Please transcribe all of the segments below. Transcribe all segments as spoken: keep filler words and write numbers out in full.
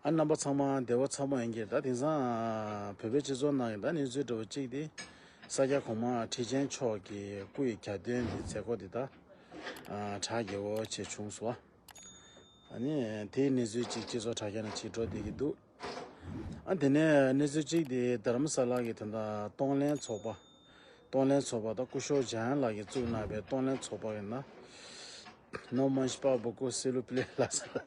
ཨ། རྣམ་པ་ཚང་མ་བདེ་པོ་ཚང་མ་ཡིན་གྱི་རེད། ད་དེང་སང་བོད་པའི་སྤྱི་ཚོགས་ནང་གི་ད་གནས་ཚུལ་འདྲ་བོ་གཅིག་དེ། ས་སྐྱ་གོང་མ་ཁྲི་ཆེན་མཆོག་གི་སྐུ་ཡི་གྱ་སྟོན་གྱི་མཛད་སྒོ་དེ་ད་ཨ་གྲ་རྒྱས་པོ་བྱས་བྱུང་སོང་། ཨ་ནི་དེའི་གནས་ཚུལ་གཅིག་སྤྱི་ཚོགས་དྲ་རྒྱ་ནང་ཅིག་འགྲོ་བསྡད་ཀྱི་འདུག་ཨ་དེ་ནས་གནས་ཚུལ་གཅིག་དེ་རྡ་རམ་ས་ལ་གི་ད་ལྟ་གཏོང་ལེན་ཚོགས་པ། གཏོང་ལེན་ཚོགས་པ་དང་སྐུ་ཞབས་འཇམ་དབྱངས་ལགས་ཀྱིས་བཙུགས་གནང་བའི་གཏོང་ལེན་ཚོགས་པ་ཡིན་ན། No manche pas beaucoup, s'il vous plaît ལགས་སོ།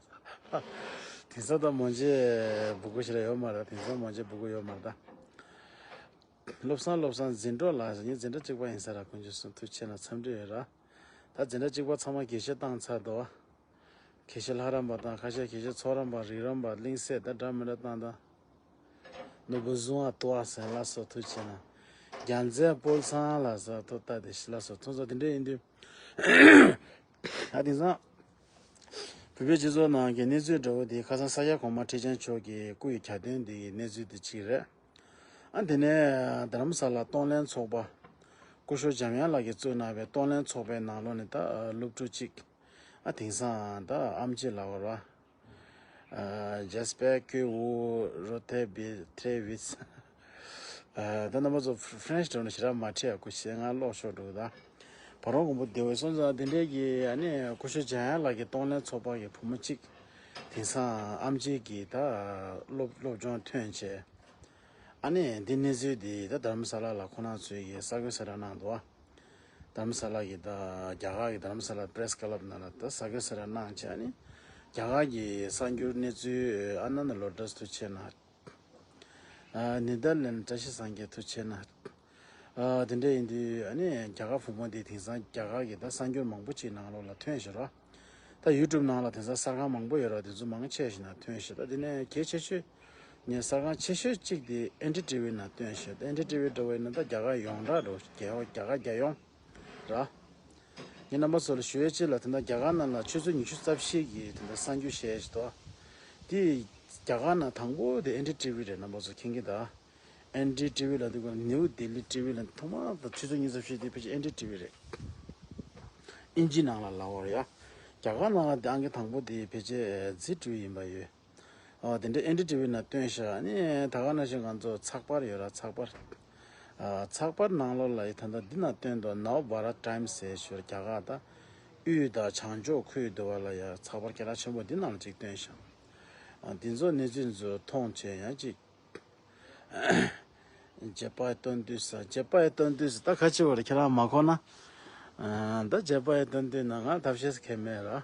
དེང་སང་ད་མོན་ཇེ་སྦུ་གུ་ཞིག་ལ་ཡོད་མ་རེད། དེང་སང་མོན་ཇེ་སྦུ་གུ་ཡོད་མ་རེད་ད། བློ་བཟང་བློ་བཟང་འཛིན་གྲོགས་ལགས་སོ། ངའི་འཛིན་གྲྭ་གཅིག་པ་ཡིན་ས་ར། དཀོན་མཆོག་གསུམ་ཐུགས་ཆེ་གནང་། འཚམས་འདྲི་ཡོད་ར། ད་འཛིན་གྲྭ་གཅིག་པ་ཚང་མ་དགེ་བཤེས་བཏང་ཚར་འདུག་དགེ་བཤེས་ལྷ་རམས་པ་དང་ཁ་ཤས་དགེ་བཤེས་ཚོགས་རམས་པ་རིགས་རམས་པ་གླིང་སྲས་ད་འདྲ་མི་འདྲ་བཏང་དང་། ནོར་བུ་བཟུང་བ་ལྟོ་བ་ཟེར་ལ་སོགས་ཐུགས་ཆེ་གནང་། རྒྱལ་མཚན་དཔལ་བཟང་ལ་སོགས་ཐུགས་ལྟ་དེ་ཤི་ལ་སོགས་ཐུགས་ཚོགས་དེ་འདྲ་ཡིན་དུས། ད་དེང་སང་བོད་པའི་སྤྱི་ཚོགས་ནང་གི་གནས་ཚུལ་འདྲ་བོ་དེ་ཁ་སང་ས་སྐྱ་གོང་མ་ཁྲི་ཆེན་མཆོག་གི་སྐུ་ཡི་གྱ་སྟོན་དེ་གི་གནས་ཚུལ་དེ་གཅིག་རེད། ཨ་དེ་ནས་རྡ་རམ་ས་ལ་གཏོང་ལེན་ཚོགས་པ། སྐུ་ཞབས་འཇམ་དབྱངས་ལགས་ཀྱིས་བཙུགས་གནང་བའི་གཏོང་ལེན་ཚོགས་པའི་ནང་ལོགས་ནས་ད་སློབ་ཕྲུག་གཅིག་ཨ་དེང་སང་ད་ཨམ་ཆི་ལབ་པ་ར། J'espère que vous retrouvez très vite. ད་རྣམ་པ་ཚོ་French འགྲོ་ན་ཞེ་དྲག་མ་ཁྲེལ་ཡ། སྐུ་ཞབས་ང་ཀློག་ཤོར་འགྲོ་གི་ད། བ་རོང་དགོན་པོ་བདེ་བའི་སོང་ཙང་དེ་འདྲས་ཀྱི་ཨ་ནི་སྐུ་ཞབས་འཇམ་དབྱངས་ལགས་ཀྱི་གཏོང་ལེན་ཚོགས་པ་གི་བུ་མོ་གཅིག་དེང་སང་ཨམ་ཆིའི་ད་སློབ་སློབ་སྦྱོང་ཐོན་བྱས། ཨ་ནི་འདི་གནས་ཚུལ་འདི་ད་རྡ་རམ་ས་ལ་ལ་ཁོ་རང་ཚོའི་གི་གསར་འགོད་གསལ་བསྒྲགས་གནང་འདུག་རྡ་རམ་ས་ལ་གི་ད་རྒྱ་གར་གི་རྡ་རམ་ས་ལ་Press Club ནང་ལ་ད་གསར་འགོད་གསལ་བསྒྲགས་གནང་བྱས། ཨ་ནི་རྒྱ་གར་གི་གསར་འགྱུར་གནས་ཚུལ་ཨ་ན་ན་ལོ་ཏྲས་ཐུགས་ཆེ་གནང་། ཨ་ནེ་དར་ལན་བཀྲ་ཤིས་སངས་རྒྱས་ཐུགས་ཆེ་གནང་། ཨ་དེ་འདྲ་ཡིན་དུས་ཨ་ནི་རྒྱ་གར་བུ་མོ་འདི་དེང་སང་རྒྱ་གར་གི་ད་གསར་འགྱུར་མང་པོ་ཅིག་ནང་ལོགས་ལ་ཐོན་བཞག་ར། ད་YouTube ནང་ལ་དེང་སང་གསར་ཁང་མང་པོ་ཡོད་ར། དེ་ཚོ་མང་ཆེ་ཞིག་ན་ཐོན་བཞག་ད་དེ་ནས་གལ་ཆེ་ཤོས་ངས་གསར་ཁང་ཆེ་ཤོས་གཅིག་དེ་ཨེན་ཌི་ཊི་ཝི་ནང་ཐོན་བཞག་ད་ཨེན་ཌི་ཊི་ཝི་འདྲ་བོ་ཡིན་ན་ད་རྒྱ་གར་ཡོངས་གྲགས་འགྲོ་རྒྱ་རྒྱ་གར་རྒྱལ་ཡོངས་ར། ངས་རྣམ་པ་ཚོ་ལ་ཞུ་ཡས་ཅིག་ལ་དེ་འདྲ་རྒྱ་གར་ནང་ལ་ཆུ་ཚོད་ཉི་ཤུ་རྩ་བཞི་གི་དེ་འདྲ་གསར་འགྱུར་བཤད་ཡས་ཅིག་འདུག་དེ་རྒྱ་གར་ནང་དང་པོ་དེ་ཨེན་ཌི་ཊི་ཝི་རེད། རྣམ་པ་ཚོ་མཁྱེན་གྱི་ད། ཨེན་ཌི་ཊི་ཝི་ལ་འདུག་ག་ནིའུ་ལྡི་ལི་ཊི་ཝི་ལ་ཐོག་མར་ད་ཆུ་ཚོད་ཉི་ཤུ་རྩ་བཞི་དེ་ཕལ་ཆེར་ཨེན་ཌི་ཊི་ཝི་རེད། ཨིན་ཇི་ནང་ལ་ལབ་པ་རེད་ཡ། རྒྱ་གར་ནང་ལ་དེ་ཨང་ཀི་དང་པོ་དེ་ཕལ་ཆེར་ཛི་ཊི་ཝི་ཡིན་པ་ཡོད། ཨ་དེ་འདྲ་ཨེན་ཌི་ཊི་ཝི་ནང་སྟོན་ཤག་ཨ་ནི་ད་ག་ནང་བཞིན་ང་ཚོ་ཚགས་པར་ཡོད་ར། ཚགས་པར། ཨ་ཚགས་པར་ནང་ལོགས་ལ་ཡི་ད་ལྟ་འདི་ནང་སྟོན་དུ་ནའོ་བྷ་ར་ཊའིམ་ཟེར་ཞོར་རྒྱ་གར་ད་དབུས་དང་བྱང་ཕྱོགས་ཁུལ་དུ་བ་ལ་ཡ་ཚགས་པར་སྐད་གྲགས་ཆེན་པོ་འདི་ནང་ལ་ཅིག་སྟོན་ཤག་ཨ་འདི་ཚོ་གནས་ཚུལ་ཚོ་མཐོང་བྱས་ཡང་ཅིག་བྱེད་པ་སྟོན་དུས་ས། བྱེད་པ་སྟོན་དུས་ས་ད་ཁ་ཆེ་བ་རེད། ཁྱེད་རང་མ་གོ་ན། ཨ་ད་བྱེད་པ་སྟོན་དུས་ན་ང་ཐབས་ཤེས་གལ་མེད་ར།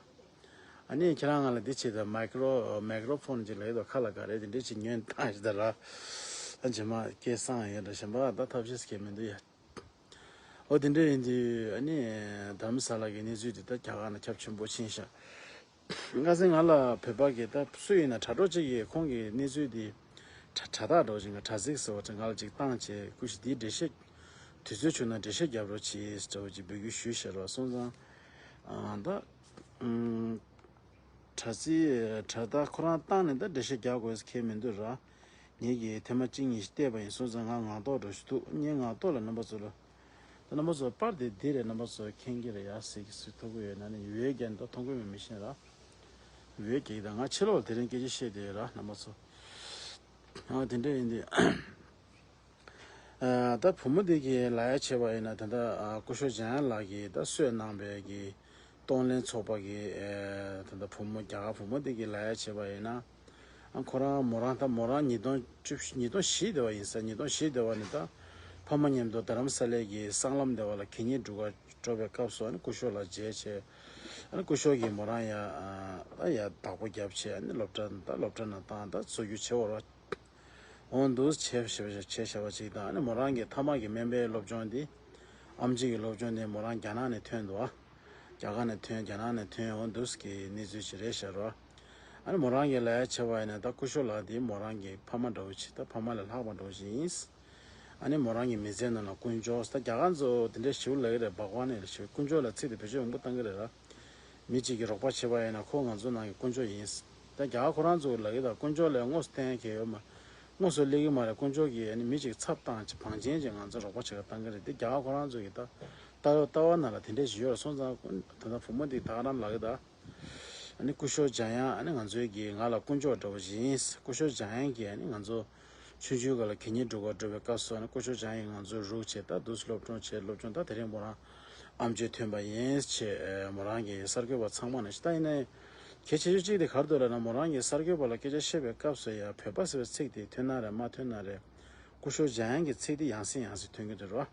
ཨ་ནི་ཁྱེད་རང་ང་ལ་འདི་བྱེད་དང་མའི་ཀྲོ་མའི་ཀྲོ་ཕོན་ཅིག་ལ་ཡོད་དོ། ཁ་ལ་ག་རེ་དེ་འདྲས་ཅིག་ཉོན་བཏང་ཞིག་ད་ར། ཨ་རྗེས་མ་སྐད་སང་ཡོད་འདྲ་ཞིམ་པ་ད་ཐབས་ཤེས་གལ་མི་འདུག་ཡ། ཨོ་དེ་འདྲས་ཡིན་དུས་ཨ་ནི་རྡ་རམ་ས་ལ་གི་གནས་ཚུལ་དེ་ད་རྒྱ་གར་ན་ཁྱབ་ཆེན་པོ་ཕྱིན་ཤག་ཁ་སང་ང་ལ་བོད་པ་གི་ད་སུ་ཡིན་ན་དྲ་གྲོགས་ཅིག་གིས་ཁོང་གི་གནས་ཚུལ་དེ་དྲ་དྲ་ཐག་འགྲོ་ཅིག་ང་དྲ་ཚིགས་ཟེར་བ་ཅིག་ང་ལ་ཅིག་བཏང་བྱས། སྐུ་ཞབས་དེའི་འགྲེལ་བཤད་དུས་ཚོད་བྱུང་ན་འགྲེལ་བཤད་རྒྱབ་རོགས་གྱིས་ཟེར་བ་ཅིག་འབོད་སྐུལ་ཞུས་བཞག་རོགས་སོང་ཙང་། ཨ་ད་ཨུམ། དྲ་ཚིགས་དྲ་ཐག་ཁོ་རང་བཏང་ནས་ད་འགྲེལ་བཤད་རྒྱག་དགོས་ཁེལ་མི་འདུག་ར། ངེད་ཀྱིས་ཐེངས་མ་གཅིག་གཉིས་ཤིག་བལྟས་པ་ཡིན། སོང་ཙང་ང་ངག་ཐོག་འགྲོ་ཞིག་འདུག་ངའི་ངག་ཐོག་ལ་རྣམ་པ་ཚོ་ལ། ད་རྣམ་པ་ཚོ་པར་དེ་འདི་རེད། རྣམ་པ་ཚོ་མཁྱེན་གྱི་རེད་ཡ། གཟིགས་གཟིགས་ཐུབ་ཀྱི་ཡོད་ན་ནི་ཡོད་ཀྱང་ད་མཐོང་གི་མེད་མི་ཤེས་ར། ཡོད་ཀྱི་ད་ང་ཕྱི་ལོགས་དེ་རིང་སྐད་ཆ་བཤད་བསྡད་ཡོད་ར་རྣམ་པ་ཚོ། ཨ་དེ་འདྲ་ཡིན་དུས། ཨ་ད་བུ་མོ་དེ་གི་ལབ་ཡ་བྱས་པ་ཡིན་ན་ད་ལྟ་ཨ་སྐུ་ཞབས་འཇམ་དབྱངས་ལགས་ཀྱིས་ད་གསོས་གནང་བའི་གི་གཏོང་ལེན་ཚོགས་པ་གི་ཨ་ད་ལྟ་བུ་མོ་རྒྱ་གར་བུ་མོ་དེ་གི་ལབ་ཡ་བྱས་པ་ཡིན་ན། ཨ་ཁོ་རང་མོ་རང་ད་མོ་རང་ཉིས་སྟོང་བཅུ་ཉིས་སྟོང་བཞི་དེ་བ་ཡིན་ས། ཉིས་སྟོང་བཞི་དེ་བ་ནི་ད་ཕ་མ་མཉམ་དུ་རྡ་རམ་ས་ལའི་གི་སྲང་ལམ་དེ་བ་ལ་གད་སྙིགས་སྒྲུག་ག་འགྲོ་བའི་སྐབས་སུ་ཨ་ནི་སྐུ་ཞབས་ལགས་མཇལ་བྱས། ཨ་ནི་སྐུ་ཞབས་ཀྱིས་མོ་རང་ཡ་ཨ་ད་ཡ་བདག་པོ་བརྒྱབ་བྱས། ཨ་ནི་སློབ་གྲྭ་ད་སློབ་གྲྭ་ནང་བཏང་ད་འཚོ་རྒྱུ་བྱེད་འོ་ར། འོང་འདུག་བྱས་བྱས་བྱས་བྱས་བྱས་པ་ཅིག་དང་། ཨ་ནི་མོ་རང་གི་མཐའ་མ་གི་སྨན་པའི་སློབ་སྦྱོང་འདི། ཨེམ་ཆི་གི་སློབ་སྦྱོང་འདི་མོ་རང་རྒྱ་ནག་ནས་ཐོན་འདུག་ཨ། རྒྱ་གར་ནས་ཐོན་རྒྱ་ནག་ནས་ཐོན་འོང་འདུག་གི་གནས་ཚུལ་ཅིག་རེད་ཤག་རོ། ཨ་ནི་མོ་རང་གི་ལས་བྱས་པ་ཡིན་ན་ད་སྐུ་ཞབས་ལགས་འདི་མོ་རང་གི་ཕ་མ་འདྲ་བོ་ཅིག་ད་ཕ་མ་ལས་ལྷག་པ་འདྲ་བོ་ཅིག་ཡིན། ཨ་ནི་མོ་རང་གི་མི་ཚེའི་ནང་ལ་དཀོན་མཆོག་ད་རྒྱ་གར་ཚོ་དེ་འདྲའི་ཞིབ་ལབ་ཀྱི་རེད། བྷག་ཝན་ནས་ཞིབ་དཀོན་མཆོག་ལ་ཚིག་དེ་བེད་སྤྱོད་མང་པོ་བཏང་གི་རེད་ར། མི་གཅིག་གིས་རོགས་པ་བྱས་པ་ཡིན་ན་ཁོ་ང་ཚོ་ནང་གི་དཀོན་མཆོག་ཡིན། ད་རྒྱ་གར་ཁོ་རང་ཚོ་ལབ་ཀྱི་ད་དཀོན་མཆོག་ལས་དངོས་སུ་བསྟན་མཁན་ཡོད་མ། དངོས་སུ་སླེབས་ཀྱི་མ་རེད། དཀོན་མཆོག་གིས་ཨ་ནི་མི་གཅིག་ཚབ་བཏང་བྱས་བང་ཆེན་བྱས་ང་ཚོ་རོགས་པ་བྱེད་ག་བཏང་གི་རེད། དེ་རྒྱ་གར་ཁོ་རང་ཚོ་གི་ད་ལྟ་བའི་ལྟ་བ་ནང་ལ་དེ་འདྲས་ཞིག་ཡོད་རེད། སོང་ཙང་ད་ལྟ་བུ་མོ་འདི་ད་ག་རང་ལབ་ཀྱི་ད། ཨ་ནི་སྐུ་ཞབས་འཇམ་དབྱངས་ཨ་ནི་ང་ཚོའི་གི་ང་ལ་དཀོན་མཆོག་འདྲ་བོ་ཞིག་ཡིན། སྐུ་ཞབས་འཇམ་དབྱངས་ཀྱིས་ཨ་ནི་ང་ཚོ་ཆུང་ཆུང་སྒང་ལ་གད་སྙིགས་སྒྲུག་ག་འགྲོ་བའི་སྐབས་སུ་ཨ་ནི་སྐུ་ཞབས་འཇམ་དབྱངས་ཀྱིས་ང་ཚོ་རུག་བྱས། ད་འདུག་སེ་སློབ་སྦྱོང་བྱས། སློབ་སྦྱོང་ད་དེ་རིང་མོ་རང་ཨམ་ཆི་ཐོན་པ་ཡིན་བྱས། མོ་རང་གི་གསར་འགོད་པ་ཚང་མ་ནས་ད་ཡིན་ནའི་གལ་ཆེ་ཤོས་གཅིག་དེ་ག་རེ་འདུག་ལབ་ན། མོ་རང་གི་གསར་འགོད་པ་ལ་སྐད་ཆ་བཤད་པའི་སྐབས་སུ་ཡ་བོད་པ་ཟེར་བའི་ཚིག་དེ་ཐོན་ན་རེད་མ་ཐོན་ན་རེད། སྐུ་ཞབས་འཇམ་དབྱངས་ཀྱི་ཚིག་དེ་ཡང་སེ་ཡང་སེ་ཐོན་གྱི་འདུག་རོ།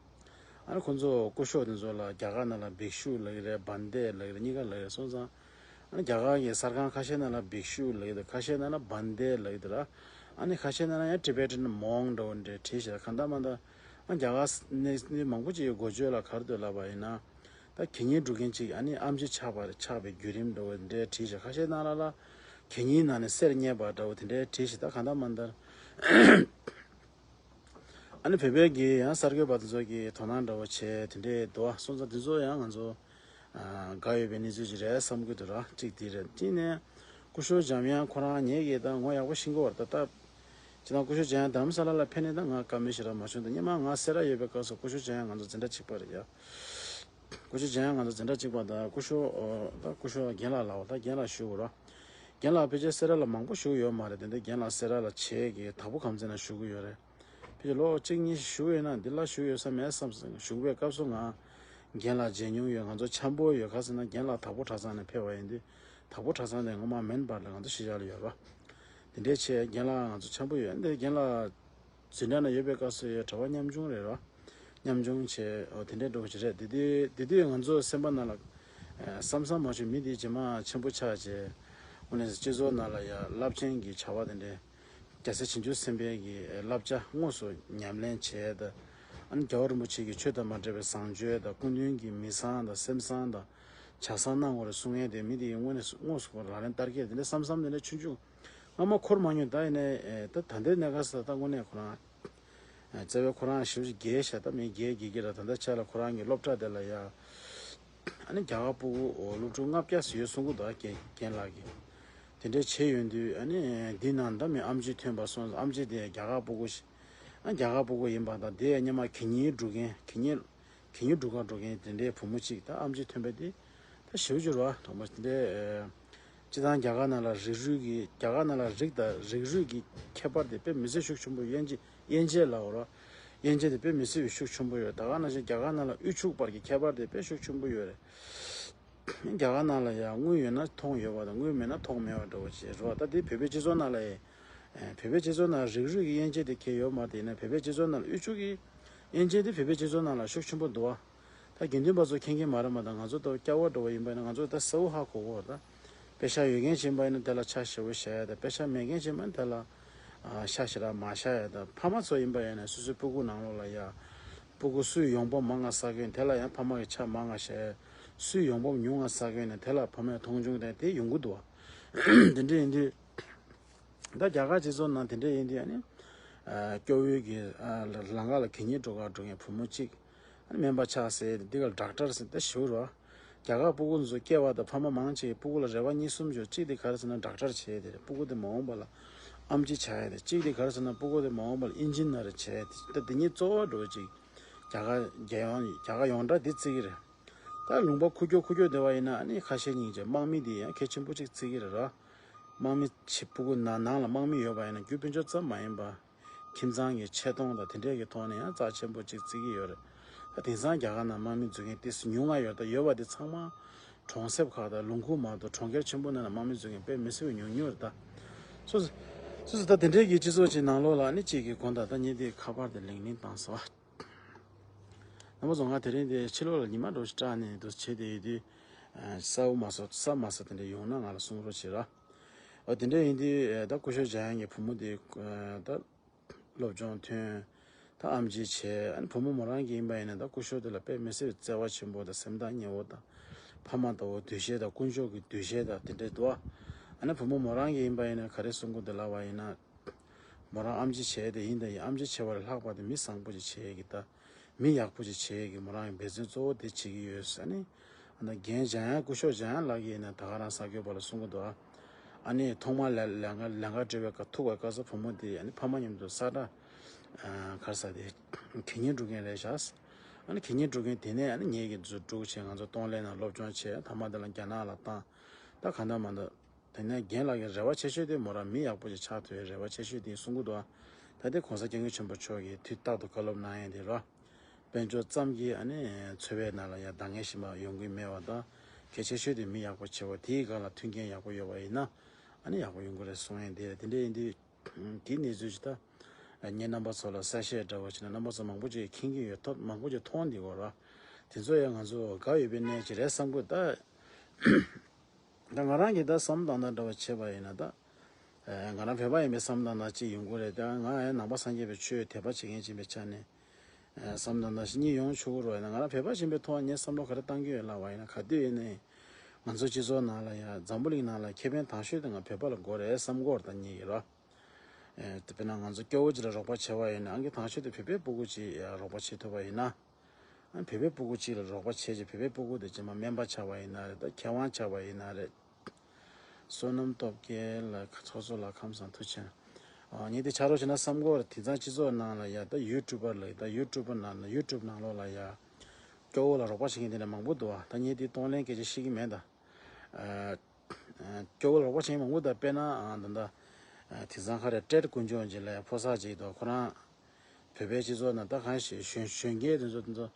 ཨ་ནི་ཁོང་ཚོ་སྐུ་ཞབས་དེ་ཚོ་ལ་རྒྱ་གར་ནང་ལ་བིག་ཤུ་ལབ་ཀྱི་རེད། བན་དེ་ལབ་ཀྱི་རེད། གཉིས་ཀ་ལབ་ཀྱི་རེད། སོང་ཙང་ཨ་ནི་རྒྱ་གར་གྱི་གསར་ཁང་ཁ་ཤས་ནང་ལ་བིག་ཤུ་ལབ་ཀྱི་འདུག་ཁ་ཤས་ནང་ལ་བན་དེ་ལབ་ཀྱི་འདུག་ར། ཨ་ནི་ཁ་ཤས་ནང་ལ་ཡང་ཊི་བེ་ཊན་མོང་འདྲ་བོ་འདྲ་བྲིས་ཤག་གང་ལྟར་མ་ལྟར་ཨ་རྒྱ་གར་གནས་མང་པོ་ཅིག་གི་འགོ་བརྗོད་ལ་ག་རེ་འདུག་ལབ་པ་ཡིན་ན། ད་གད་སྙིགས་སྒྲུག་མཁན་ཅིག་ཨ་ནི་ཨམ་ཆི་ཆགས་པ་རེད། ཆགས་པའི་བརྒྱུད་རིམ་འདྲ་བོ་འདྲ་བྲིས་ཤག་ཁ་ཤས་ནང་ལ་ལ་གད་སྙིགས་ནང་ནས་གསེར་རྙེད་པ་འདྲ་བོ་དེ་འདྲ་བྲིས་ཤག་ད་གང་ལྟར་མ་ལྟར། ཨ་ནི་བོད་པའི་གི་ཡང་གསར་འགོད་པ་དེ་ཚོ་གི་དོ་སྣང་འདྲ་བོ་བྱས་དེ་འདྲས་འདུག་ཨ། སོང་ཙང་དེ་ཚོ་ཡང་ང་ཚོ་ཨ་དགའ་ཡོད་པའི་གནས་ཚུལ་ཅིག་རེད་བསམ་གྱི་འདུག་ར། གཅིག་དེ་རེད། གཅིག་ནས་སྐུ་ཞབས་འཇམ་དབྱངས་ཁོ་རང་ངེད་ཀྱིས་ད་ངོ་ཡག་པོ་ཤེས་ཀྱི་ཡོད་རེད། ད་ད་སྤྱིར་བཏང་སྐུ་ཞབས་འཇམ་དབྱངས་རྡ་རམ་ས་ལ་ལ་ཕེབས་ནས་ད་ང་བཀའ་མོལ་ཞེ་དྲག་མ་བྱུང་། ད་སྔོན་མ་ང་སེ་ར་ཡོད་པའི་སྐབས་སུ་སྐུ་ཞབས་འཇམ་དབྱངས་ང་ཚོ་འཛིན་གྲྭ་གཅིག་པ་རེད་ཡ། སྐུ་ཞབས་འཇམ་དབྱངས་ང་ཚོ་འཛིན་གྲྭ་གཅིག་པ་དང་སྐུ་ཞབས་ཨོ་ད་སྐུ་ཞབས་རྒན་ལགས་ལགས་ད་རྒན་ལགས་བཞུགས་ཡོད་ར། རྒན་ལགས་ཕལ་ཆེར་སེ་ར་ལ་མང་པོ་བཞུགས་ཡོད་མ་རེད། དེ་འདྲ་རྒན་ལགས་སེ་ར་ལ་བྱས་ཀྱི་དྭགས་པོ་ཁམས་ཚན་ན་བཞུགས་ཀྱི་ཡོད་རེད། ཕལ་ཆེར་ལོ་གཅིག་གཉིས་ཤིག་བཞུགས་ཡོད་ན་འདི་ལ་བཞུགས་ཡོད་ས་མེད་བསམ་སོང་། བཞུགས་པའི་སྐབས་སུ་ང་རྒན་ལགས་མཇལ་མྱོང་ཡོད། ང་ཚོ་འཆམ་པོ་ཡོད། ག་ཟེར་ན་རྒན་ལགས་དྭགས་པོ་གྲྭ་ཚང་ནས་ཕེབས་པ་ཡིན་དུས་དྭགས་པོ་གྲྭ་ཚང་དེ་ངོ་མ་མེན་པར་ལ་ང་ཚོ་གཞིས་ཆགས་ལ་ཡོད་ར། དེ་འདྲའི་ཆེད་རྒན་ལགས་ང་ཚོ་འཆམ་པོ་ཡོད། འདི་རྒན་ལགས་འཛིན་གྲྭ་ནང་ཡོད་པའི་སྐབས་སུ་ཡང་གྲྭ་པ་ཉམ་ཆུང་རེད་ར། ཉམ་ཆུང་བྱས་ཨོ་དེ་འདྲའི་འགྲོ་གི་རེད། དེ་དུས་དེ་དུས་ང་ཚོ་སེམས་པ་ནང་ལ་ཨ་བསམ་བསམ་མ་བྱུང་། མི་དེ་རྗེས་མ་ཆེན་པོ་ཆགས་བྱས་དངོས་གནས་སྤྱི་ཚོགས་ནང་ལ་ཡང་རླབས་ཆེན་གྱི་བྱ་བ་དེ་འདྲའི་རྒྱལ་སྲས་བྱང་ཆུབ་སེམས་དཔའི་གི་བསླབ་བྱ་དངོས་སུ་ཉམས་ལེན་བྱས་དང་། ཨ་ནི་རྒྱལ་བ་རིན་པོ་ཆེ་གི་ཆོས་དང་མ་འདྲེས་པའི་བཟང་སྤྱོད་དང་སྐུ་མདུན་གྱི་མི་བཟང་དང་སེམས་བཟང་དང་ཆ་བཟང་གནང་དགོས་རེད་གསུང་མཁན་དེ་མི་དེ་དངོས་གནས་དངོས་སུ་ཁོ་ལག་ལེན་བསྟར་མཁན་དེ་འདྲ་བསམ་བསམ་དེ་འདྲ་ཆུང་ཆུང་སྔ་མ་འཁོར་མ་མྱོང་། ད་ཡིན་ནའི་ཨེ་ད་ད་ལྟའི་གནས་སྐབས་སུ་ད་དངོས་གནས་ཁོ་རང་ཨེ་རྩ་བའི་ཁོ་རང་ཞེ་པོ་ཅིག་རྒས་ཤག་ད་མི་རྒས་རྒས་རྒས་ར། ད་ལྟ་ཆ་ལ་ཁོ་རང་གི་སློབ་གྲྭ་དེ་ལ་ཡ་ཨ་ནི་རྒྱ་གར་སྤུ་གུ་སློབ་ཕྲུག་ལྔ་བརྒྱ་ཙམ་ཡོད་གསུང་གི་འདུག་རྒན་རྒན་ལགས་ཀྱིས། དེ་འདྲའི་བྱས་ཡོང་དུས་ཨ་ནི་འདི་ནང་ད་མི་ཨམ་ཆི་ཐོན་པ་སོང་། ཨམ་ཆི་དེ་རྒྱ་གར་སྤུ་གུ་ཞིག་ཨ་རྒྱ་གར་སྤུ་གུ་ཡིན་པ་དང་དེ་སྔོན་མ་གད་སྙིགས་སྒྲུག་མཁན་གད་སྙིགས་གད་སྙིགས་སྒྲུག་ག་འགྲོ་མཁན་དེ་འདྲའི་བུ་མོ་གཅིག་ད་ཨམ་ཆི་ཐོན་པ་དེ་ད་ཞེ་པོ་ཅིག་རེད་བ། དྲང་པོ་དེ་འདྲའི་ཨེ་སྤྱིར་བཏང་རྒྱ་གར་ནང་ལ་རིགས་རུས་ཀྱི་རྒྱ་གར་ནང་ལ་རིགས་དང་རིགས་རུས་ཀྱི་ཁྱད་པར་དེ་དཔེ་མི་སྲིད་ཤུགས་ཆེན་པོ། དབྱེ་འབྱེད་དབྱེ་འབྱེད་ལབ་དགོས་རེད་བ། དབྱེ་འབྱེད་དེ་དཔེ་མི་སྲིད་པའི་ཤུགས་ཆེན་པོ་ཡོད། ད་ག་ནང་བཞིན་རྒྱ་གར་ནང་ལ་དབུལ་ཕྱུག་བར་གྱི་ཁྱད་པར་དེ་དཔེ་ཤུགས་ཆེན་པོ་ཡོད་རེད། རྒྱ་གར་ནང་ལ་ཡང་དངུལ་ཡོད་ན་མཐོང་ཡོད་པ་དང་དངུལ་མེད་ན་མཐོང་མེད་པ་འདྲ་བོ་བྱས་རེད་བ། ད་དེ་བོད་པའི་སྤྱི་ཚོགས་ནང་ལ་ཡང་བོད་པའི་སྤྱི་ཚོགས་ནང་རིགས་རུས་ཀྱི་དབྱེ་འབྱེད་དེ་གལ་ཡོད་མ་རེད། ཡིན་ན་བོད་པའི་སྤྱི་ཚོགས་ནང་ལ་དབུལ་ཕྱུག་གི་དབྱེ་འབྱེད་དེ་བོད་པའི་སྤྱི་ཚོགས་ནང་ལ་ཤུགས་ཆེན་པོ་འདུག་བ། ད་དགེ་འདུན་པ་ཚོ་མཁྱེན་མཁན་མ་རེད་མ། ད་ང་ཚོ་ད་སྐྱ་བོ་འདྲ་བོ་ཡིན་པ་ཡིན་ན་ང་ཚོ་ད་གསལ་པོ་ཧ་གོ་གི་ཡོད་རེད། ད་པེ་ཤག་ཡོད་མཁན་ཞིག་ཡིན་པ་ཡིན་ན་དེ་ལ་ཆ་ཞེ་པོ་བཞག་ཡ། ད་པེ་ཤག་མེད་མཁན་ཞིག་ཡིན་པ་ཡིན་ན་དེ་ལ་ཨ་ཤ་ཞེ་དྲག་མ་བཞག་ཡ། ད་ཕ་མ་ཚོ་ཡིན་པ་ཡིན་ན་སོ་སོའི་སྤུ་གུ་ནང་ལོགས་ལ་ཡ་སྤུ་གུ་སུས་ཡོང་འབབ་མང་ང་ཟ་གི་ཡོད་ན་དེ་ལ་ཡང་ཕ་མ་གི་ཆ་མང་ང་བཞག་ཡ། སུས་ཡོང་འབབ་ཉུང་ང་ཟ་གི་ཡོད་ན་དེ་ལ་ཕ་མས་མཐོང་ཆུང་དང་དེ་ཡོང་གི་འདུག་བ། དེ་འདྲ་ཡིན་དུས། ད་རྒྱ་གར་སྤྱི་ཚོགས་ནང་དེ་འདྲ་ཡིན་དུས་ཨ་ནི། ཨ་སྐྱོ་བོའི་གི་ཨ་ལ་ལང་ཀ་ལ་གད་སྙིགས་སྒྲུག་ག་འགྲོ་མཁན་བུ་མོ་གཅིག་ཨ་ནི་སྨན་པ་ཆགས་ཟེར་ཏེ་འདི་ག་ལ་ཌོག་ཊར་ཟེར་ཏེ་ཞུ་རོགས། རྒྱ་གར་སྤུ་གུ་ཚོ་སྐྱེ་བ་དང་ཕ་མ་མང་ཆེ་སྤུ་གུ་ལ་རེ་བ་གཉིས་གསུམ་ཡོད། གཅིག་དེ་ག་རེ་ཟེར་ན་ཌོག་ཊར་བྱས་ཏེ་སྤུ་གུ་དེ་མ་འོངས་པ་ལ་ཨམ་ཆི་ཆགས་ཡ་དེ། གཅིག་དེ་ག་རེ་ཟེར་ན་སྤུ་གུ་དེ་མ་འོངས་པ་ལ་ཨིན་ཇི་ནི་ཡར་བྱས་ཏེ། ད་དེ་གཉིས་གཙོ་བོ་འགྲོ་གཅིག་རྒྱ་གར་རྒྱལ་ཡོངས་རྒྱ་གར་ཡོངས་གྲགས་འདི་བརྩི་གི་རེད། ད་ལུང་པ་ཁུག་ཀྱོག་ཁུག་ཀྱོག་བསྡད་པ་ཡིན་ན་ཨ་ནི་ཁ་ཤས་སྙིང་རྗེ། དམག་མི་དེ་ཡང་གལ་ཆེན་པོ་གཅིག་བརྩི་གི་རེད་ར། དམག་མི་ཆེ་སྤུ་གུ་ནང་ནང་ལ་དམག་མི་ཡོད་པ་ཡིན་ན་རྒྱུ་དཔོན་ཆ་ཙམ་མ་ཡིན་པ། ཁྱིམ་ཚང་གི་ཆེ་མཐོང་དང་དེ་འདྲས་ཀྱི་ཐོག་ནས་ཡང་རྩ་ཆེན་པོ་གཅིག་བརྩི་གི་ཡོད་རེད། ད་དེང་སང་རྒྱ་གར་ནང་དམག་མི་འཛུལ་མཁན་ཏོག་ཙམ་ཉུང་ང་ཡོད། ད་ཡོད་པ་དེ་ཚང་མ་གྲོང་གསེབ་ཁག་དང་ལུང་ཁུག་མ་གཏོགས་གྲོང་ཁྱེར་ཆེན་པོ་ནང་ལ་དམག་མི་འཛུལ་མཁན་དཔེ་མི་སྲིད་པའི་ཉུང་ཉུང་རེད་ད། སོ་སོ་སོ་སོ་ད་དེ་འདྲས་ཀྱི་སྤྱི་ཚོགས་ཅིག་ནང་ལོགས་ལ་ཨ་ནི་གཅིག་གི་དགོངས་དག་ད་ངས་འདི་ཁ་པར་དེ་ལེན་ལེན་བཏང་སོང་བ། རྣམ་པ་ཚོ་ང་དེ་རིང་དེ་ཕྱི་ལོགས་ལ་ཉི་མ་འདྲ་བོ་ཞིག་སྐྲག་ནས་འདུག་བྱས་དེ་ཡོད་དུས། ཨ་གསལ་པོ་མ་སོང་གསལ་མ་སོང་དེ་འདྲ་ཡོང་ན་ང་ལ་གསུང་རོགས་བྱེད་ར། འོ་དེ་འདྲ་ཡིན་དུས་ཨ་ད་སྐུ་ཞབས་འཇམ་དབྱངས་ཀྱི་བུ་མོ་དེ་ཨ་ད་སློབ་སྦྱོང་ཐོན། ད་ཨེམ་ཆི་བྱས། ཨ་ནི་བུ་མོ་མོ་རང་གི་ཡིན་པ་ཡིན་ན་ད་སྐུ་ཞབས་དེ་ལ་དཔེ་མི་སྲིད་པའི་བརྩེ་བ་ཆེན་པོ་དང་སེམས་ཐག་ཉེ་བོ་དང་། ཕ་མ་ལྟ་བུ་འདུ་ཤེས་དང་དཀོན་མཆོག་གི་འདུ་ཤེས་དང་དེ་འདྲ་འདུག་ཨ་ནི་བུ་མོ་མོ་རང་གི་ཡིན་པ་ཡིན་ན་ག་རེ་གསུང་གི་འདུག་ལབ་པ་ཡིན་ན། མོ་རང་ཨེམ་ཆི་བྱས་དེ་ཡིན་དང་ཡིན། ཨེམ་ཆི་བྱས་པ་ལས་ལྷག་པ་དེ་མི་བཟང་པོ་ཅིག་བྱས་ཀྱི་ད། མི་ཡག་པོ་ཅིག་བྱས་ཀྱི་མོ་རང་གི་འབད་བརྩོན་གཙོ་བོ་དེ་བྱེད་ཀྱི་ཡོད་ཟེར་ནི། ཨ་ནི་རྒན་འཇམ་དབྱངས་སྐུ་ཞབས་འཇམ་དབྱངས་ལགས་ཀྱིས་ནི་ད་ག་རང་གསར་འགོད་པ་ལ་གསུང་གི་འདུག་ཨ་ནི་ཐོག་མར་ལ་ལམ་ཁ་ལམ་ཁ་འགྲོ་བའི་སྐབས་ཐུག་པའི་སྐབས་སུ་བུ་མོ་དེ་ཨ་ནི་ཕ་མ་མཉམ་དུ་ས་ཁྲ་གར་ས་དེ་གད་སྙིགས་སྒྲུག་མཁན་རེད་ཤག་ཨ་ནི་གད་སྙིགས་སྒྲུག་མཁན་དེ་ནས་ཨ་ནི་ངེད་ཀྱི་འཛུལ་འགྲོ་བྱས་ང་ཚོ་གཏོང་ལེན་ནང་སློབ་སྦྱོང་བྱས། མཐའ་མ་དེ་ལ་རྒྱ་ནག་ལ་བཏང་། ད་གང་ལྟར་མ་ལྟར་ དེ་ནས་རྒན་ལགས་ཀྱི་རེ་བ་ཆེ་ཤོས་དེ་མོ་རང་མི་ཡག་པོ་ཅིག་ཆགས་ཐུབ་པའི་རེ་བ་ཆེ་ཤོས་དེ་གསུང་གི་འདུག་ད་དེ་གོང་ས་སྐྱབས་མགོན་ཆེན་པོ་མཆོག་གིས་དུས་རྟག་ཏུ་བཀའ་སློབ་གནང་ཡས་དེ་རོ། དཔལ་འབྱོར་ཙམ་གྱིས་ཨ་ནི་འཚོ་བའི་ནང་ལ་ཡང་འདང་ངེས་ཤིག་མ་ཡོང་གི་མེད་པ་དང་། གལ་ཆེ་ཤོས་དེ་མི་ཡག་པོ་བྱེད་པ་དེའི་སྒང་ལ་མཐུན་རྐྱེན་ཡག་པོ་ཡོད་པ་ཡིན་ན་ཨ་ནི་ཡག་པོ་ཡོང་གི་རེད་གསུང་ཡས་དེ་རེད། དེ་འདྲ་ཡིན་དུས། དེའི་གནས་ཚུལ་ཞིག་ད། ངས་རྣམ་པ་ཚོ་ལ་གསལ་བཤད་འདྲ་བོ་བྱས་ན་རྣམ་པ་ཚོ་མང་པོ་ཅིག་མཁྱེན་གྱི་ཡོད་ཐོག་མང་པོ་ཅིག་མཐོང་འདི་གོ་ར། དེ་ཚོ་ཡང་ང་ཚོ་དགའ་ཡོད་པའི་གནས་ཅིག་རེད་བསམ་གི་ད། ད་ང་རང་གིས་ད་བསམ་སྟངས་ད་འདྲ་བོ་བྱས་པ་ཡིན་ན་ད། ང་རང་བོད་པ་ཡིན་པའི་བསམ་སྟངས་ད་ཅིག་ཡོང་གི་རེད། ད་ང་ཡང་ནང་པ་སངས་རྒྱས་པའི་ཆོས་དད་པ་བྱེད་མཁན་ཅིག་ཡིན་པའི་ཆ་ནས། བསམ་སྟངས་ད་ཞིག་གཉིས་ཡོང་ཆོག་གི་རེད། ང་རང་བོད་པ་ཡིན་པའི་ཐོག་ངས་བསམ་བློ་ག་རེ་བཏང་གི་ཡོད་ལབ་པ་ཡིན་ན་ག་དུས་ཡིན་ནའི། ང་ཚོ་སྤྱི་ཚོགས་ནང་ལ་ཡང་འཛམ་བུ་གླིང་ནང་ལ་ཁེ་ཕན་དང་ཤོས་དེ་ང་བོད་པ་ལ་དགོས་རེད་བསམ་གི་ཡོད་རེད་ད་གཉིས་ཀྱིས་རོ། ཨེ། དཔེར་ན་ང་ཚོ་སྐྱོ་བོ་ཅིག་ལ་རོགས་པ་བྱས་པ་ཡིན་ན་ཨང་ཀི་དང་ཤོས་དེ་བོད་པའི་སྤུ་གུ་ཅིག་རོགས་པ་བྱེད་ཐུབ་པ་ཡིན་ན། ཨ། བོད་པའི་སྤུ་གུ་ཅིག་ལ་རོགས་པ་བྱས་ཅིག་བོད་པའི་སྤུ་གུ་དེ་ཅིག་མ་སྨན་པ་ཆགས་པ་ཡིན་ན་རེད། ད་མཁས་དབང་ཆགས་པ་ཡིན་ན་རེད། བསོད་ནམས་སྟོབས་རྒྱལ་ལགས་ཚོགས་གཙོ་ལགས་ཁམས་བཟང་ཐུགས་ཆེ། ཨ། ངས་དེ་ཆ་རོགས་བྱས་ན་བསམ་གི་ཡོད་རེད། དེང་སང་སྤྱི་ཚོགས་ནང་ལ་ཡ་ད་ཡུ་ཊུབ་པར་ལབ་ད་ཡུ་ཊུབ་པར་ནང་ལ་ཡུ་ཊུབ་ནང་ལོགས་ལ་ཡ། སྐྱོ་བོ་ལ་རོགས་པ་བྱེད་མཁན་དེ་འདྲ་མང་པོ་འདུག་ཨ། ད་ངས་དེ་གཏོང་ལེན་སྐད་ཆ་བཤད་ཀྱི་མེད་ད། ཨ། སྐྱོ་བོ་ལ་རོགས་པ་བྱེད་མཁན་མང་པོ་འདུག་དཔེར་ན་ཨ་ད་ད། ཨ། དེང་སང་ག་རེ་ཏྲེད་དཀོན་མཆོག་ཅིག་ལ་ཕོ་གསར་ཅིག་འདུག་ཁོ་རང་། བོད་པའི་སྤྱི་ཚོགས་ནང་ད་གང་ཞིག་གཞོན་གཞོན་སྐྱེས་དེ་ཚོ་དེ་ཚོ།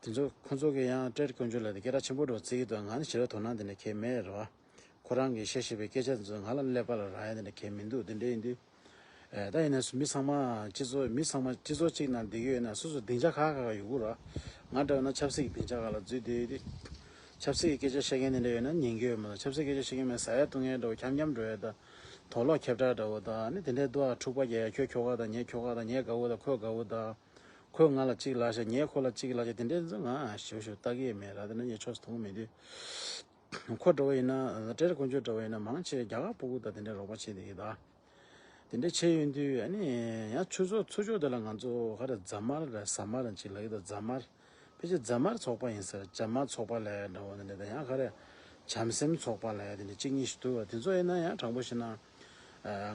དེ་ཚོ་ཁོ་ཚོ་གིས་ཡང་ཏྲེད་དཀོན་མཆོག་ལབ་དེ་སྐད་གྲགས་ཆེན་པོ་འདྲ་བོ་བརྩི་གི་འདུག་ང་ནི་ཞེ་དྲག་དོ་སྣང་དེ་འདྲ་གང་ཡང་མེད་རེད་བ། ཁོ་རང་གིས་བཤད་བཤད་པའི་སྐད་ཆ་དེ་ཚོ་ང་ལ་ཀླད་པ་ལ་རག་ཡ་དེ་འདྲ་གང་ཡང་མི་འདུག་དེ་འདྲ་ཡིན་དུས། ཨེ། ད་ཡིན་ན་མི་ཚང་མ་སྤྱི་ཚོགས་མི་ཚང་མ་སྤྱི་ཚོགས་གཅིག་ནང་བསྡད་ཀྱི་ཡོད་ན་སོ་སོ་སྡིངས་ཆ་ཁག་ཁག་ཡོད་གི་ར། ང་འདྲ་བོ་ན་ཆབ་སྲིད་ཀྱི་སྡིངས་ཆ་ཁག་ལ་འཛུལ་བསྡད་ཡོད་དུས། ཆབ་སྲིད་ཀྱི་སྐད་ཆ་བཤད་མཁན་དེ་འདྲ་ཡོད་ན་ཉན་གྱི་ཡོད་མ་རེད། ཆབ་སྲིད་སྐད་ཆ་བཤད་མཁན་མེད་ཟ་ཡ་བཏུང་ཡ་འདྲ་བོ་འཁྱམ་འཁྱམ་འགྲོ་ཡ་ད། དོག་ལོག་ཁྱབ་བསྒྲགས་འདྲ་བོ་ད་ནི་དེ་འདྲའི་འདུག་ཨ། འཁྲུག་པ་རྒྱག་ཡ་ཁྱོད་ཁྱོ་ག་དང་ངའི་ཁྱོ་ག་དང་ངའི་དགའ་བོ་དང་ཁོའི་དགའ་བོ་དང་། ཁོས་ང་ལ་གཅིག་ལབ་ཤག་ངས་ཁོ་ལ་གཅིག་ལབ་ཤག་དེ་འདྲའི་ཚོ་ང་ཞེ་པོ་ཞེ་པོ་ལྟ་གི་ཡོད་མེད་ར། དེ་འདྲ་ངས་ཕྱོགས་སུ་མཐོང་གི་མེད་དུས། ཁོ་འདྲ་བོ་ཡིན་ན་ཏྲེ་རེ་དཀོན་མཆོག་འདྲ་བོ་ཡིན་ན་མང་ཆེ་རྒྱ་གར་སྤུ་གུ་དང་དེ་འདྲའི་རོགས་པ་བྱེད་བསྡད་ཀྱི་ད། དེ་འདྲ་བྱས་ཡོང་དུས་ཨ་ནི་ཡང་ཆུ་ཚོད་ཚུར་ཕྱོགས་དེ་ལ་ང་ཚོ་ག་རེ་རྫ་དམར་རེད་ཟ་དམར་རེད་ཅིག་ལབ་ཀྱི་འདུག་རྫ་དམར། ཕལ་ཆེར་རྫ་དམར་ཚོགས་པ་ཡིན་ས་རེད། རྫ་དམར་ཚོགས་པ་ལབ་ཡ་འདྲ་བོ་འདི་འདྲ་དང་ཡང་ག་རེ། བྱམས་སེམས་ཚོགས་པ་ལབ་ཡ་དེ་འདྲ་གཅིག་གཉིས་ཤིག་འདུག་བ། དེ་ཚོ་ཡིན་ན་ཡང་དྲང་པོ་བཤད་ན། ཨ།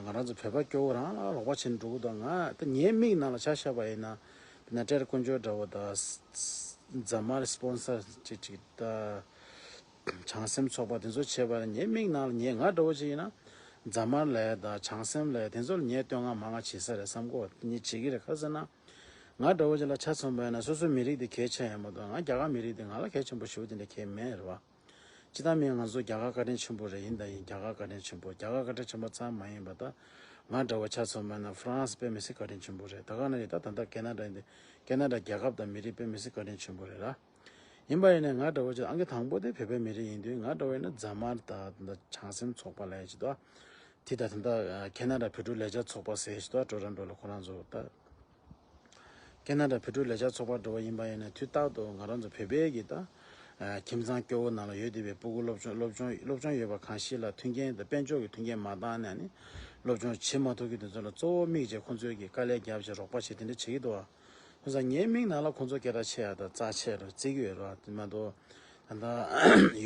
ང་རང་ཚོ་བོད་པ་སྐྱོ་བོ་རང་ལ་རོགས་པ་བྱེད་འགྲོ་གི་འདུག་ང་ད་ངའི་མིག་ནང་ལ་ཆ་བཞག་པ་ཡིན་ན། དཔེར་ན་ཏྲེ་རེ་དཀོན་མཆོག་འདྲ་བོ་དང་། རྫ་དམར་སི་པོན་སར་ཅིག་ཅིག་དང་། བྱམས་སེམས་ཚོགས་པ་དེ་ཚོ་བྱས་པ་ལ་ངའི་མིག་ནང་ལ་ངས་ང་འདྲ་བོ་ཅིག་ཡིན་ན། རྫ་དམར་ལབ་ཡ་དང་བྱམས་སེམས་ལབ་ཡ་དེ་ཚོ་ལ་ངས་བསྟོད་བསྔགས་མང་བ་བྱེད་ས་རེད་བསམ་གོ་ངས་བྱེད་ཀྱི་རེད། ག་རེ་ཟེར་ན། ང་འདྲ་བོ་ཅིག་ལ་ཆ་མཚོན་པ་ཡིན་ན་སོ་སོའི་མི་རིགས་དེ་གལ་ཆེ་ཡོད་མ་གཏོགས་ང་རྒྱ་གར་མི་རིགས་དེ་ང་ལ་གལ་ཆེན་པོ་ཞེ་པོ་དེ་འདྲ་གང་ཡང་མེད་རེད་བ། སྤྱིར་བཏང་མིན་ང་ཚོ་རྒྱ་གར་བཀའ་དྲིན་ཆེན་པོ་རེད། ཡིན་དང་ཡིན་རྒྱ་གར་བཀའ་དྲིན་ཆེན་པོ་རྒྱ་གར་བཀའ་དྲིན་ཆེན་པོ་ཙམ་མ་ཡིན་པ་ད། ང་འདྲ་བོ་ཆ་མཚོན་པ་ཡིན་ན་ཧྥ་རན་སི་དཔེ་མི་སྲིད་བཀའ་དྲིན་ཆེན་པོ་རེད། ད་ག་ནང་བཞིན་ད་ད་ལྟ་ཁེ་ན་ཌ་ཡིན་དུས་ཁེ་ན་ཌ་རྒྱལ་ཁབ་དང་མི་རིགས་དཔེ་མི་སྲིད་བཀའ་དྲིན་ཆེན་པོ་རེད་ར། ཡིན་པ་ཡིན་ནའི་ང་འདྲ་བོ་ཅིག་ཨང་ཀི་དང་པོ་དེ་བོད་པའི་མི་རིགས་ཡིན་དུས་ང་འདྲ་བོ་ཡིན་ན་རྫ་དམར་དང་དེ་འདྲ་བྱང་སེམས་ཚོགས་པ་ལབ་ཡ་ཅིག་འདུག་དེ་ད་ད་ལྟ་ཁེ་ན་ཌ་བོད་ཕྲུག་ལས་འཆར་ཚོགས་པ་ཟེར་ཞིག་འདུག་ཊོ་རོན་ཊོ་ལ་ཁོ་རང་ཚོ་ད། ཁེ་ན་ཌ་བོད་ཕྲུག་ལས་འཆར་ཚོགས་པ་འདྲ་བོ་ཡིན་པ་ཡིན་ན་དུས་རྟག་ཏུ་ང་རང་ཚོ་བོད་པའི་གི་ད། ཁྱིམ་ཚང་སྐྱོ་བོ་ནང་ལ་ཡོད་བསྡད་པའི་སྤུ་གུ་སློབ་སྦྱོང་སློབ་སྦྱོང་སློབ་སྦྱོང་ཡོད་པ་གང་ཞིག་ལ་མཐུན་རྐྱེན་དང་དཔལ་འབྱོར་གྱི་མཐུན་རྐྱེན་མ་འདང་ནས་ནི། སློབ་སྦྱོང་བྱེད་མ་ཐུབ་མཁན་དེ་ཚོ་ལ་གཙོ་བོ་དམིགས་བྱས་ཁོང་ཚོའི་གི་དཀའ་ལས་རྒྱབ་བྱས་རོགས་པ་བྱས་དེ་འདྲ་བྱེད་ཀྱི་འདུག་བ། ཁོ་ཚོ་ངའི་མིག་ནང་ལ་ཁོང་ཚོ་སྐད་གྲགས་ཆེ་ཡ་དང་རྩ་ཆེ་རུ་བརྩི་གི་ཡོད་རེད་བ། དེ་མ་གཏོགས། ད་ལྟ་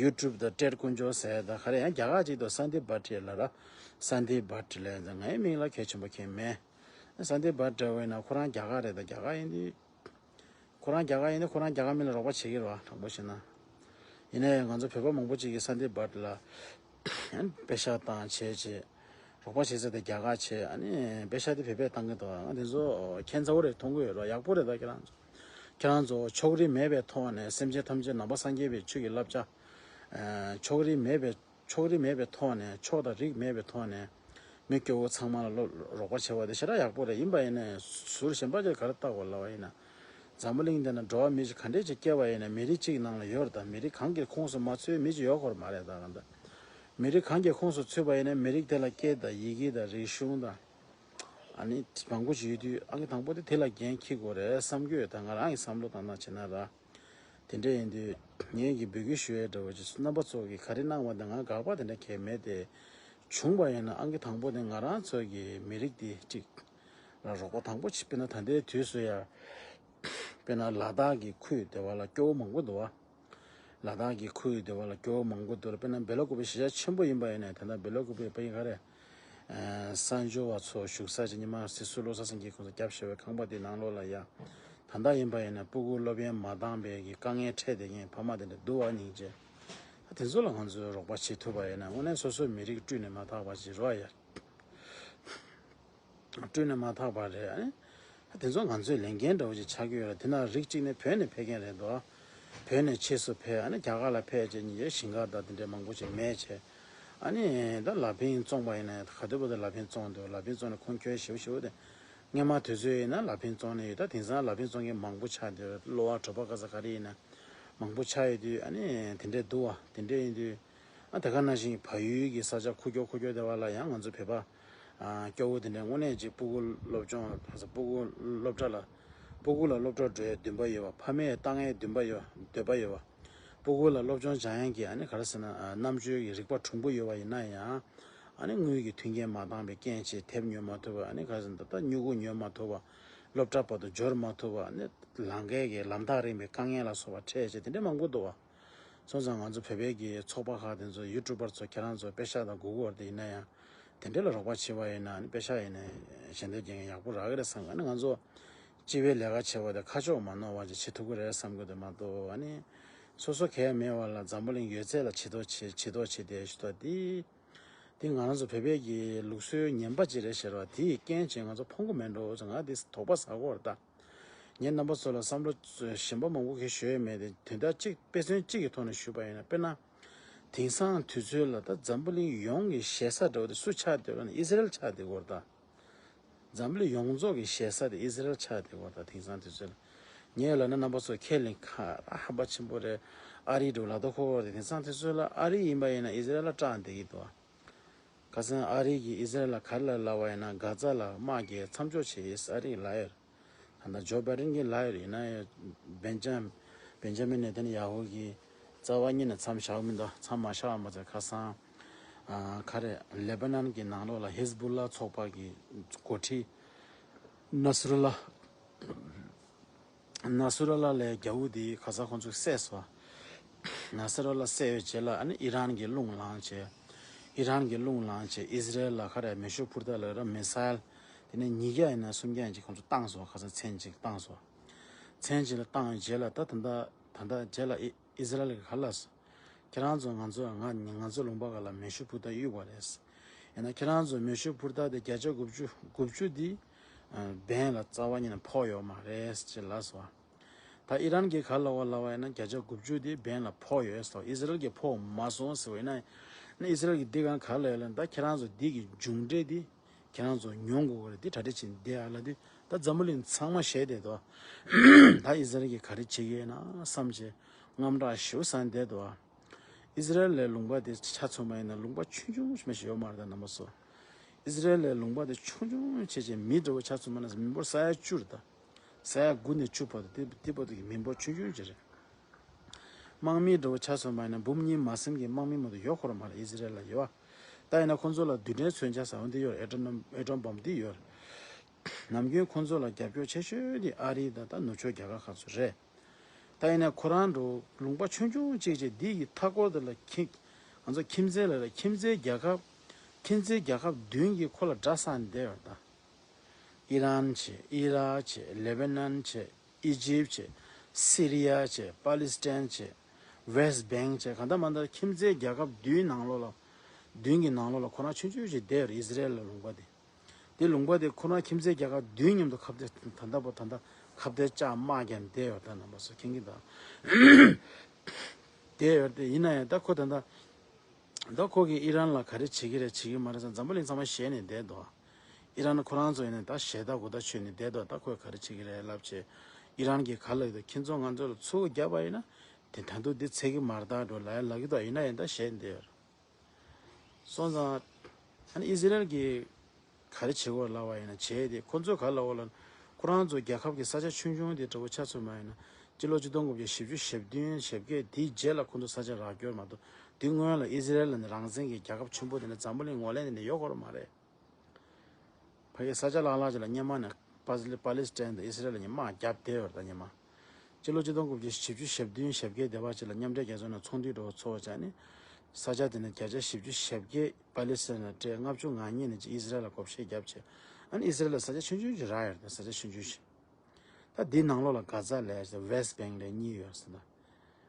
ཡུ་ཊུབ་དང་ཏྲེ་རེ་དཀོན་མཆོག་ཟེར་ཡ་དང་ག་རེ་ཡང་རྒྱ་གར་ཅིག་ཏུ་སན་དིབ་བྷ་ཊི་ལབ་ར། སན་དིབ་བྷ་ཊི་ལབ་ཡ་ངའི་མིག་ལ་གལ་ཆེན་པོ་གང་ཡང་མེད། སན་དིབ་བྷ་ཊི་འདྲ་བོ་ཡིན་ན་ཁོ་རང་རྒྱ་གར་རེད། ད་རྒྱ་གར་ཡིན་དུས། ཁོ་རང་རྒྱ་གར་ཡིན་དུས་ཁོ་རང་རྒྱ་གར་མི་ལ་རོགས་པ་བྱེད་ཀྱི་རེད་བ་དྲང་པོ་བཤད་ན། ཡིན་ན་ཡང་ང་ཚོ་བོད་པ་མང་པོ་ཅིག་གིས་སན་དིབ་བྷ་ཊི་ལ་པེ་ཤག་བཏང་བྱས་བྱས། རོགས་པ་བྱེད་ས་དེ་རྒྱ་གར་བྱས། ཨ་ནི་པེ་ཤག་དེ་བོད་པས་བཏང་གི་འདུག་ང་དེ་ཚོ་ཁྱད་མཚར་པོ་རེད་མཐོང་གི་ཡོད་རེད་བ། ཡག་པོ་རེད། ད་ཁྱེད་རང་ཚོ་ཁྱེད་རང་ཚོ་ཕྱོགས་རིས་མེད་པའི་ཐོག་ནས་སེམས་ཅན་ཐམས་ཅད་ནང་པ་སངས་རྒྱས་པའི་ཆོས་ཀྱི་བསླབ་བྱ། ཕྱོགས་རིས་མེད་པའི་ཕྱོགས་རིས་མེད་པའི་ཐོག་ནས་ཕྱོགས་དང་རིས་མེད་པའི་ཐོག་ནས་མི་སྐྱོ་བོ་ཚང་མ་ལ་སློབ་རོགས་པ་བྱེད་པ་དེ་ཞེ་དྲག་ཡག་པོ་རེད། ཡིན་པ་ཡིན་ནའི་ཟུར་གཞན་པ་ཅིག་ག་རེ་བལྟ་དགོས་ལབ་པ་ཡིན་ན། འཛམ་བུ་གླིང་འདི་ན་འགྲོ་བ་མི་ཞིག་ག་འདྲས་ཅིག་སྐྱེ་བ་ཡིན་ན་མི་རིགས་གཅིག་ནང་ལ་ཡོད་རེད། ད་མི་རིགས་གང་གི་ཁོངས་སུ་མ་ཚུད་མི་ཅིག་ཡོད་དགོས་རེད་མ་རེད། ད་གང་ལྟར་མི་རིགས་གང་གི་ཁོངས་སུ་ཚུད་པ་ཡིན་ན་མི་རིགས་དེ་ལ་སྐད་དང་ཡི་གེ་དང་རིག་གཞུང་དང་། ཨ་ནི་མང་པོ་ཞིག་ཡོད་དུས་ཨང་ཀི་དང་པོ་དེ་དེ་ལ་འགན་འཁྱེར་དགོས་རེད་བསམ་གྱི་ཡོད། ད་ང་རང་གི་བསམ་བློ་བཏང་སྟངས་བྱས་ན་ར། དེ་འདྲ་ཡིན་དུས་ངས་ཀྱི་འབོད་སྐུལ་ཞུ་ཡས་འདྲ་བོ་ཅིག་རྣམ་པ་ཚོ་གིས་ག་རེ་གནང་བ་དང་ང་དགག་པ་དེ་འདྲ་གང་ཡང་མེད་དེ། བྱུང་བ་ཡིན་ན་ཨང་ཀི་དང་པོ་དེ་ང་རང་ཚོ་གི་མི་རིགས་དེ་གཅིག་ལ་རོགས་པ་དང་པོ་བྱེད། དཔེར་ན་ད་ལྟའི་དུས་སུ་ཡ། དཔེར་ན་ལ་དྭགས་ཀྱི་ཁུལ་དེ་བ་ལ་སྐྱོ་བོ་མང་པོ་འདུག་བ། ལ་དྭགས་ཀྱི་ཁུལ་དེ་བ་ལ་སྐྱོ་བོ་མང་པོ་འདུག་དཔེར་ན་སྦེལ་ཀོབ་གཞིས་ཆགས་ཆེན་པོ་ཡིན་པ་ཡིན་ནའི་ད་ལྟ་སྦེལ་ཀོབ་པའི་ཕ་ཡིན་ག་རེ། གསར་འབྱོར་བ་ཚོ་བཞུགས་ས་ཅིག་ཉི་མ་སྲིད་ཟུར་བློ་བཟང་སེང་གེ་ཁོང་ཚོ་སྐྱབས་བཅོལ་བའི་ཁང་པ་དེའི་ནང་ལོགས་ལ་ཡ། ད་ལྟ་ཡིན་པ་ཡིན་ན་སྤུ་གུ་སློབ་ཡོན་མ་འདང་བའི་གི་དཀའ་ངལ་འཕྲད་བསྡད་མཁན་ཕ་མ་དེ་འདྲ་འདུག་བ། སྙིང་རྗེ། དེ་ཚོ་ལ་ང་ཚོས་རོགས་པ་བྱེད་ཐུབ་པ་ཡིན་ན། དངོས་གནས་སོ་སོའི་མི་རིགས་བཀྲུས་ནས་མ་ཐག་པ་ཅིག་རེད་ཡ། བཀྲུས་ནས་མ་ཐག་པ་རེད། ཨ་ནི་དེ་ཚོ་ང་ཚོའི་ལས་འགན་འདྲ་བོ་ཅིག་ཆགས་ཀྱི་ཡོད་རེད། དེ་ན་རིགས་གཅིག་ནི་བོད་ནས་ཕེབས་མཁན་རེད་འདུག་བོད་ནས་ཕྱིས་སུ་ཕེབས། ཨ་ནི་རྒྱ་གར་ལ་ཕེབས་བྱས་ཉིན་རེ་ཞིང་ཁ་དང་དེ་འདྲའི་མང་པོ་ཅིག་མེད་བྱས། ཨ་ནི་ད་ལ་ཕིང་བཙོངས་པ་ཡིན་ན་ག་དུས་བར་དུ་ལ་ཕིང་བཙོངས་འདུག་ལ་ཕིང་བཙོངས་ནས་ཁོང་ཁྱོན་ཞེ་པོ་ཞེ་པོ་དེ། སྔོན་མ་དུས་ཚོད་ཡིན་ན་ལ་ཕིང་བཙོངས་ནས་ཡོད། ད་དེང་སང་ལ་ཕིང་བཙོང་མཁན་མང་པོ་ཆགས་འདུག་གློ་བ་གྲོད་པ་ག་ས་ག་རེ་ཡིན་ན་མང་པོ་ཆགས་ཡོད་དུས། ཨ་ནི་དེ་འདྲའི་འདུག་བ། དེ་འདྲའི་ཡིན་དུས། ཨ་དེ་ག་ནང་བཞིན་བལ་ཡུལ་གྱི་ས་ཆ་ཁུག་ཀྱོག་ཁུག་ཀྱོག་དེ་བ་ལ་ཡང་ང་ཚོ་བོད་པ་ཨ་སྐྱོ་བོ་དེ་འདྲ་དངོས་གནས་ཅིག་སྤུ་གུ་སློབ་སྦྱོང་ཕ་ས་སྤུ་གུ་སློབ་གྲྭ་ལ་སྤུ་གུ་ལ་སློབ་གྲྭ་འགྲོ་ཡའི་འདུན་པ་ཡོད་པ། ཕ་མས་ལྟ་མཁན་འདུན་པ་ཡོད་འདོད་པ་ཡོད་པ། སྤུ་གུ་ལ་སློབ་སྦྱོང་སྦྱང་ཡག་གི་ཨ་ནི་ག་རེ་ཟེར་ན་ཨ་རྣམ་དཔྱོད་ཀྱི་རིག་པ་གྲུང་པོ་ཡོད་པ་ཡིན་ན་ཡང་། ཨ་ནི་དངུལ་གྱི་མཐུན་རྐྱེན་མ་འདང་བའི་རྐྱེན་བྱས་དེབ་ཉོ་མ་ཐུབ་པ། ཨ་ནི་ག་རེ་ཟེར་ན་ད་ལྟ་སྨྱུ་གུ་ཉོ་མ་ཐུབ་པ། སློབ་གྲྭ་བར་དུ་འབྱོར་མ་ཐུབ་པ། ཨ་ནི་ལམ་ཁའི་གི་ལམ་ཐག་རིང་བའི་དཀའ་ངལ་ལ་སོགས་པ་འཕྲད་བྱས་དེ་འདྲ་མང་པོ་འདུག་བ། སོང་ཙང་ང་ཚོ་བོད་པའི་གི་ཚོགས་པ་ཁག་དེ་ཚོ་ཡུ་ཊུབ་པར་ཚོ་ཁྱེད་རང་ཚོ་པེ་ཤག་དང་སྒུག་གི་ཡོད་རེད། དེ་ཡིན་ན་ཡང་དེ་འདྲ་ལ་རོགས་པ་བྱེད་པ་ཡིན་ན་ཨ་ནི་པེ་ཤག་ཡིན་ན་ཞལ་འདེབས་རྒྱག་མཁན་ཡག་པོ་རག་གི་རེད་བསམ་གི། ཨ་ནི་ང་ཚོ་སྤྱི་པའི་ལས་ཀ་བྱེད་པ་དེ་ཁ་ཕྱོགས་མ་ནོར་བ་ཅིག་བྱེད་ཐུབ་ཀྱི་རེད་བསམ་གི་འདུག་མ་གཏོགས། ཨ་ནི་སོ་སོ་གལ་མེད་པ་ལ་འཛམ་བུ་གླིང་ཡོད་ཚད་ལ་བྱེད་དོ་བྱེད་བྱེད་དོ་བྱེད་དེ་ཞུ་དོ་དེ། དེ་ང་རང་ཚོ་བོད་པའི་གི་ལུགས་སྲོལ་ངན་པ་ཅིག་རེད་ཟེར་བ་དེའི་རྐྱེན་བྱས་ང་ཚོ་ཕོངས་གི་མེད་འགྲོ་ཟེར་ང་དེ་དོགས་པ་ཟ་གི་ཡོད་རེད་ད། ངས་རྣམ་པ་ཚོ་ལ་བསམ་བློ་གཞན་པ་མང་པོ་གི་ཞུ་ཡས་མེད་དེ། དོན་དག་གཅིག་དཔེ་མཚོན་གཅིག་གི་ཐོག་ནས་ཞུས་པ་ཡིན་ན། དཔེར་ན། དེང་སང་དུས་ཚོད་ལ་ད་འཛམ་བུ་གླིང་ཡོངས་ཀྱི་ཞེ་ས་འདྲ་བོ་དེ་སུ་ཆགས་བསྡད་ཡོད་ལབ་ན་ཨི་ཟི་རེལ་ཆགས་བསྡད་ཡོད་རེད་ད། འཛམ་བུ་གླིང་ཡོངས་རྫོགས་ཀྱི་ཞེ་ས་དེ་ཨི་ཟི་རེལ་ཆགས་བསྡད་ཡོད་རེད་ད། དེང་སང་དུས་ཚོད་ལ། ངས་ལབ་ན་རྣམ་པ་ཚོ་ཁས་ལེན་ཁ་ཧམ་པ་ཆེན་པོ་རེད། ཨ་རི་འདྲ་བོ་ལབ་ད་ཁོ་བོ་དེ་དེང་སང་དུས་ཚོད་ལ་ཨ་རི་ཡིན་པ་ཡིན་ན་ཨི་ཟི་རེལ་ལ་སྐྲག་བསྡད་ཀྱི་འདུག་ཁ་སང་ཨ་རི་གིས་ཨི་ཟི་རེལ་ལ་ག་རེ་ལབ་ལབ་པ་ཡིན་ན། གྷ་ཛ་ལ་དམག་རྒྱག་མཚམས་འཇོག་བྱེད་ཡིན་ཨ་རི་གིས་ལབ་ཡོད། ད་ལྟ་ཇོ་བྷའི་ཌེན་གྱིས་ལབ་ཡོད་རེད། ཡིན་ན་ཡང་བེན་ཇམ་བེན་ཇ་མིན་ནེ་ཐན་ཡ་ཧུ་གིས་རྩ་བ་ཉིད་ནས་མཚམས་བཞག་མི་འདུག་མཚམས་མ་བཞག་པ་མ་ཚད་ཁ་སང་ཨ་ག་རེ་ལེ་བྷ་ནན་གྱི་ནང་ལོགས་ལ་ཧིས་བུ་ལ་ཚོགས་པ་གི་འགོ་ཁྲིད་ནཱ་སུ་རུ་ལ། ནཱ་སུ་ར་ལ་ལའི་རྒྱལ་པོ་དེ་ག་ས་ཁོང་ཚོས་བསད་སོང་། ནཱ་སུ་ར་ལ་བསད་ཡོད་རྗེས་ལ་ཨ་ནི་ཨི་རན་གྱིས་རླུང་ལངས་བྱས། ཨི་རན་གྱིས་རླུང་ལངས་བྱས་ཨི་ཟི་རེལ་ལ་ག་རེ་མེ་ཤུགས་འཕུར་མདའ་ལ་ར་མི་སེལ། དེ་ནས་ཉིས་བརྒྱ་ཡིན་ན་སུམ་བརྒྱ་ཡིན་ཅིག་ཁོང་ཚོས་བཏང་སོང་། ཁ་སང་མཚན་གཅིག་བཏང་སོང་། མཚན་གཅིག་ལ་བཏང་ཡོད་རྗེས་ལ་ད་ད་ལྟ་ད་ལྟ་རྗེས་ལ་ཨི་ཨི་ཟི་རེལ་གྱིས་ག་ལབ་སོང་། ཁྱེད་རང་ཚོ་ང་ཚོ་ང་ང་ཚོ་ལུང་པ་ག་ལ་མེ་ཤུགས་འཕུར་མདའ་གཡུགས་པ་རེད། ཡིན་ན་ཁྱེད་རང་ཚོ་མེ་ཤུགས་འཕུར་མདའ་དེ་བརྒྱ་ཆ་དགུ་བཅུ་དགུ་བཅུ་དེ་བན་ལ་རྩ་བ་ཉིད་ནས་ཕོག་ཡོད་མ་རེད་ཅེས་ལབ་སོང་། ད་ཨི་རན་གྱིས་ག་ལབ་པ་ལབ་པ་ཡིན་ན་བརྒྱ་ཆ་དགུ་བཅུ་དེ་བན་ལ་ཕོག་ཡོད་ཟེར། ཨི་ཟི་རེལ་གྱིས་ཕོག་མ་སོང་ཟེར་བ་ཡིན་ན། ཨི་ཟི་རེལ་གྱིས་འདི་གང་ག་ལབ་ཡོད་ལབ་ན། ད་ཁྱེད་རང་ཚོ་འདི་གི་མཇུག་འབྲས་དེ་ཁྱེད་རང་ཚོ་མྱོང་དགོས་ཀྱི་རེད། འདི་གྲ་སྒྲིག་བྱས་བསྡད་ཨ་ལ་དུས་ད་འཛམ་བུ་གླིང་ཚང་མ་ཞེད་བསྡད་འདུག་ད་ཨི་ཟི་རེལ་གྱིས་ག་རེ་བྱེད་ཀྱི་ཡོད་ན་བསམ་བྱས་དངངས་སྐྲག་ཞེ་པོ་ཟ་བསྡད་འདུག་ཨི་ཟི་རེལ་ལའི་ལུང་པ་དེ་ཆ་མཚོན་པ་ཡིན་ན་ལུང་པ་ཆུང་ཆུང་ཞིག་མ་ཞིག་ཡོད་མ་རེད་ད་རྣམ་པ་ཚོ། ཨི་ཟི་རེལ་ལའི་ལུང་པ་དེ་ཆུང་ཆུང་བྱས་བྱས་མི་འདྲ་བོ་ཆ་མཚོན་པ་ན་མི་འབོར་ས་ཡ་བཅུ་རེད་ད། ས་ཡ་དགུ་ནས་བཅུ་བར་དུ་དེ་དེ་བར་དུ་གི་མི་འབོར་ཆུང་ཆུང་ཅིག་རེད། དམག་མི་འདྲ་བོ་ཆ་མཚོན་པ་ཡིན་ན་འབུམ་གཉིས་མ་ཟིན་གྱི་དམག་མི་མ་གཏོགས་ཡོད་ཁོ་ར་མ་རེད་ཨི་ཟི་རེལ་ལ་ཡོད་པ། ད་ཡིན་ན་ཁོང་ཚོ་ལ་རྡུལ་ཕྲན་མཚོན་ཆ་ཟེར་བ་འདི་ཡོད་རེད། ཨེ་ཊོམ་ཨེ་ཊོམ་བོམ་འདི་ཡོད་རེད། ནམ་རྒྱུན་ཁོང་ཚོ་ལ་རྒྱབ་སྐྱོར་ཆེ་ཤོས་དེ་ཨ་རི་དང་ད་ནུབ་ཕྱོགས་རྒྱལ་ཁབ་ཁག་ཚོ་རེད། ད་ཡིན་ན་ཁོ་རང་འདྲ་བོ་ལུང་པ་ཆུང་ཆུང་གཅིག་བྱས་འདི་ཡི་མཐའ་སྐོར་དེ་ལ་ཁྱི་ང་ཚོ་ཁྱིམ་མཚེས་ལ་ལ་ཁྱིམ་མཚེས་རྒྱལ་ཁབ་ཁྱིམ་མཚེས་རྒྱལ་ཁབ་བདུན་གྱིས་ཁོ་ལ་དགྲ་བསགས་བསྡད་ཡོད་ད། ཨི་རན་བྱས། ཨི་རག་བྱས། ལེ་བྷ་ནན་བྱས། ཨི་ཇིབ་བྱས། སི་རི་ཡ་བྱས། པ་ལི་སི་ཐན་བྱས། ཝེ་སི་བེང་བྱས། གང་ལྟར་མ་ལྟར་ཁྱིམ་མཚེས་རྒྱལ་ཁབ་བདུན་ནང་ལོགས་ལ། བདུན་གྱི་ནང་ལོགས་ལ་ཁོ་རང་ཆུང་ཆུང་ཞིག་བསྡད་ཡོད་རེད། ཨི་ཟི་རེལ་ལ་ལུང་པ་དེ། དེ་ལུང་པ་དེ་ཁོ་རང་ཁྱིམ་མཚེས་རྒྱལ་ཁབ་བདུན་མཉམ་དུ་ཁ་གཏད་ད་ལྟ་བར་ད་ལྟ་ཁ་གཏད་བཅག་དམག་རྒྱབ་བསྡད་ཡོད་ད་རྣམ་པ་ཚོ་མཁྱེན་གྱི་འདུག་བསྡད་ཡོད་དེ་ཡིན་ན་ཡང་ད་ཁོ་ད་ལྟ། ད་ཁོ་གིས་ཨི་རན་ལ་ག་རེ་བྱེད་ཀྱི་རེད་བྱེད་ཀྱི་མ་རེད་ཟེར་འཛམ་བུ་གླིང་ཚང་མ་ཞེད་ནས་བསྡད་འདུག་ཨི་རན་ཁོ་རང་ཚོ་ཡིན་ནས་ད་ཞེད་སྡང་མགོ་ཐག་ཆོད་ནས་བསྡད་འདུག་ད་ཁོས་ག་རེ་བྱེད་ཀྱི་རེད་ལབ་བྱས། ཨི་རན་གྱིས་ག་ལབ་ཡོད་ཁྱེད་ཚོ་ང་ཚོ་ལ་ཚུར་རྒྱབ་པ་ཡིན་ན་དེ་ད་དུང་འདི་ཚད་ཀྱི་མ་རེད་ད་འགྲོ་ལབ་ལབ་ཀྱི་འདུག་ཡིན་ན་ཡང་ད་ཞེད་བསྡད་ཡོད་རེད། སོང་ཙང་ཨ་ནི་ཨི་ཟི་རེལ་གྱིས། ག་རེ་བྱེད་དགོས་ལབ་པ་ཡིན་ན་བྱས་ཏེ་ཁོ་ཚོས་ག་ལབ་དགོས་ལབ་ན། ཁོ་རང་ཚོ་རྒྱལ་ཁབ་ཀྱི་ས་ཆ་ཆུང་ཆུང་དེ་འདྲ་བོ་ཆ་མཚོན་པ་ཡིན་ན་སྤྱི་ལོ་ཆིག་སྟོང་དགུ་བརྒྱ་བཞི་བཅུ་ཞེ་བདུན་ཞེ་བརྒྱད་དེའི་རྗེས་ལ་ཁོ་ཚོ་ས་ཆ་རག་རྒྱུ་མ་གཏོགས་དེ་སྔོན་ལ་ཨི་ཟི་རེལ་ལ་ནི་རང་བཙན་གྱི་རྒྱལ་ཁབ་ཆེན་པོ་དེ་ནི་འཛམ་བུ་གླིང་ངོས་ལེན་དེ་ནི་ཡོད་དགོས་ར་མ་རེད། ཕ་གི་ས་ཆ་ལྷག་ལྷག་ཅིག་ལ་སྔོན་མ་ནས་པ་ལི་པ་ལི་སི་ཐན་དང་ཨི་ཟི་རེལ་ལ་ནི་དམག་རྒྱབ་བསྡད་ཡོད་རེད་ད་སྔོན་མ། སྤྱི་ལོ་ཆིག་སྟོང་དགུ་བརྒྱ་བཞི་བཅུ་ཞེ་བདུན་ཞེ་བརྒྱད་དེ་བར་ཅིག་ལ་མཉམ་འབྲེལ་རྒྱལ་ཚོགས་ནང་ཚོགས་འདུ་འགྲོ་ཚོགས་བྱས་ནས་ས་ཆ་དེ་ནས་བརྒྱ་ཆ་བཞི་བཅུ་ཞེ་བརྒྱད་པ་ལི་སི་ཐན་ལ་སྤྲད། ལྔ་བཅུ་ང་གཉིས་ནས་ཅིག་ཨི་ཟི་རལ་ལ་བགོ་བཤའ་བརྒྱབ་བྱས། ཨ་ནི་ཨི་ཟི་རལ་ལ་ས་ཆ་ཆུང་ཆུང་ཞིག་རག་ཡོད་རེད། ས་ཆ་ཆུང་ཆུང་ཞིག་ད་འདི་ནང་ལོགས་ལ་གྷ་ཛ་ལབ་ཡ་ཟེར་ཝེ་སི་བེང་ལབ་གཉིས་ཡོད་ཟེར་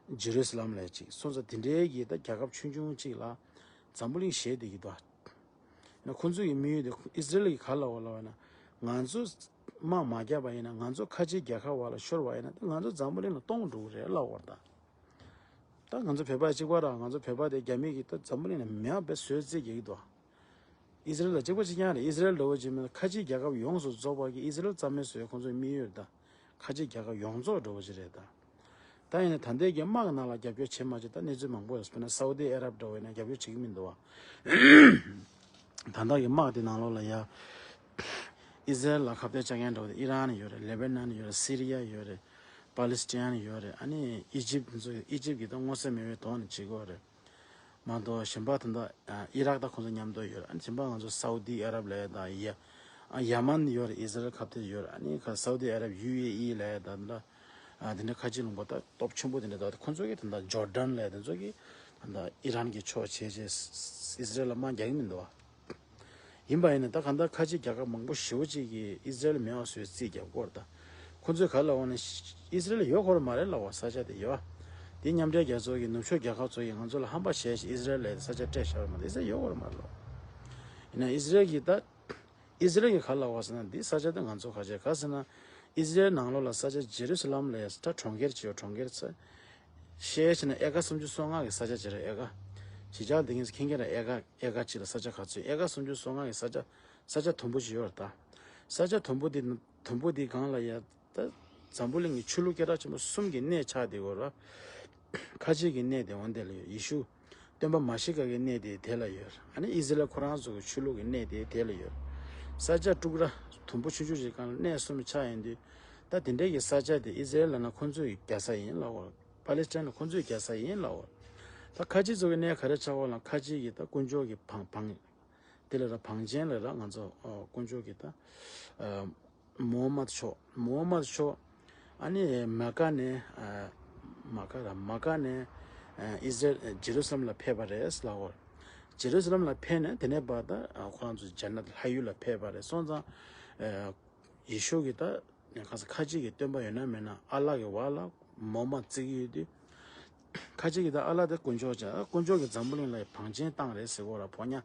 ད། ཇེ་རུ་སི་ལམ་ལ་ཅིག་སོང་ཙང་དེ་འདྲའི་གི་ད་རྒྱལ་ཁབ་ཆུང་ཆུང་ཅིག་ལ་འཛམ་བུ་གླིང་ཞེད་བསྡད་ཀྱི་འདུག་ན་ཁོང་ཚོ་གི་དམིགས་ཡུལ་དེ་ཨི་ཟི་རེལ་གྱི་ག་ལ་བ་ལ་བ་ན་ང་ཚོ་དམག་མ་རྒྱབ་པ་ཡིན་ན། ང་ཚོ་ཁ་ཆེའི་རྒྱལ་ཁབ་བ་ལ་ཤོར་བ་ཡིན་ན། ད་ང་ཚོ་འཛམ་བུ་གླིང་ལ་སྟོང་འགྲོ་གི་རེད་ལབ་པ་རེད་ད། ད་ང་ཚོ་བོད་པ་གཅིག་པ་ར། ང་ཚོ་བོད་པ་དེ་རྒྱ་མི་གིས་ད་འཛམ་བུ་གླིང་ནས་མེད་པའི་བཟོས་རྩིས་རྒྱག་གི་འདུག་ཨི་ཟི་རེལ་ལ་གཅིག་པ་གཅིག་རྐྱང་རེད། ཨི་ཟི་རེལ་འགྲོ་བ་ཅིག་མིན་ཁ་ཆེའི་རྒྱལ་ཁབ་ཡོངས་སུ་རྫོགས་པ་གི་ཨི་ཟི་རེལ་རྩ་མེད་བཟོས་ཁོང་ཚོའི་དམིགས་ཡུལ་ད། ཁ་ཆེའི་རྒྱལ་ཁབ་ཡོངས་རྫོགས་འགྲོ་བ་ཅིག་རེད་ད། ད་ཡིན་ན་ད་ལྟའི་གི་དམག་ནང་ལ་རྒྱབ་སྐྱོར་བྱེད་མ་བྱེད་ད་གནས་ཚུལ་མང་པོ་ཡོད། དཔེར་ན་སའུ་དི་ཨ་རབ་འདྲ་བོ་ཡིན་ན་རྒྱབ་སྐྱོར་བྱེད་ཀྱི་མི་འདུག་བ། ད་ལྟ་གི་དམག་དེ་ནང་ལོགས་ལ་ཡ་ཨི་ཟི་རེལ་ལ་ཁ་གཏད་བཅག་མཁན་འདྲ་བོ་དེ་ཨི་རན་ཡོད་རེད། ལེ་བྷ་ནན་ཡོད་རེད། སི་རི་ཡ་ཡོད་རེད། པ་ལི་སི་ཐན་ཡོད་རེད། ཨ་ནི་ཨི་ཇིབ་དེ་ཚོ། ཨི་ཇིབ་གིས་ད་མངོན་གསལ་མེད་པའི་ཐོག་ནས་བྱེད་ཀྱི་ཡོད་རེད། མ་གཏོགས་གཞན་པ་ད་ལྟ་ཨི་རག་དང་ཁོང་ཚོ་མཉམ་དུ་ཡོད་རེད། ཨ་ནི་གཞན་པ་ང་ཚོ་སའུ་དི་ཨ་རབ་ལབ་ཡ་དང་ཡ་ཡ་མན་ཡོད་རེད། ཨི་ཟི་རེལ་ཁ་གཏད་ཡོད་རེད། ཨ་ནི་ཁ་སའུ་དི་ཨ་རབ་ཡུ་ཨེ་ཨི་ལབ་ཡ་དང་ད། ཨ་དེ་འདྲ་ཁ་ཆེ་ལུང་པ་ད་སྟོབས་ཆེན་པོ་དེ་འདྲ་ད་ཁོང་ཚོ་གིས་ད་ལྟ་ཇོར་ཌན་ལབ་དེ་ཚོ་གིས་ད་ལྟ་ཨི་རན་གྱི་ཕྱོགས་བྱས་བྱས་ཨི་ཟི་རེལ་ལ་དམག་རྒྱག་གི་མི་འདུག་བ། ཡིན་པ་ཡིན་ན་ད་གང་ལྟར་ཁ་ཆེ་རྒྱལ་ཁབ་མང་པོ་ཞེ་པོ་ཅིག་གིས་ཨི་ཟི་རེལ་མེད་པ་བཟོས་རྩིས་རྒྱབ་སྐོར་ད། ཁོང་ཚོས་ག་ལབ་པ་ན་ཨི་ཟི་རེལ་ཡོད་དགོས་རེད་མ་རེད་ལབ་པ། ས་ཆ་དེ་ཡོད། དེ་མཉམ་འབྲེལ་རྒྱལ་ཚོགས་ཀྱི་ནུབ་ཕྱོགས་རྒྱལ་ཁབ་ཚོ་གིས་ང་ཚོ་ལ་ཧམ་པ་བཤད་བྱས་ཨི་ཟི་རེལ་ལ་ས་ཆ་སྤྲད་བཞག་པ་མ་གཏོགས་ཨི་ཟི་རེལ་ཡོད་དགོས་རེད་མ་རེད་ལབ། ཡིན་ན་ཨི་ཟི་རེལ་གྱིས་ད། ཨི་ཟི་རེལ་གྱིས་ག་ལབ་པ་ཟེར་ན། འདི་ས་ཆ་དེ་ང་ཚོ་ག་ཆེ་ག་ཟེར་ན། ཨི་ཟི་རེལ་ནང་ལོགས་ལ་ས་ཆ་ཇེ་རུ་སི་ལམ་ལ་ཡ་ད་གྲོང་ཁྱེར་ཅིག་ཡོད། གྲོང་ཁྱེར་ཚོ་བཤད་བྱས་ན་ཨེ་ཀ་སུམ་ཅུ་སོ་ལྔ་གི་ས་ཆ་ཅིག་རེད། ཨེ་ཀ་ཇི་ལྟར་འདི་ངས་མཁྱེན་གྱི་རེད། ཨེ་ཀ་ཨེ་ཀ་གཅིག་ལ་ས་ཆ་ག་ཚོད། ཨེ་ཀ་སུམ་ཅུ་སོ་ལྔ་གི་ས་ཆ། ས་ཆ་དུམ་བུ་ཅིག་ཡོད་རེད་ད། ས་ཆ་དུམ་བུ་འདི་དུམ་བུ་འདི་སྒང་ལ་ཡ་ད་འཛམ་བུ་གླིང་གི་ཆོས་ལུགས་སྐད་གྲགས་ཆེན་པོ་གསུམ་གྱི་གནས་ཆགས་བསྡད་ཡོད་རེད། ཁ་ཆེ་གི་གནས་དེ་འོ་འདི་ལ་ཡོད། ཡེ་ཤུ་སྟོན་པ་མཱ་ཤི་ཀ་གི་གནས་དེ་དེ་ལ་ཡོད། ཨ་ནི་ཨི་ཟི་རེལ་ཁོ་རང་ཚོ་གི་ཆོས་ལུགས་ཀྱི་གནས་དེ་དེ་ལ་ཡོད། ས་ཆ་དྲུག་ར་དུམ་བུ་ཆུང་ཆུང་ཞིག་སྒང་ལ་གནས་གསུམ་ཆགས་ཡོང་དུས། ད་དེ་འདྲའི་གི་ས་ཆ་དེ་ཨི་ཟི་རེལ་ལབ་ན་ཁོང་ཚོའི་རྒྱལ་ས་ཡིན་ལབ་དགོས། པ་ལི་སི་ཐན་ལ་ཁོང་ཚོའི་རྒྱལ་ས་ཡིན་ལབ་དགོས། ད་ཁ་ཆེ་ཚོ་གི་གནས་ག་རེ་ཆགས་པ་ལབ་ན། ཁ་ཆེ་གི་ད་དཀོན་མཆོག་གི་བང་བང་དེ་ལ་ར་བང་ཆེན་ལ་ར་ང་ཚོ་ཨ་དཀོན་མཆོག་གི་ད་ཨ་མོ་ཧམ་མད་མཆོག་མོ་ཧམ་མད་མཆོག་ཨ་ནི་མ་ཀ་ནས་ཨ་མ་ཀ་ར་མ་ཀ་ནས་ཨ་ཨི་ཟི་རེལ་ཇེ་རུ་སི་ལམ་ལ་ཕེབས་པ་རེད་ལབ་དགོས། ཇེ་རུ་སི་ལམ་ལ་ཕེབས་ནས་དེ་ནས་བར་ད་ཨ་ཁོ་རང་ཚོ་ཇ་ནད་ལྷ་ཡུལ་ལ་ཕེབས་པ་རེད། སོང་ཙང་ཨ་ཡེ་ཤུ་གི་ད་ཁ་ས་ཁ་ཅིག་གི་སྟོན་པ་ཡོད་ན་མེད་ན་ཨ་ལ་གི་བར་ལ་མོ་མ་བརྩི་གི་ཡོད་དུས། ཁ་ཅིག་གི་ད་ཨ་ལ་དེ་དཀོན་མཆོག་ཅིག་དཀོན་མཆོག་གི་འཛམ་བུ་གླིང་ལ་བང་ཆེན་བཏང་རེད་ཟེར་གོ་ར། ཕོ་ཉ་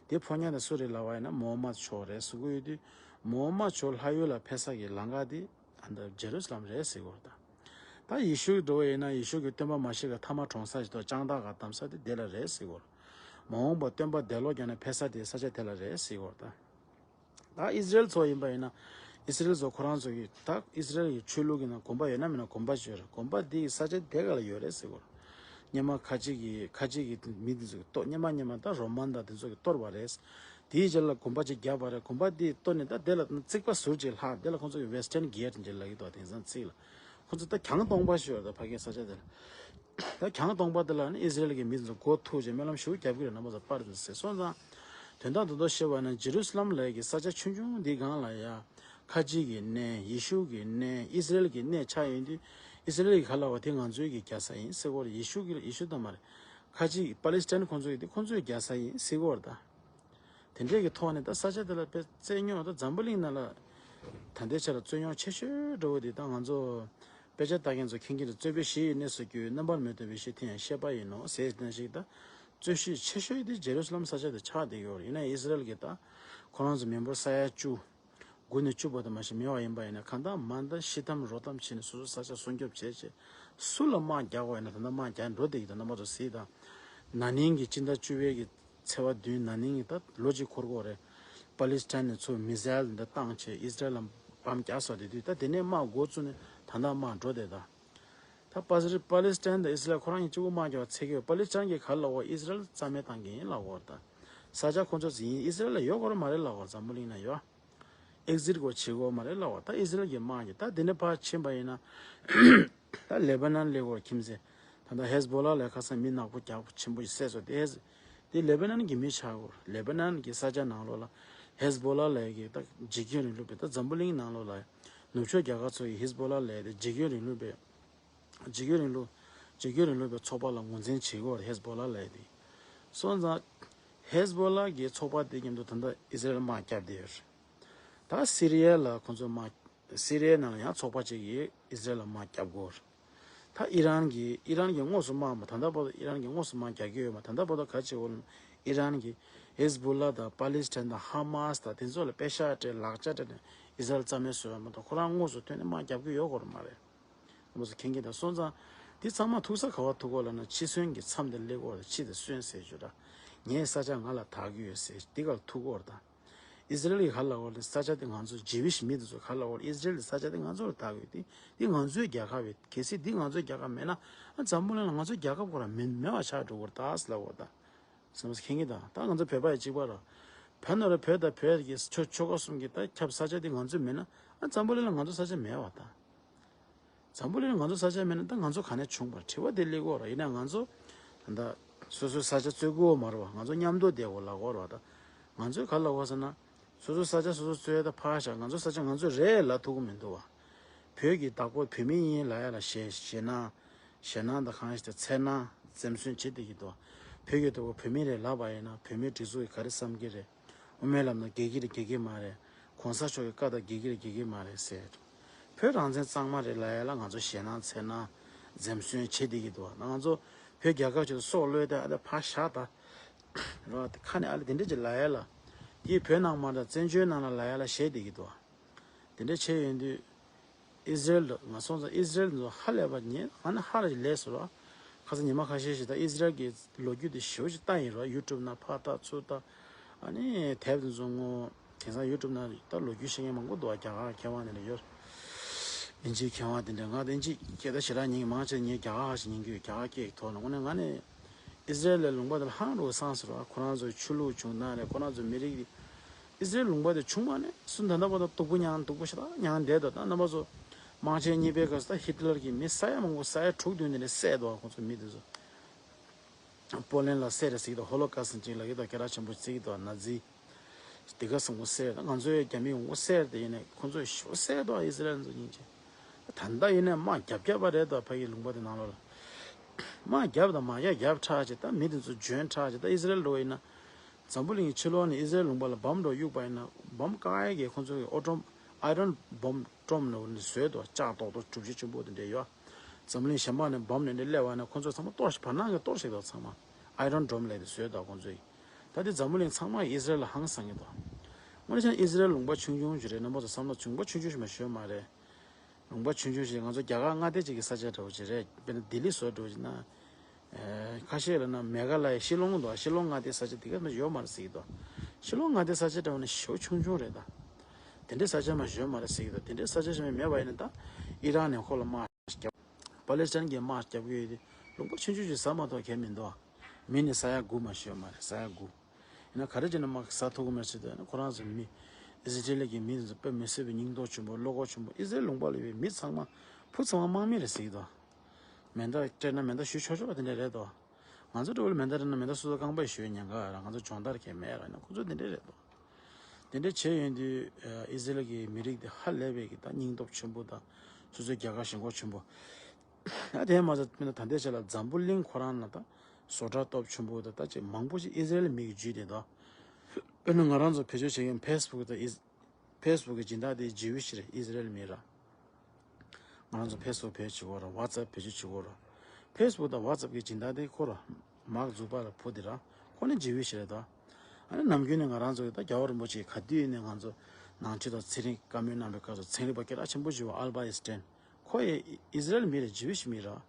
དེ་ཕོ་ཉ་དེ་སུ་རེད་ལབ་པ་ཡིན་ན་མོ་མ་མཆོག་རེད་ཟེར་གོ་ཡོད་དུས། མོ་མ་མཆོག་ལྷ་ཡུལ་ལ་ཕེབས་ས་གི་ལམ་ཁ་དེ་ཨ་ད་ཇེ་རུ་སི་ལམ་རེད་ཟེར་གོ་ར། ད་ད་ཡེ་ཤུ་འགྲོ་བ་ཡིན་ན་ཡེ་ཤུ་གི་སྟོན་པ་མཱ་ཤི་ཀ་ཐ་མ་གྲོངས་ས་ཞིག་ཏུ་དཔྱང་ཐག་ག་བསྡམས་ས་དེ་དེ་ལ་རེད་ཟེར་གོ་ར། མ་འོངས་པ་སྟོན་པ་འདས་ལོག་རྒྱག་ནས་ཕེབས་ས་དེ་ས་ཆ་དེ་ལ་རེད་ཟེར་གོ་ར། ད་ད་ཨི་ཟི་རེལ་ཚོ་ཡིན་པ་ཡིན་ན། ཨི་ཟི་རེལ་ཚོ་ཁོ་རང་ཚོ་གི་ད་ཨི་ཟི་རེལ་གྱི་ཆོས་ལུགས་ཀྱི་ནང་དགོན་པ་ཡོད་ན་མེད་ན་དགོན་པ་ཅིག་ཡོད་རེད། དགོན་པ་འདི་ས་ཆ་དེ་ག་ལ་ཡོད་རེད་ཟེར་གོ། སྔོན་མ་ཁ་ཅིག་གི་ཁ་ཅིག་གི་མི་འདི་ཚོ་གི་གཏོར། སྔོན་མ་སྔོན་མ་ད་རོ་མན་དང་དེ་ཚོ་གི་གཏོར་བ་རེད། དེའི་རྗེས་ལ་དགོན་པ་ཅིག་བརྒྱབ་པ་རེད། དགོན་པ་འདི་གཏོར་ནས་ད་དེ་ལ་རྩིག་པ་ཟུར་ཅིག་ལྷག་དེ་ལ་ཁོང་ཚོ་གི་Western Gate་ཅིག་ལབ་ཀྱི་འདུག་དེང་སང་རྩིས་ལ། ཁོ་ཚོ་ད་གྱང་སྟོང་པ་ཞིག་ཡོད་རེད་ད་ཕ་གིའི་ས་ཆ་དེ་ལ། ད་གྱང་སྟོང་པ་དེ་ལ་ནི་ཨི་ཟི་རེལ་གྱི་མི་ཚོ་མགོ་ཐུག་བྱས་སྨོན་ལམ་ཞེ་པོ་རྒྱབ་ཀྱི་རེད། རྣམ་པ་ཚོ་པར་དེ་ཚོ་གཟིགས་སོང་ཙང་། དོན་དག་རྡོག་རྡོག་བཤད་པ་ན་ཇེ་རུ་སི་ལམ་ལབ་ཀྱི་ས་ཆ་ཆུང་ཆུང་འདི་སྒང་ལ་ཡ། ཁ་ཅིག་གི་གནས། ཡེ་ཤུ་གི་གནས། ཨི་ཟི་རེལ་གྱི་གནས་ཆགས་ཡོང་དུས། ཨི་ཟི་རེལ་གྱི་ག་ལ་བ་དེ་ང་ཚོའི་གི་རྒྱལ་ས་ཡིན་ཟེར་གོ་རེད། ཡེ་ཤུ་གི་ཡེ་ཤུ་ད་མ་རེད། ཁ་ཅིག་པ་ལི་སི་ཐན་ཁོང་ཚོའི་གི་དེ་ཁོང་ཚོའི་རྒྱལ་ས་ཡིན་ཟེར་གོ་རེད་ད། དེ་འདྲས་ཀྱི་ཐོག་ནས་ད་ས་ཆ་དེ་ལ་དཔེ་རྩོད་རྙོག་ད་འཛམ་བུ་གླིང་ནང་ལ་ད་ལྟའི་ཆ་ལ་རྩོད་རྙོག་ཆེ་ཤོས་འདྲ་བོ་དེ་ད་ང་ཚོ་དཔེ་ཆ་ལྟ་མཁན་ཚོ་མཁྱེན་གྱི་རེད། རྩོད་པའི་གཞི་ཡི་གནས་སུ་གྱུར། རྣམ་པར་མི་རྟོག་པའི་གཞི་དེ་ཡང་ཤེས་པ་ཡིན་ནོ་ཟེར་ནས་ཞིག་ད་རྩོད་གཞི་ཆེ་ཤོས་དེ་ཇེ་རུ་སི་ལམ་ས་ཆ་དེ་ཆགས་བསྡད་ཡོད་རེད། ཡིན་ན་ཨི་སི་རེལ་གྱིས་ད་ཁོ་རང་ཚོ་མི་འབོར་ས་ཡ་བཅུ། དགུ་ནས་བཅུ་བར་དུ་མ་ཞིག་མེད་པ་ཡིན་པ་ཡིན་ན། གང་ལྟར་མ་ད་ཤི་ཐམ་རོ་ཐམ་བྱས་ནས་སོ་སོ་ས་ཆ་སྲུང་སྐྱོབ་བྱས་བྱས། སུ་ལ་དམག་རྒྱག་དགོས་ཡིན་ན་ད་ལྟ་དམག་རྒྱག་འགྲོ་བསྡད་ཀྱི་འདུག་རྣམ་པ་ཚོ་གཟིགས་དང་། ན་ནིང་གི་སྤྱི་ཟླ་བཅུ་པའི་གི་ཚེས་པ་བདུན། ན་ནིང་གི་ད་ལོ་གཅིག་འཁོར་གྱི་ཡོད་རེད། པ་ལི་སི་ཐན་ནས་ཚུར་མི་སི་ཨེལ་འདི་བཏང་བྱས་ཨི་སི་རེལ་ལ་བམ་བརྒྱབ་སོང་། དེ་དུས་ད་དེ་ནས་དམག་འགོ་བཙུགས་ནས་ད་ལྟ་དམག་འགྲོ་བསྡད་ད། ད་པ་སི་རི་པ་ལི་སི་ཐན་དང་ཨི་སི་རེལ་ཁོ་རང་གཉིས་གཅིག་པུ་དམག་རྒྱག་པ་ཚད་ཀྱི་ཡོད། པ་ལི་སི་ཐན་གྱིས་ག་ལབ་པ། ཨི་སི་རེལ་རྩ་མེད་བཏང་གི་ཡིན་ལབ་ཡོད་རེད་ད། ས་ཆ་ཁོ་ཚོ་ཟིན་ཡིན། ཨི་སི་རེལ་ལ་ཡོད་དགོས་རེད་མ་རེད་ལབ་ཡོད་རེད། འཛམ་བུ་གླིང་ན་ཡོད། ཨེག་ཟིཊ་གོ་བྱེད་དགོས་མ་རེད་ལབ་པ། ད་ཨི་སི་རེལ་གྱི་དམག་གིས་ད་དེ་ནས་ཕར་ཕྱིན་པ་ཡིན་ན། ད་ལེ་བྷ་ནན་སླེབས་དགོས་ཁྱིམ་མཚེས། ད་ལྟ་ཧེ་ཟི་བྷོ་ལ་ལ་ཁ་སང་མི་ནག་པོ་རྒྱག་པོ་ཆེན་པོ་ཞིག་བསད་སོང་། དེ་ཧེ་ཟི་དེ་ལེ་བྷ་ནན་གྱི་མི་ཆགས་དགོས། ལེ་བྷ་ནན་གྱི་ས་ཆ་ནང་ལོགས་ལ་ཧེ་ཟི་བྷོ་ལ་ལ་གི་ད་འཇིགས་སྐྱོན་རིང་ལུགས་པའི། ད་འཛམ་བུ་གླིང་ནང་ལོགས་ལ་ནུབ་ཕྱོགས་རྒྱལ་ཁབ་ཚོ་ཡིས་ཧེ་ཟི་བྷོ་ལ་ལ་དེ་འཇིགས་སྐྱོན་རིང་ལུགས་པའི། འཇིགས་སྐྱོན་རིང་ལུགས། འཇིགས་སྐྱོན་རིང་ལུགས་པའི་ཚོགས་པ་ལ་ངོས་འཛིན་བྱེད་དགོས་རེད། ཧེ་ཟི་བྷོ་ལ་ལ་དེ། སོང་ཙང་ཧེ་ཟི་བྷོ་ལ་གི་ཚོགས་པ་དེ་མཉམ་དུ་ད་ལྟ་ཨི་སི་རེལ་དམག་བརྒྱབ་བསྡད་ཡོད་རེད། ད་སི་རི་ཡ་ལ་ཁོང་ཚོ་དམག་སི་རི་ཡའི་ནང་ལ་ཡང་ཚོགས་པ་གཅིག་གིས་ཨི་སི་རེལ་ལ་དམག་བརྒྱབ་དགོས་རེད། ད་ཨི་རན་གྱིས་ཨི་རན་གྱིས་དངོས་སུ་དམག་མ། ད་ལྟ་བར་དུ་ཨི་རན་གྱིས་དངོས་སུ་དམག་རྒྱག་གི་ཡོད་མ། ད་ལྟ་བར་དུ་ག་བྱེད་འོ་ལ། ཨི་རན་གྱིས་ཧེ་ཟི་བུ་ལ་དང་པ་ལི་སི་ཐན་དང་ཧ་མ་སི་དང་དེ་ཚོ་ལ་པེ་ཤག་སྤྲད། ལག་ཆ་སྤྲད་ནས་ཨི་སི་རལ་རྩ་མེད་བཟོས་པ་མ་གཏོགས་ཁོ་རང་དངོས་སུ་ཐོན་ནས་དམག་རྒྱབ་ཀྱི་ཡོད་སྐོར་མ་རེད། དངོས་སུ་མཁྱེན་གྱི་དང་སོང་ཙང་། དེ་ཚང་མ་ཐུག་ས་ག་བ་ཐུག་གོ་ལབ་ན། འཆི་གསོན་གྱི་མཚམས་དེ་སླེབས་གོ་ལ། འཆི་དང་གསོན་ཟེར་རྒྱུ་འདྲ། ངའི་ས་ཆ་ང་ལ་བདག་གི་ཡོད་ཟེར་དེ་ག་ལ་ཐུག་གོ་ལ། ད་ཨི་སི་རལ་གྱིས་ག་ལབ་གོ་ལ། ས་ཆ་དེ་ང་ཚོ་ཇི་ཝིཤ་མི་དེ་ཚོ་ག་ལབ་གོ་ལ། ཨི་སི་རལ་གྱི་ས་ཆ་དེ་ང་ཚོ་ལ་བདག་གི་ཡོད། དེ་དེ་ང་ཚོའི་རྒྱལ་ཁབ་རེད། གལ་སྲིད་འདི་ང་ཚོའི་རྒྱལ་ཁབ་མེད་ན། ཨ་འཛམ་བུ་གླིང་ལ་ང་ཚོའི་རྒྱལ་ཁབ་ཁོ་རང་མེད་མེད་པ་ཆགས་འགྲོ་གི་རེད་ད་ཟེར་ལབ་གོ་ད། སེམས་མཁྱེན་གྱི་དང་། ད་ང་ཚོ་བོད་པ་ཡི་གཅིག་པ་ར། བོད་ནོར་བོད་དང་བོད་ཀྱི་ཆོལ་ཆོལ་ཁ་གསུམ་གྱི་ད་ཁྱབ་ས་ཆ་དེ་ང་ཚོའི་མེད་ན། ཨ་འཛམ་བུ་གླིང་ལ་ང་ཚོ་ས་ཆ་མེད་པ་ད། འཛམ་བུ་གླིང་ལ་ང་ཚོ་ས་ཆ་མེད་ན་ད་ང་ཚོ་ག་ནས་བྱུང་བ་རེད། དྲི་བ་དེ་སླེབས་ཀྱི་ཡོད་རེད། ཡིན་ན་ང་ཚོ་ད་ལྟ་སོ་སོའི་ས་ཆ་རྩོད་ཀྱི་ཡོད་མ་རེད་བ། ང་ཚོ་མཉམ་དུ་བསྡད་དགོས་ལབ་ཀྱི་ཡོད་རེད་བ། ད་ང་ཚོས་ག་ལབ་དགོས་ཟེར་ན། སོ་སོའི་ས་ཆ་སོ་སོ་རྩོད་ཡ་ད་ཕར་བཞག་ང་ཚོའི་ས་ཆ་ང་ཚོའི་རེད་ལབ་ཐུབ་ཀྱི་མི་འདུག་བ། བོད་ཀྱི་བདག་པོ་བོད་མི་ཡིན་ལབ་ཡ་ལ་ཞེད་ཞེད་སྣང་། ཞེད་སྣང་དང་གང་ཞིག་དང་འཚེར་སྣང་འཛེམ་ཟོན་བྱེད་བསྡད་ཀྱི་འདུག། བོད་ཀྱི་བདག་པོ་བོད་མི་རེད་ལབ་པ་ཡིན་ན་བོད་མིའི་སྒྲིག་འཛུགས་ཀྱིས་ག་རེ་བསམ་གྱི་རེད། དབུ་མའི་ལམ་ནང་རྒྱལ་གྱི་རེད་རྒྱལ་གྱི་མ་རེད། གོང་ས་མཆོག་གི་བཀའ་དང་འགལ་གྱི་རེད་འགལ་གྱི་མ་རེད་ཟེར། བོད་རང་བཙན་གཙང་མ་རེད་ལབ་ཡ་ལ་ང་ཚོ་ཞེད་སྣང་འཚེར་སྣང་འཛེམ་ཟོན་བྱེད་བསྡད་ཀྱི་འདུག། ང་ཚོ་བོད་རྒྱལ་ཁབ་ཅིག་ཏུ་སྲོག་བློས་ཏེ་ཨ་ད་ཕར་བཞག་ད། རོ་ཁ་ནས་ཨ་ལེ་དེ་འདྲ་ཅིག་ལབ་ཡ་ལ། དེའི་བོད་ནང་མ་རེད། བཙན་བྱོལ་ནང་ལ་ལབ་ཡ་ལ་ཞེད་བསྡད་ཀྱི་འདུག། དེ་འདྲ་བྱས་ཡོང་དུས། ཨི་ཟི་རེལ་ལ་ང་སོང་ཙང་ཨི་ཟི་རེལ་ཚོ་ཧ་ལས་པ་ཉེ་ང་ནི་ཧ་ལས་ལས་སོ་ར། ཁ་སང་ཉི་མ་ཁ་ཤས་ཤིག་ད་ཨི་ཟི་རེལ་གྱི་ལོ་རྒྱུས་དེ་ཞེ་པོ་ཅིག་ལྟ་ཡིན་ར། ཡུ་ཊུབ་ནང་ཕར་ལྟ་ཚུར་ལྟ། ཨ་ནི་དེབ་དེ་ཚོ་ངོ་། དེང་སང་ཡུ་ཊུབ་ནང་ད་ལོ་རྒྱུས་ཤེས་མཁན་མང་པོ་འདུག་ཨ། རྒྱ་གར་མཁས་དབང་དེ་འདྲ་ཡོད། དབྱིན་ཇིའི་མཁས་དབང་དེ་འདྲ། ང་དབྱིན་ཇི་སྐད་ད་ཞེ་དྲག་ཉན་གྱི་མང་ཆེ་ངས་རྒྱ་གར་ཧ་ཞིག་ཉན་གྱི་ཡོད། རྒྱ་གར་སྐད་ཀྱི་ཐོག་ནས་དངོས་གནས་ང་ནི། ཨི་ཟི་རེལ་ལ་ལུང་པ་དེ་ལ་ཧང་རུ་སངས་ཟེར་བ། ཁོ་རང་ཚོའི་ཆོས་ལུགས་བྱུང་སྟངས་རེད། ཁོ་རང་ཚོའི་མི་རིགས་དེ། ཨི་ཟི་རེལ་ལུང་པ་དེ་བྱུང་མ་ནས་སུ་ད་ལྟ་བར་དུ་སྡུག་པོ་མྱངས་སྡུག་པོ་ཞེ་དྲག་མྱངས་བསྡད་འདུག། ད་རྣམ་པ་ཚོ་དམག་ཆེན་གཉིས་པའི་སྐབས་སུ་ད་ཧི་ཏི་ལར་གྱིས་མི་ས་ཡ་མང་པོ་ས་ཡ་དྲུག་བདུན་དེ་འདྲ་བསད་འདུག། ཁོ་ཚོའི་མི་དེ་ཚོ། པོ་ལན་ལ་བསད་རེད་ཟེར་གྱི་འདུག། ཧོ་ལོ་ཀོ་སི་ཊི་ཅིག་ལབ་ཀྱི་འདུག། སྐད་གྲགས་ཆེན་པོ་བརྩི་གི་འདུག། ནཱ་ཛི། དེ་ག་སོང་བོ་བསད། ང་ཚོའི་རྒྱ་མི་ཡོང་བོ་བསད་དེ་ཡིན་ནས་ཁོ་ཚོས་ཞོ་བསད་དོ། ཨི་ཟི་རེལ་ཚོ་སྙིང་རྗེ། ད་ལྟ་ཡིན་ནས་དམག་རྒྱབ་རྒྱབ་པ་རེད་དོ། ཕ་གི་ལུང་པ་དེ་ནང་ལོགས་ལ། དམག་རྒྱབ་དང་མ་རྒྱབ་རྒྱབ་ཁྲག་ཅིག་ད་མི་དེ་ཚོ་འཇོན་ཁྲག་ཅིག་ད་ཨི་ཟི་རེལ་འགྲོ་བ་ཡིན་ན། འཛམ་བུ་གླིང་གི་ཕྱི་ལོགས་ནས་ཨི་ཟི་རེལ་ལུང་པ་ལ་བོམ་འགྲོ་གཡུག་པ་ཡིན་ན་བོམ་བཀག་ཡས་ཀྱི་ཁོ་ཚོ་གི་ཨོ་ཊོམ་ཨའི་རོན་བོམ་ཊོམ་ནོ་ནི་བཟོས་དོ། ལྕགས་ཏོག་ཏོག་གྲུ་བཞི་ཆེན་པོ་དེ་འདྲས་ཡོད། འཛམ་གླིང་གཞན་པ་ནས་བོམ་ནས་འདྲ་སླེབས་པ་ན་ཁོ་ཚོ་ཚང་མ་གཏོར་ཞིག་བར་སྣང་གི་གཏོར་ཞིག་དང་ཚང་མ་ཨའི་རོན་ཌོམ་ལས་དེ་བཟོས་དང་ཁོ་ཚོས། ད་དེ་འཛམ་བུ་གླིང་ཚང་མ་ཨི་ཟི་རེལ་ལ་ཧང་སང་གི་འདུག། དངོས་གནས་བྱས་ན་ཨི་ཟི་རེལ་ལུང་པ་ཆུང་ཆུང་ཞིག་རེད། རྣམ་པ་ཚོ་བསམ་བློ་ཆུང་པ་ཆུང་ཆུང་ཞིག་མ་ཞོན་མ་རེད། ལུང་པ་ཆུང་ཆུང་ཞིག་ང་ཚོ་རྒྱ་གར་མངའ་སྡེ་གཅིག་གི་ས་ཆ་འདྲ་བོ་ཅིག་རེད། དཔེར་ན་ལྡི་ལི་བཟོ་འདྲ་བོ་ཅིག་ན། ཁ་ཤས་ལ་ན་མེ་ག་ལ་ཡའི་ཤི་ལོང་འདུག། ཤི་ལོང་མངའ་སྡེའི་ས་ཆ་དེ་ག་མ་ཡོད་མ་རེད་ཟེར་གྱི་འདུག། ཤི་ལོང་མངའ་སྡེའི་ས་ཆ་འདྲ་བོ་ནི་ཞེ་པོ་ཆུང་ཆུང་རེད་ད། དེ་འདྲའི་ས་ཆ་མ་ཡོད་མ་རེད་ཟེར་གྱི་འདུག། དེ་འདྲའི་ས་ཆ་ཞིག་མེད་པ་ཡིན་ན་ད། ཨི་རན་ནས་ཁོ་ལ་དམག་རྒྱབ། པ་ལེ་སི་ཐན་གྱིས་དམག་རྒྱབ་ཀྱི་ཡོད་དེ། ལུང་པ་ཆུང་ཆུང་ཞིག་ཟ་མ་གཏོགས་གལ་མི་འདུག། མི་ནི་ས་ཡ་དགུ་མ་ཞོན་མ་རེད། ས་ཡ་དགུ། ཡིན་ན་ག་རེ་བྱས་ན་དམག་ཟ་ཐུབ་ཀྱི་མེད་ཟེར་དུས་ཁོ་རང་ཚོ་མི། ཨི་སི་ཊི་ལི་གི་མི་དེ་ཚོ་དཔེ་མི་སྲིད་པའི་སྙིང་སྟོབས་ཆེན་པོ་བློ་ཁོག་ཆེན་པོ། ཨི་སི་རེལ་ལུང་པ་ལ་ཡོད་པའི་མི་ཚང་མ་བུ་ཚང་མ་དམག་མི་རེད་ཟེར་གྱི་འདུག། མེ་མདའ་སྤྲད་ན་མེ་མདའ་གཞུ་ཆོག་ཆོག་པ་དེ་འདྲ་རེད་དོ། ང་ཚོ་འདྲ་བོ་ལ་མེ་མདའ་སྤྲད་ན་མེ་མདའ་སོ་སོ་རྐང་པས་གཞུ་ཉེན་ཁ་ར། ང་ཚོ་སྦྱོང་བརྡར་གས་མེད་ར། ཡིན་ན་ཁོ་ཚོ་དེ་འདྲ་རེད་དོ། དེ་འདྲ་བྱས་ཡོང་དུས་ཨི་སི་རེལ་གྱི་མི་རིགས་དེ་ཧ་ལས་པའི་གི་ད་སྙིང་སྟོབས་ཆེན་པོ་དང་། སོ་སོའི་རྒྱལ་ཁ་ཞེན་ཁོག་ཆེན་པོ། ཨ་དེ་མ་ཟད་དཔེར་ན་ད་ལྟའི་ཆ་ལ་འཛམ་བུ་གླིང་ཁོ་རང་ན་ད་བཟོ་གྲྭ་སྟོབས་ཆེན་པོ་དང་ད་ཅིག་མང་པོ་ཞིག་ཨི་སི་རེལ་མི་གིས་འཇུས་བསྡད་འདུག། དཔེར་ན་ང་རང་ཚོ་བེད་སྤྱོད་བྱེད་མཁན་ཕེ་སི་བུག་དང་ཨི་ཕེ་སི་བུག་གི་སྦྱིན་བདག་དེ་ཇི་ཝིཤ་རེད། ཨི་སི་རེལ་མི་ར། ང་རང་ཚོ་ཕེ་སི་བུག་བེད་སྤྱོད་གོ་ར། ཝ་ཙེབ་བེད་སྤྱོད་བྱེད་གོ་ར། ཕེ་སི་བུག་དང་ཝ་ཙེབ་གི་སྦྱིན་བདག་དེ་ཁོ་ར། མཱག་ཛུག་པར་བུ་དེ་ར། ཁོ་ནི་ཇི་ཝིཤ་རེད་དོ། ཨ་ནི་ནམ་རྒྱུན་ནས་ང་རང་ཚོ་གི་ད་རྒྱལ་བ་རིན་པོ་ཆེ་ག་དུས་ནས་ང་ཚོ་ནང་ཆོས་དང་ཚན་རིག་བཀའ་མོལ་གནང་བའི་སྐབས་སུ་ཚན་རིག་པ་སྐད་གྲགས་ཆེན་པོ་ཞིག་ཡོད་པ་ཨལ་བྷར་ཨེན་སི་ཊེན། ཁོ་ཡི་ཨི་སི་རེལ་མི་རེད། ཇི་ཝིཤ་མི་ར།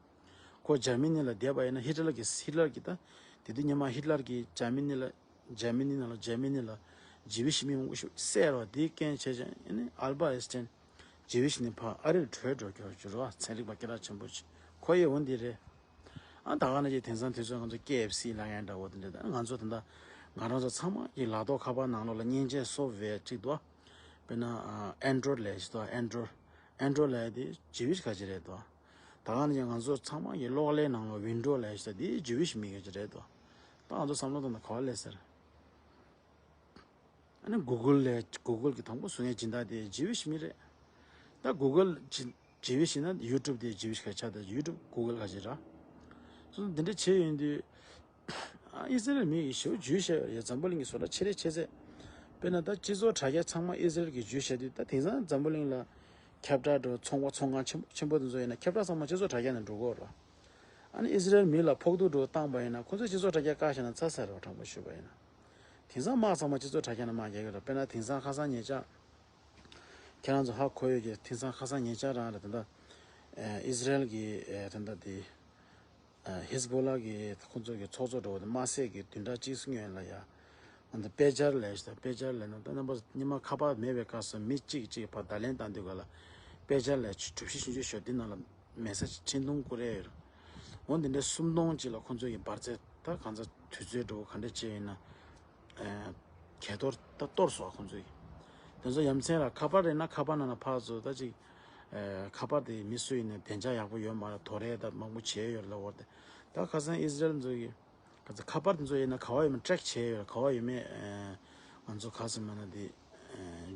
ཁོ་འཇར་མ་ནི་ལ་བསྡད་པ་ཡིན་ན་ཧི་ཏི་ལར་གྱི་ཧི་ཏི་ལར་གྱི་ད། དེ་དུས་སྔོན་མ་ཧི་ཏི་ལར་གྱིས་འཇར་མ་ནི་ལ། འཇར་མ་ནི་ནང་ལ་འཇར་མ་ནི་ལ་ཇི་ཝིཤ་མི་མང་པོ་ཞིག་བསད་རོགས་དེའི་རྐྱེན་བྱས་ཀྱང་ཨ་ནི་ཨལ་བྷར་ཨེན་སི་ཊེན། ཇི་ཝིཤ་ནི་ཕར་ཨ་རིར་བྲོས་འགྲོ་རྒྱུ་རོ། ཚན་རིག་པ་སྐད་གྲགས་ཆེན་པོ་ཅིག་ཁོ་ཡི་འོ་འདི་རེད། ཨ་ད་ག་ནང་བཞིན་དེང་སང་དུས་ཚོད་ང་ཚོ་ཀེ་ཨེཕ་སི་ལབ་ཡ་འདྲ་བོ་དེ་འདྲ། ད་ང་ཚོ་ད་ལྟ་ང་རང་ཚོ་ཚང་མ་གི་ལག་ཐོགས་ཁ་པར་ནང་ལོགས་ལ་མཉེན་ཆས་སོབ་ཝེར་གཅིག་འདུག། དཔེར་ན་ཨན་ཌོ་རོ་ཌི་ལབ་ཡ་ཞིག་འདུག། ཨན་ཌོ་རོ་ཌི། ཨན་ཌོ་རོ་ཌི་ལབ་ཡ་དེ་ཇི་ཝིཤ་ག་ཅིག་རེད་འདུག། ད་ག་ནང་བཞིན་ང་ཚོ་ཚང་མ་གི་གློག་ཀླད་ནང་ལོགས་ཝིན་ཌོ་ལབ་ཡ་ཞིག་འདུག། དེ་ཇི་ཝིཤ་མི་ག་ཅིག་རེད་འདུག། ད་ང་ཚོ་བསམ་བློ་བཏང་ན་ག་བ་སླེབས་ཟེར། ཨ་ནི་གུ་གལ་ལས་གུ་གལ་གྱི་དང་པོ་བཟོ་མཁན་སྦྱིན་བདག་དེ་ཇི་ཝིཤ་མི་རེད། ད་གུ་གལ་ཇི་ཇི་ཝིཤ་ཡིན་ན་ཡུ་ཊུབ་དེ་ཇི་ཝིཤ་ག་ཆགས། ད་ཡུ་ཊུབ་གུ་གལ་ག་ཅིག་ར། སོ་འདི་འདྲ་བྱས་ཡོང་དུས། ཨ་ཨི་སི་རེལ་མི་ཡིས་ཞེ་པོ་འཇུས་བཞག་ཡོད་རེད། འཛམ་བུ་གླིང་གི་བཟོ་གྲྭ་ཆེ་རེ་ཆེ་ཚད། དཔེར་ན་ད་སྤྱི་ཚོགས་དྲ་རྒྱ་ཚང་མ་ཨི་སི་རེལ་གྱིས་འཇུས་བཞག་དུས་ད་དེང་སང་འཛམ་བུ་གླིང་ལ། ཁྱབ་བསྒྲགས་འགྲོ་ཚོང་པ་ཚོང་ཁང་ཆེན་པོ་ཆེན་པོ་དེ་ཚོ་ཡིན་ན་ཁྱབ་བསྒྲགས་ཚང་མ་སྤྱི་ཚོགས་དྲ་རྒྱ་ནས་འགྲོ་གི་ཡོད་རེད། ཨ་ནི་ཨི་ཟི་རེལ་མི་ལ་ཕོག་ཐུག་འགྲོ་བཏང་པ་ཡིན་ན་ཁོ་ཚོས་སྤྱི་ཚོགས་དྲ་རྒྱ་བཀག་བཞག་ན་ཚར་ཚར་རེད་བ། དྲང་པོ་ཞུས་པ་ཡིན་ན། དེང་སང་དམག་ཚང་མ་སྤྱི་ཚོགས་དྲ་རྒྱ་ནས་དམག་རྒྱག་གི་རེད། དཔེར་ན་དེང་སང་ཁ་སང་ཉེ་ཆར་ཁྱེད་རང་ཚོ་ཧ་གོ་ཡོད་ཀྱི། དེང་སང་ཁ་སང་ཉེ་ཆར་རང་རེད། ད་ལྟ་ཨི་ཟི་རེལ་གྱི་ད་ལྟ་དེ་ཧེ་ཟི་བྷོ་ལ་གི་ཁོང་ཚོ་གི་ཚོགས་གཙོ་འགྲོ་བ་དེ་དམར་ཟས་ཀྱི་བདུན་ཕྲག་གཅིག་སྔོན་ལ་ཡ། ང་ཚོ་དཔེ་ཆ་ལས་ཤག་དཔེ་ཆ་ལས་ན་ད་རྣམ་པ་ཉི་མ་ཁ་པར་མེད་པའི་སྐབས་སུ་མི་གཅིག་གཅིག་བར་བརྡ་ལན་བཏང་དུས་ག་ལ་དཔེ་ཆ་ལས་གྲུ་བཞི་བཞི་བཅུ་ཞོ་འདི་ནང་ལ་མེ་སེ་ཇི་ཁྲི་སྟོང་བསྐུར་ཡས་ཡོད་རེད། འོ་འདི་འདྲའི་སུམ་སྟོང་གཅིག་ལ་ཁོང་ཚོ་གི་འབར་རྫས་ད་གང་ཚ་དུས་ཚོད་འགྲོ་ག་འདྲ་བྱས་ཡིན་ན། གས་གཏོར་ད་གཏོར་སོང་ཁོང་ཚོས། དེ་ཚོ་ཡ་མཚན་ལ་ཁ་པར་རེད་ན་ཁ་པར་ནང་ལ་ཕར་ཚུར་ད་ཅིག་ཁ་པར་དེ་མི་སུ་ཡིན་ནའི་བདེ་འཇགས་ཡག་པོ་ཡོད་མ་རེད། དོ་རེད་ད་མང་པོ་བྱས་ཡོད་རེད་ལབ་འོར་ཏེ། ད་ཁ་སང་ཨི་ཟི་རེལ་ཚོ་གི་ཁ་ཚ་ཁ་པར་དེ་ཚོ་ཡིན་ན་ག་བ་ཡོད་མེད་ཊེག་བྱས་ཡོད་རེད། ག་བ་ཡོད་མེད་ང་ཚོ་ག་ཚོད་མ་ན་དེ་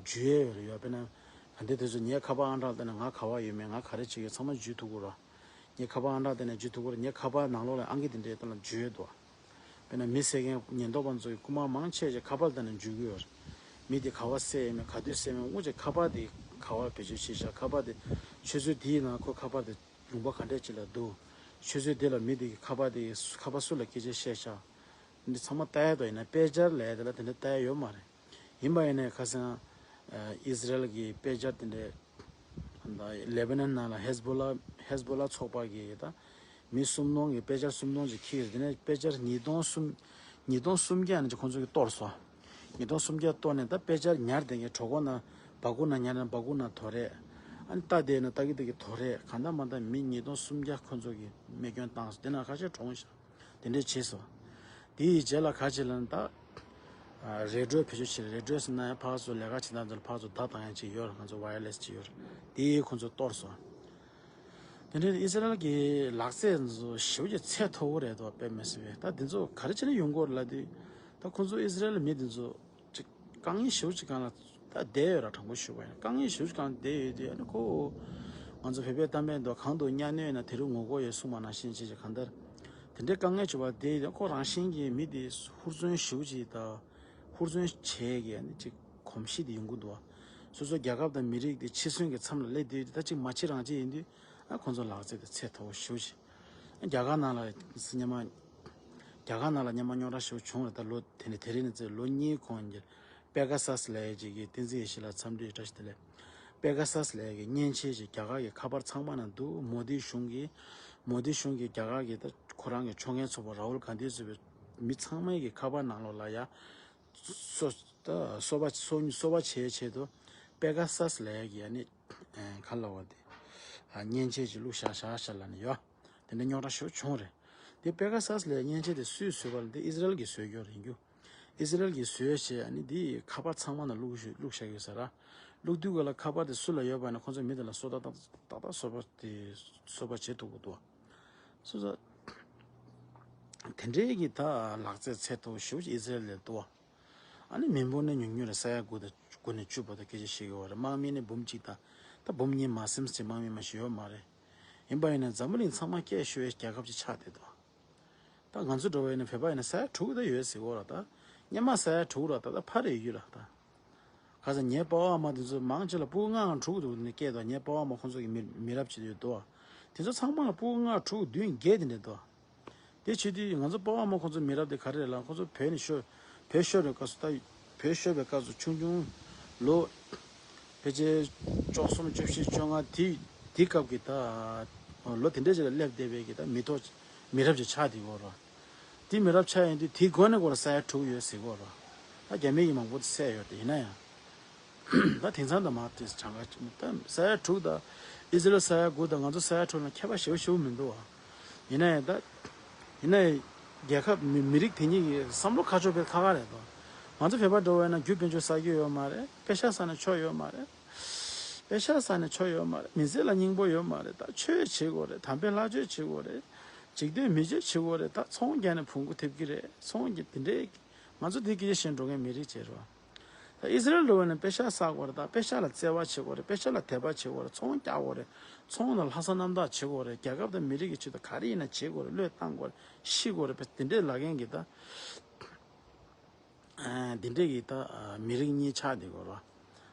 འཇུ་ཡས་ཡོད་རེད། ཡོད་དཔེར་ན་ག་འདྲ་དེ་ཚོ་ངའི་ཁ་པར་ཨང་གྲངས་བལྟས་ན་ང་ག་བ་ཡོད་མེད་ང་ག་རེ་བྱེད་ཡོད་ཚང་མ་འཇུ་ཐུབ་ཀྱི་རེད། ངའི་ཁ་པར་ཨང་གྲངས་དེ་ནས་འཇུ་ཐུབ་ཀྱི་རེད། ངའི་ཁ་པར་ནང་ལོགས་ལ་ཨང་ཀི་དེ་འདྲའི་སྟེང་ལ་འཇུ་ཡོད་དོ། དཔེར་ན་མི་བསད་མཁན་ཉེན་རྟོག་པ་ཚོ་ཡི་རྐུ་མ་མང་ཆེ་ཆེ་ཁ་པར་དེ་ནས་འཇུ་གི་ཡོད་རེད། མི་དེ་ག་བ་བསད་ཡོད་མེད་ག་དུས་བསད་མེད་དངོས་ཆེ་ཁ་པར་དེ་ག་བ་བེད་སྤྱོད་བྱེད་ཤག་ཁ་པར་དེ་ཆུ་ཚོད་དེའི་ནང་ཁོ་ཁ་པར་དེ་ལུང་པ་ག་འདྲས་ཅིག་ལ་འདུག་ཆུ་ཚོད་དེ་ལ་མི་དེ་གི་ཁ་པར་དེ་ཁ་པར་སུ་ལ་སྐད་ཆ་བཤད་ཤག་འདི་ཚང་མ་ལྟ་ཡ་དོ་ཡིན་ན་དཔེ་ཆར་ལས་དེ་ལ་དེ་འདྲ་ལྟ་ཡ་ཡོད་མ་རེད། ཡིན་པ་ཡིན་ནའི་ཁ་སང་ཨི་ཟི་རེལ་གྱི་དཔེ་ཆ་དེ་འདྲའི་ལེ་བྷ་ནན་ནང་ལ་ཧེ་ཟི་བྷོ་ལ་ཧེ་ཟི་བྷོ་ལ་ཚོགས་པ་གི་ད་མི་སུམ་སྟོང་གི་དཔེ་ཆ་སུམ་སྟོང་ཅིག་ཁྱེར་དེ་ནས་དཔེ་ཆ་ཉིས་སྟོང་གསུམ་ཉིས་སྟོང་སུམ་བརྒྱ་ནས་ཅིག་ཁོང་ཚོ་གིས་གཏོར་སོང་། ཉིས་སྟོང་སུམ་བརྒྱ་གཏོར་ནས་ད་དཔེ་ཆ་ཉར་བསྡད་མཁན་གྲོད་ཁོག་ན་སྦ་ཁུག་ན་ཉར་ན་སྦ་ཁུག་ན་དོ་རེད། ཨ་ནི་ལྟ་བསྡད་ན་ལྟ་གི་ལྟ་གི་དོ་རེད། གང་ལྟར་མ་ལྟར་མི་ཉིས་སྟོང་སུམ་བརྒྱ་ཁོང་ཚོ་གིས་རྨས་སྐྱོན་བཏང་སོང་། དེ་ནང་ཁ་ཤས་གྲོངས་ཤག་དེ་འདྲས་བྱས་སོང་། དེ་ཡི་རྗེས་ལ་ག་ཅི་ལབ་ན་ད། རེ་ཌི་ཡོ་བེད་སྤྱོད་བྱེད། རེ་ཌི་ཡོ་ཟེར་ན་ཡང་ཕར་ཚུར་ལས་ཀ་བྱེད་སྟངས་དེ་ལ་ཕར་ཚུར་བརྡ་བཏང་ཡ་ཅིག་ཡོད་རེད། ང་ཚོ་ཝ་ཡར་ལེ་སི་ཅིག་ཡོད་རེད། དེ་ཡིས་ཁོང་ཚོ་གཏོར་སོང་། དེ་འདྲའི་ཨི་སི་རལ་གྱི་ལག་རྩལ་ཚོ་ཞེ་པོ་ཅིག་ཚད་མཐོ་བོ་རེད་དོ། དཔེ་མི་སྲིད་པས་ད་འདི་ཚོ་ག་རེ་བྱས་ནས་ཡོང་གི་ཡོད་རེད་ལབ་དུས། ད་ཁོང་ཚོ་ཨི་སི་རལ་མི་འདི་ཚོ་ཅིག་དཀའ་ངལ་ཞེ་པོ་ཅིག་སྒང་ལ་ད་བསྡད་ཡོད་ར། དྲང་པོ་ཞུ་བ་ཡིན་ན་དཀའ་ངལ་ཞེ་པོ་ཅིག་སྒང་ལ་བསྡད་ཡོད་དུས། ཨ་ནི་ཁོ་ང་ཚོ་བོད་པའི་གཏམ་དཔེ་འདུག་གང་དུ་གཉའ་གནོན་ན་དེ་རུ་ངོ་རྒོལ་ཡོད་གསུངས་པ་ནང་བཞིན་བྱས་ཅིག་གང་ལྟར་དེ་འདྲའི་དཀའ་ངལ་བྱུང་བ་དེ་ཡང་ཁོ་རང་བཞིན་གྱིས་མི་དེ་ཧུར་བརྩོན་ཞེ་པོ་ཅིག་དང་ཧུར་བརྩོན་བྱས་ཀྱི་ཨ་ནི་ཅིག་གོམས་གཤིས་དེ་ཡོང་གི་འདུག་སོ་སོ་རྒྱལ་ཁབ་དང་མི་རིགས་དེ་འཆི་གསོན་གྱི་མཚམས་ལ་སླེབས་དུས་ད་ཅིག་མ་འཆི་རང་འཆི་ཡིན་དུས། ཨ་ཁོང་ཚོ་ལག་རྩལ་དེ་ཚད་མཐོ་བོ་ཞེ་པོ་ཅིག་རྒྱ་གར་ནང་ལ་སྙན་མ་རྒྱ་གར་ནང་ལ་སྙན་མ་རྙོག་དྲ་ཞེ་པོ་བྱུང་རེད། ད་ལོ་དེ་ནས་དེ་རིང་ནས་བརྩིས་ལོ་གཉིས་གོང་གི་པེ་ག་སཱས་ལབ་ཡས་ཅིག་གིས་བསྟན་འཛིན་ཡེ་ཤེས་ལགས་འཚམས་འདྲི་བཀྲ་ཤིས་བདེ་ལེགས། པེ་ག་སཱས་ལབ་ཡས་ཀྱི་མཉེན་ཆས་ཅིག་རྒྱ་གར་གྱི་ཁ་པར་ཚང་མ་ནང་འདུག་མོ་དི་གཞུང་གིས་མོ་དི་གཞུང་གིས་རྒྱ་གར་གྱི་ད་ཁོ་རང་གི་ཕྱོགས་འགལ་ཚོགས་པ་རཱ་ཧུལ་གྷན་དྷི་གཙོས་པའི་མི་ཚང་མའི་གི་ཁ་པར་ནང་ལོགས་ལ་ཡ་སོ་ད་སོ་པ་སོ་སོ་པ་བྱེད་ཆེད་དུ་པེ་ག་སཱས་ལབ་ཡས་ཀྱི་ཨ་ནི་ག་ལབ་པ་དེ་མཉེན་ཆས་ཅིག་བླུགས་བཞག་བཞག་བཞག་ལབ་ནས་ཡོད། དེ་འདྲ་རྙོག་དྲ་ཞེ་པོ་བྱུང་རེད། དེ་པེ་ག་སཱས་ལབ་མཉེན་ཆས་དེ་སུས་བཟོས་པ་ལབ་དེ་ཨི་སི་རལ་གྱིས་བཟོས་ཡོད་རེད་རྒྱུ། ཨི་སི་རལ་གྱིས་བཟོས་བྱས་ཨ་ནི་དེ་ཁ་པར་ཚང་མ་ནང་བླུགས་བཞག་བླུགས་བཞག་ཡོད་ས་ར། བླུགས་དུས་ག་ལ་ཁ་པར་དེ་སུ་ལ་ཡོད་པ་ན་ཁོང་ཚོ་མི་དེ་ལ་སོ་ཏག་ཏག་ཏག་ཏག་སོ་པ་དེ་སོ་པ་བྱེད་ཐུབ་ཀྱི་འདུག་སོ་སོ་དེ་འདྲའི་གི་ད་ལག་རྩལ་ཚད་མཐོ་ཞེ་པོ་ཅིག་ཨི་སི་རལ་ལ་འདུག་ཨ་ནི་མི་འབོར་ནི་ཉུང་ཉུང་རེད། ས་ཡ་དགུ་དང་དགུ་ནས་བཅུ་བར་དུ་སྐད་ཆ་བཤད་ཀྱི་ཡོད་རེད། དམག་མི་ནི་འབུམ་གཅིག་དང་ད་འབུམ་གཉིས་མ་ཟིན་ཙམ་དམག་མི་མ་ཞིག་ཡོད་མ་རེད། ཡིན་པ་ཡིན་ན་འཛམ་བུ་གླིང་ཚང་མ་སྐད་ཤོར་བའི་རྒྱལ་ཁབ་ཅིག་ཆགས་བསྡད་འདུག་ད་ང་ཚོ་འགྲོ་བ་ཡིན་ན་བོད་པ་ཡིན་ན་ས་ཡ་དྲུག་ད་ཡོད་ཟེར་གོ་ར། ད་སྔོན་མ་ས་ཡ་དྲུག་ར་ད་ད་ཕར་རེ་ཡོད་ར་ད། ཁ་སང་ངའི་པ་ཕ་ཨ་མ་དེ་ཚོ་མང་ཆེ་ལ་སྤུ་གུ་ལྔ་དྲུག་འདུག་ནས་སྐད་དོ། ངའི་པ་ཕ་ཨ་མ་ཁོང་ཚོ་གི་མི་མི་རབས་ཅིག་ཡོད་དོ། དེ་ཚོ་ཚང་མ་ལ་སྤུ་གུ་ལྔ་དྲུག་བདུན་བརྒྱད་དེ་འདྲ་འདུག་དེ་བྱེད་དུས་ང་ཚོ་པ་ཕ་ཨ་མ་ཁོང་ཚོ་མི་རབས་དེ་ག་རེ་རེད་ལ། ཁོང་ཚོ་བོད་ནས་ཤོར་བོད་ཤོར་བའི་སྐབས་སུ་ད་བོད་ཤོར་བའི་སྐབས་སུ་ཆུང་ཆུང་ལོ་ཕལ་ཆེར་བཅུ་གསུམ་བཅུ་བཞི་བཅོ་ལྔ་དེ་དེ་སྐབས་ཀྱི་ད་ལོ་དེ་འདྲ་ཅིག་ལ་སླེབས་བསྡད་པའི་གི་ད་མི་ཐོག་མི་རབས་ཅིག་ཆགས་བསྡད་ཡོད་རེད། དེ་མི་རབས་ཆགས་ཡིན་དུས་དེའི་མགོ་ནས་སྐོར་ས་ཡ་དྲུག་ཡོད་ཟེར་གོ་ར། ད་རྒྱ་མི་ཡིས་མང་པོ་བསད་ཡོད་དེ་ཡིན་ན་ཡང་། ད་དེང་སང་ད་མ་དེ་གྲངས་ཀ་ད་ས་ཡ་དྲུག་དང་ཨི་ཟི་རལ་ས་ཡ་དགུ་དང་ང་ཚོ་ས་ཡ་དྲུག་ལ་ཁྱད་པར་ཞེ་པོ་ཞེ་པོ་མི་འདུག་ཨ། ཡིན་ན་ཡང་ད་ཡིན་ན་ཡང་རྒྱལ་ཁབ་མི་མི་རིགས་དེ་གཉིས་ཀྱི་བསམ་བློ་ཁ་ཕྱོགས་དཔེ་ཁག་ཁག་རེད་དོ། ང་ཚོ་བོད་པ་འགྲོ་བས་ན་རྒྱུ་དཔལ་འབྱོར་བསགས་རྒྱུ་ཡོད་མ་རེད། པེ་ཤག་བསགས་ན་ཆོ་ཡོད་མ་རེད། པེ་ཤག་བསགས་ན་ཆོ་ཡོད་མ་རེད། མི་ཚེ་ལ་སྙིང་པོ་ཡོད་མ་རེད། ད་ཆོས་བྱེད་དགོས་རེད། དམ་པའི་ལྷ་ཆོས་བྱེད་དགོས་རེད། འཇིག་རྟེན་མི་ཆོས་བྱེད་དགོས་རེད། ད་ཚོང་རྒྱག་ནས་ཕུང་པོ་ཐེབས་ཀྱི་རེད། ཚོང་གི་དེ་འདྲའི་ང་ཚོ་དེ་སྐད་ཆ་བཤད་འགྲོ་མཁན་མི་རིགས་བྱེད་རོགས། ད་ཨི་སི་རལ་འགྲོ་བ་ནི་པེ་ཤག་བསགས་དགོས་རེད། ད་པེ་ཤག་ལ་བརྩེ་བ་བྱེད་དགོས་རེད། པེ་ཤག་ལ་དད་པ་བྱེད་དགོས་རེད། ཚོང་རྒྱག་དགོས་རེད། ཚོང་ལ་ལྷག་བསམ་རྣམ་དག་བྱེད་དགོས་རེད། རྒྱལ་ཁབ་དང་མི་རིགས་ཀྱི་ཆེད་དུ་ག་རེ་ཡིན་ན་བྱེད་དགོས་རེད། བློས་བཏང་དགོས་རེད། ཤི་དགོས་རེད། པས་དེ་འདྲའི་ལབ་མཁན་གྱི་ད་དེ་འདྲའི་གི་ད་མི་རིགས་གཉིས་ཆགས་བསྡད་དགོས་རེད།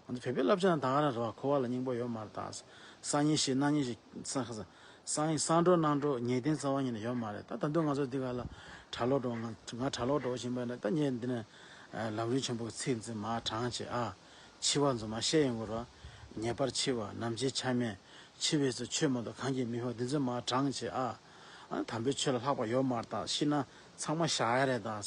ང་ཚོ་བོད་པའི་བསླབ་བྱ་ད་ག་རང་རེད་བ། འཁོར་བ་ལ་སྙིང་པོ་ཡོད་མ་རེད་ད། སང་ཉིན་ཤི་གནངས་ཉིན་ཤི། སང་སང་སང་འགྲོ་གནངས་འགྲོ་ངེས་གཏན་རྩ་བ་ཉིད་ནས་ཡོད་མ་རེད་ད། ད་དུང་ང་ཚོ་འདི་ག་ལ་གྲྭ་ལོག་འགྲོ། ང་ང་གྲྭ་ལོག་འགྲོ་བཞིན་པ་ནི་ད་ངས་འདི་ནས་ལམ་རིམ་ཆེན་པོ་གི་ཚིག་འཛིན་མ་དྲངས་བྱས། ཨ། འཆི་བ་ཚང་མ་ཤེས་ཡོང་གི་རེད་བ། ངེས་པར་འཆི་བ། ནམ་འཆི་ཆ་མེད། འཆི་བའི་ཚེ་ཆོས་མ་གཏོགས་གང་གིས་མི་འཕོ། འདི་ཚོ་མར་དྲངས་བྱས། ཨ། ཨ། དམ་པའི་ཆོས་ལ་ལྷག་པ་ཡོད་མ་རེད་ད། ཤི་ན་ཚང་མ་བཞག་ཡ་རེད་ད།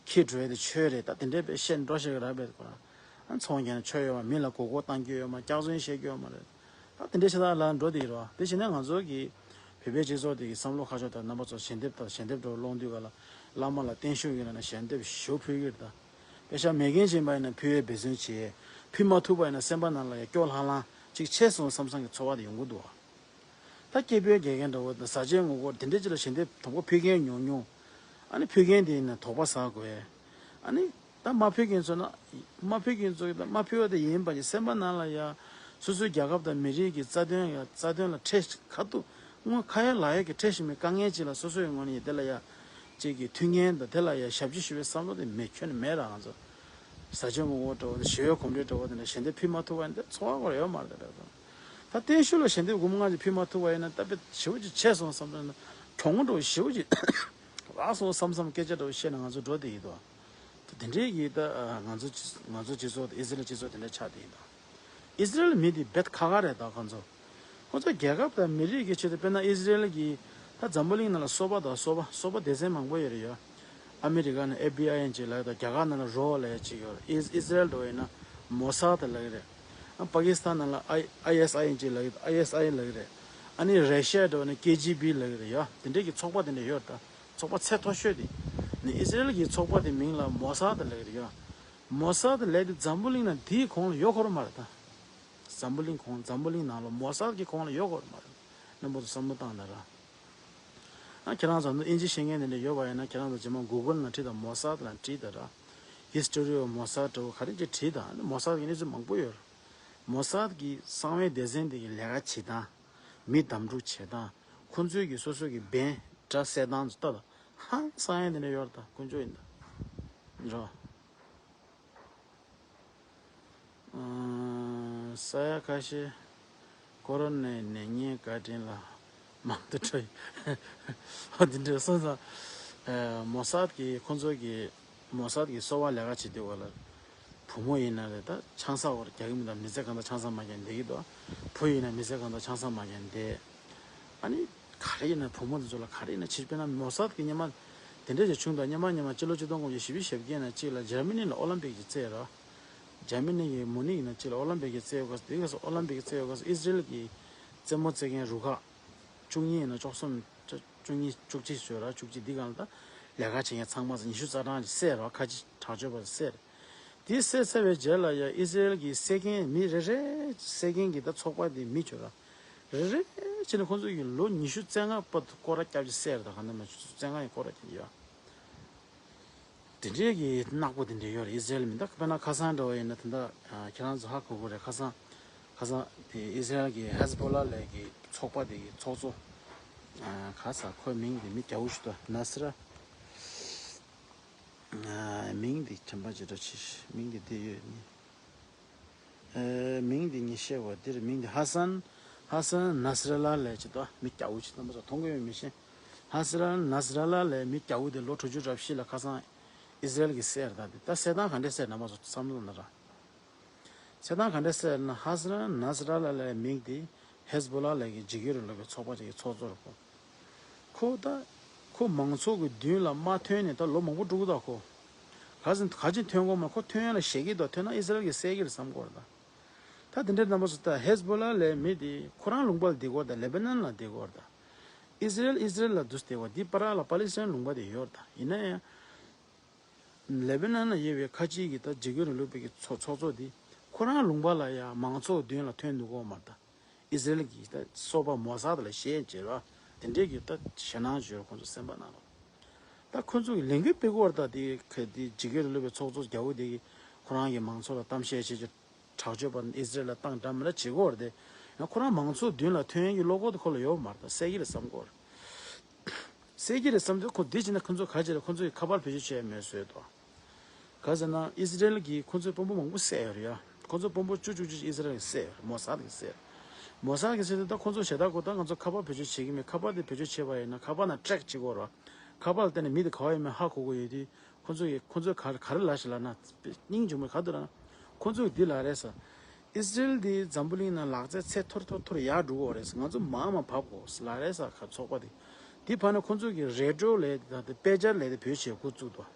ཁྱེར་འགྲོ་ཡ་དེ་ཆོས་རེད་ད། དེ་འདྲའི་དཔེ་བཤད་འགྲོ་ཤེས་ཀྱི་རེད་པས་ཁོ་རང་། ཨ། ཚོང་རྒྱག་ན་ཆོས་ཡོད་མ། མི་ལ་མགོ་སྐོར་བཏང་རྒྱུ་ཡོད་མ། སྐྱག་རྫུན་བཤད་རྒྱུ་ཡོད་མ་རེད། ད་དེ་འདྲའི་ཆ་ཚང་ལ་འགྲོ་བསྡད་ཀྱི་རེད་བ། དེ་བྱས་ན་ང་ཚོ་གི་བོད་པའི་སྤྱི་ཚོགས་དེ་གི་བསམ་བློ་ཁ་ཕྱོགས་དང་རྣམ་པ་ཚོ་ཞལ་འདེབས་དང་ཞལ་འདེབས་འདྲ་བོ་སློང་དུས་ག་ལ་བླ་མ་ལ་བརྟན་བཞུགས་ཡོད་ན་ཞལ་འདེབས་ཞུ་ཕུལ་གྱི་རེད་ད། དཔེ་ཆ་མེད་མཁན་ཅིག་ཡིན་པ་ཡིན་ན་ཕུལ་བའི་འབད་བརྩོན་བྱེད། ཕུལ་མ་ཐུབ་པ་ཡིན་ན་སེམས་པ་ནང་ལ་ཡ་སྐྱོ་ལྷང་ལྷང་ཅིག་ཆགས་སོང་བསམ་བསམ་གྱི་ཚོར་བ་དེ་ཡོང་གི་འདུག་བ། ད་སྐྱེས་བུ་དགེ་རྒན་འདྲ་བོ་དང་བཟའ་བཅའི་ངོ་རྒོལ་དེ་འདྲ་ཅིག་ལ་ཞལ་འདེབས་དང་པོ་ཕུལ་མཁན་ཉུང་ཉུང་། ཨ་ནི་ཕུལ་མཁན་དེ་ཡིན་ན་དོགས་པ་ཟ་དགོས། ཨ་ནི་ད་མ་ཕུལ་མཁན་ཚོ་ན། མ་ཕུལ་མཁན་ཚོ་གི་ད་མ་ཕུལ་བ་དེ་ཡིན་པ་ཡིན། སེམས་པ་ནང་ལ་ཡ་སོ་སོའི་རྒྱལ་ཁབ་དང་མི་རིགས་ཀྱི་རྩ་དོན་ཡ་རྩ་དོན་ལ་འཕྲད། ཁ་ཐུག་དངོས་ཁ་ཡ་ལག་ཡ་གི་འཕྲད་བཞིན་པའི་དཀའ་ངལ་ཅིག་ལ་སོ་སོའི་ངོས་ནས་དེ་ལ་ཡ་ཅིག་གི་མཐུན་རྐྱེན་དང་དེ་ལ་ཡ་ཞབས་ཕྱི་ཞུ་བའི་བསམ་བློ་དེ་མེད། ཁྱོན་ནས་མེད་ར། ང་ཚོ་བཟའ་བཅའ་ངོ་རྒོལ་འདྲ་བོ་དེ་འདྲ་ཞི་བའི་གོམ་བགྲོད་འདྲ་བོ་དེ་འདྲ་ཞལ་འདེབས་ཕུལ་མ་ཐུབ་པ་ཡིན་ན་དེ་ཚོར་བ་ཁོ་རང་ཡོད་མ་རེད་ད། ད་བརྟན་བཞུགས་ལ་ཞལ་འདེབས་སྒོར་མོ་ལྔ་ཅིག་ཕུལ་མ་ཐུབ་པ་ཡིན་ན་ད་དཔེ་ཞེ་པོ་ཅིག་ཆགས་སོང་བསམ་བསམ་ན། གྲོགས་མོ་འདྲ་བོ་ཞེ་པོ་ཅིག་རག་སོང་བསམ་བསམ་སྐད་ཆ་འདྲ་བོ་བཤད་ནས་ང་ཚོ་འགྲོ་བསྡད་ཡོད་དོ། ད་དེ་འདྲའི་གི་ད་ང་ཚོ་ང་ཚོ་སྤྱི་ཚོགས་དང་ཨི་ཟི་རེལ་སྤྱི་ཚོགས་དེ་འདྲ་ཆགས་བསྡད་ཡོད་དོ། ཨི་ཟི་རེལ་མི་དེ་རྦད་ཁག་ཁག་རེད་ད་ཁོང་ཚོ། ཁོང་ཚོ་རྒྱལ་ཁབ་དང་མི་རིགས་ཀྱི་ཆེད་དུ། དཔེར་ན་ཨི་ཟི་རེལ་གྱི་ད་འཛམ་བུ་གླིང་ནང་ལ་སོ་པ་དང་སོ་པ་སོ་པ་སྡེ་ཚན་མང་པོ་ཡོད་རེད་ཡ། ཨ་མི་རི་ཀ་ནང་ཨེཕ་བི་ཨའི་ཡིན་ཅིག་ལབ་ཡོད་དོ། རྒྱ་གར་ནང་ལ་རོ་ལབ་ཡ་ཅིག་ཡོད་རེད། ཨི་ཨི་ཟི་རེལ་འདྲ་བོ་ཡིན་ན་མོ་སཱད་ལབ་ཀྱི་རེད། ཨ་པ་ཀི་སི་ཐན་ནང་ལ་ཨའི་ཨའི་ཨེས་ཨའི་ཡིན་ཅིག་ལབ་ཡོད་དོ། ཨའི་ཨེས་ཨའི་ལབ་ཀྱི་རེད། ཨ་ནི་ར་ཤི་ཡ་འདྲ་བོ་ནི་ཀེ་ཇི་བི་ལབ་ཀྱི་རེད་ཡ། དེ་འདྲའི་གི་ཚོགས་པ་དེ་འདྲ་ཡོད་རེད་ད། ཚོགས་པ་ཚད་མཐོ་ཤོས་དེ། ནི་ཨི་ཟི་རེལ་གྱི་ཚོགས་པ་དེ་མིང་ལ་མོ་སཱད་ལབ་ཀྱི་རེད་ཡ། མོ་སཱད་ལབ་དེ་འཛམ་བུ་གླིང་ནང་དེའི་གོང་ལ་ཡོད་ཁོ་རང་མ་རེད་ད། འཛམ་བུ་གླིང་གོང་འཛམ་བུ་གླིང་ནང་ལ་མོ་སཱད་ཀྱི་གོང་ལ་ཡོད་ཁོ་རང་མ་རེད། རྣམ་པ་ཚོ་བསམ་བློ་བཏང་ན་ར། ཨ་ཁྱེད་རང་ཚོ་ཨིན་ཇི་ཤེས་མཁན་དེ་འདྲ་ཡོད་པ་ཡིན་ན་ཁྱེད་རང་ཚོ་རྗེས་མ་གུ་གལ་ནང་བྲིས་དང་། མོ་སཱད་ལ་བྲིས་དང་ར། History of Mossad འདྲ་བོ་ག་རེ་ཅིག་བྲིས་དང་། མོ་སཱད་ཀྱི་གནས་ཚུལ་མང་པོ་ཡོད་རེད། མོ་སཱད་ཀྱི་གསང་བའི་སྡེ་ཚན་དེ་གི་ལས་ཀ་བྱེད་སྟངས། མི་དམ་ཕྲུག་བྱེད་སྟངས། ཁོང་ཚོའི་གི་སོ་སོ་གི་འབེན་སྒྲ་གསལ་སྟངས་ཚོ་ལྟ་དང་། ཧང་སང་ཡ་དེ་འདྲ་ཡོད་རེད་ད། དཀོན་མཆོག་ཡིན་ད། འགྲོ། ཨ་ས་ཡ་ཁ་ཤས་ཀོ་རོ་ནའི་ནད་ངན་བཀའ་དྲིན་ལ་མང་དུ་འཕྲོ་ཡི། འོ་དེ་འདྲ་སོང་ཙང་། ཨ་མོ་སཱད་ཀྱི་ཁོང་ཚོ་གི་མོ་སཱད་ཀྱི་གསོ་བ་ལས་ཀ་བྱེད་དུས་སྐབས་ལ། བུ་མོ་ཡིན་ན་རེད་ད་ཆང་ས་འོག་རྒྱག་གི་མི་འདུག་མི་ཚེ་གང་ལྟར་ཆང་ས་མ་བརྒྱབ་བསྡད་ཀྱི་འདུག་བུ་ཡིན་ན་མི་ཚེ་གང་ལྟར་ཆང་ས་མ་བརྒྱབ་བསྡད། ཨ་ནི་ག་རེ་ཡིན་ན་བུ་མོ་དེ་ཚོ་ལ་ག་རེ་ཡིན་ན་ཕྱིར། དཔེར་ན་མོ་སཱད་ཀྱི་སྔོན་མ་དེ་འདྲ་ཞིག་བྱུང་དང་། སྔོན་མ་སྔོན་མ་སྤྱི་ལོ་ཆིག་སྟོང་དགུ་བརྒྱ་བཞི་བཅུ་ཞེ་བརྒྱད་ནང་གཅིག་ལ་འཇར་མ་ནི་ལ་ཨོ་ལམ་པིག་ཅིག་རྩེས་ར། འཇར་མ་ནི་གི་མུ་ནིག་ནང་གཅིག་ལ་ཨོ་ལམ་པིག་ཅིག་རྩེས་ཡོད་སྐབས་སུ། དེ་སྐབས་སུ་ཨོ་ལམ་པིག་ཅིག་རྩེས་ཡོད་སྐབས་སུ་ཨི་ཟི་རེལ་གྱི་རྩེད་མོ་རྩེད་མཁན་རུ་ཁག་བཅུ་གཉིས་ཡིན་ན་བཅུ་གསུམ། བཅུ་གཉིས་བཅུ་གཅིག་བཟོས་ར། བཅུ་གཅིག་འདི་སྒང་ལ་ད་ལས་ཀ་བྱེད་མཁན་ཚང་མ་ཉི་ཤུ་རྩ་གྲངས་ཅིག་བསད་ར། ཁ་ཆེ་དྲག་སྤྱོད་པ་བསད། དེ་བསད་ཚར་བའི་རྗེས་ལ་ཡ་ཨི་ཟི་རེལ་གྱི་བསད་མཁན་མི་རེ་རེ། བསད་མཁན་གྱི་ད་ཚོགས་པ་དེ་མི་བྱོས་ར། རེ་རེ་བྱས་ནས་ཁོང་ཚོ་གིས་ལོ་ཉི་ཤུ་རྩ་ལྔ་བར་དུ་སྐོར་ར་བརྒྱབ་ཅིག་བསད་ར། ད་ག་ནས་མ་ཆུ་ཚོད་རྩ་ལྔ་ཡང་སྐོར་ར་བརྒྱབ་ཡོད། དེ་འདྲའི་གི་ནག་པོ་དེ་འདྲ་ཡོད་རེད། ཨི་ཟི་རེལ་མི་ད་དཔེར་ན་ཁ་སང་འདྲ་བོ་ཡིན་ན་ད་ལྟ་ཁྱེད་རང་ཚོ་ཧ་གོ་གི་རེད། ཁ་སང་ཁ་སང་དེ་ཨི་ཟི་རེལ་གྱི་ཧེ་ཛ་བྷོ་ལ་ལབ་ཀྱི་ཚོགས་པ་དེ་གི་ཚོགས་གཙོ། ཨ་ག་ས་ཁོའི་མིང་དེ་མི་རྒྱ་བོ་ཞིག་འདུག་ན་སི་ར། ཨ་མིང་དེ་དྲན་པ་ཇི་འདྲ་ཆེ་ཤི། མིང་དེ་འདི་ཡོད་ནི། ཨེ་མིང་དེ་ངས་ཤེས་པ་འདིར་མིང་དེ་ཧ་སན། ཧ་སན་ན་སི་ར་ལ་ལབ་ཅིག་འདུག་མི་རྒྱ་བོ་ཞིག་རྣམ་པ་ཚོ་མཐོང་གི་ཡོད་མི་ཤེས། ཧ་སི་ར་ན་སི་ར་ལ་ལབ་མི་རྒྱ་བོ་དེ་ལོ་དྲུག་ཅུ་རེ་བཞི་ལ་ཁ་སང་ཨི་ཟི་རེལ་གྱིས་བསད་རེད། ད་དེ་ད་བསད་སྟངས་ག་འདྲས་བསད་རྣམ་པ་ཚོ་བསམ་བློ་གནང་ར། བྱེད་སྟངས་ག་འདྲ་ཟེར་ན། ཧ་སི་ར་ན་སི་ར་ལ་ལའི་མིང་དེ་ཧེ་ཟ་བོ་ལ་ལའི་གི་འཇིགས་སྐུལ་རིང་ལུགས་པའི་ཚོགས་པ་ཅིག་གི་ཚོགས་གཙོ་རེད་ཁོ། ཁོ་ད་ཁོ་མང་ཚོགས་ཀྱི་མདུན་ལ་མ་ཐོན་ནས་ད་ལོ་མང་པོ་འགྲོ་གི་འདུག་ཁོ་ག་ཟེར་ག་ཅིག་ཐོན་གོ་མ། ཁོ་ཐོན་ཡ་ལ་ཞེད་ཀྱི་འདུག་ཐོན་ན་ཨི་སི་རལ་གྱིས་བསད་ཀྱི་རེད་བསམ་གི་རེད་ད། ད་དེ་འདྲའི་རྣམ་པ་ཚོ། ད་ཧེ་ཟ་བོ་ལ་ལའི་མི་དེ་ཁོ་རང་ལུང་པ་ལ་བསྡད་ཀྱི་ཡོད་རེད་ད། ལེ་བྷ་ནན་ལ་བསྡད་ཀྱི་ཡོད་རེད་ད། ཨི་སི་རལ་ཨི་སི་རལ་ལ་འདུག་སེ་བསྡད་ཀྱི་ཡོད་རེད། དེའི་བར་ལ་པ་ལི་སི་ཐན་ལུང་པ་དེ་ཡོད་རེད་ད། ཡིན་ན་ཡང་། ལེ་བྷ་ནན་ལ་ཡོད་པའི་ཁ་ཆེའི་གི་ད་འཇིགས་སྐུལ་རིང་ལུགས་པའི་གི་ཚོགས་ཚོགས་གཙོ་དེ་ཁོ་རང་ལུང་པ་ལ་ཡ་མང་ཚོགས་མདུན་ལ་ཐོན་འདུག་གོ་མ་རེད་ད། ཨི་སི་རལ་གྱི་ད་སོ་པ་མོ་སཱད་ལ་ཞེད་བྱེད་ར། དེ་འདྲའི་གི་ད་ཞེད་སྣང་བྱོས་ཁོང་ཚོ་སེམས་པ་ནང་ལ། ད་ཁོང་ཚོ་གི་ལས་འགུལ་སྤེལ་གི་ཡོད་རེད་ད། དེ་ག་དེ་འཇིགས་སྐུལ་རིང་ལུགས་པའི་ཚོགས་གཙོ་རྒྱ་བོ་དེ་གི་ཁོ་རང་གི་མང་ཚོགས་ལ་གཏམ་བཤད་བྱེད་ཀྱི། དྲག་སྤྱོད་པ་ཨི་སི་རལ་ལ་བཏང་འདྲ་མི་འདྲ་བྱེད་ཀྱི་ཡོད་རེད་དེ། ཡང་ཁོ་རང་མང་ཚོགས་མདུན་ལ་ཐོན་ཡས་ཀྱི་བློ་ཁོག་དེ་ཁོ་ལ་ཡོད་མ་རེད་ད། བསད་ཀྱི་རེད་བསམ་གྱི་ཡོད་རེད། བསད་ཀྱི་རེད་བསམ་དུས་ཁོ་འདི་བྱས་ན་ཁོ་ཚོ་ག་བྱེད་རེད། ཁོ་ཚོ་ཡི་ཁ་པར་བེད་སྤྱོད་བྱས་མེད་བཟོས་ཏོ། ག་ཟེར་ན་ཨི་སི་རལ་གྱིས་ཁོ་ཚོའི་དཔོན་པོ་མང་པོ་བསད་ཡོད་རེད་ཡ། ཁོ་ཚོ་དཔོན་པོ་བཅུ་བཅུ་བཅུ་ཨི་སི་རལ་གྱིས་བསད་ཡོད་རེད། མོ་སཱད་ཀྱིས་བསད་ཡོད་རེད། མོ་སཱད་ཀྱིས་བསད་དུས་ད་ཁོ་ཚོ་ཞེ་དྲག་གོ། ད་ང་ཚོ་ཁ་པར་བེད་སྤྱོད་བྱེད་ཀྱི་མེད། ཁ་པར་དེ་བེད་སྤྱོད་བྱས་པ་ཡིན་ན་ཁ་པར་ནང་ཊེག་བྱེད་དགོས་རེད། ཁ་པར་ལ་བརྟེན་ནས་མི་དེ་ག་པར་ཡོད་མེད་ཧ་གོ་གི་ཡོད་དུས། ཁོ་ཚོ་གིས་ཁོ་ཚོས་ག་ག་རེ་ལབ་ཤག་ལབ་ན། སྙིང་རྗེ་མོ་ག་འདུག་ལབ་ན། ཁོ་ཚོས་འདི་ལབ་རེད་ཟེར། ཨི་སི་རལ་འདི་འཛམ་བུ་གླིང་ནང་ལག་རྩལ་ཚད་མཐོར་མཐོར་མཐོར་ཡར་འགྲོ་གི་ཡོད་རེད་ཟེར། ང་ཚོ་མར་མར་བབས་དགོས་ཟེར་ལབ་རེད་ཟེར། ཁ་ཚོགས་པ་དེ། དེ་བར་ནས་ཁོ་ཚོ་གིས་རེ་ཌི་ཡོ་ལབ་དེ་དང་དེ་དཔེ་ཆ་ལབ་དེ་བེད་སྤྱོད་འགོ་བཙུགས་འདུག།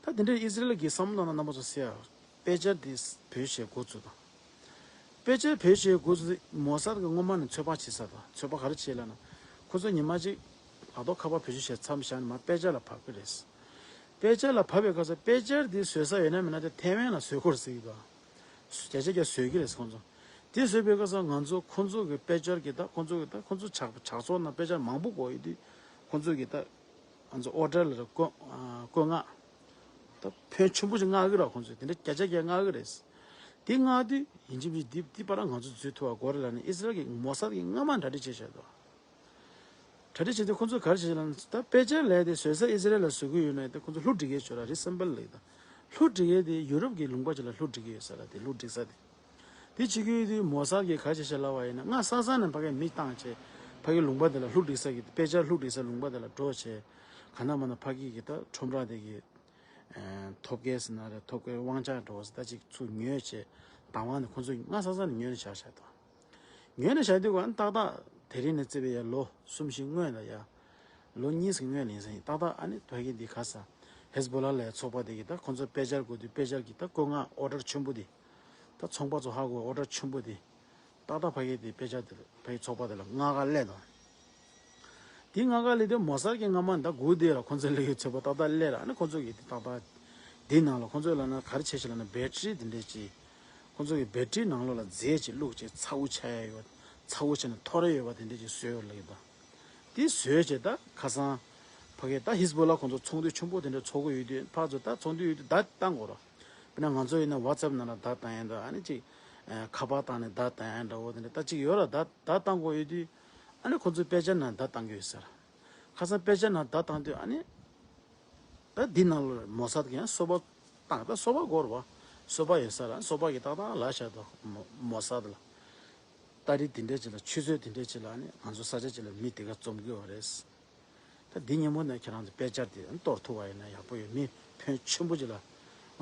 ད་དེ་འདྲའི་ཨི་སི་རལ་གྱི་བསམ་བློ་བཏང་ན་རྣམ་པ་ཚོ་སེ་ཡ། དཔེ་ཆ་དེ་བེད་སྤྱོད་འགོ་བཙུགས་དང་། དཔེ་ཆ་བེད་སྤྱོད་འགོ་བཙུགས། མོ་སཱད་ཀྱིས་སྔོན་མ་ནས་ཚོད་དཔག་བྱེད་ས་དང་། ཚོད་དཔག་ག་རེ་བྱེད་ལབ་ན། ཁོ་ཚོ་ཉི་མ་གཅིག་ཨ་ཏོ་ཁ་པར་བེད་སྤྱོད་བྱས་མཚམས་བཞག་ནས་མར་དཔེ་ཆ་ལ་བབས་ཀྱི་རེད། དཔེ་ཆ་ལ་བབས་པའི་སྐབས་སུ་དཔེ་ཆ་དེ་བཟོ་ས་ཡོད་ན་མེད་ན་དེ་ཐའེ་ཝན་ལ་བཟོ་དགོས་རེད་ཟེར་གྱི་འདུག། བརྒྱ་ཆ་བརྒྱ་བཟོ་གི་རེད་ཁོ་ཚོ། དེ་བཟོས་པའི་སྐབས་སུ་ང་ཚོ་ཁོ་ཚོ་གི་དཔེ་ཆ་གི་ད་ཁོ་ཚོ་གི་ད་ཁོ་ཚོ་ཇག་ཇག་ཚོགས་ནང་དཔེ་ཆ་མང་པོ་དགོས་ཡོད་དུས། ཁོ་ཚོ་གི་ད་ང་ཚོ་ཨོ་ཌར་ལ་བཀོད་ཨ་བཀོད་མངགས། ད་ཕོན་ཆེན་པོ་ཞིག་མངགས་ཀྱི་རེད། ཁོ་ཚོས་དེ་འདྲ་བརྒྱ་ཆ་བརྒྱ་མངགས་ཀྱི་རེད། དེ་མངགས་དུས་ཡིན་གཅིག་མིན་གཅིག་འདི་འདི་བར་ང་ཚོ་འཛུལ་ཐུབ་པ་དགོས་རེད་ལབ་ནས་ཨི་སི་རལ་གྱི་མོ་སཱད་ཀྱིས་སྔ་མ་གྲ་སྒྲིག་བྱས་བཞག་འདུག། གྲ་སྒྲིག་བྱས་དུས་ཁོ་ཚོས་ག་རེ་བྱས་ལབ་ན། ད་དཔེ་ཆ་ལབ་དེ་བཟོ་ས་ཨི་སི་རལ་ལ་བཟོ་གི་ཡོད་ན་ཡང་། དེ་ཁོ་ཚོ་ལྷུ་སྒྲིག་གི་ཡོད་རེད། རི་སེམ་བལ་ལབ་ད། ལྷུ་སྒྲིག་གི་དེ་ཡུ་རོབ་ཀྱི་ལུང་པ་ཅིག་ལ་ལྷུ་སྒྲིག་གི་ཡོད་ས་རེད། དེ་ལྷུ་སྒྲིག་ས་དེ། དེ་བྱེད་ཀྱི་ཡོད་དུས་མོ་སཱད་ཀྱིས་ག་རེ་བྱས་ཤག་ལབ་པ་ཡིན་ན། ང་ས་ས་ནས་ཕ་གིར་མི་བཏང་བྱས། ཕ་གིའི་ལུང་པ་དེ་ལ་ལྷུ་སྒྲིག་ས་གི་དཔེ་ཆ་ལྷུ་སྒྲིག་ས་ལུང་པ་དེ་ལ་འགྲོ་བྱས། གང་ན་མ་ན་ཕ་གི་གི་ད་ཁྲོམ་ར་དེ་གི་ཨ་ཐོབ་སྐལ་ཟེར་ན་རེད། ཐོབ་སྐལ་དབང་ཆ་འདྲ་བོ་ཟེར་ད་ཅིག་ཚུར་ཉོས་བྱས། བདག་དབང་ནས་ཁོ་ཚོ་ང་ས་ས་ནས་ཉོས་ནས་བཞག་བཞག་འདུག། ཉོས་ནས་བཞག་དུས་ཀ་ཏག་ཏག་དེ་རིང་ནས་བརྩིས་པའི་ཡ་ལོ་གསུམ་བཞི་སྔོན་ལ་ཡ། ལོ་གཉིས་ཀྱི་སྔོན་ལ་ཡིན་ས་ཡིན། ཏག་ཏག་ཨ་ནི་ཕ་གི་འདི་ག་ས་ཧེ་ཛ་བོ་ལ་ལབ་ཚོགས་པ་དེ་གིས་ད་ཁོ་ཚོ་དཔེ་ཆ་དགོས་དུས་དཔེ་ཆ་གི་ད་བཀོད་མངགས་ཨོ་ཌར་ཆེན་པོ་དེ། ད་ཚོང་པ་ཚོ་ཧ་གོ་ཨོ་ཌར་ཆེན་པོ་དེ། ཏག་ཏག་ཕ་གི་དེ་དཔེ་ཆ་དེ་ཕ་གི་ཚོགས་པ་དེ་ལ་མངགས་ག་སླེབས་དང་། དེ་མངགས་ག་སླེབས་དུས་མོ་སཱད་ཀྱིས་སྔ་མ་ད་སྒུག་བསྡད་ལ། ཁོ་ཚོའི་ལས་ཀའི་ཚོད་དཔག་ཏག་ཏག་སླེབས་ལ། ཨ་ནི་ཁོ་ཚོ་གིས་དེ་ཏག་ཏག་དེའི་ནང་ལ་ཁོ་ཚོས་ལབ་ན་ག་རེ་བྱས་ཤག་ལབ་ན། བེ་ཊི་རི་དེ་འདྲས་ཅིག། ཁོ་ཚོ་གིས་བེ་ཊི་རིའི་ནང་ལོགས་ལ་རྫས་ཅིག་བླུགས་བྱས་ཚ་པོ་ཆགས་ཡ་ཡོད། ཚ་པོ་ཆགས་ནས་འཐོར་ཡ་ཡོད་པ་དེ་འདྲས་ཅིག་བཟོས་ཡོད་ལབ་ཀྱི་འདུག། དེ་བཟོས་བྱས་ད་ཁ་སང་ཕ་གིར་ད་ཧེ་ཛ་བོ་ལ་ཁོ་ཚོ་ཚོགས་འདུ་ཆེན་པོ་དེ་འདྲ་ཚོགས་ཀྱི་ཡོད་དུས། ཕར་ཚུར་ད་ཚོགས་འདུ་ཡོད་དུས་བརྡ་བཏང་དགོས་རེད། དཔེར་ན་ང་ཚོ་ཡིན་ན་ཝ་ཙེབ་ནང་ལ་བརྡ་བཏང་ཡ་འདྲ། ཨ་ནི་ཅིག་ཨ་ཁ་པར་བཏང་ནས་བརྡ་བཏང་ཡ་འདྲ་བོ་དེ་འདྲ་ད་ཅིག་ཡོད་ར། བརྡ་བརྡ་བཏང་དགོས་ཡོད་དུས། ཨ་ནི་ཁོ་ཚོས་དཔེ་ཆ་ནང་བརྡ་བཏང་གི་ཡོད་ས་རེད། ཁ་སང་དཔེ་ཆ་ནང་བརྡ་བཏང་དུས་ཨ་ནི། ད་འདི་ནང་ལོགས་མོ་སཱད་ཀྱིས་ཡང་སོ་པ་བཏང་། ད་སོ་པ་དགོས་རེད་པ། སོ་པ་ཡོད་ས་རེད། སོ་པ་གིས་ཏག་ཏག་ལབ་བཞག་འདུག། མོ་མོ་སཱད་ལ། ཏ་རིག་དེ་འདྲས་ཅིག་ལ། ཆུ་ཚོད་དེ་འདྲས་ཅིག་ལ་ཨ་ནི་ང་ཚོ་ས་ཆ་ཅིག་ལ་མི་དེ་ག་འཛོམས་ཀྱི་ཡོད་རེད། ད་འདི་ཉིན་མོ་ནས་ཁྱེད་རང་ཚོ་དཔེ་ཆ་དེ་གཏོར་ཐུབ་པ་ཡིན་ན་ཡག་པོ་ཡོད། མི་ཕོན་ཆེན་པོ་ཅིག་ལ་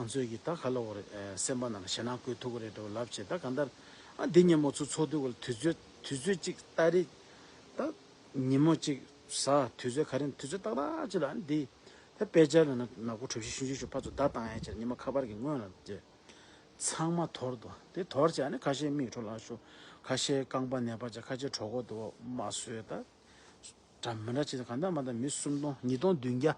ང་ཚོས་ཀྱི་ད་ག་ལབ་དགོས་རེད། ཨེ་སེམས་པ་ནང་ལ་ཞེད་སྣང་བསྐུལ་ཐུབ་ཀྱི་རེད་འདྲ་བོ་ལབ་བྱས། ད་གང་ལྟར་ཨ་འདི་ཉིན་མོ་ཚོ་ཚོགས་དུས་སྐབས་ལ་དུས་ཚོད་དུས་ཚོད་གཅིག་ཏ་རིག་ད་ཉིན་མོ་གཅིག་གཟའ་དུས་ཚོད་ག་རེ་དུས་ཚོད་ཏག་ཏག་ཅིག་ལ་ཨ་འདི་ད་དཔེ་ཆ་ལ་ན་ནག་པོ་གྲུ་བཞི་ཤུན་ཤུན་ཞིག་ཕར་ཚུར་བརྡ་བཏང་ཡ་ཅིག་ལ་ཉི་མ་ཁ་པར་གྱི་སྔོན་ལ་བྱས། ཚང་མ་འཐོར་འདུག། དེ་འཐོར་བྱས་ཨ་ནི་ཁ་ཤས་མིག་འཕྲོ་བརླག་ཤོར། ཁ་ཤས་རྐང་པ་ནད་པ་བྱས། ཁ་ཤས་གྲོད་ཁོག་དུ་མ་སོས། ད་འདྲ་མི་འདྲ་བྱས་ཏེ་གང་ལྟར་མ་ལྟར་མི་སུམ་སྟོང་། ཉིས་སྟོང་བདུན་བརྒྱ།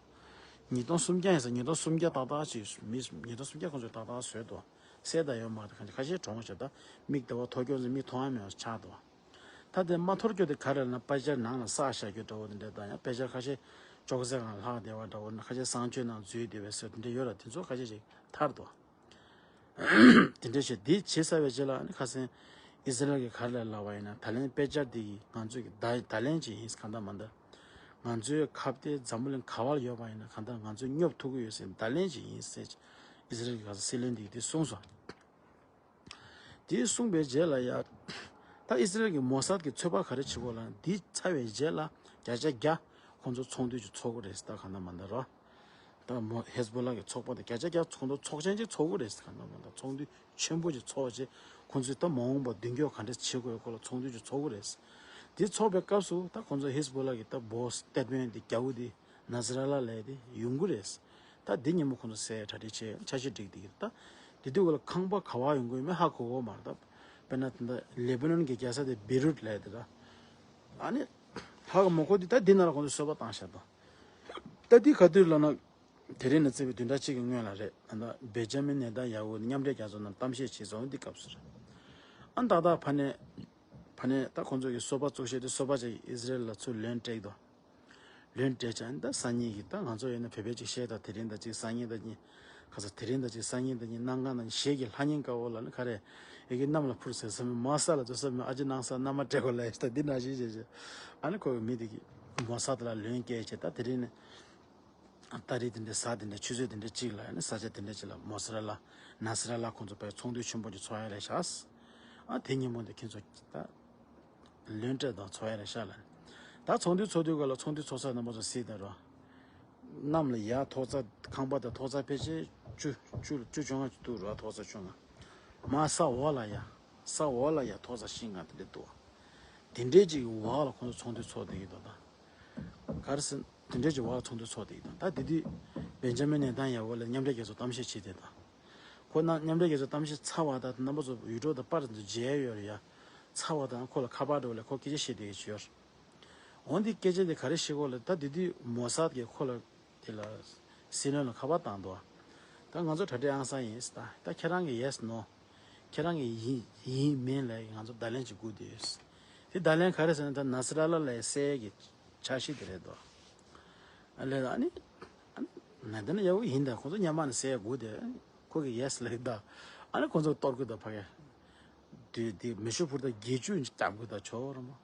ཉིས་སྟོང་སུམ་བརྒྱ་ཡིན་ས། ཉིས་སྟོང་སུམ་བརྒྱ་ཏག་ཏག་ཅིག་མི་ཉིས་སྟོང་སུམ་བརྒྱ་ཁོང་ཚོས་ཏག་ཏག་བཟོས་འདུག། བསད་ད་ཡོད་མ་རེད། ཁ་ཤས་གྲོངས་བྱས། ད་མིག་དེ་བ་འཐོར་སྐྱོན་ཚོ་མིག་མཐོང་ཡ་མེད་པ་ཆགས་འདུག། ད་དེ་མ་འཐོར་རྒྱུ་དེ་ག་རེ་ལབ་ན། དཔེ་ཆ་ནང་ལ་བསགས་བཞག་རྒྱུ་འདྲ་བོ་དེ་འདྲ་དང་། ཡང་དཔེ་ཆ་ཁ་ཤས་ཅོག་ཙེ་སྒང་ལྷག་བསྡད་པ་འདྲ་བོ། ཁ་ཤས་གསང་སྤྱོད་ནང་འཛུལ་བསྡད་པའི་སྲོལ་དེ་འདྲ་ཡོད་ར། དེ་ཚོ་ཁ་ཤས་ཤིག་ཐར་འདུག། དེ་འདྲ་བྱས། དེ་བྱས་ཚར་བའི་རྗེས་ལ་ཨ་ནི་ཁ་སང་ཨི་སི་རལ་གྱིས་ག་རེ་ལབ་ལབ་པ་ཡིན་ན། ད་ལན་དཔེ་ཆ་འདི་ང་ཚོས་ཀྱི་བརྡ་བརྡ་ལན་ཅིག་ཡིན། གང་ལྟར་མ་ལྟར་ང་ཚོའི་ཁ་གཏད་འཛམ་བུ་གླིང་ག་པར་ཡོད་པ་ཡིན་ན་གང་ལྟར་ང་ཚོས་སྙོབ་ཐུབ་ཀྱི་ཡོད་ཟེར་བརྡ་ལན་ཅིག་ཡིན་ཟེར། ཨི་སི་རལ་གྱི་ཁ་སང་སྲིད་བློན་འདིས་དེ་གསུངས་སོང་། དེ་གསུངས་པའི་རྗེས་ལ་ཡ། ད་ཨི་སི་རལ་གྱི་མོ་སཱད་ཀྱིས་ཚོད་དཔག་ག་རེ་བྱེད་དགོས་ལབ་ན། འདི་ཚར་བའི་རྗེས་ལ་བརྒྱ་ཆ་བརྒྱ་ཁོང་ཚོ་ཚོགས་འདུ་ཅིག་ཚོགས་ཀྱི་རེད་ཟེར། ད་གང་ལྟར་མ་ལྟར་རོ། ད་མོ་ཧེ་ཛ་བོ་ལ་གི་ཚོགས་པ་དེ་བརྒྱ་ཆ་བརྒྱ་ཁོང་ཚོ་ཚོགས་ཆེན་ཅིག་ཚོགས་ཀྱི་རེད་ཟེར། གང་ལྟར་མ་ལྟར་ཚོགས་འདུ་ཆེན་པོ་ཅིག་ཚོགས་བྱས། ཁོང་ཚོས་ད་མ་འོངས་པ་མདུན་སྐྱོད་ག་འདྲ་བྱེད་དགོས་སྐོར་ལ་ཚོགས་འདུ་ཅིག་ཚོགས་ཀྱི་རེད་ཟེར། དེ་ཚོགས་པའི་སྐབས་སུ་ད་ཁོང་ཚོ་ཧེ་ཛ་བོ་ལ་གི་ད་སྦོ་སི་སྟེ་ཊི་མེན་ཊི་དེ་རྒྱག་པོ་དེ། ནཱ་སི་ར་ལ་ལབ་དེ་ཡོང་གི་རེད། ད་འདི་ཉིན་མོ་ཁོང་ཚོ་བསད་གྲ་སྒྲིག་བྱས། འཆར་གཞི་སྒྲིག་བསྡད་ཀྱི་རེད། ད་དེ་དུས་ལ་ཁང་པ་ག་པར་ཡོང་གི་ཡོད་མེད་ཧ་གོ་གི་མ་རེད། ད་དཔེར་ན་ད་ལེ་བྷ་ནོན་གྱི་རྒྱལ་ས་དེ་བེ་རུད་ལབ་དེ་ར། ཨ་ནི་ཧ་གོ་མ་གོ་དེ་ད་འདི་ནང་ལ་ཁོང་ཚོས་གསོལ་བ་བཏང་བཞག་དང་། ད་འདི་ག་དུས་ལབ་ན། དེ་རིང་ནས་བརྩིས་པའི་བདུན་ཕྲག་གཅིག་གི་སྔོན་ལ་རེད། ད་ལྟ་བེ་ཇ་མིན་ནེ་ཐན་ཡ་ཧུ་མཉམ་འབྲེལ་རྒྱལ་ཚོགས་ནང་གཏམ་བཤད་བྱས་སོང་། འདི་སྐབས་སུ་རེད། ཨ་ནི་ཏག་ཏག་ཕ་ནས་ཕ་ནས་ད་ཁོང་ཚོ་གི་སོ་པ་བཙུགས་བྱས་དེ། སོ་པ་ཅིག་ཨི་སི་རེལ་ལ་ཚུར་ལན་སྤྲད་དོ། ལན་སྤྲད་ཙང་ད་སང་ཉིན་གྱི་ད་ང་ཚོ་ཡིན་ན་བོད་པས་ཅིག་བཤད། ད་དེ་རིང་ད་ཅིག་སང་ཉིན་ད་ཉིན་ཁ་ས་དེ་རིང་ད་ཅིག་སང་ཉིན་ད་ཉིན་གནམ་གང་ད་ཉིན་གཞས་ཀྱི་ལྷ་ཉིན་དཀར་པོ་ལ་ནི་ག་རེ། ཡི་གེ་གནམ་ལ་འཕུར་ཟེར་ས་མེད། མ་ས་ལ་འཛུལ་ས་མེད། ཨ་ཅེ་ནང་ས་མནའ་མ་སྤྲད་དགོས་ལབ་ཡ་ཞིག་ད་འདི་ནང་བཞིན་བྱས་བྱས། ཨ་ནི་ཁོ་གི་མི་དེ་གིས་མོ་ས་དེ་ལ་ལན་སྐྱེལ་བྱས། ད་དེ་རིང་ནི་ཏ་རིག་དེ་འདྲའི་གཟའ་དེ་འདྲ་ཆུ་ཚོད་དེ་འདྲ་གཅིག་ལ་ཡང་ནི་ས་ཆ་དེ་འདྲ་གཅིག་ལ་མོ་ས་ར་ལ་ ན་སི་ར་ལ་ཁོང་ཚོ་བས་ཚོགས་འདུ་ཆེན་པོ་ཅིག་ཚོགས་ཡ་རེད་ཤག་ཨ་དེ་ཉིན་མོ་འདི་ཁྱེད་ཚོ་ད་ལོན་སྤྲད་དང་ཚོགས་ཡ་རེད་ཤག་ལ། ད་ཚོགས་འདུ་ཚོགས་དུས་སྐབས་ལ་ཚོགས་འདུ་ཚོགས་ས་རྣམ་པ་ཚོ་གཟིགས་དང་རོ། གནམ་ལ་ཡར་ཐོག་ཚད་ཁང་པ་དང་ཐོག་ཚད་ཕལ་ཆེར་བཅུ་བཅུ་བཅུ་བཅོ་ལྔ་ཅིག་འདུག་རོ། ཐོག་ཚད་བཅོ་ལྔ། མར་ས་འོག་ལ་ཡ། ས་འོག་ལ་ཡ་ཐོག་ཚད་བཞི་ལྔ་དེ་འདྲ་འདུག་དེ་འདྲའི་ཅིག་འོག་ལ་ཁོང་ཚོ་ཚོགས་འདུ་ཚོགས་བསྡད་ཀྱི་འདུག་ད། ག་རེ་ཟེར། དེ་འདྲའི་ཅིག་འོག་ལ་ཚོགས་འདུ་ཚོགས་བསྡད་ཀྱི་འདུག་ད་དེ་དུས་བེན་ཇ་མིན་ནེ་ཐན་ཡ་ཧུ་ལ་མཉམ་འབྲེལ་རྒྱལ་ཚོགས་གཏམ་བཤད་བྱས་བསྡད་དང་། ཁོ་ན་མཉམ་འབྲེལ་རྒྱལ་ཚོགས་གཏམ་བཤད་ཚར་བ་དང་རྣམ་པ་ཚོ་ཡུ་ཊུབ་དང་པར་དེ་ཚོ་མཇལ་ཡོད་རེད་ཡ། ཚར་བ་དང་ཁོ་ལ་ཁ་པར་འགྲོ་ལས་ཁོ་སྐད་ཆ་བཤད་བསྡད་ཀྱི་ཡོད། འོན་ཏེ་སྐད་ཆ་དེ་ག་རེ་བཤད་གོ་ལ་ད་དེ་དུས་མོ་སཱད་ཀྱིས་ཁོ་ལ་དེ་ལ་སྲིད་བློན་ལ་ཁ་པར་བཏང་འདུག་ད་ང་ཚོ་གྲ་སྒྲིག་ཨང་གསར་ཡིན་ཟེར། ད་ད་ཁྱེད་རང་གི་ཡེ་སི་ནོ། ཁྱེད་རང་གི་ཡིན་ཡིན་མིན་ལ་ང་ཚོ་བརྡ་ལན་ཅིག་སྒུག་བསྡད་ཡོད། དེ་བརྡ་ལན་ག་རེ་ཟེར་ན་ད་ན་སི་ར་ལ་ལ་གསལ་གྱི་འཆར་གཞི་དེ་རེད་དོ། ཨ་ལས་ཨ་ནི་ཨ་ནི་ན་དེ་ན་ཡག་པོ་ཡིན་ད་ཁོང་ཚོ་མཉམ་པ་ནས་གསལ་སྒུག་བསྡད་ཁོ་གི་ཡེ་སི་ལ་ད་ཨ་ནི་ཁོང་ཚོ་གཏོར་དགོས་ད་ཕ་གི་དེ་དེ་མེ་ཤུགས་འཕུར་མདའ་བརྒྱད་ཅུ་བརྒྱབ་དགོས་ད་ཆོག་ར་མོ།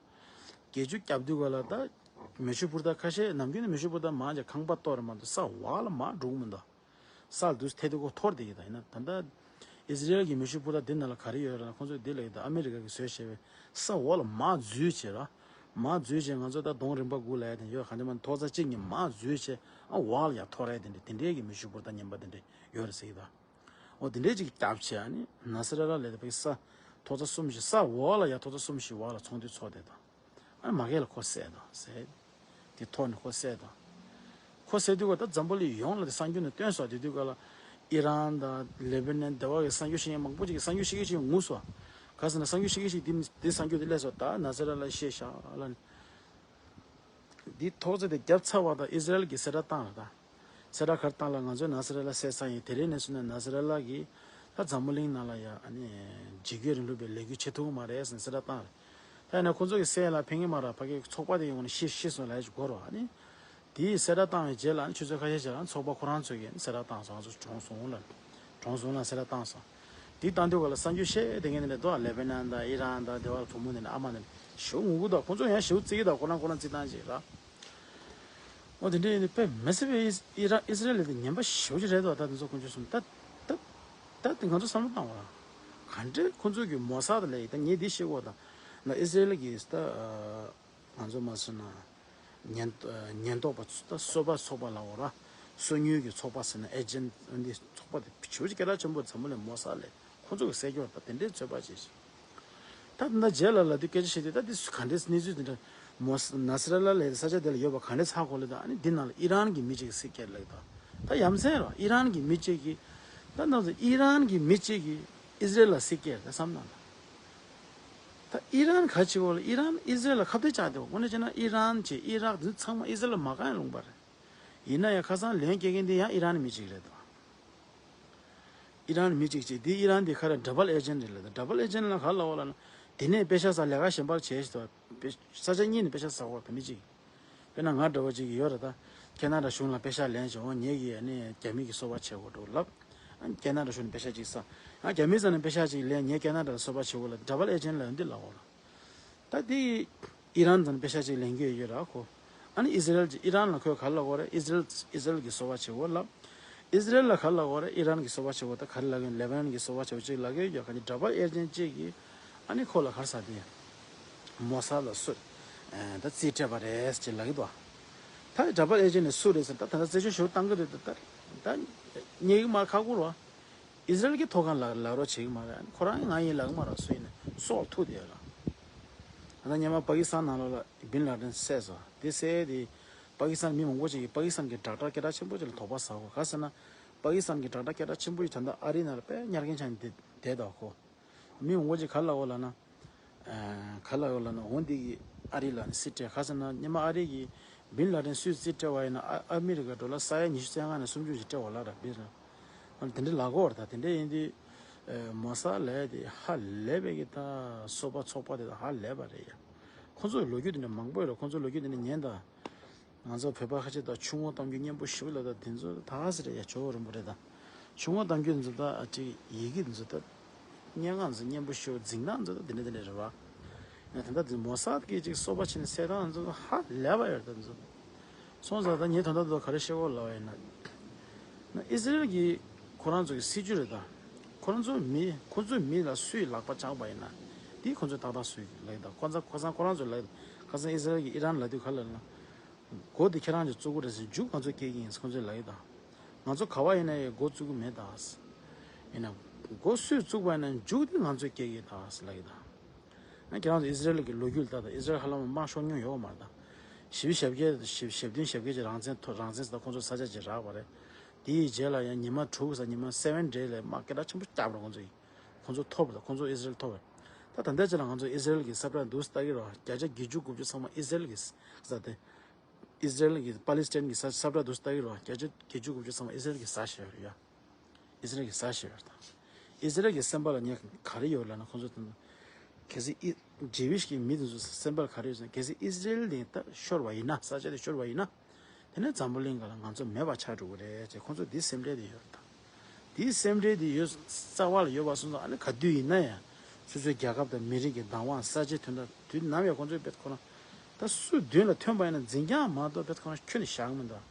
བརྒྱད་ཅུ་བརྒྱབ་དུས་ག་ལ་ད་མེ་ཤུགས་འཕུར་མདའ་ཁ་ཤས་ནམ་རྒྱུན་ནས་མེ་ཤུགས་འཕུར་མདའ་མང་ཆེ་ཁང་པ་གཏོར་མ་འདུག་ས་འོག་ལ་མར་འགྲོ་གི་མི་འདུག་ས་ལ་དུས་ཐེ་དུ་ཁོ་འཐོར་བསྡད་ཀྱི་ད་ཡིན་ན་ད་ལྟ་ཨི་ཟི་རེལ་གྱི་མེ་ཤུགས་འཕུར་མདའ་འདི་ནང་ལ་ག་རེ་ཡོད་རེད་ན་ཁོང་ཚོས་འདི་ལ་ཡོད་ད་ཨ་མི་རི་ཀ་གིས་བཟོས་བྱས་པའི་ས་འོག་ལ་མར་འཛུལ་བྱས་ར། མར་འཛུལ་བྱས་ང་ཚོ་ད་གདོང་རིམ་པ་དགུ་ལ་ཡ་དེ་ཡོད་ག་འདི་མ་ཐོག་ས་གཅིག་ནས་མར་འཛུལ་བྱས་ཨ་འོག་ལ་ཡར་འཐོར་ཡ་དེ་འདྲ་དེ་འདྲའི་གི་མེ་ཤུགས་འཕུར་མདའ་ངན་པ་དེ་འདྲ་ཡོད་རེད་ཟེར་གྱི་ད། འོ་དེ་འདྲའི་ཅིག་བརྒྱབ་བྱས་ཨ་ནི་ན་སི་ར་ལ་ལས་དེ་བའི་ས་ཐོག་ས་གསུམ་བཞི་ས་འོག་ལ་ཡ་ཐོག་ས་གསུམ་བཞི་འོག་ལ་ཚོགས་འདུ་ཚོགས་བསྡད་དང་། ཨ་ནི་མ་གི་ལ་ཁོ་བསད་དང་བསད། དེ་ཐོག་ནས་ཁོ་བསད་དང་། ཁོ་བསད་དུས་ཀ་ད་འཛམ་བུ་གླིང་ཡོངས་ལ་དེ་གསར་འགྱུར་ནས་བཏོན་སོང་དེ་དུས་ཀ་ལ་ཨི་རན་དང་ལེ་བྷ་ནན་དེ་བ་གི་གསར་འགྱུར་ཤེས་མཁན་མང་པོ་ཅིག་གིས་གསར་འགྱུར་ཤེས་མཁན་ཅིག་ངུ་སོང་། ག་ཟེར་ན་གསར་འགྱུར་ཤེས་མཁན་ཅིག་དེ་དེ་གསར་འགྱུར་དེ་སླེབས་སོང་ད་ན་སི་ར་ལ་བཤད་ཤག་ལ་ནི། འདི་ཐོག་ཚད་དེ་བརྒྱབ་ཚར་བ་དང་ཨི་ཟི་རེལ་གྱིས་གསལ་བསྒྲགས་བཏང་ལ་ད། གསལ་བསྒྲགས་ག་རེ་བཏང་ལ་ང་ཚོས་ན་སི་ར་ལ་བསད་ས་ཡིན་དེ་རིང་ནས་བཟུང་ནས་ན་སི་ར་ལ་གིས་ད་འཛམ་བུ་གླིང་ནང་ལ་ཡ་ཨ་ནི་འཇིགས་སྐུལ་རིང་ལུགས་པའི་ལས་འགུལ་བྱེད་ཐུབ་ཀྱི་མ་རེད་ཟེར་ནས་གསལ་བསྒྲགས་བཏང་རེད། ད་ཡིན་ན་ཁོ་ཚོ་གིས་བསད་ལ་ཕན་གྱི་མ་རེད་ཕ་གི་ཚོགས་པ་དེ་ཡོང་ནས་ཤི་ཤི་སོང་ལ་ཡ་ཅིག་གོ་རོགས་ཨ་ནི། དེའི་གསལ་བསྒྲགས་བཏང་བའི་རྗེས་ལ་ཨ་ནི་ཆུ་ཚོད་ཁ་ཤས་ཤིག་ལ་ཨ་ནི་ཚོགས་པ་ཁོ་རང་ཚོ་གིས་ཨ་ནི་གསལ་བསྒྲགས་བཏང་སོང་ང་ཚོ་གྲོངས་སོང་ལ། གྲོངས་སོང་ལ་གསལ་བསྒྲགས་བཏང་སོང་། དེའི་སྟངས་དེ་ག་ལ་གསར་འགྱུར་བཤད་དེ་ངས་འདི་འདྲ་འདུག་ལེ་བྷ་ནན་དང་ཨི་རན་དང་དེ་བ་ལ་བུ་མོ་འདི་འདྲ་ཨ་མ་འདི་འདྲ་ཞེ་པོ་ངུ་གི་འདུག་ཁོང་ཚོ་ཡང་ཞེ་པོ་བརྩི་གི་འདུག་ཁོ་རང་ཁོ་རང་བརྩི་སྟངས་ཅིག་ར། འོ་དེ་འདྲ་ཡིན་དུས་དཔེ་མི་སྲིད་པའི་ཨི་ར་ཨི་སི་རེལ་དེ་ངན་པ་ཞེ་པོ་ཅིག་རེད་འདུག་ད་དེ་ཚོ་དཀོན་མཆོག་གསུམ་ད་ད་ད་དེ་ང་ཚོ་བསམ་བློ་བཏང་བ་ར། ག་འདྲས་ཁོང་ཚོ་གི་མོ་སཱད་ལ་ཡི་ད་ངས་འདི་ཤེས་གོ་ད་ན་ཨི་སི་རེལ་གི་ད། ང་ཚོ་མ་སོང་ན། ཉེན་ཉེན་རྟོག་པ་ཚོ་ད་སོ་པ་ཚོགས་པ་ལ་འོ་ར། སོ་ཉུལ་གྱི་ཚོགས་པ་ཟེར་ན་ཨེ་ཇེན་འདི་ཚོགས་པ་དེ་ཆེ་བ་སྐད་གྲགས་ཆེན་པོ་འཛམ་བུ་གླིང་མོ་ས་ལས་ཁོ་ཚོ་གི་གསལ་སྐྱོར་དང་དེ་འདྲའི་ཚོད་དཔག་བྱེད་ཤིང་། ད་ད་རྗེས་ལ་ལ་དུས་སྐད་ཆ་བཤད་དུས་ད་དེ་ག་འདྲའི་གནས་ཚུལ་དེ་འདྲ་མོ་ན་སི་ར་ལ་ལས་ས་ཆ་དེ་ལ་ཡོད་པ་ག་འདྲའི་ཚ་གོ་ལ་ད་ཨ་ནི་འདི་ནང་ལ་ཨི་རན་གྱི་མི་གཅིག་གི་སྲིད་སྐྱེལ་ལ་ད་ད་ཡ་མཚན་ར་ཨི་རན་གྱི་མི་གཅིག་གི་ད་ནང་དུ་ཨི་རན་གྱི་མི་གཅིག་གི་ཨི་སི་རེལ་ལ་སྲིད་སྐྱེལ་ད་བསམ་ན་ད། ད་ཨི་རན་ག་ཆེ་བོ་ལ་ཨི་རན་ཨི་སི་རེལ་ལ་ཁ་གཏད་བཅག་དེ་བ་དངོས་གནས་བྱས་ན་ཨི་རན་བྱས་ཨི་རག་དེ་ཚང་མ་ཨི་སི་རེལ་ལ་མ་རྐང་ཡང་ལུང་པ་རེད། ཡིན་ན་ཡང་ཁ་སང་ལན་སྐྱེལ་མཁན་དེ་ཡང་ཨི་རན་མི་གཅིག་རེད་དོ། ཨི་རན་མི་གཅིག་བྱས་དེ་ཨི་རན་དེ་ཁ་ར་ཌ་བལ་ཨེ་ཇེན་རེད་ལ་ད་ཌ་བལ་ཨེ་ཇེན་ལ་ག་ལ་བ་ལ་ན་དེ་ནས་པེ་ཤ་ས་ལས་ཀ་གཞན་པར་བྱས་ཤི་དོ། ས་ཆ་གཉིས་ནས་པེ་ཤ་ས་བ་དེ་མི་གཅིག་དཔེར་ན་ང་འདྲ་བོ་ཅིག་ཡོད་རེད་ད། ཁེ་ན་ཌ་གཞུང་ལ་པེ་ཤ་ལེན་བྱུང་ངེད་ཀྱིས་ཨ་ནི་རྒྱ་མི་གི་སོ་པ་བྱེད་དགོས་འགྲོ་ལབ། ཨ་ནི་ཁེ་ན་ཌ་གཞུང་ནས་པེ་ཤ་ཅིག་བསགས། ང་རྒྱ་མི་ཚོ་ནས་པེ་ཤ་ཅིག་ལེན་ངས་ཁེ་ན་ཌ་ལ་སོ་པ་བྱེད་དགོས་ལབ་ཌ་བལ་ཨེ་ཇེན་ལ་འདི་ལབ་དགོས་ར། ད་དེ་ཨི་རན་ཚོ་ནས་པེ་ཤ་ཅིག་ལེན་གྱི་ཡོད་ར་ཁོ། ཨ་ནི་ཨི་སི་རེལ་གྱི་ཨི་རན་ལ་ཁོས་ག་རེ་ལབ་དགོས་རེད་ཨི་སི་རེལ་ཨི་སི་རེལ་གྱི་སོ་པ་བྱེད་དགོས་ལབ། ཨི་སི་རེལ་ལ་ག་རེ་ལབ་དགོས་རེད་ཨི་རན་གྱི་སོ་པ་བྱེད་དགོས་ད་ག་རེ་ལབ་ཀྱི་ཡོད་ལེ་བྷ་ནན་གྱི་སོ་པ་བྱེད་དགོས་ཅིག་ལབ་ཀྱི་ཡོད་ག་ནི་ཌ་བལ་ཨེ་ཇེན་ཅིག་གིས་ཨ་ནི་ཁོ་ལ་ག་རེ་ཟེར་དེ་ཡ། མོ་ས་ལ་སུ། ད་རྩིས་སྤྲད་པ་རེད་ཅེས་ལབ་ཀྱི་འདུག་ད་ཌ་བལ་ཨེ་ཇེན་ནས་སུ་རེད་ཟེར་ད་ད་ལྟ་རྩད་གཅོད་ཞུ་བཏང་གི་རེད་ད་ད་ད་ཉེ་གི་མ་ཁག་པོ་རོ། ཨི་སི་རེལ་གྱི་ཐོག་ཁང་ལ་ལག་རོགས་བྱེད་ཀྱི་མ་རེད་ཁོ་རང་ང་ཡིན་ལབ་ཀྱི་མ་རེད་སུ་ཡིན་ནས་སྲོག་ཐུག་དེ་ཡོད་ར། ད་ལྟ་སྔོན་མ་པ་ཀི་སི་ཐན་ནང་ལོགས་ལ་བིན་ལ་ཌེན་བསད་སོང་དེ་བསད་དེ་པ་ཀི་སི་ཐན་མི་མང་པོ་ཅིག་གིས་པ་ཀི་སི་ཐན་གྱི་དྲག་དྲག་སྐད་གྲགས་ཆེན་པོ་ཅིག་ལ་དོགས་པ་ཟ་གོ་ག་ཟེར་ན་པ་ཀི་སི་ཐན་གྱི་དྲག་དྲག་སྐད་གྲགས་ཆེན་པོ་ཅིག་ད་ལྟ་ཨ་རི་ནང་ལ་དཔེ་ཉར་མཁན་ཆགས་ནས་བསྡད་བསྡད་འདུག་གོ། མི་མང་པོ་ཅིག་ག་རེ་ལབ་ཡོད་ལབ་ན། ག་རེ་ལབ་ཡོད་ལབ་ན་འོ་འདི་གི་ཨ་རི་ལ་ནི་རྩིས་སྤྲད་ག་ཟེར་ན་སྔོན་མ་ཨ་རི་གི་བིན་ལ་ཌེན་སུས་རྩིས་སྤྲད་པ་ཡིན་ན་ཨ་ཨ་མི་རི་ཀ་ཌོ་ལར་ས་ཡ་ཉི་ཤུ་རྩ་ལྔ་ནས་སུམ་ཅུ་ཞིག་སྤྲད་པ་ལབ་ར་བིན་ར། དེ་འདྲ་ལབ་ཀྱི་ཡོད་རེད་ད་དེ་འདྲ་ཡིན་དུས། མོ་ས་ལབ་ཡ་དེ་ཧ་ལས་པའི་གི་ད་སོ་པ་ཚོགས་པ་དེ་ད་ཧ་ལས་པ་རེད་ཡ། ཁོང་ཚོ་ལོ་རྒྱུས་དེ་འདྲ་མང་པོ་ཡོད་རེད་ཁོང་ཚོ་ལོ་རྒྱུས་དེ་འདྲ་ཉན་ད། ང་ཚོ་བོད་པ་ཁ་ཤས་དང་ཆུ་ངོགས་གཏམ་རྒྱུད་སྙན་པོ་ཞེ་པོ་ལ་ད་དེ་ཚོ་ད་ཟེར་ཡ་ཇོ་བོ་རིན་པོ་རེད་ད། ཆུ་ངོགས་གཏམ་རྒྱུད་ཚོ་ད་ཨ་ཅིག་ཡི་གེ་ཚོ་ད། སྙན་ངག་ཚོ་སྙན་པོ་ཞེ་པོ་འཛིན་སྟངས་ཚོ་ད་དེ་འདྲ་དེ་འདྲ་རེད་བ། ཡང་ད་ལྟ་དེ་མོ་སཱད་ཀྱིས་ཅིག་སོ་པ་བྱས་ནས་བསད་སྟངས་ཚོ་ཧ་ལས་པ་ཡོད་ད་ཚོ། སོང་ཙང་ད་ངས་ད་ལྟ་ཚོ་ག་རེ་བཤད་དགོས་ལབ་པ་ཡིན་ན། ན་ཨི་སི་རེལ་གྱི་ཁོ་རང་ཚོ་གི་སྲིད་ཇུས་རེད་ད། ཁོ་རང་ཚོ་མི་ཁོ་ཚོའི་མི་ལ་སུས་ལག་པ་བཅག་པ་ཡིན་ན། དེ་ཁོ་ཚོས་ཏག་ཏག་སུས་ལབ་ཀྱི་འདུག་ཁོ་ཚོ་ཁོ་ཚོ་ཁོ་རང་ཚོས་ལབ་ཀྱི་འདུག་ཁ་སང་ཨི་སི་རལ་གྱིས་ཨི་རན་ལབ་དུས་ག་ལབ་ན། སྒོ་དེ་ཁྱེད་རང་ཚོས་བཙུགས་ཀྱི་རེད་ཟེར། མཇུག་ང་ཚོས་སྐྱེལ་གྱི་ཡིན་ཁོ་ཚོས་ལབ་ཀྱི་འདུག་ང་ཚོ་ག་བ་ཡིན་ན་ཡང་སྒོ་བཙུགས་ཀྱི་མེད་ད། ཡིན་ན། སྒོ་སུས་བཙུགས་པ་ཡིན་ན་མཇུག་དེ་ང་ཚོས་སྐྱེལ་གྱི་ད་ལབ་ཀྱི་འདུག་ཨ་ཁྱེད་རང་ཚོ་ཨི་སི་རལ་གྱི་ལོ་རྒྱུས་ལ་ལྟ་དང་། ཨི་སི་རལ་ཧ་ལམ་དམག་ཤོར་མྱོང་ཡོད་མ་རེད་ད། བཞི་བཅུ་ཞེ་བརྒྱད་བཞི་བཅུ་ཞེ་བདུན་ཞེ་བརྒྱད་ཀྱི་རང་བཙན་ཐོབ། རང་བཙན་ཟེར་ད་ཁོང་ཚོ་ས་ཆ་ཅིག་རག་པ་རེད། དེའི་རྗེས་ལ་ཡང་ཉི་མ་དྲུག་ཙམ་ཉི་མ་སེ་བན་ཌེ་ལ་དམག་སྐད་གྲགས་ཆེན་པོ་བརྒྱབ་རེད་ཁོང་ཚོ་ཡིས། ཁོང་ཚོ་ཐོབ་རེད། ཁོང་ཚོ་ཨི་སི་རལ་ཐོབ་རེད། ད་ད་ལྟའི་ཆ་ལ་ང་ཚོ་ཨི་སི་རལ་གྱི་ས་བཀྲ་འདུག་སེ་ལྟ་གི་རེད་བ། བརྒྱ་ཆ་བརྒྱད་ཅུ་དགུ་བཅུ་ཚང་མ་ཨི་སི་རལ་གྱི་ས་ས་དེ། ཨི་སི་རལ་གྱི་པ་ལི་སི་ཐན་གྱི་ས་ས་བཀྲ་འདུག་སེ་ལྟ་གི་རེད་བ། བརྒྱ་ཆ་བརྒྱད་ཅུ་དགུ་བཅུ་ཚང་མ་ཨི་སི་རལ་གྱི་ས་ཞིག་ཡོད་རེད་ཡ། ཨི་སི་རལ་གྱི་ས་ཞིག་ཡོད་རེད་ད། ཨི་སི་རལ་གྱི་སེམས་པ་ལ་ངས་ག་རེ་ཡོད་ལབ་ན། ཁོང་ཚོ་དེ་གལ་སྲིད་ཨི་ཇི་ཝིཤ་གི་མི་དེ་ཚོ་སེམས་པ་ལ་ག་རེ་ཡོད་ཟེར་ན། གལ་སྲིད་ཨི་སི་རལ་དེ་ད་ཤོར་བ་ཡིན་ན། ས་ཆ་དེ་ཤོར་བ་ཡིན་ན། དེ་ནས་འཛམ་བུ་གླིང་སྒང་ལ་ང་ཚོ་མེད་པ་ཆགས་འགྲོ་གི་རེད་ཅེས་ཁོང་ཚོ་འདི་སེམས་ཁྲལ་དེ་ཡོད་རེད་ད། དེའི་སེམས་ཁྲལ་དེ་ཡོད་རྩ་བ་ལ་ཡོད་པ་སོང་ཙང་། ཨ་ནི་ག་དུས་ཡིན་ན་ཡང་སོ་སོའི་རྒྱལ་ཁབ་དང་མི་རིགས་ཀྱི་བདག་དབང་ས་ཆའི་དོན་དག་དུས་ནམ་ཡང་ཁོང་ཚོའི་དཔེ་ཁོ་རང་ད་སུ་མདུན་ལ་ཐོན་པ་ཡིན་ན་འཛིན་རྐྱང་མ་གཏོགས་དཔེ་ཁོ་རང་ཁྱོན་ནས་བཞག་མི་འདུག་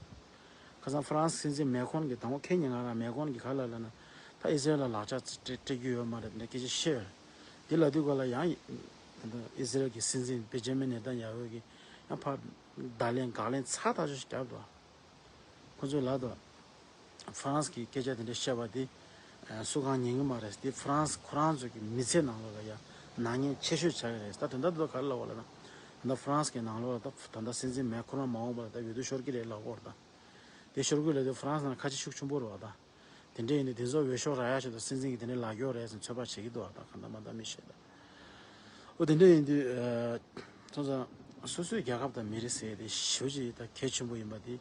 ཁ་སང་ཧྥ་རན་སི་སྲིད་འཛིན་མེ་ཁོན་གྱིས། དང་པོ་ཁེ་ཉིན་གང་རང་མེ་ཁོན་གྱིས་ག་ལབ་ལབ་ན། ད་ཨི་སི་རལ་ལ་ལག་ཆ་སྤྲད་སྤྲད་རྒྱུ་ཡོད་མ་རེད་འདི་སྐད་ཆ་བཤད་ཡོད་རེད། འདི་ལབ་དུས་ག་ལ་ཡང་ད་ཨི་སི་རལ་གྱི་སྲིད་འཛིན་བེ་ཇེ་མིན་ནེ་ཐན་ཡ་ཧུ་གིས་ཡང་ཕར་བརྡ་ལན་དགག་ལན་ཚ་ཐག་ཆོད་ཞིག་བརྒྱབ་འདུག་ཁོ་ཚོས་ལབ་འདུག་ཧྥ་རན་སི་གིས་སྐད་ཆ་དེ་འདྲ་བཤད་པ་དེ་སུ་གང་ཉན་གི་མ་རེད། དེ་ཧྥ་རན་སི་ཁོ་རང་ཚོ་གི་མི་ཚེ་ནང་ལོགས་ལ་ཡ་ནག་ཉེས་ཆེ་ཤོས་ཆགས་ཀྱི་རེད། ད་དོན་དག་དེ་ཚོ་ག་རེ་ལབ་པ་ལབ་ན། ད་ཧྥ་རན་སི་གི་ནང་ལོགས་ལ་ད་ད་ལྟ་སྲིད་འཛིན་མེ་ཁོན་མ་འོངས་པ་ལ་ད་འོས་བསྡུ་ཤོར་གྱི་རེད་ལབ་ཀྱི་ཡོད་རེད་ད། དེ་ཤོར་གྱི་ལབ་དུས་ཧྥ་རན་སི་ནང་ཁ་ཆེ་ཤུགས་ཆེན་པོ་རེད་བ་ད། དེ་འདྲ་ཡིན་དུས་དེ་ཚོ་འོས་ཤོག་རག་ཡག་ཆེད་དུ་སྲིད་འཛིན་གྱིས་དེ་འདྲ་ལབ་ཀྱི་ཡོད་རེད་ཟེར་ཚོད་དཔག་བྱེད་ཀྱི་འདུག་བ་ད། གང་ལྟར་མ་ལྟར་མི་ཤེས་ད། འོ་དེ་འདྲ་ཡིན་དུས་ཨ། སོང་ཙང་སོ་སོའི་རྒྱལ་ཁབ་དང་མི་རིགས་ཟེར་དེ་ཞེ་པོ་ཅིག་ད་གལ་ཆེན་པོ་ཡིན་པ་དེ།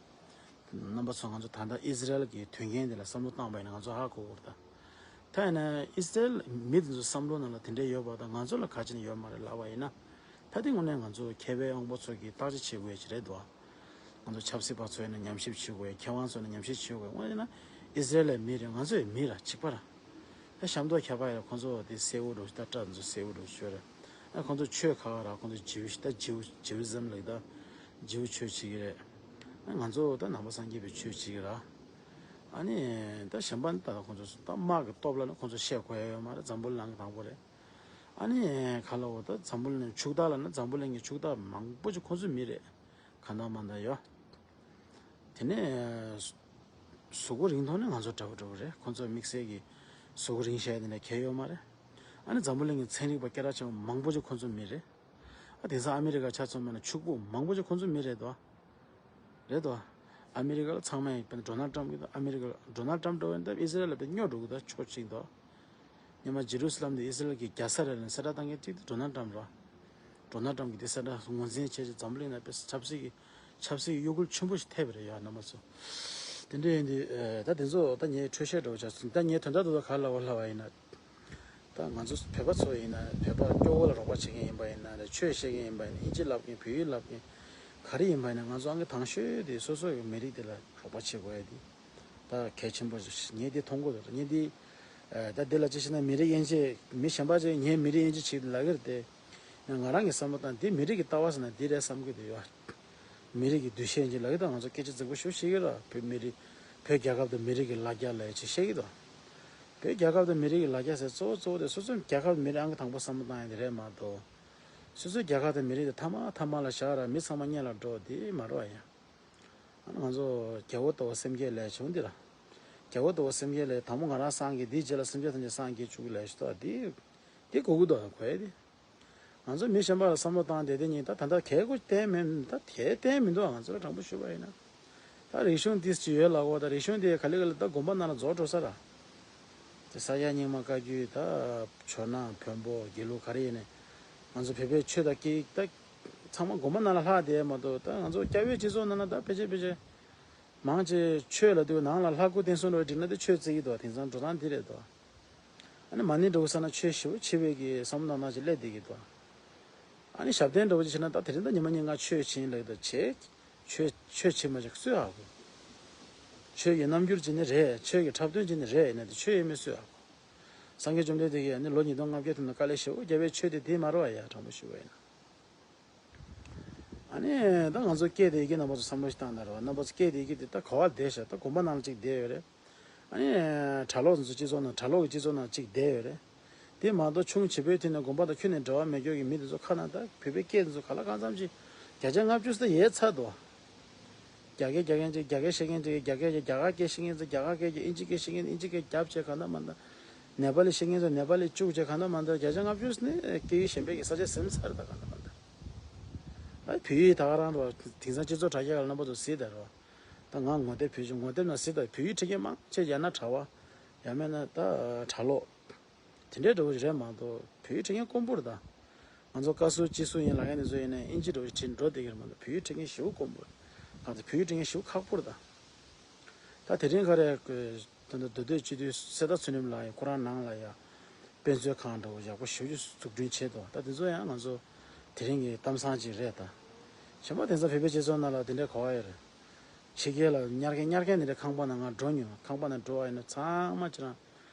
རྣམ་པ་ཚོ་ང་ཚོ་ད་ལྟ་ཨི་ཟི་རལ་གྱི་དོན་རྐྱེན་དེ་ལ་བསམ་བློ་བཏང་པ་ཡིན་ན་ང་ཚོ་ཧ་གོ་གི་རེད་ད། ད་ཡིན་ན་ཨི་ཟི་རལ་མི་དེ་ཚོ་བསམ་བློ་ནང་ལ་དེ་འདྲ་ཡོད་པ་དང་ང་ཚོ་ལ་ག་ཅི་ནས་ཡོད་མ་རེད་ལབ་པ་ཡིན་ན། ད་དེ་དངོས་གནས་ང་ཚོ་མཁས་པའི་དབང་པོ་ཚོ་གིས་བརྟག་དཔྱད་བྱེད་དགོས་ཡ་ཅིག་རེད་འདུག་ང་ཚོ་ཆབ་སྲིད་པ་ཚོ་ཡིན་ན་ཉམས་ཞིབ་བྱེད་དགོས། མཁས་དབང་ཚོ་ཡིན་ན་ཉམས་ཞིབ་བྱེད་དགོས། དངོས་གནས་ན་ཨི་ཟི་རལ་ལའི་མི་རེད། ང་ཚོ་ཡི་མི་ར་གཅིག་པ་ར། ད་ཤ་མདོག་ཁྱད་པར་ཡོད་ར། ཁོང་ཚོ་དེ་སེར་པོ་འདྲ་ཞིག་ད་སྐྲ་ཚོ་སེར་པོ་འདྲ་ཞིག་ཡོད་ར། ཨ་ཁོང་ཚོ་ཆོས་ཁ་ར། ཁོང་ཚོ་ཇིའུ་ད་ཇིའུ་ཇིའུ་ཨི་ཛམ་ལབ་ད་ཇིའུ་ཆོས་བྱེད་ཀྱི་རེད། ཨ་ང་ཚོ་ད་ནང་པ་སངས་རྒྱས་པའི་ཆོས་བྱེད་ཀྱི་ར། ཨ་ནི་ད་གཞན་པ་ནི་ད་ཁོང་ཚོ་ད་དམག་གི་སྟོབས་ལ་ནི་ཁོང་ཚོ་བཤད་དགོས་ཡ་ཡོད་མ་རེད། འཛམ་བུ་གླིང་གི་དང་པོ་རེད། ཨ་ནི་ག་ལ་འོ་ད་འཛམ་བུ་གླིང་ཕྱུག་བདག་ལ་ནི་འཛམ་བུ་གླིང་གི་ཕྱུག་བདག་མང་པོ་ཅིག་ཁོང་ཚོའི་མི་རེད། གང་ལྟར་མ་ལྟར་ཡོད། དེ་ནས་གཟུགས་པོ་རིང་ཐོག་ནས་ང་ཚོ་འདྲ་པོ་འདྲ་པོ་རེད། ཁོང་ཚོ་དམིགས་བསལ་གྱི་གཟུགས་པོ་རིང་ཤོས་དེ་འདྲ་གང་ཡང་ཡོད་མ་རེད། ཨ་ནི་འཛམ་བུ་གླིང་གི་ཚན་རིག་པ་སྐད་གྲགས་ཆེན་པོ་མང་པོ་ཅིག་ཁོང་ཚོའི་མི་རེད། ཨ་དེང་སང་ཨ་མི་རི་ཀ་ཆ་མཚོན་པ་ན་ཕྱུག་པོ་མང་པོ་ཅིག་ཁོང་ཚོའི་མི་རེད་དོ། རེད་དོ། ཨ་མི་རི་ཀ་ལ་ཚང་མས་ཡིན་པ་ན་ཌོ་ནལ་ཊམ་གྱིས་དོ། ཨ་མི་རི་ཀ་ལ་ཌོ་ནལ་ཊམ་འགྲོ་བ་ཡིན་ན་ཨི་ཟི་རལ་ལ་དཔེ་སྨྱོ་འགྲོ་གི་དོ། ཕྱོགས་གཅིག་དོ། སྔོན་མ་ཇེ་རུ་སི་ལམ་དེ་ཨི་ཟི་རལ་གྱིས་རྒྱག་ས་རེད་ལབ་ནས་གསལ་བསྒྲགས་བཏང་མཁན་གཅིག་དེ་ཌོ་ནལ་ཊམ་རེད། ཌོ་ནལ་ཊམ་གྱིས་དེ་གསལ་བསྒྲགས་ངོས་འཛིན་བྱས་རྗེས་འཛམ་བུ་གླིང་ནང་དཔེ་ཆབ་སྲིད་ཀྱི་ཆབ་སྲིད་ཀྱི་གཡོ་འགུལ་ཆེན་པོ་ཞིག་ཐེབས་པ་རེད་ཡ། རྣམ་པ་ཚོ། དེ་འདྲ་ཡིན་དུས་ཨ་ད་དེ་ཚོ་ད་ངས་འཕྲོས་བཤད་འདྲ་བོ་བྱས་སོང་། ད་ངས་དོན་དག་ཏུ་ད་ག་ལབ་པ་ལབ་པ་ཡིན་ན། ད་ང་ཚོ་བོད་པ་ཚོ་ཡིན་ན་བོད་པ་སྐྱོ་བོ་ལ་རོགས་པ་བྱེད་མཁན་ཡིན་པ་ཡིན་ན་རེད། ཆོས་བཤད་མཁན་ཡིན་པ་ཡིན་ན། དབྱིན་ཇི་ལབ་མཁན་བོད་ཡིག་ལབ་མཁན་ག་རེ་ཡིན་པ་ཡིན་ན་ང་ཚོ་ཨང་ཀི་དང་ཤོས་དེ་སོ་སོ་ཡི་མི་རིགས་དེ་ལ་རོགས་པ་བྱེད་དགོས་ཡ་དེ་ད་གལ་ཆེན་པོ་ཞིག་ངས་དེ་མཐོང་གི་འདུག་ངས་དེ་ཨ་ད་དེ་ལ་ཅི་ཞེ་ན་མི་རིགས་དབྱེ་འབྱེད་མི་གཞན་པ་ཅིག་ངའི་མི་རིགས་དབྱེ་འབྱེད་བྱེད་ཀྱི་ལབ་ཀྱི་རེད་དེ། ཡང་ང་རང་གི་བསམ་བློ་བཏང་དེ་མི་རིགས་ཀྱི་ལྟ་བ་ཟེར་ན་དེ་རེད་བསམ་གྱི་འདུག་ཡ། མི་རིགས་ཀྱི་འདུ་ཤེས་ཅིག་ལབ་ཀྱི་ད་ང་ཚོ་སྐད་ཆ་རྫིག་པོ་ཞིག་བཤད་ཀྱི་ར། བོད་མི་རིགས་བོད་རྒྱལ་ཁབ་དང་མི་རིགས་ཀྱི་ལ་རྒྱ་ལབ་ཡ་ཅིག་བཤད་ཀྱི་འདུག་བོད་རྒྱལ་ཁབ་དང་མི་རིགས་ཀྱི་ལ་རྒྱ་ཟེར་གཙོ་བོ་གཙོ་བོ་དེ་སོ་སོའི་རྒྱལ་ཁབ་མི་རིགས་ཨང་ཀི་དང་པོ་བསམ་བློ་བཏང་ཡ་དེ་རེད་མ་གཏོགས། སོ་སོའི་རྒྱལ་ཁབ་དང་མི་རིགས་དེ་ཐ་མག་ཐ་མག་ལ་བཞག་ར་མི་ཚང་མ་སྔོན་ལ་འགྲོ་དེ་མ་རེད་པ་ཡ། ང་ཚོ་རྒྱལ་པོ་ལྟ་བུ་སེམས་བསྐྱེད་ལས་བྱུང་འདི་ར། རྒྱལ་པོ་ལྟ་བུ་སེམས་བསྐྱེད་ལས་དང་པོ་ང་རང་སངས་རྒྱས་དེའི་རྗེས་ལ་སེམས་ཅན་ཐམས་ཅད་སངས་རྒྱས་བཅུག་ལས་ཞུ་ད་དེ། དེ་གོ་གི་འདུག་གོ་ཡ་དེ། ང་ཚོ་མི་གཞན་པ་ལ་བསམ་བློ་བཏང་བསྡད་དེ་ཉིན་ད་ད་ལྟ་གལ་དགོས་གཏན་མེད་ད་གལ་གཏན་མི་འདུག་ང་ཚོ་ལ་དྲང་པོ་ཞུས་པ་ཡིན་ན། ད་རིག་གཞུང་འདི་ཅི་ཡོད་ལ་འོ་ད་རིག་གཞུང་དེ་ག་ལེ་ག་ལེ་ད་དགོན་པ་ནང་ལ་རྫོགས་འགྲོ་ས་ར། དེ་ས་སྐྱ་རྙིང་མ་བཀའ་བརྒྱུད་ད་ཇོ་ནང་བོན་པོ་དགེ་ལུགས་ག་རེ་ཡིན་ནའི། ང་ཚོ་བོད་པའི་ཆོས་དང་སྐད་ཡིག་ད། ཚང་མ་དགོན་པ་ནང་ལ་ལྷག་བསྡད་མ་གཏོགས་ད་ང་ཚོ་སྐྱ་བོའི་སྤྱི་ཚོགས་ནང་ལ་ད་ཕལ་ཆེར་ཕལ་ཆེར། མང་ཆེ་ཆོས་ལ་དུས་ནང་ལ་ལྷ་སྐུ་བསྟན་སྲུང་འགྲོ་བའི་འགྲིག་ན་དེ་ཆོས་བརྩི་གི་འདུག་དེང་སང་འགྲོ་སྟངས་འདི་རེད་དོ། ཨ་ནི་མ་ཎི་འགྲོ་གི་ས་ན་ཆོས་ཞེ་པོ་ཆེ་བའི་གི་བསམ་བློ་ནང་ཅིག་སླེབས་བསྡད་ཀྱི་འདུག་ཨ་ནི་ཞབས་བརྟན་འགྲོ་བ་ཅིག་བྱས་ན་ད་དེ་རིང་ད་ཉི་མ་ཉིན་གང་ཆོས་བྱིན་ལབ་ཀྱི་འདུག་བྱས། ཆོས་ཆོས་བྱིན་མ་བྱིན་སུས་ཧ་གོ་ཆོས་ཀྱི་རྣམ་འགྱུར་ཅིག་ནི་རེད། ཆོས་ཀྱི་འཁྲབ་སྟོན་ཅིག་ནི་རེད། ཡིན་ན་དེ་ཆོས་ཡིན་མིན་སུས་ཧ་གོ་སངས་རྒྱས་བཅོམ་ལྡན་འདས་ཀྱིས་ཨ་ནི་ལོ་ཉིས་སྟོང་ལྔ་བརྒྱ་ཐམ་ན་དཀའ་ལས་ཞེ་པོ་བརྒྱབ་པའི་ཆོས་དེ་དེ་མ་རེད་པ་ཡ། དྲང་པོ་ཞུས་པ་ཡིན་ན། ཨ་ནི་ད་ང་ཚོ་སྐད་དེ་ཡི་གེ་རྣམ་པ་ཚོ་བསམ་བློ་ཞིག་བཏང་ན་རེད་བ། རྣམ་པ་ཚོ་སྐད་དེ་ཡི་གེ་དེ་ད་ག་བ་བསྡད་ཤག་ད་དགོན་པ་ནང་ལ་ཅིག་བསྡད་ཡོད་རེད། ཨ་ནི་གྲྭ་ལོག་ཚོ་སྤྱི་ཚོགས་ནང་གྲྭ་ལོག་གི་སྤྱི་ཚོགས་ནང་གཅིག་བསྡད་ཡོད་རེད། དེ་མ་གཏོགས་ཆུང་བྱིས་པའི་དུས་ནས་དགོན་པ་དང་ཁྱོན་ནས་འབྲེལ་བ་མེད་མཁན་གྱི་མི་དེ་ཚོ་ཁ་ནང་ད་བོད་པའི་སྐད་དེ་ཚོ་ག་ལ་གང་འཚམ་ཅིག་བརྒྱ་ཆ་ལྔ་བཅུ་ཙམ་ཡལ་ཚར་འདུག་རྒྱ་སྐད་རྒྱག་མཁན་ཅིག་རྒྱ་སྐད་བཤད་མཁན་ཅིག་རྒྱ་སྐད་ཀྱི་རྒྱ་གར་སྐད་བཤད་མཁན་ཚོ་རྒྱ་གར་སྐད་ཀྱི་ཨིན་ཇི་སྐད་བཤད་མཁན་ཨིན་ཇི་སྐད་རྒྱབ་བྱས་གང་ལྟར་མ་ལྟར། ནེ་པ་ལི་བཤད་མཁན་ཚོ་ནེ་པ་ལི་བཅུག་བྱས་གང་ལྟར་མ་ལྟར་བརྒྱ་ཆ་ལྔ་བཅུ་ནི་སྐད་ཡིག་གཞན་པའི་གི་ས་ཆ་ཟིན་ཚར་ད་གང་ལྟར་མ་ལྟར། ཨ་བོད་ཡིག་ད་ག་རང་རེད་བ། དེང་སང་སྤྱི་ཚོགས་དྲ་རྒྱ་ག་ལ་རྣམ་པ་ཚོ་གཟིགས་ད་རེད་བ། ད་ང་ངོ་དེབ་བོད་ཀྱི་ངོ་དེབ་ནང་གཟིགས་ད་བོད་ཡིག་ཁྲིད་མཁན་མང་ཆེ་ཡང་ན་གྲྭ་བ། ཡང་མིན་ན་ད་གྲྭ་ལོག་དེ་འདྲའི་འདྲ་བོ་ཞིག་རེད་མ་གཏོགས་བོད་ཡིག་ཁྲིད་མཁན་དཀོན་པོ་རེད་ད། ང་ཚོ་བཀའ་ཟུར་སྤྱི་ཟུར་ཡིན་ལབ་མཁན་དེ་ཚོ་ཡིན་ནའི་ཨིན་ཇི་འདྲ་བོ་ཞིག་ཁྲིད་འགྲོ་བསྡད་ཀྱི་རེད་མ་གཏོགས་བོད་ཡིག་ཁྲིད་མཁན་ཞེ་པོ་དཀོན་པོ་རེད། གང་ལྟར་བོད་ཡིག་ཁྲིད་མཁན་ཞེ་པོ་ཁག་པོ་རེད་ད། ད་དེ་རིང་ཁ་རེ་ད་ལྟ་མདོ་སྟོད་སྤྱི་འཐུས་གསེར་རྟ་ཚུལ་ཁྲིམས་ལགས་ཡིན་ཁོ་རང་ནང་ལ་ཡ་དཔེ་མཛོད་ཁང་འདྲ་བོ་ཡག་པོ་ཞེ་པོ་ཅིག་འཛུགས་སྐྲུན་བྱས་འདུག་ད་དེ་ཚོ་ཡང་ང་ཚོ་དེ་རིང་གི་གཏམ་བཟང་ཅིག་རེད་ད། གཞན་པ་དེང་སང་བོད་པའི་སྤྱི་ཚོགས་ནང་ལ་དེ་འདྲའི་གོ་བ་ཡོད་རེད། ཕྱི་རྒྱལ་ལ་ཉར་མཁན་ཉར་མཁན་དེ་འདྲའི་ཁང་པ་ནང་ང་འགྲོ་མྱོང་ཁང་པ་ནང་འགྲོ་བ་ཡིན་ན་ཚང་མ་ཁྱེད་རང་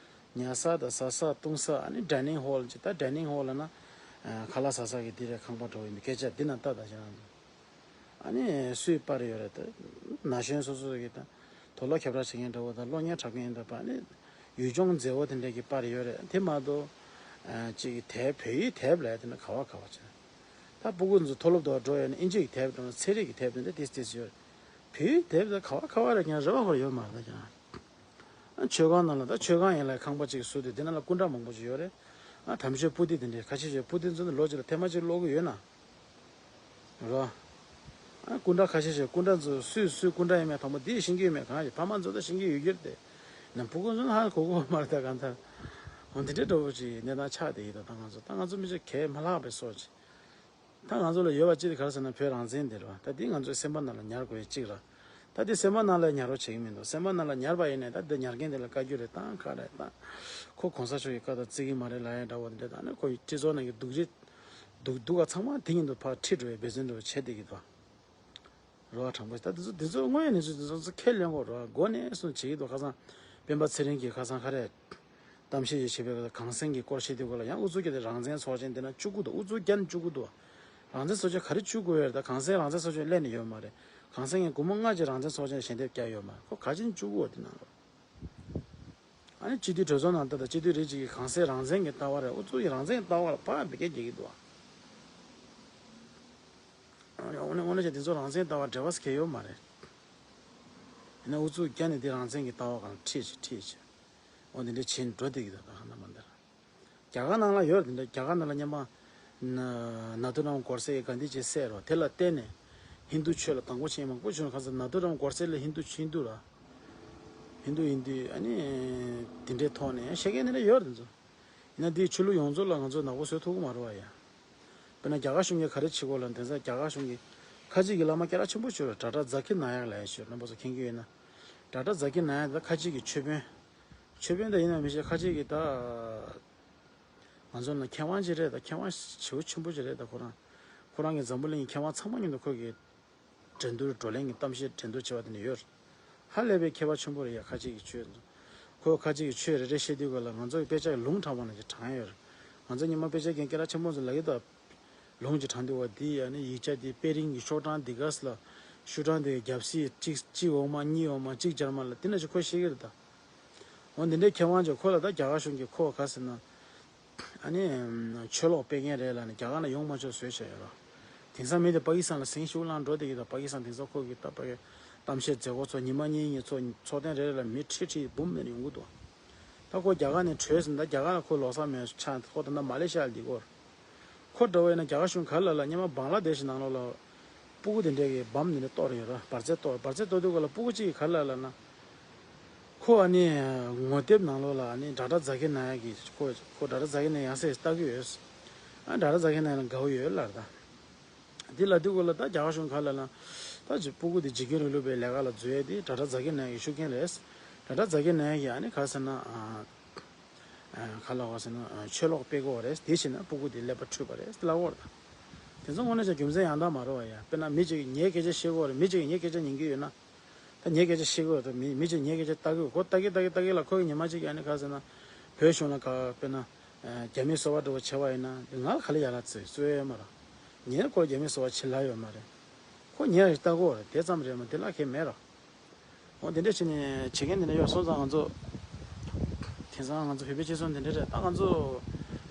ཉལ་ས་དང་ཟ་ས་འཐུང་ས་ཨ་ནི་ཌའི་ནིང་ཧོལ་ཅིག་ད་ཌའི་ནིང་ཧོལ་ལ་ན་ཁ་ལག་ཟ་ས་གི་དེ་རེད་ཁང་པ་འགྲོ་བ་ཡིན་སྐད་ཆ་འདི་ན་ལྟ་ད་ཁྱེད་རང་ཨ་ནི་སུའི་པར་ཡོད་རེད་ད། ན་གཞོན་སོ་སོ་གི་ད་དུག་ལོག་ཁྱབ་བསྒྲགས་བྱེད་མཁན་འདྲ་བོ་དང་གློག་བརྙན་འཁྲབ་མཁན་འདྲ་བ་ཨ་ནི་ཡུལ་ལྗོངས་མཛེས་པོ་དེ་འདྲ་གི་པར་ཡོད་རེད་དེ་མ་གཏོགས་ཅིག་དེབ་བོད་ཡིག་དེབ་ལ་དེ་འདྲ་ག་བ་ག་བ་བྱས། ད་སྤུ་གུ་ཚོ་མཐོ་སློབ་དུ་འགྲོ་ཡོད་ན་ཨིན་ཇིའི་དེབ་དང་ཚན་རིག་གི་དེབ་དེ་འདྲ་ཏིས་ཏིས་ཡོད། བོད་ཡིག་དེབ་དང་ག་བ་ག་བ་རེད་ཀྱང་རེ་བ་ཧོར་ཡོད་མ་རེད་ཀྱང་། ཨ་མཆོད་ཁང་ནང་ལ་ད་མཆོད་ཁང་ཡིན་ལ་ཁང་པ་གཅིག་བཟོས་ཏེ་དེ་ནང་ལ་སྐུ་འདྲ་མང་པོ་ཞིག་ཡོད་རེད། ཨ་དམ་ཆོས་པོ་ཏི་དེ་འདྲའི་ཁ་ཤས་ཤིག་པོ་ཏི་ཚོ་ནི་ལོ་གཅིག་ལ་ཐེངས་མ་གཅིག་ཀློག་གི་ཡོད་ན། རོ། ཨ་སྐུ་འདྲ་ཁ་ཤས་ཤིག་སྐུ་འདྲ་ཚོ་སུས་སུས་སྐུ་འདྲ་ཡིན་མེད་དང་པོ་དེ་ཤེས་ཀྱི་ཡོད་མེད་གང་ཡོད་ཕ་མ་ཚོ་ད་ཤེས་ཀྱི་ཡོད་ཀྱི་རེད་དེ། ནམ་ཕྲུ་གུ་ཚོ་ནི་ཧ་གོ་གོ་མ་རེད་ད་གང་ལྟར། འོ་འདི་འདྲའི་འདྲ་བོ་ཅིག་གནས་སྟངས་ཆགས་བསྡད་ཡོད་ད་ད་ང་ཚོ་ད་ང་ཚོ་མི་ཚོ་གས་མ་ལྷག་པའི་སོ་ཅིག་ད་ང་ཚོ་ལ་ཡོད་པ་གཅིག་དེ་ག་རེ་ཟེར་ན་བོད་རང་བཙན་དེ་རེད་བ། ད་འདི་ང་ཚོའི་སེམས་པ་ནང་ལ་ཉར་དགོས་ཡ་གཅིག་ར། ད་འདི་སེམས་པ་ནང་ལ་ཉར་རོགས་བྱེད་ཀྱི་མི་འདུག་སེམས་པ་ནང་ལ་ཉར་པ་ཡིན་ནའི་ད་འདི་ཉར་མཁན་དེ་ལ་བཀའ་བཀྱོན་རེ་བཏང་ག་རེ་བཏང་། ཁོ་གོང་ས་མཆོག་གི་བཀའ་དང་བརྩི་གི་མ་རེད་ལབ་ཡ་འདྲ་བོ་འདི་འདྲ་ད་ནི་ཁོ་ཡི་སྤྱི་ཚོགས་ནང་གི་སྡུག་རིས་སྡུག་སྡུག་ག་ཚང་མ་དེ་ཉིད་དུ་ཕར་ཁྲིད་འགྲོ་བའི་འབད་བརྩོན་འདྲ་བོ་བྱེད་བསྡད་ཀྱི་འདུག་རེད་བ། དྲང་པོ་ད་འདི་ཚོ་འདི་ཚོ་དངོས་ཡོད་གནས་ཚུལ་འདི་ཚོ་ཁས་ལེན་དགོས་རེད་བ། མགོ་ནས་བཟུང་བྱེད་ཀྱི་འདུག་ཁ་སང་སྤེན་པ་ཚེ་རིང་གིས་ཁ་སང་ག་རེ། གཏམ་བཤད་ཅིག་བྱས་པའི་སྐབས་གངས་སེང་གི་སྐོར་བཤད་དུས་སྐབས་ལ་ཡང་ཨུ་ཚུགས་བརྒྱབ་སྟེ་རང་བཙན་ཚོགས་ཆེན་འདི་ན་བཅུག་གི་འདུག་ཨུ་ཚུགས་བརྒྱབ་ནས་བཅུག་གི་འདུག་རང་བཙན་ཚོགས་ཆེན་ག་རེ་བཅུག་དགོས་ཡོད་རེད་ད། གངས་སེང་རང་བཙན་ཚོགས་ཆེན་སླེབས་ནས་ཡོད་མ་རེད། གངས་སེང་གིས་སྒོར་མོ་ལྔ་ཅིག་རང་བཙན་ཚོགས་ཆེན་ཞལ་འདེབས་བརྒྱབ་ཡོད་མ་རེད། ཁོ་ག་ཅིན་བཅུག་གི་འོ་དེ་ནང་ལོགས། ཨ་ནི་སྤྱི་འཐུས་གྲོས་ཚོགས་ནང་ལྟ་དང་སྤྱི་འཐུས་རེ་གཅིག་གིས་གངས་སེང་རང་བཙན་གྱི་ལྟ་བ་རེད། ཨུ་ཚུགས་ཀྱི་རང་བཙན་གྱི་ལྟ་བ་ལ་ཕར་འབད་སྐད་རྒྱག་གི་འདུག་ཨ་ནི་དངོས་གནས་དངོས་གནས་བྱས་དེ་ཚོ་རང་བཙན་ལྟ་བ་འབྲེལ་བ་ཟེར་མཁན་ཡོད་མ་རེད། ཡིན་ན་ཨུ་ཚུགས་བརྒྱབ་ནས་དེ་རང་བཙན་གྱི་ལྟ་བ་སྒང་ལ་ཁྲིད་ཅིག་ཁྲིད་ཅིག་འོ་འདི་འདྲ་བྱས་ནས་འགྲོ་བསྡད་ཀྱི་འདུག་ད་ག་ན་མ་འདར། རྒྱ་གར་ནང་ལ་ཡོད་རེད་དེ་འདྲ། རྒྱ་གར་ནང་ལ་སྔོན་མ་ན་ནཱ་ཐུ་རམ་གོར་སེ་གྷན་དྷི་ཇི་བསད་རོགས་དེ་ལ་བརྟེན་ནས་ཧིན་དུ་ཆོས་ལ་དང་པོ་ཆེན་མང་པོ་བྱུང་ཁ་སང་ནཱ་ཐུ་རམ་གོར་སེ་ལ་ཧིན་དུ་ཧིན་དུ་ར། ཧིན་དུ་ཡིན་དུས་ཨ་ནི་དེ་འདྲའི་ཐོག་ནས་བཤད་མཁན་དེ་འདྲ་ཡོད་རེད་འདུག་ཡིན་ན་འདིའི་ཆོས་ལུགས་ཡོངས་རྫོགས་ལ་ང་ཚོ་ནག་པོ་བཟོ་ཐུབ་ཀྱི་མ་རེད་བ་ཡ། དཔེར་ན་རྒྱ་གར་གཞུང་གིས་ག་རེ་བྱེད་དགོས་ལབ་དེང་སང་རྒྱ་གར་གཞུང་གིས་ཁ་ཆེ་གི་བླ་མ་སྐད་གྲགས་ཆེན་པོ་ཞིག་ཡོད་རེད། ཌཱ་ཀྲ་ཛ་ཀིར་ནཱ་ཡག་ལབ་ཡ་ཞིག་ཡོད། རྣམ་པ་ཚོ་མཁྱེན་གྱི་ཡོད་ན། ཌཱ་ཀྲ་ཛ་ཀིར་ནཱ་ཡག་དེ་ཁ་ཆེ་གི་ཆོས་དཔོན། ཆོས་དཔོན་དེ་ཡིན་ན་མི་ཤེས། ཁ་ཆེ་གི་ད་ང་ཚོ་ནང་མཁས་དབང་ཅིག་རེད། ད་མཁས་དབང་ཞེ་པོ་ཆེན་པོ་ཅིག་རེད། ད་ཁོ་རང་ཁོ་རང་གི་འཛམ་བུ་གླིང་གི་མཁས་དབང་ཚང་མ་མཉམ་དུ་ཁོ་གི་འགྲན་བསྡུར་བགྲོ་གླེང་གི་གཏམ་བཤད་འགྲན་བསྡུར་བྱས་པ་དེ་འདྲ་ཡོད་རེད། ཧ་ལས་པའི་མཁས་པ་ཆེན་པོ་རེད་ཡ། ཁ་ཆེ་གི་ཆོས་ཚོ། ཁོས་ཁ་ཆེ་གི་ཆོས་རེ་རེ་བཤད་དུས་སྐབས་ལ་ང་ཚོ་གི་དཔེ་ཆ་གི་ལུང་དྲངས་པ་ནང་བཞིན་དྲངས་ཡོད་རེད། ང་ཚོ་ཉི་མ་དཔེ་ཆ་རྒན་སྐད་གྲགས་ཆེན་པོ་ཚོ་ལབ་ཀྱི་འདུག་ལུང་ཅིག་དྲངས་དུས་བ་འདི་ཡ་ནི་ཡིག་ཆ་འདི་པེ་རིང་གི་ཤོག་གྲངས་འདི་ག་ས་ལ། ཤོག་གྲངས་འདི་རྒྱབ་སྲིད་གཅིག་གཅིག་འོག་མ་གཉིས་འོག་མ་གཅིག་འཇར་མ་ལ་དེ་འདྲ་ཞིག་ཁོས་བཤད་ཀྱི་རེད་ད། འོ་འདི་འདྲའི་མཁས་དབང་ཅིག་ཁོ་ལ་ད་རྒྱ་གར་གཞུང་གིས་ཁོ་ག་ཟེར་ན། ཨ་ནི་ཆོས་ལོག་སྤེལ་མཁན་རེད་ལབ་ནས་རྒྱ་གར་ནང་ཡོང་མ་ཆོག་བཟོས་བྱས་ཡོད་ར། དེང་སང་མི་དེ་པ་ཀི་སི་ཐན་ལ་ཟིང་ཤུགས་ལངས་འགྲོ་བསྡད་ཀྱི་ད། པ་ཀི་སི་ཐན་དེང་སང་ཁོ་གི་ད་པ་གི་གཏམ་བཤད་མཛད་སྒོ་ཚོ་ཉི་མ་གཉིས་གཉིས་ཚོགས་ཚོགས་ཐེངས་རེ་རེ་ལ་མི་ཁྲི་ཁྲི་འབུམ་ནས་ཡོང་གི་འདུག་ད་ཁོ་རྒྱ་གར་ནས་བྲོས་ཟིན། ད་རྒྱ་གར་ལ་ཁོ་ལོག་ས་མེད་ཆགས། ཁོ་ད་ལྟ་མ་ལེ་ཤི་ཡ་ལ་འདི་སྐོར། ཁོ་འདྲ་བོ་ཡིན་ན་རྒྱ་གར་གཞུང་ག་ལ་ལ་སྔོན་མ་བང་ལ་དེ་ཤི་ནང་ལོགས་ལ་སྤུ་གུ་དེ་འདྲས་ཀྱི་བམ་དེ་འདྲས་གཏོར་ཡོད་ར། འབར་རྫས་གཏོར། འབར་རྫས་གཏོར་དུས་སྐབས་ལ་སྤུ་གུ་གཅིག་གིས་ག་ལ་ལ་ན། ཁོ་ཨ་ནི་ངོ་དེབ་ནང་ལོགས་ལ་ཨ་ནི་ཌཱ་ཀྲ་ཛ་ཀིར་ནཱ་ཡག་གི་ཁོ་ཁོ་ཌཱ་ཀྲ་ཛ་ཀིར་ནཱ་ཡག་ཡང་སེ་ལྟ་གི་ཡོད། ཨ་ཌཱ་ཀྲ་ཛ་ཀིར་ནཱ་ཡག་ལ་དགའ་བོ་ཡོད་ལབ་ར་ད། དེ་ལ་དུས་སྐབས་ལ་ད་རྒྱ་གར་གཞུང་ག་ལ་ལ་ད་ཅི་སྤུ་གུ་དེ་འཇིགས་སྐྱོང་རིང་ལུགས་པའི་ལས་ཀ་ལ་འཛུལ་ཡས་དེ་ཌཱ་ཀྲ་ཛ་ཀིར་ནཱ་ཡག་གི་ཤུགས་རྐྱེན་རེད། ཌཱ་ཀྲ་ཛ་ཀིར་ནཱ་ཡག་གིས་ཨ་ནི་ག་ཟེར་ན། ཨ། ཨ། ག་ལབ་དགོས་ཟེར་ན། ཨ། ཆོས་ལོག་སྤེལ་གི་ཡོད་རེད། དེ་བྱས་ན་སྤུ་གུ་དེ་ཀླད་པ་འཁྲུད་པ་རེད་ལབ་ཀྱི་ཡོད་རེད་ད། དེ་ཚོ་དངོས་གནས་ཀྱི་རྒྱུ་མཚན་ཡང་དག་མ་རེད་བ་ཡ། དཔེར་ན་མི་གཅིག་གིས་ངའི་སྐད་ཆ་བཤད་ཀྱི་ཡོད་རེད། མི་གཅིག་གིས་ངའི་སྐད་ཆ་ཉན་གྱི་ཡོད་ན། ད་ངའི་སྐད་ཆ་བཤད་ཀྱི་ཡོད་རེད། མི་མི་གཅིག་ངའི་སྐད་ཆ་ལྟ་གི་ཡོད། ཁོ་ལྟ་གི་ལྟ་གི་ལྟ་གི་ལ་ཁོ་གིས་ཉི་མ་གཅིག་ཨ་ནི་ག་ཟེར་ན། བོད་གཞུང་ལ་ག་དཔེར་ན། ཨ། རྒྱ་མིའི་སོ་པ་འདྲ་བོ་བྱས་པ་ཡིན་ན་ང་ལ་ག་ལེར་ཡ་ལ་བརྩི་བརྩི་ཡོད་མ་རེད། ངས་ཁོ་ལ་རྒྱ་མིའི་སོ་པ་བྱེད་ལབ་ཡོད་མ་རེད། ཁོ་ཉན་ལྟ་གི་ཡོད་རེད། དེ་ཙམ་རེད་མ་དེ་ལ་གལ་མེད་ར། འོ་དེ་འདྲ་བྱས་ནས་བྱེད་མཁན་དེ་འདྲ་ཡོད་སོང་ཙང་ང་ཚོ། དེང་སང་ང་ཚོ་བོད་པའི་སྤྱི་ཚོགས་འདི་འདྲ་རེད། ད་ང་ཚོ་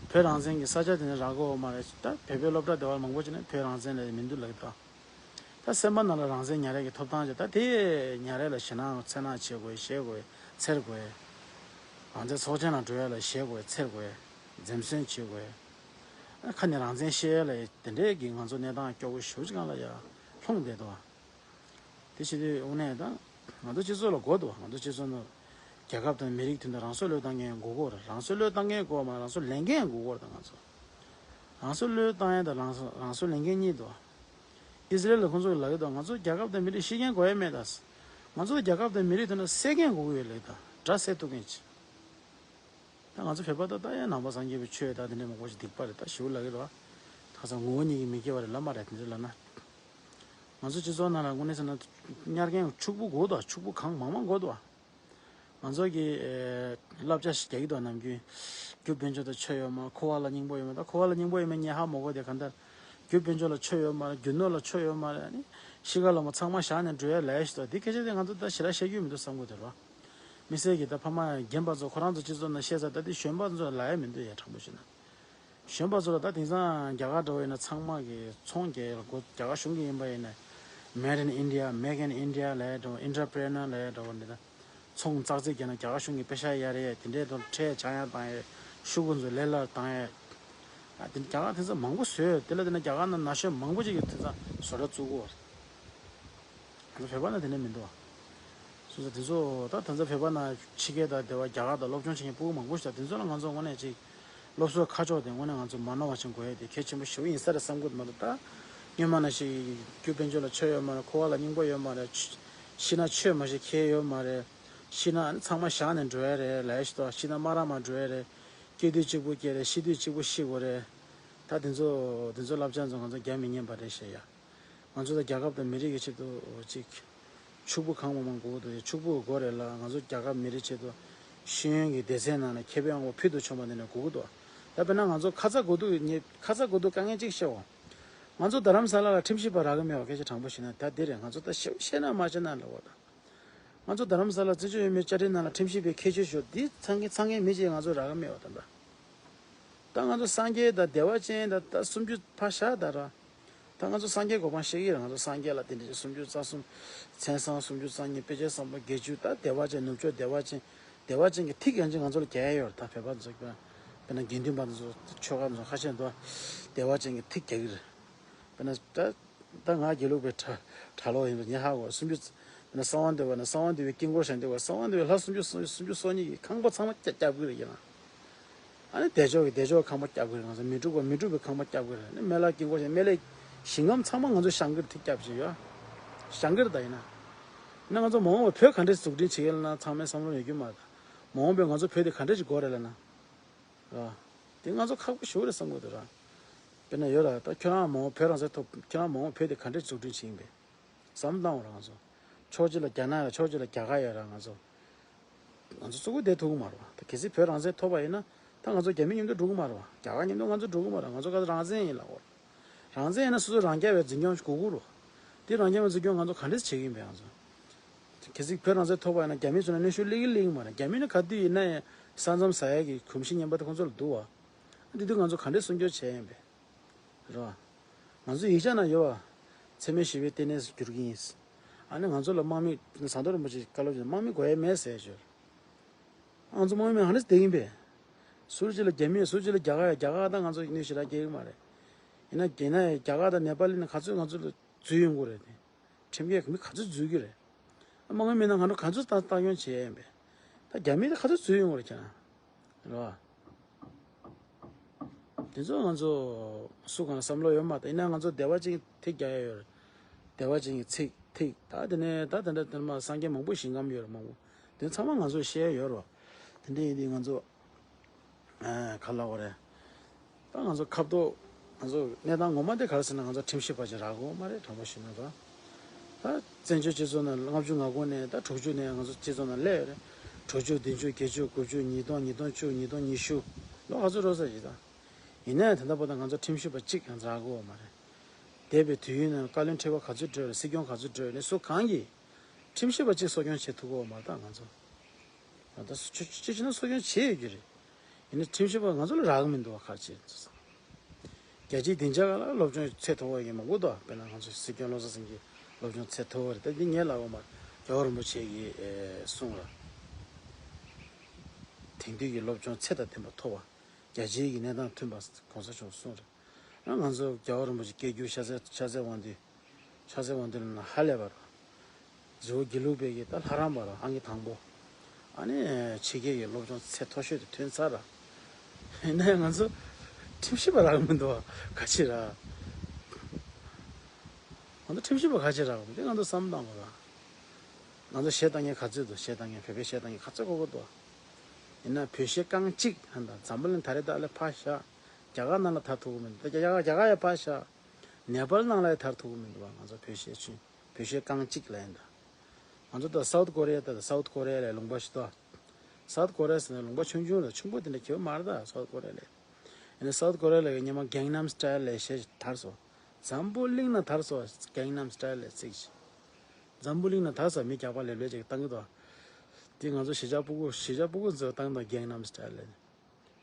བོད་རང་བཙན་གྱི་ས་ཆ་དེ་ནས་རག་གི་ཡོད་མ་རེད། ད་བོད་པའི་སློབ་གྲྭ་སྡེ་བ་མང་པོ་ཅིག་ནས་བོད་རང་བཙན་ལ་མི་འདུག་ལབ་ཀྱི་འདུག་ད་སེམས་པ་ནང་ལ་རང་བཙན་ཉར་ཡག་གི་ཐོབ་ཐང་ཅིག་ད་དེ་ཉར་ཡག་ལ་ཞེད་སྣང་འཚེར་སྣང་བྱེད་དགོས། བཤད་དགོས། འཚེར་དགོས། རང་བཙན་ཚོགས་ཆེན་ལ་འགྲོ་ཡག་ལ་ཞེད་དགོས། འཚེར་དགོས། འཛེམ་ཟོན་བྱེད་དགོས། ཁ་ནས་རང་བཙན་བཤད་ཡག་ལ་དེ་འདྲའི་གི་ང་ཚོ་གནས་སྟངས་སྐྱོ་བོ་ཞེ་པོ་ཅིག་སྒང་ལ་ཡ་ལྷུང་བསྡད་འདུག་དེ་བྱེད་དུས་དངོས་གནས་ད་ང་ཚོ་སྤྱི་ཚོགས་ལ་དགོས་འདུག་ང་ཚོ་སྤྱི་ཚོགས་ནང་རྒྱལ་ཁབ་དང་མི་རིགས་མཐུན་སྒྲིལ། རང་སྲོག་བློས་བཏང་མཁན་དགོས་ཀྱི་རེད། རང་སྲོག་བློས་བཏང་མཁན་དགོས་མ། རང་སྲོག་ལེན་མཁན་དགོས་ཀྱི་རེད། ད་ང་ཚོ་རང་སྲོག་བློས་བཏང་ཡག་དང་རང་སྲོག་རང་སྲོག་ལེན་མཁན་གཉིས་འདུག་ཨི་ཟི་རེལ་ལ་ཁོང་ཚོ་གིས་ལབ་ཀྱི་འདུག་ང་ཚོ་རྒྱལ་ཁབ་དང་མི་རིགས་ཤི་མཁན་དགོས་ཡག་མེད། ད་ང་ཚོ་རྒྱལ་ཁབ་དང་མི་རིགས་མཐུན་སྒྲིལ་སེལ་མཁན་དགོས་ཀྱི་ཡོད་ལབ་ཀྱི་འདུག་དགྲ་སེལ་ཐུབ་མཁན་ཅིག་ད་ང་ཚོ་བོད་པ་ད་ད་ཡང་ནང་པ་སངས་རྒྱས་པའི་ཆོས་ད་དེ་འདྲ་མང་པོ་ཞིག་སྡིག་པ་རེད། ད་ཞེ་པོ་ལབ་ཀྱི་རེད་བ། ཁ་སང་ངོ་བོ་ཉིད་ཀྱིས་མི་སྐྱེ་བ་རེད་ལབ་མ་རེད། དེ་འདྲ་ལབ་ན། ང་ཚོ་སྤྱི་ཚོགས་ནང་ལ་དངོས་གནས་བྱས་ན་གཉར་མཁན་ཕྱུག་པོ་དགོས་འདུག་ཕྱུག་པོ་གང་མང་མང་དགོས་འདུག་ང་ཚོ་གི་ཨེ་བསླབ་བྱ་ཞིག་རྒྱག་གི་འདུག་ནམ་རྒྱུན། རྒྱུ་དཔལ་འབྱོར་དང་ཆོས་ཡོད་མ་རེད། འཁོར་བ་ལ་སྙིང་པོ་ཡོད་མ་རེད། ད་འཁོར་བ་ལ་སྙིང་པོ་ཡོད་མེད་ངས་ཧ་མ་གོ། དེ་གང་ལྟར་རྒྱུ་དཔལ་འབྱོར་ལ་ཆོས་ཡོད་མ་རེད། རྒྱུ་ནོར་ལ་ཆོས་ཡོད་མ་རེད། ཨ་ནི་ཤི་ཁ་ལ་མོ་ཚང་མ་བཞག་ནས་འགྲོ་ཡག་ལས་ཞིག་འདུག་དེ་སྐད་ཆ་དེ་ང་ཚོ་ད་ཞེ་དྲག་བཤད་རྒྱུ་མི་འདུག་བསམ་གྱི་འདུག་ར། དམིགས་བསལ་གྱི་ད་ཕ་མ་རྒན་པ་ཚོ་ཁོ་རང་ཚོ་སྤྱི་ཚོགས་ནང་བཤད་ཚར། ད་དེ་གཞོན་པ་ཚོ་ལ་ཡ་མི་འདུག་ཡ། དྲང་པོ་བཤད་ན། གཞོན་པ་ཚོ་ལ་ད་དེང་སང་རྒྱ་གར་འདྲ་བོ་ཡིན་ན་ཚང་མ་གི་ཚོང་རྒྱག་ཡག་ལ་སྒོ། རྒྱ་གར་གཞུང་གི་ཡིན་པ་ཡིན་ན། Made in India, Make in India ལབ་ཡག་འདྲ་བོ། Entrepreneur ལབ་ཡག་འདྲ་བོ་འདི་ད། ཚོང་ཙག་ཙིག་རྒྱག་ན་རྒྱ་གར་གཞུང་གིས་པེ་ཤ་གཡར་ཡག་དེ་འདྲའི་ཐོག་ཁྲལ་ཆག་ཡག་བཏང་ཡག་ཤོག་གུ་ཚོ་ལེ་ལག་བཏང་ཡག་ཨ་དེ་རྒྱ་གར་དེང་སང་མང་པོ་བཟོས་ཡོད། དེ་ལ་བལྟས་ན་རྒྱ་གར་ནང་ན་གཞོན་མང་པོ་ཅིག་གིས་དེང་སང་བཟོ་གྲྭ་བཙུགས་ཀྱི་ཡོད་རེད། ང་ཚོ་བོད་པ་ནང་དེ་འདྲ་མི་འདུག་སོ་སོ་དེ་ཚོ་ད་ད་ལྟ་བོད་པ་ནང་ཕྱི་རྒྱལ་དང་སྡེ་བ་རྒྱ་གར་དང་སློབ་སྦྱོང་བྱེད་མཁན་ཕྲུ་གུ་མང་པོ་ཞིག་དང་དེ་ཚོ་ལ་ང་ཚོ་དངོས་གནས་ཅིག་སློབ་གསོའི་ཁ་ཕྱོགས་དེ་དངོས་གནས་ང་ཚོ་མ་ནོར་བ་ཅིག་དགོས་ཡ་དེ་གལ་ཆེན་པོ་ཞེ་པོ་ཡིན་ས་རེད་བསམ་གྱི་འདུག་མ་གཏོགས་ད་སྔོན་མ་ནང་བཞིན་རྒྱུ་དཔལ་འབྱོར་ལ་ཆོས་ཡོད་མ་རེད། འཁོར་བ་ལ་སྙིང་པོ་ཡོད་མ་རེད། ཤི་ན་ཆོས་མ་ཤི་ཁེ་ཡོད་མ་རེད། ཤི་ན་ཨ་ནི་ཚང་མ་བཞག་ནས་འགྲོ་ཡ་རེད་ལབ་ཡ་ཞིག་འདུག་ཤི་ན་སྨ་ར་མ་འགྲོ་ཡ་རེད། སྐྱེ་དུས་གཅིག་པུ་སྐྱེ་རེད། ཤི་དུས་གཅིག་པུ་ཤི་དགོས་རེད། ད་དེ་ཚོ་དེ་ཚོ་བསླབ་བྱ་ཚོ་ང་ཚོ་རྒྱ་མི་ཉན་པ་རེད་ཞེས་ཡ། ང་ཚོ་ད་རྒྱལ་ཁབ་དང་མི་རིགས་ཀྱི་ཆེད་དུ་ཅིག་ཕྱུག་པོ་གང་མང་མང་དགོས་འདུག་ཕྱུག་པོ་དགོས་རེད་ལ། ང་ཚོ་རྒྱལ་ཁབ་མི་རིགས་ཆེད་དུ་ཤེས་ཡོན་གྱི་སྡེ་ཚན་ནང་ནས་མཁས་པའི་དབང་པོ་ཕུལ་དུ་བྱུང་བ་འདི་ནས་དགོས་ཀྱི་འདུག་ད་དཔེར་ན་ང་ཚོ་ཁ་ཚ་དགོས་གཏུགས་ཉེ་ཁ་ཚ་དགོས་གཏུགས་དཀའ་ངལ་ཅིག་བཤད་འོང་། ང་ཚོ་རྡ་རམ་ས་ལ་ལ་ཁྲིམས་ཞིབ་པ་རག་གི་མེད་པ་སྐད་ཆ་དྲང་པོ་བཤད་ན་ད་འདི་རེད། ང་ཚོ་ད་ཞེ་པོ་བཤད་ན་མ་བཤད་ན་ལབ་འོ་ད། ང་ཚོ་རྡ་རམ་ས་ལ་བཙན་བྱོལ་བོད་མིའི་བཅའ་ཁྲིམས་ནང་ལ་ཁྲིམས་ཞིབ་པའི་ཁྱད་ཆོས་ཤོར་འདི་ཚང་གི་ཚང་གི་མི་ཅིག་ང་ཚོ་རག་གི་མེད་པ་དང་འདྲ། ད་ང་ཚོ་སངས་རྒྱས་དང་བདེ་བ་ཅན་དང་ད་སུམ་ཅུ་ཕར་བཞག་ད་ར། ད་ང་ཚོ་སངས་རྒྱས་གོ་འཕང་བཤད་ཀྱི་རེད། ང་ཚོ་སངས་རྒྱས་ལ་དེ་འདྲ་ཅིག་སུམ་ཅུ་རྩ་གསུམ། མཚན་བཟང་སུམ་ཅུ་རྩ་གཉིས། དཔེ་བྱད་བཟང་པོ་བརྒྱད་ཅུ། ད་བདེ་བ་ཅན་ནུབ་ཕྱོགས་བདེ་བ་ཅན། བདེ་བ་ཅན་གྱི་ཐིག་ཡང་ཅིག་ང་ཚོ་ལ་རྒྱག་ཡ་ཡོད་རེད། ད་བོད་པ་ཚོ་དཔེར་ན་དགེ་འདུན་པ་ཚོ་ཆོལ་ཁ་ཚོ་ཁ་ཤས་འདུག་བདེ་བ་ཅན་གྱི་ཐིག་རྒྱག་གི་རེད། དཔེར་ན་ད། ད་ང་དགེ་ལུགས་པའི་གྲྭ་གྲྭ་ལོག་ཡིན་པ་ངས་ཧ་གོ། སུམ་ཅུ། དཔེར་ན་གསང་བ་འདུས་པ་ན་གསང་བ་འདུས་པའི་དཀྱིལ་འཁོར་བཞེངས་འདུག་པ། གསང་བ་འདུས་པའི་ལྷ་སུམ་ཅུ་སོ་སོ་སོ་གཉིས་ཀྱི་ཁང་པ་ཚང་མ་བཀྱག་བཀྱག་གི་རེད་ཡིན་ན། ཨ་ནི་བདེ་མཆོག་གི་བདེ་མཆོག་ཁང་པ་བཀྱག་གི་རེད། ང་ཚོ་མི་འཁྲུགས་པ་མི་འཁྲུགས་པའི་ཁང་པ་བཀྱག་གི་རེད། ཨ་ནི་སྨན་བླ་དཀྱིལ་འཁོར་བཞེངས་སྨན་བླའི་ཞིང་ཁམས་ཚང་མ་ང་ཚོ་བཤང་གི་རེད། ཐིག་བཀྱག་བྱས་ཡོད། བཤང་གི་རེད་ད་ཡིན་ན། ན་ང་ཚོ་མ་འོངས་པར་བོད་ག་འདྲས་འཛུགས་སྐྲུན་བྱེད་ཀྱི་ལ་ན་ཚང་མའི་བསམ་བློ་ཡོད་རྒྱུ་མ་རེད་ད། མ་འོངས་པའི་ང་ཚོ་བོད་དེ་ག་འདྲས་ཅིག་དགོས་རེད་ལ་ན། ར། དེ་ང་ཚོ་ཁག་པོ་ཞེ་པོ་རེད་བསམ་གྱི་འདུག་ར། དཔེར་ན་ཡོད་ར། ད་ཁྱོད་རང་མ་འོངས་བོད་རང་བཙན་ཐོབ། ཁྱོད་རང་མ་འོངས་བོད་དེ་ག་འདྲས་འཛུགས་སྐྲུན་བྱེད་ཡིན་པས། བསམ་བློ་བཏང་བ་ར་ང་ཚོ། ཕྱོགས་གཅིག་ལ་རྒྱ་ནག་ཡོད། ཕྱོགས་གཅིག་ལ་རྒྱ་གར་ཡོད་ར། ང་ཚོ། ང་ཚོ་གཙོ་བོ་བསྡད་ཐུབ་ཀྱི་མ་རེད་བ། ད་གལ་སྲིད་བོད་རང་བཙན་ཐོབ་པ་ཡིན་ན། ད་ང་ཚོ་རྒྱ་མི་མཉམ་དུ་འགྲོ་གི་མ་རེད་བ། རྒྱ་གར་མཉམ་དུ་ང་ཚོ་འགྲོ་གི་མ་རེད། ང་ཚོ་ག་ཚོད་རང་བཙན་ཡིན་ལབ་དགོས་རེད། རང་བཙན་ཡིན་ན་སོ་སོ་རང་རྐྱ་བའི་འཛིན་སྐྱོང་དགོས་ཀྱི་རེད་བ། དེ་རང་རྐྱ་བའི་འཛིན་སྐྱོང་ང་ཚོ་ག་འདྲས་བྱེད་ཀྱི་ཡིན་པས་ང་ཚོ། གལ་སྲིད་བོད་རང་བཙན་ཐོབ་པ་ཡིན་ན་རྒྱ་མི་ཚོ་ལ་གནོན་ཤུགས་སླེབས་ཀྱི་སླེབས་ཀྱི་མ་རེད། རྒྱ་མི་ནི་ག་དུས་ཡིན་ན་ཡང་ས་མཚམས་ཟ་ཡག་གི་གོམས་གཤིས་ངན་པ་དེ་ཁོང་ཚོ་ལ་འདུག་བ། དེ་དུས་ང་ཚོ་ག་འདྲས་སྲུང་སྐྱོབ་བྱས་ཡིན་པས། རེད་བ། ང་ཚོ་ཡིག་ཆ་ནང་ཡོད་བ། འཚེ་མེད་ཞི་བའི་ལྟེ་གནས་སུ་འགྱུར་གྱི་ཡིན། ཨ་ནི་ང་ཚོ་ལ་དམག་མི་ཟམ་གདོང་རིན་པོ་ཆེས་བཀའ་སློབ་བྱས། དམག་མི་དགོས་ཡ་མེད་ཟེར་ཞོར། ང་ཚོ་དམག་མི་ཧ་ནས་བསྡད་ཡིན་པས། ཟུར་གཅིག་ལ་རྒྱ་མི། ཟུར་གཅིག་ལ་རྒྱ་གར། རྒྱ་གར་ད་ང་ཚོ་གནོད་ཞེ་དྲག་སྐྱེལ་གི་མ་རེད། ཡིན་ན་ཡིན་ན་རྒྱ་གར་དང་ནེ་པ་ལི་ནི་ག་ཚོད་ང་ཚོ་ལ་འཛུལ་ཡོང་གི་རེད་དེ། ཁྲིམས་འགལ་མི་ག་ཚོད་འཛུལ་གི་རེད། དམག་མི་མེད་ན་ང་ཚོ་ག་ཚོད་ད་ལྟ་སྐྱོང་བྱེད་ཡ་ཡིན་པས། ད་རྒྱ་མི་ད་ག་ཚོད་འཛུལ་ཡོང་གི་རེད་ཁྱེད་རང་། རེད་བ། དེ་ཚོ་ང་ཚོ་སུ་གང་བསམ་བློ་ཡོད་མ་རེད། ཡིན་ན་ང་ཚོ་བདེ་བ་ཅན་ཐིག་རྒྱག་ཡ་ཡོད་རེད། བདེ་བ་ཅན་གྱི་ཚིག་ཐིག་ད་དེ་ནས་ད་དེ་འདྲ་དེ་མ་སངས་རྒྱས་མང་པོ་ཞིང་ཁམས་ཡོད་རེད་མང་པོ། དེ་ཚང་མ་ང་ཚོ་བཤད་ཡ་ཡོད་རེད་བ། དེ་འདྲ་ཡིན་དུས་ང་ཚོ་ཨ་ག་ལབ་དགོས་རེད། ད་ང་ཚོ་ཁ་བརྡ། ང་ཚོ་གནས་སྟངས་ངོ་མ་དེ་ག་རེ་ཟེར་ན་ང་ཚོ་ཁྲིམས་ཞིབ་པ་ཅིག་རག་གི་ཡོད་མ་རེད་དྲང་པོ་བཤད་ན་ད། ད་བཙན་བྱོལ་སྤྱི་ཚོགས་ནང་ལྔ་བཅུ་ང་དགུ་ནས་ད་དྲུག་ཅུ་ནས་ང་ཚོ་སྤྱི་ཚོགས་ནང་སླེབས་ཡོད་རེད། དྲུག་ཅུ། བདུན་ཅུ། བརྒྱད་ཅུ། དགུ་བཅུ། ཉིས་སྟོང་། ཉིས་སྟོང་བཅུ། ཉིས་སྟོང་ཉི་ཤུ། ལོ་ག་ཚོད་འགྲོ་ས་ཞིག་ད། ཡིན་ནའི་ད་ལྟ་བར་དུ་ང་ཚོ་ཁྲིམས་ཞིབ་པ་གཅིག་ཡང་རག་གི་ཡོད་མ་རེད། འདས་པའི་དུས་ཡུན་ནང་བཀའ་བློན་ཁྲི་པ་ག་ཚོད་བགྲོས་རེད། སྲིད་སྐྱོང་ག་ཚོད་བགྲོས་རེད། སུ་གང་གིས་ ཁྲིམས་ཞིབ་པ་གཅིག་གསོ་སྐྱོང་བྱེད་ཐུབ་ཀྱི་ཡོད་མ་རེད་ད་ང་ཚོ། ད་ལྟ་སུ་ཆུ་ཆུ་ཆུ་ན་སྲོག་སྐྱོན་བྱེད་ཡོད་རྒྱུ་རེད། ཡིན་ན་ཁྲིམས་ཞིབ་པ་ང་ཚོ་ལ་རག་གི་མི་འདུག་བ་ག་རེ་བྱེད་ཚོ། རྒྱལ་སྤྱིའི་སྡིངས་ཆ་ཁག་ལ་སློབ་སྦྱོང་ཚད་མཐོ་བ་ཡིན་མང་པོ་འདུག་དཔེར་ན་ང་ཚོ་སྲིད་སྐྱོང་བློ་བཟང་སེང་གེ་སློབ་སྦྱོང་ཚད་མཐོ་བ་རེད་ད་འདི་ངས་ལབ་པ་མ་རེད་རྒྱལ་བ་རིན་པོ་ཆེ་གིས་ཨེ་གསུངས་ར། དེང་དུས་ཀྱི་སློབ་སྦྱོང་ཚད་དང་ལྡན་པ་མཐོ་བ། རྒྱལ་སྤྱིའི་གི་གནས་སྟངས་མཐུན་པ་གོང་ས་མཆོག་གསུངས་རེད། ང་ཚོ་རྒྱལ་བ་རིན་པོ་ཆེ་སྐད་སྒྱུར་ཤ་ཚའི་ཤ་ཚའི་དབང་འདུས། ཤ་ཚའི་དབང་འདུས་ལ་ཧ་ལས་པ་རེད། རྫི་བོ་དགེ་ལུགས་པའི་གི་ད་ལྷ་རམས་པ་ར་ཨང་ཀི་དང་པོ། ཨ་ནི་ཕྱི་རྒྱལ་གྱི་སློབ་སྦྱོང་ཚད་མཐོ་ཤོས་དེ་ཐོན་ཚར་ར། ཡིན་ན་ཡང་ང་ཚོ་ཁྲིམས་ཞིབ་པ་རག་མི་འདུག་བ་ག་ཅི་ར། ང་ཚོ་ཁྲིམས་ཞིབ་པ་ག་ཅི་རག་དེ་ང་ཚོ་བསམ་བཏང་དགོས་ར། ང་ཚོ་གཞས་བཏང་མཁན་ག་ཚོད་འདུག་གཞས་བཏང་མཁན་བོད་པའི་གཞས་བཏང་མཁན་ག་ཚོད་གོ་གོ་འདུག་ཡིན་ན་བོད་གཞས་རྐང་གཅིག་ཧན་ད་འཛམ་བུ་གླིང་ད་རེ་ད་ལས་ཕ་ཤ། རྒྱ་གར་ནང་ལ་ཐར་ཐུབ་གི་མི་འདུག་རྒྱ་གར་རྒྱ་གར་ཡ་ཕ་ཤ། ནེ་པལ་ནང་ལ་ཡ་ཐར་ཐུབ་གི་མི་འདུག་བ་ང་ཚོ་བོད་གཞས་ཆུན་བོད་གཞས་རྐང་གཅིག་ལ་ཡིན་ད། ང་ཚོ་ད་སའུ་ཐི་ཀོ་རི་ཡ་ད་སའུ་ཐི་ཀོ་རི་ཡ་ལ་ལུང་པ་ཞིག་ཏོ། སའུ་ཐི་ཀོ་རི་ཡ་ཟེར་ན་ལུང་པ་ཆུང་ཆུང་ལ་ཆུང་པོ་དེ་འདྲ་གྱུར་མ་རེད་ད་སའུ་ཐི་ཀོ་རི་ཡ་ལ། ཡིན་ན་སའུ་ཐི་ཀོ་རི་ཡ་ལ་ཉི་མ་གེང་ནམ་སི་ཊལ་ལ་གཞས་དར་སོང་། འཛམ་བུ་གླིང་ན་དར་སོང་གེང་ནམ་སི་ཊལ་ལ་ཚིག་ཅིག་འཛམ་བུ་གླིང་ན་དར་སོང་མི་རྒྱག་པ་ལེབ་ལེབ་ཅིག་བཏང་གི་འདུག་དེ་ང་ཚོ་གཞིས་ཆགས་སྤུ་གུ་གཞིས་ཆགས་སྤུ་གུ་ཚོས་བཏང་གི་འདུག་གེང་ནམ་སི་ཊལ་ལ།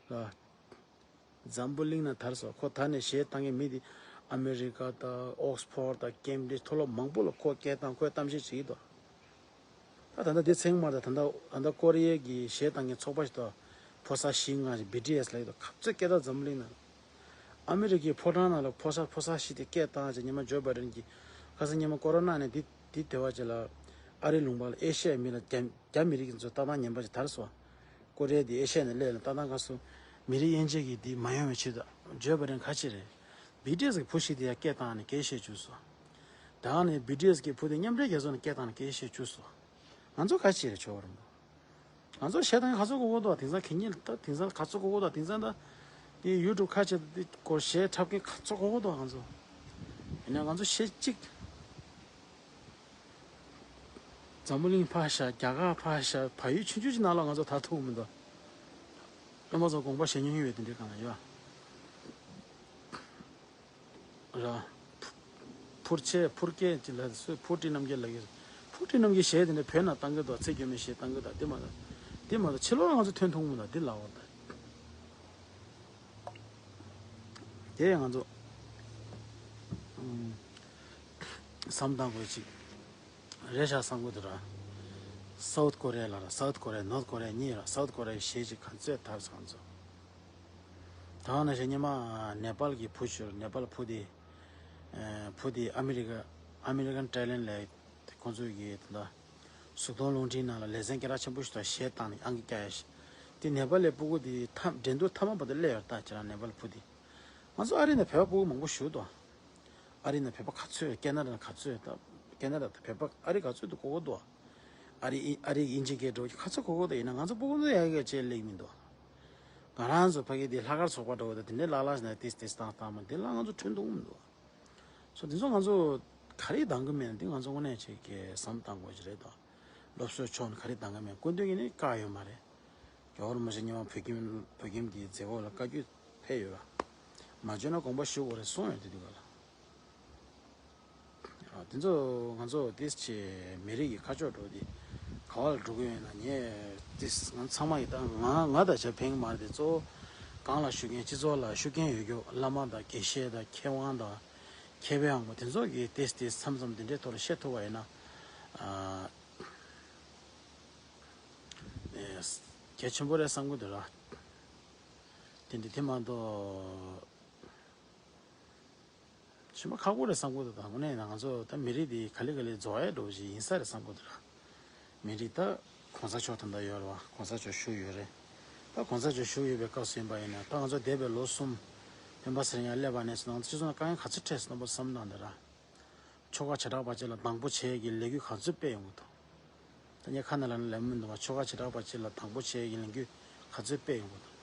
ལ། འཛམ་བུ་གླིང་ན་དར་སོང་ཁོ་ད་ནས་གཞས་བཏང་མཁན་མི་དེ་ཨ་མེ་རི་ཀ་དང་ཨོག་སི་ཕོར་དང་ཀེམ་བྷི་རིཇ་མཐོ་སློབ་མང་པོ་ལ་ཁོ་སྐད་བཏང་ཁོས་གཏམ་བཤད་བྱེད་ཀྱི་འདུག་ད་ད་ལྟ་དེ་ཚེང་མ་ད་ད་ལྟ་ད་ལྟ་ཀོ་རི་ཡའི་གི་གཞས་བཏང་མཁན་ཚོགས་པ་ཞིག་འདུག་ཕོ་གསར་བཞི་ལྔ་ཞིག་བི་ཊི་ཨེས་ལབ་ཀྱི་འདུག་ག་ཚོད་སྐད་གྲགས་འཛམ་བུ་གླིང་ནང་ལ། ཨ་མེ་རི་ཀའི་ཕོ་བྲང་ནང་ལ་ཕོ་གསར་ཕོ་གསར་བཞི་དེ་སྐད་བཏང་བྱས་ཉི་མ་ཇོ་བྷའི་ཌེན་གྱིས་ཁ་སང་ཉི་མ་ཀོ་རོ་ན་ནས་དེ་དེ་དེ་བ་ཅིག་ལ་ཨ་རིའི་ལུང་པ་ལ་ཨེ་ཤ་ཡའི་མི་ལ་རྒྱ་རྒྱ་མི་རིགས་ཀྱི་ཚོ་ལྟ་སྟངས་ངན་པ་ཞིག་དར་སོང་། ཀོ་རི་ཡ་དེ་ཨེ་ཤ་ཡ་ནས་སླེབས་ལ་ལྟ་སྟངས་ཁ་སོ་མི་རིགས་དབྱེ་འབྱེད་ཀྱི་དེ་མ་ཡོང་བའི་ཆེད་དུ་ཇོ་བྷའི་ཌེན་ག་ཅི་རེད། བི་ཊི་ཨེས་ཀྱི་བུ་བཞི་དེ་ཡ་སྐད་བཏང་ནས་སྐད་བཤད་བཅུག་སོང་། ད་ནས་བི་ཊི་ཨེས་ཀྱི་བུ་དེ་མཉམ་འབྲེལ་རྒྱལ་ཚོགས་ནས་སྐད་བཏང་ནས་སྐད་བཤད་བཅུག་སོང་། ང་ཚོ་ག་ཅི་རེད་ཆོག་རུང་། ང་ཚོ་གཞས་བཏང་མཁན་ག་ཚོད་གོ་གོ་འདུག་དེང་སང་གད་སྙིགས་ད་དེང་སང་ག་ཚོད་གོ་གོ་འདུག་དེང་སང་ད་དེ་ཡུ་ཊུབ་ཁ་ཕྱེ་ད་དེ་སྐོར་གཞས་འཁྲབ་མཁན་ག་ཚོད་གོ་གོ་འདུག་ང་ཚོ། ཡིན་ན་ང་ཚོ་གཞས་གཅིག་འཛམ་བུ་གླིང་ཕར་བཞག་རྒྱ་གར་ཕར་བཞག་བལ་ཡུལ་ཆུང་ཆུང་ཅིག་ནང་ལ་ང་ཚོ་ད་ཐུག་མི་འདུག་སྟོན་པ་ཚོ་དགོངས་པ་བཞེས་མྱོང་ཡོད་པའི་དེ་འདྲའི་གང་ཡོད། ར། ཕུར་ཆེ་ཕུར་སྐད་ཅིག་ལ་སུས་ཕུར་ཏི་རྣམ་རྒྱལ་ལ་གི་ཕུར་ཏི་རྣམ་རྒྱལ་གཞས་དེ་འདྲ་བོད་ནང་བཏང་གི་འདུག་ཚེ་མགོན་མའི་གཞས་བཏང་གི་འདུག་དེ་མ་རེད། དེ་མ་རེད་ཕྱི་ལོགས་ལ་ང་ཚོ་ཐོན་ཐུབ་མི་འདུག་དེ་ལ་འོ་ད། དེ་ང་ཚོ་བསམ་བཏང་དགོས་ཅིག་རེད་ཤག་བསམ་གི་འདུག་ར། སའུ་ཐི་ཀོ་རི་ཡ་ལ་ར་སའུ་ཐི་ཀོ་རི་ཡ་ནོར་ཐི་ཀོ་རི་ཡ་གཉིས་ར་སའུ་ཐི་ཀོ་རི་ཡའི་གཞས་ཅིག་ག་ཚོད་དར་སོང་ཚོ། ད་ནང་བཞིན་སྔོན་མ་ནེ་པཱལ་གྱི་བུ་ཞིག་ནེ་པཱལ་བུ་དེ་བུ་དེ་ཨ་མི་རི་ཀ་ཨ་མི་རི་ཀན་ཊེ་ལེན་ལས་ཁོང་ཚོས་ཀྱི་ད་ལྟ་གཟུགས་མཐོང་རླུང་འཕྲིན་ནང་ལ་ལེ་ཚན་སྐད་གྲགས་ཆེན་པོ་ཞིག་དང་གཞས་བཏང་ནས་ཨང་ཀི་བཀྱག་ཡ་ཞིག་དེ་ནེ་པཱལ་ལའི་སྤུ་གུ་དེ་ཐ་འགྲན་བསྡུར་མཐའ་མ་བར་དུ་སླེབས་ཡོད་ད་ཁྱེད་རང་ནེ་པཱལ་བུ་དེ་ང་ཚོ་ཨ་རི་ནས་བོད་པ་སྤུ་གུ་མང་པོ་ཞུགས་འདུག་ཨ་རི་ནས་བོད་པ་ག་ཚོད་ཀེ་ན་ཌ་ནས་ག་ཚོད་ད་ཀེ་ན་ཌ་དང་བོད་པ་ཨ་རི་ག་ཚོད་དུ་གོ་གོ་འདུག་ཨ་རི་ཨ་རི་ཨིན་ཇི་སྐད་འགྲོ་གི་ག་ཚོད་གོ་གོ་འདུག་ཡིན་ན་ང་ཚོ་སྤུ་གུ་ཚོ་ཡ་གི་ཅེས་སླེབས་མི་འདུག་ང་རང་ཚོ་ཕ་གི་དེ་ལྷག་དཀར་ཚོགས་པ་འགྲོ་གི་འདུག་དེ་འདྲའི་ལྷག་ལྷག་ནས་ཏིས་ཏིས་བཏང་བཏང་མ་དེ་ལ་ང་ཚོ་ཁྲོན་གཏོང་གི་མི་འདུག་སོ་དེ་ཚོ་ང་ཚོ་ག་རེ་འདང་གི་མེད་ན་དེ་ང་ཚོ་དངོས་གནས་ཅིག་གི་བསམ་བཏང་དགོས་ཀྱི་རེད་དོ། སློབ་གསོའི་ཕྱོགས་ནས་ག་རེ་འདང་གི་མེད་སྐུ་མདུན་གྱིས་ནི་བཀག་ཡོད་མ་རེད། རྒྱལ་བ་རིན་པོ་ཆེ་སྔོན་མ་བོད་ཁྱིམ་བོད་ཁྱིམ་གྱི་མཛད་སྒོ་ལ་བཀའ་བཀྱོན་ཕེབས་ཡོད་པ། མ་བྱོན་ན་དགོངས་པ་ཞུ་དགོས་རེད་གསུངས་ཡོད་དེ་དུས་ག་ལ། དེ་ཚོ་ང་ཚོ་ཏིས་ཆེ་མི་རིགས་ཀྱི་ཁ་ཕྱོགས་འགྲོ་དེ་ག་བ་ལ་འགྲོ་གི་ཡོད་ན་ངས་ཏིས་ང་ཚང་མ་ཡི་ད་ང་ང་ད་བྱ་ཕན་གི་མ་རེད་དེ་གཙོ་བོ་གང་ལ་ཤུགས་རྐྱེན་སྤྱི་ཚོགས་ལ་ཤུགས་རྐྱེན་ཡོད་རྒྱུ་བླ་མ་དང་དགེ་བཤེས་དང་མཁས་དབང་དང་མཁས་པའི་དབང་པོ་དེ་ཚོ་གི་ཏིས་ཏིས་མཚམས་མཚམས་དེ་འདྲའི་ཐོག་ལ་བཤད་ཐུབ་པ་ཡིན་ན་ཨ་གལ་ཆེན་པོ་རེད་བསམ་གི་འདུག་ར། དེ་འདྲ་དེ་མ་གཏོགས། ཞེ་པོ་ཁག་པོ་རེད་བསམ་གི་འདུག་ད་དངོས་གནས་ང་ཚོ་ད་མི་རིགས་འདི་ག་ལེ་ག་ལེ་རྫོགས་ཡ་འགྲོ་བཞིན་ཡིན་ས་རེད་བསམ་གི་འདུག་ར། མི་རིགས་ད་གོང་ས་མཆོག་ད་ལྟ་ཡོད་རེད་བ། གོང་ས་མཆོག་བཞུགས་ཡོད་རེད། ད་གོང་ས་མཆོག་བཞུགས་ཡོད་པའི་སྐབས་སུ་ཡིན་པ་ཡིན་ན་ད་ང་ཚོ་འདས་པའི་ལོ་གསུམ་སྤེན་པ་ཚེ་རིང་ཡར་སླེབས་པ་ནས་བཟུང་ང་ཚོ་སྤྱི་ཚོགས་ནང་དཀའ་ངལ་ག་ཚོད་འཕྲད་སོང་བསམ་བཏང་འདི་ར། ཆོལ་ཁ་བྱེ་བྲག་པ་གཅིག་ལ་སྡང་པོ་བྱེད་ཡས་ཀྱི་ལས་འགུལ་ག་ཚོད་སྤེལ་ཡོང་གི་འདུག་ད་ངས་ཁ་ནང་ལ་ལབ་མི་འདུག་བ། ཆོལ་ཁ་བྱེ་བྲག་པ་གཅིག་ལ་སྡང་པོ་བྱེད་ཡས་ཀྱི་ལས་འགུལ་ག་ཚོད་སྤེལ་ཡོང་གི་འདུག་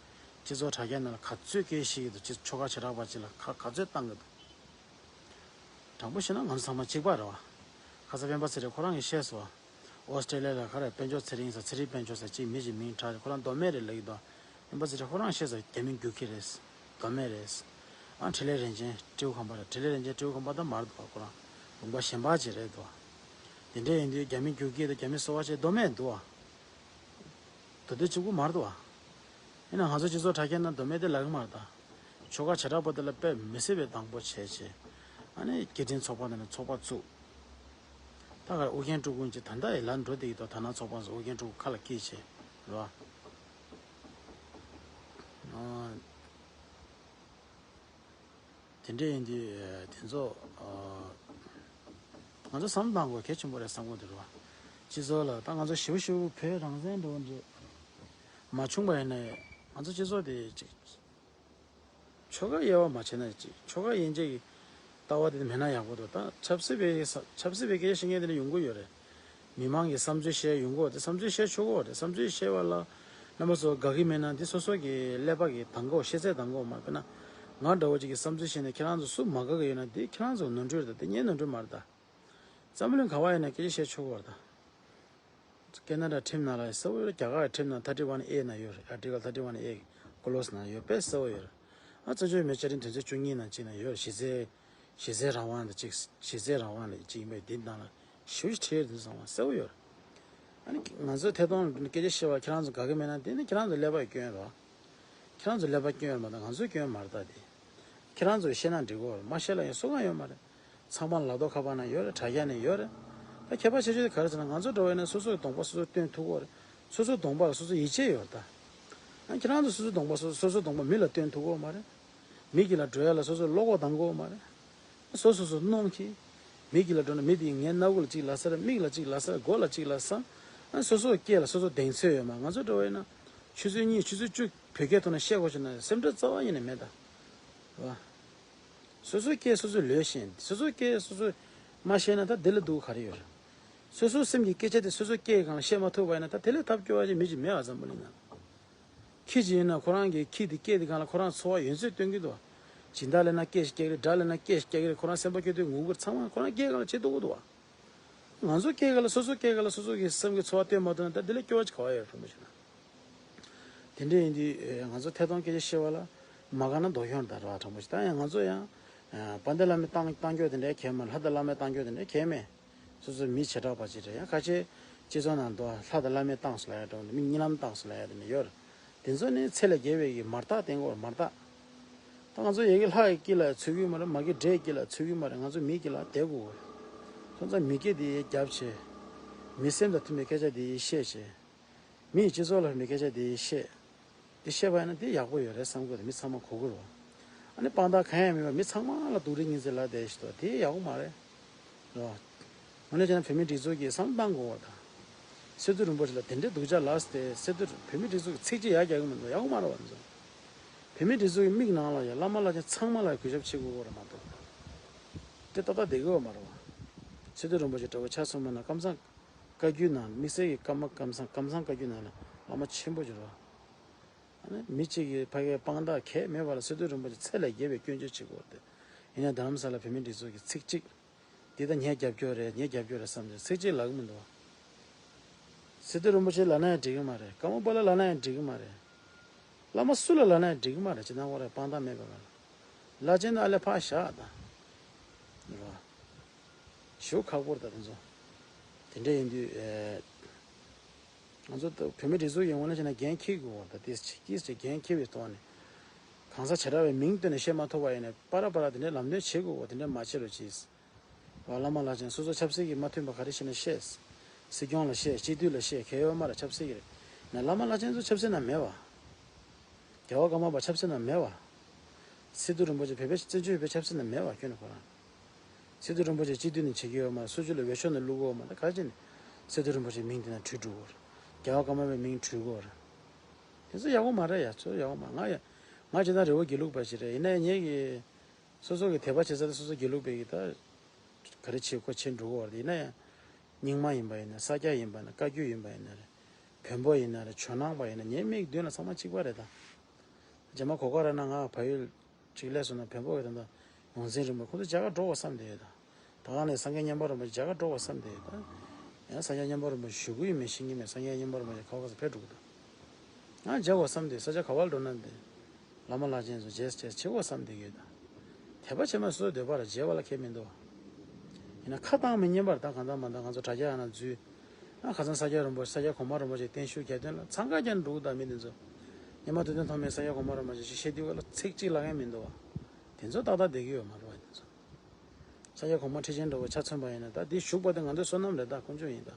སྤྱི་ཚོགས་དྲ་རྒྱ་ནང་ལ་ག་ཚོད་སྐད་བཤད་ཀྱི་འདུག་སྤྱི་ཆོལ་ཁ་བྱེ་བྲག་པ་གཅིག་ལ་ཁ་ག་ཚོད་བཏང་གི་འདུག་དྲང་པོ་བཤད་ན་ང་ཚོ་ཚང་མ་གཅིག་པ་རེད་བ། ཁ་ས་སྤེན་པ་ཚེ་རིང་ཁོ་རང་གིས་བཤད་སོང་བ། ཨོ་སི་ཀྲེ་ལི་ཡ་ལ་ག་རེ་དཔལ་འབྱོར་ཚེ་རིང་ཟེར་ཚེ་རིང་དཔལ་འབྱོར་ཟེར་གཅིག་མི་གཅིག་མིང་གྲགས་རེད་ཁོ་རང་མདོ་སྨད་རེད་ལབ་ཀྱི་འདུག་སྤེན་པ་ཚེ་རིང་ཁོ་རང་བཤད་སོང་རྒྱ་མི་རྒྱུག་ཁྱི་རེད། མདོ་སྨད་རེད། ཨ་འཕྲིན་ལས་རིན་ཆེན་སྤྲེའུ་ཁང་པ་རེད། འཕྲིན་ལས་རིན་ཆེན་སྤྲེའུ་ཁང་པ་ད་མར་འདུག་བ། ཁོ་རང་ལུང་པ་གཞན་པ་ཅིག་རེད་འདུག་བ། དེ་འདྲ་ཡིན་དུས་རྒྱ་མི་རྒྱུག་ཁྱི་དང་རྒྱ་མི་གསོ་བ་བྱེད་མདོ་སྨད་འདུག་བ། མདོ་སྟོད་གཅིག་པུ་མ་རེད་འདུག་བ། ཡིན་ན་ང་ཚོ་སྤྱི་ཚོགས་དྲ་རྒྱ་ནང་མདོ་སྨད་དེ་ལབ་ཀྱི་མ་རེད་ད། ཆོལ་ཁ་བྱེ་བྲག་པ་དེ་ལ་དཔེ་མི་སྲིད་པའི་སྡང་པོ་བྱས་བྱས། ཨ་ནི་སྐད་འཕྲིན་ཚོགས་པ་ནང་ནས་ཚོགས་པ་བཙུགས། ད་ག་ཨུ་རྒྱན་སྤྲུལ་སྐུ་མཆོག་ད་ལྟ་ཡི་ལ་འགྲོ་བསྡད་ཀྱི་འདུག་ད་ནང་ཚོགས་པ་ཚོ་ཨུ་རྒྱན་སྤྲུལ་སྐུ་ཁ་ལ་སྐྱེས་བྱས། རེད་བ། ཨ། དེ་འདྲ་ཡིན་དུས་དེ་ཚོ་ང་ཚོ་བསམ་བློ་གཏོང་དགོས་གལ་ཆེན་པོ་རེད་བསམ་གྱི་འདུག་རེད་བ། སྤྱི་ཚོགས་ལ་ད་ང་ཚོ་ཞེ་པོ་ཞེ་པོ་བོད་རང་བཙན་འདྲ་བོ་འདྲ་མ་བྱུང་པ་ཡིན་ན་ང་ཚོ་སྤྱི་ཚོགས་དེ་ཅིག་ཆོལ་ཁ་དབྱེ་བ་མ་ཕྱེ་ན་ཅིག་ཆོལ་ཁ་དབྱེ་འབྱེད་ཀྱི་ལྟ་བ་དེ་མེད་ན་ཡག་པོ་འདུག་ད་ཆབ་སྲིད་པའི་ས་ཆབ་སྲིད་པའི་སྐད་ཆ་བཤད་མཁན་དེ་འདྲ་ཡོང་གི་ཡོད་རེད། མི་མང་གི་བསམ་ཚུལ་བཤད་ཡོང་གི་ཡོད་རེད། བསམ་ཚུལ་བཤད་ཆོག་གི་ཡོད་རེད། བསམ་ཚུལ་བཤད་པ་ལ་རྣམ་པ་ཚོ་དགའ་གི་མེད་ན་འདི་སོ་སོ་གི་ཀླད་པ་གི་དང་པོ་ཤེས་ཚད་དང་པོ་མ་དཔེར་ན་ང་འདྲ་བོ་ཅིག་གི་བསམ་ཚུལ་བཤད་ནས་ཁྱེད་རང་ཚོ་སུ་མ་དགའ་གི་ཡོད་ན་འདི་ཁྱེད་རང་ཚོ་ནོར་འཁྲུལ་རེད། ད་འདི་ངའི་ནོར་འཁྲུལ་མ་རེད་ད། འཛམ་བུ་གླིང་ག་བ་ཡིན་ན་སྐད་ཆ་བཤད་ཆོག་གི་ཡོད་རེད་ད། ཀེ་ན་ཌ་ཁྲིམས་ནང་ལ་གསལ་པོ་ཡོད་རེད། རྒྱ་གར་ཁྲིམས་ནང་ཐར་ཊི་ཝན་ཨེ་ནང་ཡོད་རེད། ཨར་ཊི་ཀལ་ཐར་ཊི་ཝན་ཨེ་ཀི་ལོ་སི་ནང་ཡོད་དཔེ་གསལ་པོ་ཡོད་རེད། ཨ་བཙན་བྱོལ་མི་བཅའ་ཁྲིམས་དོན་ཚན་བཅུ་གཉིས་ནང་གཅིག་ནང་ཡོད་རེད། གཞི་རྩའི་གཞི་རྩའི་རང་དབང་དང་གཅིག་གཞི་རྩའི་རང་དབང་ལ་གཅིག་ཡིན་པས་འདི་ནང་ལ་ཞེ་པོ་ཅིག་བྲིས་ཡོད་རེད། འདི་ཚོ་ཚང་མ་གསལ་པོ་ཡོད་རེད། ཨ་ནི་ང་ཚོས་ཐད་གཏོང་སྐད་ཆ་བཤད་པ་ཁྱེད་རང་ཚོ་དགའ་གི་མེད་ན་དེ་ནི་ཁྱེད་རང་ཚོ་ཀླད་པའི་སྐྱོན་རེད། ཁྱེད་རང་ཚོ་ཀླད་པ་སྐྱོན་ཡོད་མ་གཏོགས་ང་ཚོའི་སྐྱོན་མ་རེད་ད་དེ། ཁྱེད་རང་ཚོས་བཤད་ན་འགྲིག་གོ་རེད། མ་བཤད་ལ་ཡང་སུ་གང་ཡོད་མ་རེད། ཚང་མ་ལག་ཐོག་ཁ་པར་ནང་ཡོད་རེད། དྲ་རྒྱ་ནས་ཡོད་རེད། ད་ཁྱད་པར་ཆེ་ཤོས་དེ་ག་རེ་ཟེར་ན་ང་ཚོ་འགྲོ་བས་ན་སོ་སོའི་གདོང་པ་སོ་སོས་སྟོན་ཐུབ་གོ་རེད། སོ་སོའི་གདོང་པ་ལ་སོ་སོ་ཡིད་ཆེས་ཡོད་རེད་ད། ཨ་ཁྱེད་རང་ཚོ་སོ་སོའི་གདོང་པ་སོ་སོ་སོ་སོའི་གདོང་པ་མི་ལ་སྟོན་ཐུབ་གོ་མ་རེད། མི་གི་ལ་འགྲོ་ཡ་ལ་སོ་སོ་བློ་ཁོག་གཏང་གོ་མ་རེད། སོ་སོ་སོ་གནོང་གི་མི་གི་ལ་འགྲོ་ན་མི་དེ་ངའི་སྣ་ཁུག་ལ་གཅིག་ལབ་ས་རེད། མིག་ལ་གཅིག་ལབ་ས་རེད། མགོ་ལ་གཅིག་ལབ་ས། ཨ་སོ་སོའི་སྐད་ལ་སོ་སོ་གདེང་ཚོད་ཡོད་མ། ང་ཚོ་འགྲོ་བས་ན་ཆུ་ཚོད་གཉིས་ཆུ་ཚོད་བཅུ་བོད་སྐད་ཐོག་ནས་བཤད་དགོས་བྱུང་ན་སེམས་ཁྲལ་རྩ་བ་ཉིད་ནས་མེད་ད། རེད་བ། སོ་སོའི་སྐད་སོ་སོས་ལོས་ཤེས། སོ་སོའི་སྐད་སོ་སོས་མ་ཤེས་ན་ད་དེ་ལས་སྡུག་ག་རེ་ཡོད་རེད། སོ་སོའི་སེམས་ཀྱི་སྐད་ཆ་དེ་སོ་སོའི་སྐད་ཀྱི་སྒང་ལ་བཤད་མ་ཐུབ་པ་ཡིན་ན་ད་དེ་ལས་ཐབས་སྐྱོ་བ་ཅིག་མི་ཅིག་མེད་པ་འཛམ་བུ་གླིང་ནང་། ཁྱི་ཅིག་ཡིན་ན་ཁོ་རང་གི་ཁྱི་དེ་སྐད་དེ་སྒང་ལ་ཁོ་རང་ཚོར་བ་ཡོད་ཚད་སྟོན་གྱི་འདུག་སྦྱིན་བདག་ལབ་ན་སྐད་ཞིག་རྒྱག་གི་རེད། དགྲ་ལབ་ན་སྐད་ཞིག་རྒྱག་གི་རེད། ཁོ་རང་སེམས་པ་སྐྱོ་དུས་ངུ་གི་རེད། ཚང་མ་ཁོ་རང་སྐད་སྒང་ལ་བྱེད་ཐུབ་ཀྱི་འདུག་བ། ང་ཚོ་སྐད་སྒང་ལ་སོ་སོ་སྐད་སྒང་ལ་སོ་སོ་གི་སེམས་ཀྱི་ཚོར་བ་སྟོན་མ་ཐུབ་ན་ད་དེ་ལས་སྐྱོ་བ་ཅིག་ག་བ་ཡོད་རེད་དྲང་པོ་བཤད་ན། དེ་འདྲ་ཡིན་དུས་ང་ཚོ་ཐད་གཏོང་སྐད་ཆ་བཤད་པ་ལ་མ་དགའ་ན་སྡུག་གྱོང་རེད་ད། རེད་བ། དྲང་པོ་བཤད་ད་ཡང་ང་ཚོ་ཡང་དཔལ་ལྡན་བླ་མའི་བཏང་བཏང་རྒྱུ་དེ་འདྲའི་གལ་མ་རེད། ལྷ་དང་བླ་མའི་བཏང་རྒྱུ་དེ་འདྲའི་གལ་མེད། སོ་སོ་མི་བྱེ་བྲག་པ་ཅིག་རེད། ཡང་ཁ་ཆེ་སྤྱི་ཚོགས་ནང་དུ་ལྷ་དང་བླ་མས་བཏང་སོང་ལབ་ཡ་འགྲོ་འདུག་མི་གཉིད་ལམ་བཏང་སོང་ལབ་ཡ་དེ་འདྲ་ཡོད་རེད། དེ་ཚོ་ནི་ཚད་ལས་བརྒལ་བའི་གི་མར་ཐག་བསྟན་དགོས་རེད། མར་ཐག་ད་ང་ཚོ་ཡ་གི་ལྷ་ཡི་དཀྱིལ་ལ་ཚུད་ཀྱི་མ་རེད། མ་གི་འདྲེ་ཡི་དཀྱིལ་ལ་ཚུད་ཀྱི་མ་རེད། ང་ཚོ་མི་དཀྱིལ་ལ་བསྡད་དགོས་རེད། སོང་ཙང་མི་སྐད་དེ་ཡི་རྒྱབ་བྱས། མི་སེམས་དང་མཐུན་པའི་སྐད་ཆ་དེ་ཡི་བཤད་བྱས། མི་ཡི་སྤྱི་ཚོགས་ལ་ཕན་པའི་སྐད་ཆ་དེ་ཡི་བཤད། དེ་བཤད་པ་ཡིན་ན་དེ་ཡག་པོ་ཡོད་རེད་བསམ་གི་འདུག་མི་ཚང་མ་གོ་གི་རེད་བ། ཨ་ནི་དཔང་རྟགས་གང་ཡང་མེད་པར་མི་ཚང་མ་ལ་སྡུག་རུས་སྙིང་རྗེ་ལབ་བསྡད་ཤི་ཏོ་དེ་ཡག་པོ་མ་རེད། རེད་བ། དངོས་གནས་བྱས་ན་བོད་མིའི་སྒྲིག་འཛུགས་ཀྱིས་བསམ་བློ་བཏང་དགོས་པ་དང་། སི་ཏུ་རིན་པོ་ཆེ་ལ་དེ་འདྲའི་སྡུག་ཅག་ལབ་སྟེ་སི་ཏུ་བོད་མིའི་སྒྲིག་འཛུགས་ཀྱི་ཚིག་གཅིག་ཡར་རྒྱག་གི་མི་འདུག་ཡག་པོ་མ་རེད་བ། འདི་ཚོ་བོད་མིའི་སྒྲིག་འཛུགས་ཀྱི་མིག་ནང་ལ་ཡ་བླ་མ་བླ་ཆེན་ཚང་མ་ལ་གུས་ཞབས་བྱེད་དགོས་ཀྱི་རེད་མ་གཏོགས། དེ་ཏག་ཏག་བསྡད་ཀྱི་ཡོད་མ་རེད་བ། སི་ཏུ་རིན་པོ་ཆེ་འདྲ་བོ་ཆ་མཚོན་པ་ན་ཀམ་ཚང་བཀའ་བརྒྱུད་ནང་དམིགས་བསལ་གྱི་ཀརྨ་ཀམ་ཚང་ཀམ་ཚང་བཀའ་བརྒྱུད་ནང་ལ་བླ་མ་ཆེན་པོ་ཅིག་རེད་བ། ཨ་ནི་མི་གཅིག་གིས་ཕ་གིའི་དཔང་རྟགས་གས་མེད་པ་ལ་སི་ཏུ་རིན་པོ་ཆེ་ཚད་ལས་བརྒལ་བའི་སྐྱོན་བརྗོད་བྱེད་དགོས་ཏེ། ཡིན་ན་རྡ་རམ་ས་ལ་བོད་མིའི་སྒྲིག་འཛུགས་ཀྱི་ཚིག་གཅིག་འདི་ལྟར་ངས་རྒྱབ་སྐྱོར་རེད། ངས་རྒྱབ་སྐྱོར་རེད་བསམ་ཚེ་ཚིག་གཅིག་ལབ་ཀྱི་མི་འདུག་བ། སི་ཏུ་རིན་པོ་ཆེ་ལབ་ན་ཡང་འགྲིག་གི་མ་རེད། ཀརྨ་པ་ལགས་ལབ་ན་ཡང་འགྲིག་གི་མ་རེད། བླ་མ་སུ་ལ་ལབ་ན་ཡང་འགྲིག་གི་མ་རེད། ཅི་ན་ཁོ་རང་དཔང་རྟགས་མེད་པ་ལ། བླ་ཆེན་ནི་ཨ་ལས་ཕར་བཞག་ད། རེད་བ། ཞེ་པོ་ཁག་པོ་རེད་ད་དེ་ཚོ། དེ་འདྲ་ཡིན་དུས་ཨེ། ང་ཚོ་ད་བོད་མི་སྒྲིག་འཛུགས་ཡོང་བ་ན་བྱས་ན་འགན་འཁྱེར་དགོས་པ་ད་དེ་ཅིག་གིས་ཅིག་འགན་འཁྱེར་བའི་ཐོག་ནས། གང་ཟག་བྱེ་བྲག་པའི་མིང་བཏོན་ནས་བཤད་མ་ཐུབ་པ་ཡིན་ན་པ་ར་པ་ར་དེ་འདྲའི་ལམ་སྟོན་བྱེད་དགོས་པ་དེ་འདྲ་མ་བྱེད་རོགས་གྱིས། བླ་མ་བླ་ཆེན་སོ་སོ་ཆབ་སྲིད་ཀྱི་མ་མཐུན་པ་ག་རེ་བྱས་ན་བཤད། སྲིད་སྐྱོང་ལ་བཤད། སྤྱི་འཐུས་ལ་བཤད། གལ་ཡོད་མ་རེད། ཆབ་སྲིད་ཀྱི་རེད། ན་བླ་མ་བླ་ཆེན་ཚོ་ཆབ་སྲིད་ནང་མེད་བ། རྒྱལ་བ་ཀརྨ་པ་ཆབ་སྲིད་ནང་མེད་བ། སི་ཏུ་རིན་པོ་ཆེ་བོད་པའི་བཙན་བྱོལ་བོད་པའི་ཆབ་སྲིད་ནང་མེད་བ་ཁྱོན་ནས་ཁོ་རང་། སི་ཏུ་རིན་པོ་ཆེ་སྤྱི་འཐུས་ནང་བྱེད་ཀྱི་ཡོད་མ་རེད། སུ་ཇུ་ལ་འོས་ཤོག་ནང་བླུག་གི་ཡོད་མ་རེད། ག་རེ་བྱས་ནས་སི་ཏུ་རིན་པོ་ཆེའི་མིང་དེ་ནང་བྲིས་འགྲོ་གི་རེད། རྒྱལ་བ་ཀརྨ་པའི་མིང་བྲིས་གི་རེད། དེ་ཚོ་ཡག་པོ་མ་རེད་ཡ། ཚོ་ཡག་པོ་མ་ང་ཡ། ང་ཇི་ལྟར་རི་བོ་དགེ་ལུགས་པ་ཞིག་རེད། ཡིན་ན་ཡང་ངེད་ཀྱི་སོ་སོ་གི་དད་པ་བྱེད་ས་དེ་སོ་སོ་དགེ་ལུགས་པའི་གི་ད་ག་རེ་བྱེད་དགོས་བྱེད་འགྲོ་གི་ཡོད་རེད། ཡིན་ན་ཡང་རྙིང་མ་ཡིན་པ་ཡིན་ན་ས་སྐྱ་ཡིན་པ་ཡིན་ན་བཀའ་བརྒྱུད་ཡིན་པ་ཡིན་ན་རེད། བོན་པོ་ཡིན་ན་རེད། ཇོ་ནང་པ་ཡིན་ན་ངའི་མིག་མདུན་ལ་ཚང་མ་གཅིག་པ་རེད་ད། རྗེས་མ་གོ་སྐབས་རག་ན་ང་བལ་ཡུལ་ཅིག་སླེབས་སོང་ན་བོན་པོ་གི་ད་ལྟ་ཡོངས་འཛིན་རིན་པོ་ཁོང་ཚོ་རྒྱ་གར་འགྲོ་དགོས་བསམ་བསྡད་ཡོད་ད། ད་ག་ནས་སངས་རྒྱས་མཉན་པ་རིན་པོ་ཆེ་རྒྱ་གར་འགྲོ་དགོས་བསམ་བསྡད་ཡོད་ད། ཡང་སངས་རྒྱས་མཉན་པ་རིན་པོ་ཆེ་བཞུགས་ཀྱི་ཡོད་མེད་ཤེས་ཀྱི་མེད། སངས་རྒྱས་མཉན་པ་རིན་པོ་ཆེ་ག་བ་ག་ས་ཕེབས་འགྲོ་གི་འདུག་ང་མཇལ་དགོས་བསམ་བསྡད་ཡོད། ས་ཆ་ག་བ་ལ་འགྲོ་ན་འདི་བླ་མ་བླ་ཆེན་ཚོ་མཇལ་མཇལ་བྱེད་དགོས་བསམ་བསྡད་ཡོད་ད། དད་པ་བྱེད་མ་སོ་སོའི་འདོད་པ་རེད། མཇལ་བ་ལ་ཁེལ་མི་འདུག་བ། ན་ཁ་བཏང་མི་ཉན་པར་ད་གང་ལྟར་མ་ད་ང་ཚོ་དྲ་རྒྱ་ཡང་ན་འཛུལ། ཨ་ཁ་སང་ས་སྐྱ་རིན་པོ་ཆེ་ས་སྐྱ་གོང་མ་རིན་པོ་ཆེ་བརྟན་བཞུགས་རྒྱལ་སྟོན་ལ་འཚང་ཁ་རྒྱག་འགྲོ་གི་ད་མི་དེ་ཚོ། ཉི་མ་དུས་སྟོན་ཐོག་མའི་ས་སྐྱ་གོང་མ་རིན་པོ་ཆེ་ཞིག་བཤད་དུས་ལ་ཚིག་གཅིག་ལབ་མཁན་མི་འདུག་བ། དེ་ཚོ་ཏག་ཏག་བསྡད་ཀྱི་ཡོད་མ་རེད་བ་དེ་ཚོ། ས་སྐྱ་གོང་མ་ཁྲི་ཆེན་འདྲ་བོ་ཆ་མཚོན་པ་ཡིན་ན་ད་འདི་བཞུགས་པ་དེ་ང་ཚོའི་བསོད་ནམས་རེད་ད་དཀོན་མཆོག་ཡིན་ད།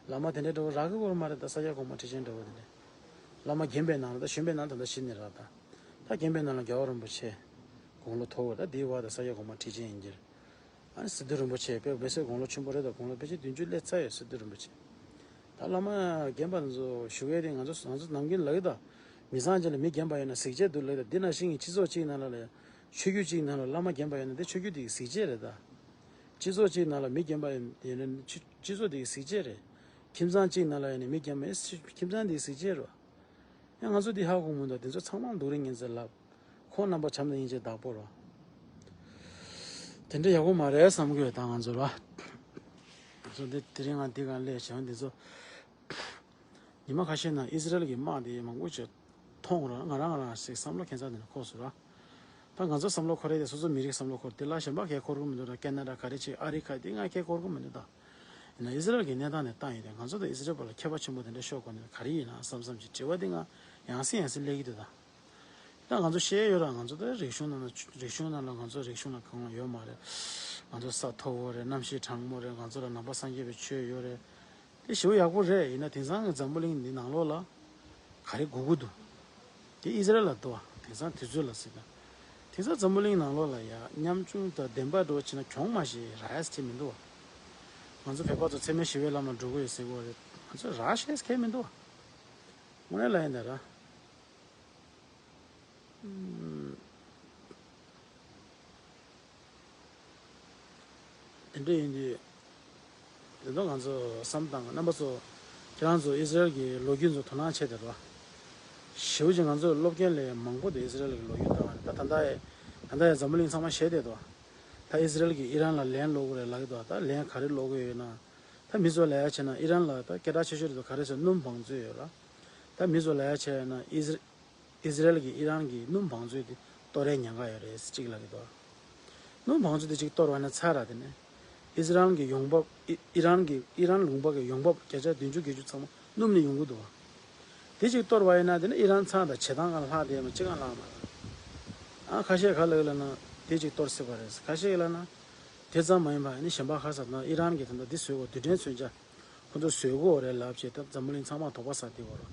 བླ་མ་དེ་འདྲའི་འདྲ་བོ་རག་གི་ཡོད་མ་རེད་ད་ས་སྐྱ་གོང་མ་ཁྲི་ཆེན་འདྲ་བོ་དེ་འདྲ། བླ་མ་རྒན་པའི་ནང་ལ་ད་གཞོན་པའི་ནང་ད་ལྟ་ཤི་ནི་རག་ད། ད་རྒན་པའི་ནང་ལ་རྒྱལ་བ་རིན་པོ་ཆེ། དགུང་ལོ་མཐོ་བོ་ད་འདིའི་བར་ད་ས་སྐྱ་གོང་མ་ཁྲི་ཆེན་ཡིན་གྱི་རེད། ཨ་ནི་སི་ཏུ་རིན་པོ་ཆེ་དཔེ་མི་སྲིད་དགུང་ལོ་ཆེན་པོ་རེད་ད་དགུང་ལོ་ཕལ་ཆེར་བདུན་ཅུ་སླེབས་ཚར་ཡོད་སི་ཏུ་རིན་པོ་ཆེ། ད་བླ་མ་རྒན་པ་ཚོ་ཞུ་ཡས་དེ་ང་ཚོ་ང་ཚོ་ནམ་རྒྱུན་ལབ་ཀྱི་ད། མི་ཚང་ཅིག་ལ་མི་རྒན་པ་ཡོད་ན་གཟི་བརྗིད་འདུག་ལབ་ཀྱི་ད་འདི་ནང་བཞིན་གྱི་སྤྱི་ཚོགས་གཅིག་ནང་ལ་ལ་ཆོས་བརྒྱུད་གཅིག་ནང་ལ་བླ་མ་རྒན་པ་ཡོད་ན་དེ་ཆོས་བརྒྱུད་དེ་གི་གཟི་བརྗིད་རེད་ད། སྤྱི་ཚོགས་གཅིག་ནང་ལ་མི་རྒན་པ་ཡོད་ན་ཆོས་སྤྱི་ཚོགས་དེ་གི་གཟི་བརྗིད་རེད། ཁྱིམ་ཚང་གཅིག་ནང་ལ་ཡོད་ན་མི་རྒན་པ་ཡོད་ན་ཁྱིམ་ཚང་དེ་གི་གཟི་བརྗིད་རེད། ཡང་ང་ཚོ་འདི་ཧ་གོ་མི་འདུག་དེ་ཚོ་ཚང་མ་སྡུག་རུ་ངན་ཚེ་ལབ། ཁོང་རྣམ་པ་བྱམས་དང་སྙིང་རྗེ་བདག་པོ་རོ། དེ་འདྲ་ཡག་པོ་མ་རེད་བསམ་གི་ཡོད་ད་ང་ཚོ་རོ། ང་ཚོ་འདི་དེ་རིང་ང་འདི་གང་སླེབས་བྱུང་འདི་ཚོ། ཉི་མ་ཁ་ཤས་ནང་ཨི་ཟི་རལ་གྱི་དམག་དེ་མང་པོ་ཅིག་མཐོང་རོ་ང་རང་ང་རང་ཞིག་བསམ་བློ་ཁྱད་མཚར་དེ་འདྲ་འཁོར་སོང་ར། ད་ང་ཚོ་བསམ་བློ་འཁོར་ཡས་དེ་སོ་སོ་མི་རིགས་བསམ་བློ་འཁོར་དེ་ལ་གཞན་པ་གས་འཁོར་གི་མི་འདུག་ར་ཀེ་ན་ཌ་ག་རེ་ཅིག་ཨ་རི་ཁ་དེ་ང་གས་འཁོར་གི་མི་འདུག་ད། ཡིན་ན་ཨི་ཟི་རལ་གྱི་གནས་སྟངས་ནས་བཏང་ཡོད་དེ་ང་ཚོ་དང་ཨི་ཟི་རལ་བར་ལ་ཁྱད་པར་ཆེན་པོ་དེ་འདྲ་ཤོར་དགོས་ནས་ག་རེ་ཡིན་ན་བསམ་བསམ་གྱི་དྲི་བ་དེ་ང་ཡང་སེ་ཡང་སེ་སླེབས་ཀྱི་འདུག་ད། ད་ང་ཚོ་བཤད་ཡོད་ར་ང་ཚོ་ད་རིག་གཞུང་ནང་ལ་རིག་གཞུང་ནང་ལ་ང་ཚོ་རིག་གཞུང་ལ་གང་ཡོད་མ་རེད། ང་ཚོ་ས་མཐོ་བོ་རེད་གནམ་གཤིས་གྲང་མོ་རེད་ང་ཚོ་ལ་ནང་པ་སངས་རྒྱས་པའི་ཆོས་ཡོད་རེད། དེ་ཞེ་པོ་ཡག་པོ་རེད་ཡིན་ན་དེང་སང་གི་འཛམ་བུ་གླིང་འདི་ནང་ལོགས་ལ་ག་རེ་དགོས་ཀྱི་འདུག་དེ་ཨི་ཟི་རལ་ལ་འདུག་བ་དེང་སང་དུས་ཚོད་ལ་ཟེར་ན། དེང་སང་འཛམ་བུ་གླིང་ནང་ལོགས་ལ་ཡ་ཉམ་ཆུང་དང་བདེན་པ་འགྲོ་བྱེད་ན་གྱོང་མ་ཞིག་རག་ཡས་ཁྱད་མི་འདུག་བ། ང་ཚོ་བོད་པ་ཚོ་འཚེ་མེད་ཞི་བའི་ལམ་ལ་འགྲོ་གི་ཡོད་ཟེར་གི་ཡོད་རེད་ང་ཚོ་རག་ཤེས་ཁྱད་མི་འདུག་བ། དངོས་གནས་ལ་ཡིན་ད་ར། དེ་འདྲ་ཡིན་དུས། དེ་ཚོ་ང་ཚོ་བསམ་བཏང་རྣམ་པ་ཚོ། ཁྱེད་རང་ཚོ་ཨི་ཟི་རལ་གྱི་ལོ་རྒྱུས་ཚོ་དོ་སྣང་བྱེད་དེ་རོ། ཞེ་པོ་ཅིག་ང་ཚོ་སློབ་དགེ་ལས་མང་པོ་དེ་ཨི་ཟི་རལ་གྱི་ལོ་རྒྱུས་བཏང་བ་རེད་ད་ད་ལྟ་ཡི་ད་ལྟ་ཡི་འཛམ་བུ་གླིང་ཚང་མ་ཤེས་བསྡད་དོ། ད་ཨི་ཟི་རལ་གྱིས་ཨི་རན་ལ་ལན་སློག་གི་རེད་ལབ་ཀྱི་འདུག་ད་ལན་ག་རེ་སློག་གི་ཡོད་ན། ད་མི་ཚོ་ལ་ཡ་བྱས་ན་ཨི་རན་ལ་ད་སྐད་གྲགས་ཆེ་ཤོས་རེད་འདུག་ག་རེ་ཟེར་སྣུམ་བང་མཛོད་ཡོད་ར། ད་མི་ཚོ་ལ་ཡ་བྱས་ན་ཨི་ཟི་ཨི་ཟི་རལ་གྱིས་ཨི་རན་གྱི་སྣུམ་བང་མཛོད་དེ་གཏོར་ཡའི་ཉེན་ཁ་ཡོད་རེད་ཟེར་གཅིག་ལབ་ཀྱི་འདུག་སྣུམ་བང་མཛོད་དེ་གཅིག་གཏོར་བ་ན་ཚར་ར་དེ་ནས། ཨི་ཟི་རལ་གྱི་ཡོང་འབབ་ཨི་ཨི་རན་གྱི་ཨི་རན་ལུང་པ་གི་ཡོང་འབབ་བརྒྱ་ཆ་བདུན་ཅུ་བརྒྱད་ཅུ་ཚང་མ་སྣུམ་ནས་ཡོང་གི་འདུག་བ། དེ་གཅིག་གཏོར་བ་ཡིན་ན་དེ་ནི་ཨི་རན་ཚང་དང་བྱེ་ཐང་གང་ལྷག་དེ་མ་གཅིག་གང་ལྷག་མ་རེད། ཨ་ཁ་ཤས་ག་ལ་ལ་ན་དེ་གཅིག་གཏོར་སྲིད་པ་རེད་ཁ་ཤས་ལ་ན། དེ་ཙམ་མ་ཡིན་པ་ཨ་ནི་གཞན་པ་ཁ་ས་ན་ཨི་རན་གྱི་ད་ལྟ་འདི་བཟོས་གོ་རྡུལ་ཕྲན་མཚོན་ཆ། ཁོ་ཚོ་བཟོས་གོ་རེད་ལབ་བྱས་ད་འཛམ་བུ་གླིང་ཚང་མ་དོགས་པ་ཟ་དེ་གོ་ར།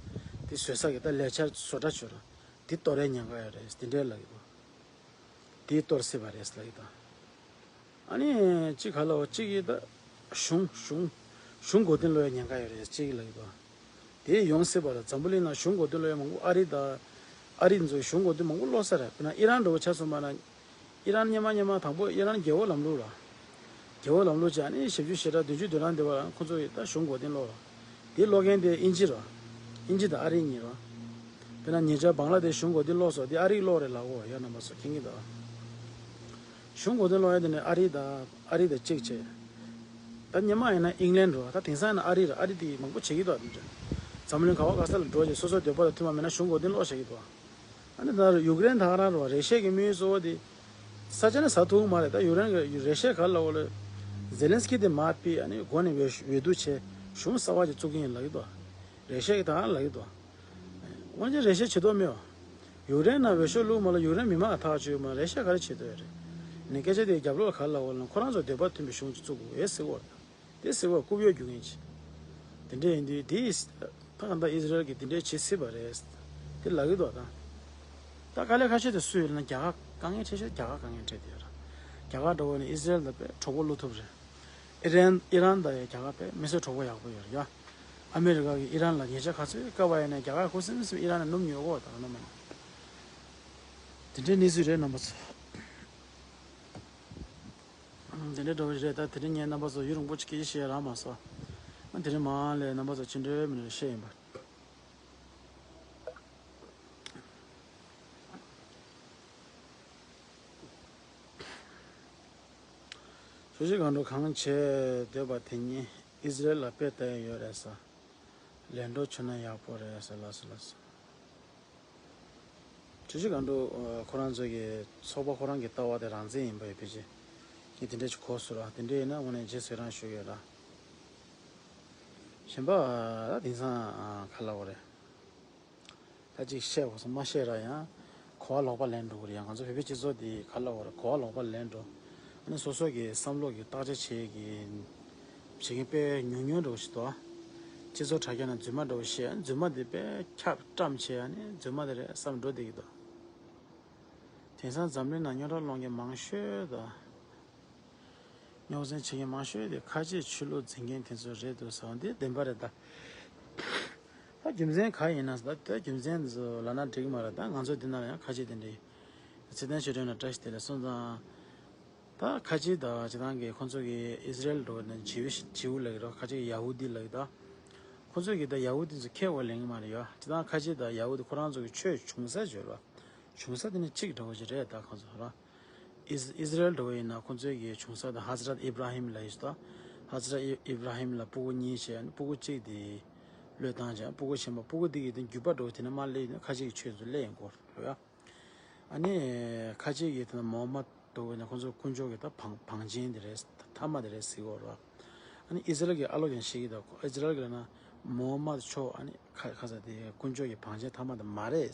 དེ་བཟོས་ས་གི་ད་ལས་འཆར་བཟོ་གྲྭ་བྱོས་ར། དེ་གཏོར་ཡའི་ཉེན་ཁ་ཡོད་རེད་དེ་འདྲའི་ལབ་ཀྱི་འདུག་དེ་གཏོར་སྲིད་པ་རེད་ལབ་ཀྱི་འདུག་ཨ་ནི་གཅིག་ག་ལ་བ་གཅིག་གིས་ད་གཞུང་གཞུང་གཞུང་མགོ་རྟིང་སློག་ཡའི་ཉེན་ཁ་ཡོད་རེད་གཅིག་ལབ་ཀྱི་འདུག་དེ་ཡོང་སྲིད་པ་རེད་འཛམ་བུ་གླིང་ནང་གཞུང་མགོ་རྟིང་སློག་ཡ་མང་པོ་ཨ་རི་དང་། ཨ་རི་ཚོས་གཞུང་མགོ་རྟིང་མང་པོ་སློག་ས་རེད་དཔེར་ན་ཨི་རན་འདྲ་བོ་ཆ་མཚོན་པ་ན། ཨི་རན་སྔོན་མ་སྔོན་མ་དང་པོ་ཨི་རན་རྒྱལ་པོ་ལམ་ལུགས་རེད། རྒྱལ་པོ་ལམ་ལུགས་ཀྱི་ཨ་ནི་ཞེ་བཅུ་ཞེ་གྲངས་བདུན་ཅུ་དོན་གྲངས་འདི་བ་ཁོ་ཚོ་ཡི་ད་གཞུང་མགོ་རྟིང་སློག་རེད། དེ་སློག་མཁན་དེ་ཨིན་ཇི་རེད། ཨིན་ཇི་དང་ཨ་རི་གཉིས་རེད། དཔེར་ན་ཉེ་ཆར་བང་ལ་དེ་གཞུང་མགོ་རྟིང་སློག་སོང་དེ་ཨ་རིས་སློག་རེད་ལབ་གོ་ཡ་རྣམ་པ་ཚོ་མཁྱེན་གྱི་འདུག་གཞུང་མགོ་རྟིང་སློག་ཡ་དེ་ནི་ཨ་རི་དང་ཨ་རི་དང་གཅིག་བྱས། ད་སྔོན་མ་ཡིན་ན་ཨིང་ལན་རེད་བ་ད་དེང་སང་ཡིན་ན་ཨ་རི་རེད་ཨ་རི་དེ་མང་པོ་བྱེད་ཀྱི་འདུག་ཨ་དེ་འདྲ། འཛམ་གླིང་ག་བ་ག་ས་ལ་འགྲོ་རྗེས་སོ་སོའི་འདོད་པ་དང་མཐུན་པ་མེད་ན་གཞུང་མགོ་རྟིང་སློག་བྱེད་ཀྱི་འདུག་ཨ། ཨ་ནི་ད་ཡུཀ་རེན་ད་ག་རང་རེད་བ་རེ་ཤ་གི་དམིགས་ཡུལ་གཙོ་བོ་དེ། ས་ཆ་ནས་ཟ་ཐུབ་མ་རེད་ད་ཡུཀ་རེན་གི་རེ་ཤ་ག་ལ་འོ་ལེ། ཛེ་ལན་སི་ཀི་དེ་མར་ཕུད་ཨ་ནི་སྒོ་ནས་འོས་འོས་བསྡུ་བྱས་གཞུང་གསར་བ་ཅིག་བཙུགས་ཀྱི་ཡིན་ལབ་ཀྱི་འདུག་ཨ། རེ་ཤ་གི་ད་ག་རང་ལབ་ཀྱི་འདུག་ཨ། འོན་ཀྱང་རེ་ཤ་བྱེད་དོགས་མེད་བ། ཡུཀ་རེན་ནང་འོས་ཤོག་བླུགས་མ་ལ་ཡུཀ་རེན་མི་མང་ཐག་ཆོད་མ་རེ་ཤ་ག་རེ་བྱེད་དོགས་ཡོད་རེད། ནི་སྐད་ཆ་དེ་རྒྱབ་ལོགས་ག་ལ་འོ་ལེ་ཁོ་རང་ཚོ་འདོད་པ་མཐུན་པའི་གཞུང་ཅིག་བཙུགས་དགོས་ཟེར་བ་རེད། དེ་ཟེར་བ་རྐུབ་གཡོག་རྒྱུག་མཁན་ཅིག་དེ་འདྲ་ཡིན་དུས་དེ་ད་ག་ད་ཨི་ཟི་རལ་གྱིས་དེ་འདྲ་བྱེད་སྲིད་པ་རེད། དེ་ལབ་ཀྱི་འདུག་ད། ད་དཀའ་ལས་ཁ་ཤས་དེ་སུ་ཡོད་ན་རྒྱ་གར་དཀའ་ངལ་འཕྲད་ཤོག་རྒྱ་གར་དཀའ་ངལ་འཕྲད་དེ་ཡོད་ར། རྒྱ་གར་འདྲ་བོ་ནི་ཨི་ཟི་རལ་ལ་དཔེ་གྲོགས་པོ་བླུག་ཐུབ་རེད། ཨི་རན་ཨི་རན་དང་ཡང་རྒྱ་གར་དཔེ་མི་སེར་གྲོགས་པོ་ཡག་པོ་ཡོད་ར་ཡ། ཨ་མི་རི་ཀ་གིས་ཨི་རན་ལ་ཉེས་ཆད་ག་ཚོད་བཀལ་བ་ཡིན་ན་རྒྱ་གར་ཁུ་སིམ་སིམ་ཨི་རན་ལ་སྣུམ་ཉོ་གོ་ད་ག་ན་མ་ཡིན། དེ་འདྲའི་གནས་ཚུལ་རེད་རྣམ་པ་ཚོ། དེ་འདྲའི་འདྲ་བོ་ཞིག་རེད་ད་དེ་རིང་ངས་རྣམ་པ་ཚོ་ཡུན་རིང་པོ་ཅིག་སྐད་ཆ་བཤད་རག་མ་སོང་། ཨ་དེ་རིང་མ་ལས་རྣམ་པ་ཚོ་ཅི་འདྲའི་མི་འདྲ་བཤད་ཡིན་པ། ཆུ་བཞི་སྒང་དྲུག་གང་བྱེད་འདོད་པ་དེ་ཉིད་ཨི་ཟི་རལ་ལ་དཔེ་ལྟ་ཡ་ཡོད་རེད་ས། ལན་འགྲོ་བྱུང་ན་ཡག་པོ་རེད་ས་ལགས་སོ་ལགས་སོ། ཆུ་བཞི་སྒང་དྲུག་ཁོ་རང་ཚོ་གི་ཚོགས་པ་ཁོ་རང་གི་ལྟ་བ་དེ་རང་བཙན་ཡིན་པ་ཡི་ཕལ་ཆེར། དེ་འདྲ་ཅིག་གོ་སོང་ར། དེ་འདྲ་ཡིན་ན་དངོས་གནས་རྗེས་སུ་ཡི་རང་ཞུ་ཡོད་ར། གཞན་པ་ད་དེང་སང་ག་ལབ་དགོས་རེད། ད་ཅིག་བཤད་དགོས་སོང་མ་བཤད་ར་ཡང་གོ་བ་ལོག་པ་ལེན་འགྲོ་གི་རེད། ཡང་ང་ཚོ་བོད་པའི་སྤྱི་ཚོགས་འདི་ག་ལབ་དགོས་རེད། གོ་བ་ལོག་པ་ལེན་འགྲོ། ཨ་ནི་སོ་སོ་གི་བསམ་བློ་གི་བརྟག་དཔྱད་བྱེད་ཀྱི་བྱེད་མཁན་དཔེ་ཉུང་ཉུང་འགྲོ་ཞིག་འདུག་སྤྱི་ཚོགས་དྲ་རྒྱ་ནང་རྫུན་མ་འགྲོ་བཤད། རྫུན་མ་འདི་དཔེ་ཁྱབ་བཀྲམ་བྱས། ཨ་ནི་རྫུན་མ་དེ་རེད་བསམ་འགྲོ་བསྡད་ཀྱི་འདུག་དེང་སང་འཛམ་གླིང་ནང་རྙོག་དྲ་སློང་མཁན་མང་ཤོས་དང་། རྙོག་འཛིང་བྱེད་མཁན་མང་ཤོས་དེ་ཁ་ཆེ་ཆོས་ལུགས་འཛིན་མཁན་དེ་ཚོ་རེད་འདུག་ཟེར་བ་འདི་བདེན་པ་རེད་ད། ད་རྒྱུ་མཚན་ག་ཡིན་ན་ཟེར་ད། ད་རྒྱུ་མཚན་དེ་ཚོ་ལབ་ན་འགྲིག་གི་མ་རེད། ད་ང་ཚོ་འདི་ན་ཡང་ཁ་ཆེ་དེ་འདྲའི་ཚེ་བརྟན་ཆོས་སྒྲོན་ལ་བཀྲ་ཤིས་བདེ་ལེགས་སོང་ཙང་། ད་ཁ་ཆེ་ད་སྤྱིར་བཏང་གི་ཁོང་ཚོ་གི་ཨི་ཟི་རེལ་འགྲོ་ནས་ཇིའུ་ཇིའུ་ལབ་ཀྱི་རེད། ཁ་ཆེ་ཡ་ཧུ་དི་ལབ་ཀྱི་ད། ཁོང་ཚོ་གི་ད་ཡ་ཧུ་དི་ཚོ་ཁས་འོ་ལེན་གི་མ་རེད་ཡ། སྤྱིར་བཏང་ཁ་ཆེ་ད་ཡ་ཧུ་དི་ཁོ་རང་ཚོ་གི་ཆོས་བྱུང་ས་བརྗོད་ར། བྱུང་ས་དེ་ནི་གཅིག་འདྲ་བོ་ཞིག་རེད་ད་ཁོང་ཚོ་ར། ཨིས་ཨིས་ར་ཨེལ་འདྲ་བོ་ཡིན་ན་ཁོང་ཚོའི་གི་བྱུང་ས་དེ་ཧ་ཛ་རད་ཨི་བྷ་ར་ཧིམ་ལབ་ཡོད་ས་དང་། ཧ་ཛ་རད་ཨི་བྷ་ར་ཧིམ་ལ་སྤུ་གུ་གཉིས་བྱས། ཨ་ནི་སྤུ་གུ་གཅིག་དེ་བློས་བཏང་བྱས། སྤུ་གུ་གཞན་པ་སྤུ་གུ་དེ་གི་དེ་རྒྱུད་པ་འདྲ་བོ་དེ་ནས་མར་སླེབས་ཡོད་ན་ཁ་ཆེ་གི་ཆོས་ཚོ་སླེབས་ཡོང་གི་རེད་ཡ། ཨ་ནི་ཁ་ཆེ་གི་དེ་ན་མོ་ཧམ་མད་འདྲ་བོ་ཡིན་ན་ཁོང་ཚོ་དཀོན་མཆོག་གི་ད་བང་བང་ཆེན་དེ་རེད། ཐ་མ་དེ་རེད་ཟེར་གི་ཡོད་རེད། ཨ་ནི་ཨིས་ར་ཨེལ་གི་ཨ་ལོ་ཀྱང་བཤད་ཀྱི་འདུག་ཨིས་ར་ཨེལ་གི་ལབ་ན་མོ་ཧམ་མད་མཆོག་ཨ་ནི་ཁ་ཁ་ས་དེ་དཀོན་མཆོག་གི་བང་ཆེན་ཐ་མ་དེ་མ་རེད།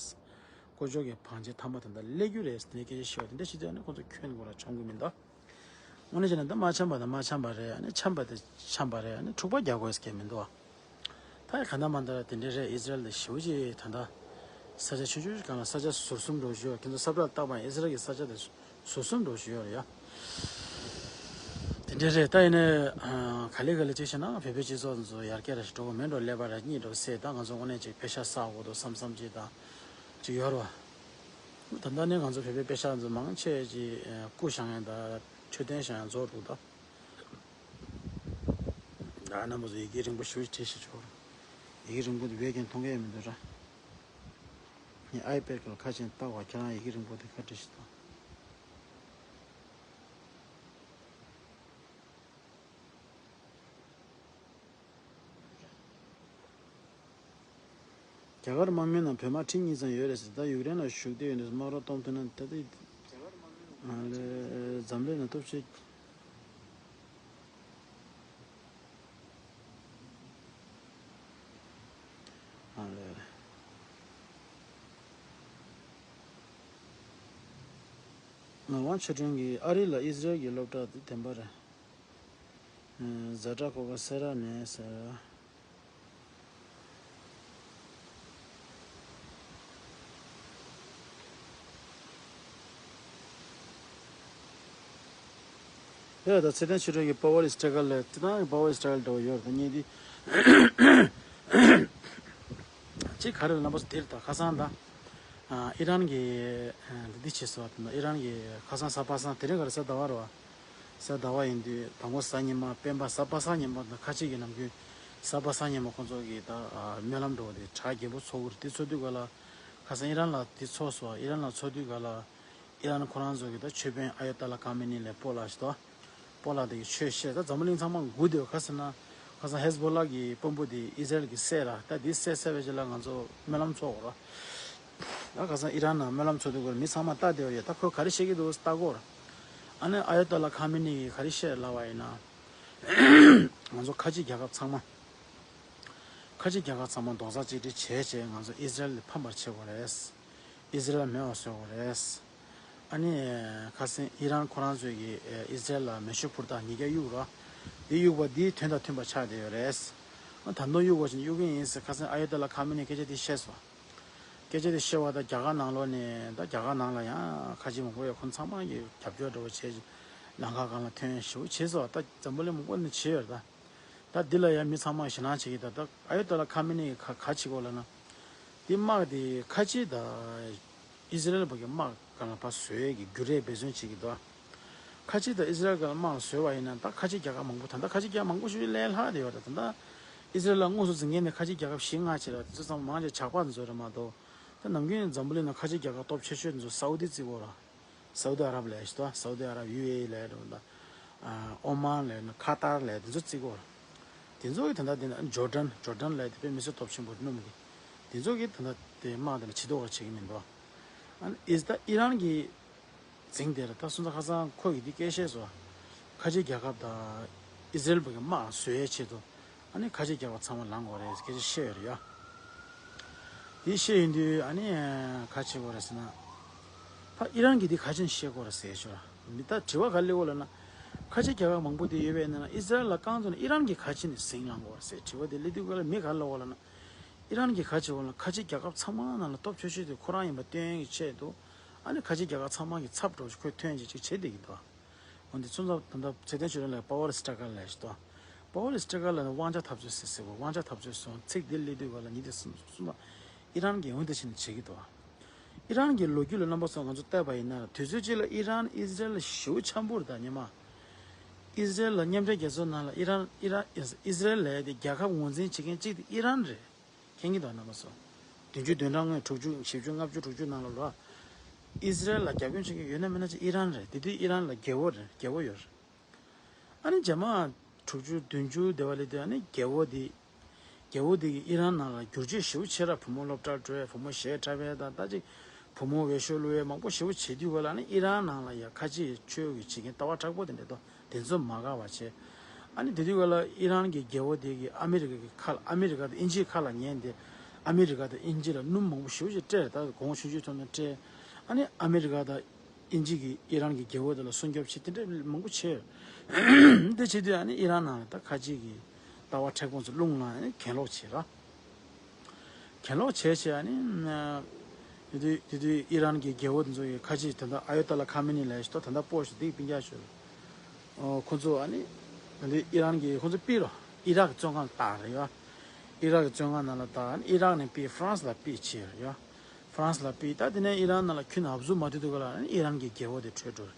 དཀོན་མཆོག་གི་བང་ཆེན་ཐ་མ་དེ་འདྲ་སླེབས་རྒྱུ་རེད་ཟེར་ནས་སྐད་ཆ་བཤད་པ་དེ་འདྲ་བྱེད་དུས་ཨ་ནི་ཁོང་ཚོ་ཁྱོན་ནས་ཁོ་རང་བྱུང་གི་མི་འདུག་དངོས་གནས་བྱས་ན་ད་མ་འཆམ་པ་དང་མ་འཆམ་པ་རེད། ཨ་ནི་འཆམ་པ་དེ་འཆམ་པ་རེད། ཨ་ནི་འཁྲུག་པ་རྒྱག་དགོས་ཟེར་མཁན་མི་འདུག་ད་ཡ་ག་འདྲ་མ་འདྲ་དེ་འདྲ་རེད། ཨིས་ར་ཨེལ་དེ་ཞེ་པོ་ཅིག་ད་ལྟ་ས་ཆ་ཆུང་ཆུང་ཞིག་སྒང་ལ་ས་ཆ་ཟུར་གསུམ་འདྲ་བོ་ཞིག་ཡོད། ཁྱེད་ཚོ་ས་བཀྲ་བཏགས་པ་ཡིན། ཨིས་ར་ཨེལ་གི་ས་ཆ་དེ་ཟུར་གསུམ་འདྲ་བོ་ཞིག་ཡོད་རེད་ཡ། དེ་འདྲ་རེད། ད་ཡིན་ནའི་ག་ལེ་ག་ལེ་ཅིག་བྱས་ན་བོད་པའི་སྤྱི་ཚོགས་འདི་ཚོ་ཡར་རྒྱས་ར་ཞིག་འགྲོ་གི་མེད་འགྲོ། ཀླད་པ་ར་གཉིད་འགྲོ་སེ། ད་ང་ཚོ་དངོས་གནས་ཅིག་པེ་ཤག་བསགས་དགོས་འདུག་བསམ་བསམ་ཅིག་ད་ཅིག་ཡོད་རེད་བ། ད་ལྟ་ནས་ང་ཚོ་བོད་པའི་པེ་ཤག་ཚོ་མང་ཆེ་ཅིག་སྐུ་བཞེངས་ཡ་དང་མཆོད་རྟེན་བཞེངས་ཡ་རྫོགས་འདུག་ད། ད་རྣམ་པ་ཚོ་ཡི་གེ་རིང་པོ་ཞེ་པོ་ཅིག་བྲིས་ཤིག་ཆོག་ཡི་གེ་རིང་པོ་འདི་བས་ཀྱང་མཐོང་གི་ཡ་མི་འདུག་ར། ངས་ཨའི་པེ་ཌི་སྒང་ལ་ཁ་ཕྱེ་བལྟ་བ། ཁྱེད་རང་ཡི་གེ་རིང་པོ་འདི་ག་བྲིས་ཤིག་དང་། རྒྱ་གར་དམག་མིའི་ནང་བོད་དམག་ཁྲི་གཉིས་ཙམ་ཡོད་རེད་ཟེར། ད་ཡུཀ་རེན་ལ་ཞུགས་བསྡད་ཡོད་འདུག་དམག་རོགས་གཏོང་ཐུབ་ན། ད་ལྟ་ཨ་ལས་འཛམ་གླིང་ནང་སྟོབས་ཆེ། ཨ་ལས། ངག་དབང་ཆོས་སྒྲོན་གྱིས་ཨ་རི་ལ་ཨིས་རལ་གྱི་སློབ་གྲྭ་དེ་བདེན་པ་རེད། ཛ་དྲག་ཁོ་ག་སེ་ར་ནས་ཟེར། ཡ་ད་ཚེ་བརྟན་ཆོས་སྒྲོན་གྱི་པ་ཝར་སི་ཊྲག་གལ་ལ་དེ་དང་པ་ཝར་སི་ཊྲག་གལ་འདྲ་བོ་ཡོད་རེད། ད་ངས་འདི་ཅིག་ག་རེ་ལ་རྣམ་པ་ཚོ་དེར་ད་ཁ་སང་ད་ཨི་རན་གྱི་འདི་འདི་བྱས་སོང་བ། དེ་ན་ཨི་རན་གྱི་ཁ་སང་གཟའ་པ་སངས་དེ་རིང་ག་རེ་གཟའ་ཟླ་བ་རེད་བ། གཟའ་ཟླ་བ་ཡིན་དུས་དང་པོ་གཟའ་ཉི་མ་སྤེན་པ་གཟའ་པ་སངས་ཉིན་མོ་དང་ཁ་ཅིག་གི་ནམ་རྒྱུན་གཟའ་པ་སངས་ཉིན་མོ་ཁོང་ཚོ་གི་ད་སྨོན་ལམ་འགྲོ་བ་དེ་གྲ་རྒྱས་པོ་ཚོགས་ཀྱི་རེད། དེ་ཚོགས་དུས་ག་ལ་ཁ་སང་ཨི་རན་ལ་དེ་ཚོགས་སོང་། ཨི་རན་ལ་ཚོགས་དུས་ག་ལ་ཨི་རན་ཁོ་རང་ཚོ་གི་ད་ཆོས་དཔོན་ཨ་ཡ་ཏཱ་ལ་ཁ་མེ་ནི་ལས་སྤོ་ལགས་ཤིག་ཏོ། སྤོ་ལགས་དེ་གི་ཆོས་བཤད། ད་འཛམ་བུ་གླིང་ཚང་མ་སྒུག་བསྡད་ཡོད། ག་ཟེར་ན་ཁ་སང་ཧེ་ཛ་བོ་ལ་གི་དཔོན་པོ་དེ་ཨི་ཟ་རེལ་གི་བསད་ར། ད་དེ་བསད་བསད་པའི་རྗེས་ལ་ང་ཚོ་སྨོན་ལམ་ཚོགས་དགོས་ར། ད་ཁ་སང་ཨི་རན་ནང་སྨོན་ལམ་ཚོགས་དུས་སྐོར་མི་ཚང་མ་ལྟ་བསྡད་ཡོད། ད་ཁོས་ག་རེ་བཤད་ཀྱི་འདུག་ལྟ་དགོས་ར། ཨ་ནི་ཨ་ཡ་ཏཱ་ལ་ཁ་མེ་ནི་གིས་ག་རེ་བཤད་ལབ་པ་ཡིན་ན། ང་ཚོ་ཁ་ཆེ་རྒྱལ་ཁབ་ཚང་མ། ཁ་ཆེ་རྒྱལ་ཁབ་ཚང་མ་རྡོག་རྩ་གཅིག་སྒྲིལ་བྱས་བྱས་ང་ཚོ་ཨི་ཟ་རེལ་ལ་ཕམ་པར་བྱེད་དགོས་རེད། ཨི་ཟ་རེལ་མེད་པ་བཟོ་དགོས་རེད། ཨ་ནི་ཁ་སང་ཨི་རན་ཁོ་རང་ཚོས་ཀྱི་ཨི་ཟ་རེལ་ལ་མེ་ཤུགས་འཕུར་མདའ་ཉིས་བརྒྱ་གཡུགས་ར། དེ་གཡུགས་པ་དེའི་དོན་དང་མཐུན་པ་ཆགས་བསྡད་ཡོད་རེད། ཨ་ད་དུང་གཡུག་དགོས་བྱས་ནས་གཡུག་གི་ཡིན་ཟེར་ཁ་སང་ཨ་ཡ་ཏཱ་ལ་ཁ་མེ་ནི་སྐད་ཆ་དེ་བཤད་སོང་། སྐད་ཆ་དེ་བཤད་པ་དང་རྒྱ་གར་ནང་ལོགས་ནས་ད་རྒྱ་གར་ནང་ལ་ཡང་ཁ་ཆེ་མང་པོ་ཡོད། ཁོང་ཚང་མ་གིས་རྒྱབ་སྐྱོར་འདྲ་བོ་བྱས་ལམ་ཁ་སྒང་ལ་ཐོན་ཞེ་པོ་བྱས་སོང་། ད་འཛམ་བུ་གླིང་མང་པོ་ནས་བྱས་ཡོད་རེད་ད། ད་འདི་ལ་ཡང་མི་ཚང་མ་ཞེད་སྣང་བྱེད་ཀྱི་ད། ད་ཨ་ཡ་ཏཱ་ལ་ཁ་མེ་ནི་གིས་ག་ག་བྱེད་ཀྱི་ཡོད་ལབ་ན། འདི་དམག་དེ་ཁ་ཆེ་དང་ཨི་ཟ་རེལ་བ་གི་དམག་སྒང་ལ་ཕར་བཟོ་ཡས་ཀྱི་རྒྱུ་རེད་འབད་བརྩོན་བྱེད་ཀྱི་འདུག་ཁ་ཆེ་དང་ཨི་ཟ་རེལ་སྒང་ལ་དམག་བཟོས་པ་ཡིན་ན་ད་ཁ་ཆེ་རྒྱལ་ཁབ་མང་པོ། ད་ལྟ་ཁ་ཆེ་རྒྱལ་ཁབ་མང་པོ་ཞིག་ལས་ལྷག་བསྡད་ཡོད་རེད། ད་ལྟ་ཨི་ཟ་རེལ་ལ་དངོས་སུ་འཛིང་མཁན་དེ་ཁ་ཆེ་རྒྱལ་ཁབ་བཞི་ལྔ་ཅིག་རེད། དེ་ཚོ་ཚང་མ་མང་ཆེ་ཇག་པ་ཚོ་རེད་མ་གཏོགས། ད་ནམ་རྒྱུན་འཛམ་བུ་གླིང་ནང་ཁ་ཆེ་རྒྱལ་ཁབ་སྟོབས་ཆེ་ཤོས་དེ་ཚོ་སའུ་དི་བརྩི་གི་ཡོད་རེད། སའུ་དི་ཨ་རབ་ལབ་ཡ་ཞིག་འདུག་སའུ་དི་ཨ་རབ། ཡུ་ཨེ་ཨི་ལབ་ཡ་འདྲ་བོ་དང་། ཨ་ཨོ་མན་ལབ་ཡ་ན་ཁ་ཏར་ལབ་ཡ་དེ་ཚོ་བརྩི་གི་ཡོད་རེད། དེ་ཚོ་གི་ད་ལྟ་དེ་ན་ཇོར་ཌན། ཇོར་ཌན་ལབ་ཡ་དེ་དཔེ་མི་སྲིད་སྟོབས་ཆེན་པོ་རེད། སྣུམ་གི། དེ་ཚོ་གི་ད་ལྟ་དེ་དམག་དེ་ལ་ཇུས་གཏོགས་བྱེད་ཀྱི་མི་འདུག་ཨ་ནི་ཨི་ཟ་ད་ཨི་རན་གྱི་འཛིང་དེ་རེད། ད་སོང་ཙང་ཁ་སང་ཁོ་ཡིས་འདི་སྐད་བཤད་སོང་། ཁ་ཆེ་རྒྱལ་ཁབ་དང་ཨི་ཟི་རེལ་བོད་ཀྱི་དམག་བཟོ་ཡའི་ཆེད་དུ་ཨ་ནི་ཁ་ཆེ་རྒྱལ་ཁབ་ཚང་མ་ལངས་དགོས་རེད་སྐད་ཆ་བཤད་ཡོད་རེད་ཡ། དེ་བཤད་ཡོང་དུས་ཨ་ནི་ཁ་ཆེ་དགོས་རེད་ཟེར་ན། ད་ཨི་རན་གྱིས་དེ་ག་ཅན་བཤད་དགོས་རེད་ཟེར་ཞོར་མི་ད་དྲི་བ་ག་སླེབས་ཡོད་ལབ་ན། ཁ་ཆེ་རྒྱལ་ཁབ་མང་པོ་དེ་ཡོད་པའི་ནང་ན་ཨི་ཟི་རེལ་ལ་རྐང་བཙུགས་ནས་ཨི་རན་གྱིས་ག་ཅན་ནས་ཟིང་ལངས་དགོས་རེད་ཟེར་དྲི་བ་དེ་སླེབས་དུས་ག་ལ་མི་ག་ལ་འོ་ལབ་ན། ཨི་རན་གྱིས་ག་ཅི་འོ་ལབ་ན་ཁ་ཆེ་རྒྱལ་ཁབ་ཚང་མ་ནང་ལ་སྟོབས་ཆེ་ཤོས་དེ་ཁོ་རང་ཡིན་པ་སྟོན་ཡག་གི་ཆེད་དུ། ཨ་ནི་ཁ་ཆེ་རྒྱལ་ཁབ་ཚང་མ་གི་ཚབ་འགྲོ་ཁོས་ཐོན་ཅིག་ཅིག་བྱེད་བསྡད་ཀྱི་འདུག་འོན་ཏེ་ཚུན་ཚོད་ད་ལྟ་ཚེ་བརྟན་ཆོས་སྒྲོན་ལགས་པ་ཝར་སི་ཊ་ཀར་ལབ་ཞིག་འདུག་པ་ཝར་སི་ཊ་ཀར་ལབ་ན་དབང་ཆ་འཐབ་རྩོད་ཟེར་ཟེར་བ་དབང་ཆ་འཐབ་རྩོད་སོང་ཚིག་འདི་སླེབས་དུས་ག་ལ་ཉིན་དེ་གསུམ་གསུམ་པ་ཨི་རན་གྱིས་འོན་ཏེ་བྱས་ནས་བྱེད་ཀྱི་འདུག་ཨི་རན་གྱི་ལོ་རྒྱུས་ལ་རྣམ་པ་ཚོ་ང་ཚོ་བལྟས་པ་ཡིན་ན་དུས་ཚོད་གཅིག་ལ་ཨི་རན་ཨི་ཟི་རེལ་ཞེ་པོ་འཆམ་པོ་རེད་ད་སྔོན་མ། ཨི་ཟི་རེལ་ལ་མཉམ་འབྲེལ་རྒྱལ་ཚོགས་ནང་ལ་ཨི་རན་ཨི་རན་ཨི་ཟི་རེལ་ལབ་ཡ་དེ་རྒྱལ་ཁབ་ངོས་འཛིན་བྱེད་མཁན་གཅིག་དེ་ཨི་རན་རེད། མཁྱེན་གྱི་འདུག་རྣམ་པ་ཚོ། བདུན་ཅུ་དོན་གྲངས་ལྔ་དྲུག་ཅུ་བཞི་བཅུ་ལྔ་བཅུ་དྲུག་ཅུ་ནང་ལ་ལོ། ཨི་ཟི་རེལ་ལ་རྒྱབ་སྐྱོར་བྱེད་མཁན་ཡོད་ན་མེད་ན་ཅིག་ཨི་རན་རེད་དེ་དུས་ཨི་རན་ལ་རྒྱལ་པོ་རེད་རྒྱལ་པོ་ཡོད་རེད། ཨ་ནི་རྗེས་མ་དྲུག་ཅུ་བདུན་ཅུ་དེ་བ་ལས་དེ་ཨ་ནི་རྒྱལ་པོ་དེ། རྒྱལ་པོ་དེ་གིས་ཨི་རན་ནང་ལ་བསྒྱུར་བཅོས་ཞེ་པོ་ཆེ་ར་བུ་མོ་སློབ་གྲྭར་བྲོས་བུ་མོ་གཞས་འཁྲབ་པའི་དང་ད་ཅིག་བུ་མོ་འོས་ཤོག་བླུགས་ཡས་མང་པོ་ཞེ་པོ་བྱེད་དུས་ག་ལ་ཨ་ནི་ཨི་རན་ནང་ལ་ཡ་ཁ་ཆེ་ཆོས་ཀྱི་བྱེད་མཁན་ལྟ་བ་མཁྲེགས་པོ་དེ་འདྲ་དོ། དེ་ཚོ་མ་དགའ་བ་བྱས། ཨ་ནི་དེ་དུས་ག་ལ་ཨི་རན་གྱི་རྒྱལ་པོ་དེ་གིས་ཨ་མི་རི་ཀ་གི་ཁ་ལ་ཨ་མི་རི་ཀ་དང་དབྱིན་ཇིའི་ཁ་ལ་ཉན་ཏེ། ཨ་མི་རི་ཀ་དང་དབྱིན་ཇི་ལ་སྣུམ་མང་པོ་ཞེ་པོ་ཅིག་སྤྲད་ད་གོང་ཆུང་ཆུང་ཐོན་ཐོན་སྤྲད། ཨ་ནི་ཨ་མི་རི་ཀ་དང་དབྱིན་ཇི་གིས་ཨི་རན་གྱི་རྒྱལ་པོ་དེ་ལ་སྲུང་སྐྱོབ་བྱེད་དེ་འདྲ་མང་པོ་བྱས། དེ་བྱེད་དུས་ཨ་ནི་ཨི་རན་ནང་ལ་ད་ཁ་ཆེ་གི་ལྟ་བ་མཁྲེགས་པོ་ཚོ་རླུང་ལངས་ནས་གྱེན་ལོག་བྱས་ར། གྱེན་ལོག་བྱས་བྱས་ཨ་ནི། དེ་དུས་དེ་དུས་ཨི་རན་གྱི་རྒྱལ་པོ་དེ་ཚོ་ཡི་ཁ་ཆེ་དེ་འདྲ་ཨ་ཡོ་ཏ་ལ་ཁ་མེ་ནི་ལབ་ཞིག་ཏོ་དེ་འདྲ་སྤོ་ཞིག་དེ་སྤུན་ཀྱག་ཞོལ། ཁོ་ཚོ་ཨ་ནི། དེ་དུས་ཨི་རན་གྱི་ཁོ་ཚོ་པི་རོ། ཨི་རག་བཙོན་ཁང་བཏང་རེད་ཡ། ཨི་རག་གི་བཙོན་ཁང་ནང་ལ་བཏང་ཨ་ནི་ཨི་རག་ནས་པི་ཧྥ་རན་སི་ལ་པི་བྱས་རེད་ཡ། ཧྥ་རན་སི་ལ་པི་ད་དེ་ནས་ཨི་རན་ནང་ལ་ཁྱོན་ནས་ཧབ་ཟུག་མ་ཐུབ་དུས་ག་ལ་ཨི་རན་གྱི་རྒྱལ་པོ་དེ་བྲོས་འགྲོ།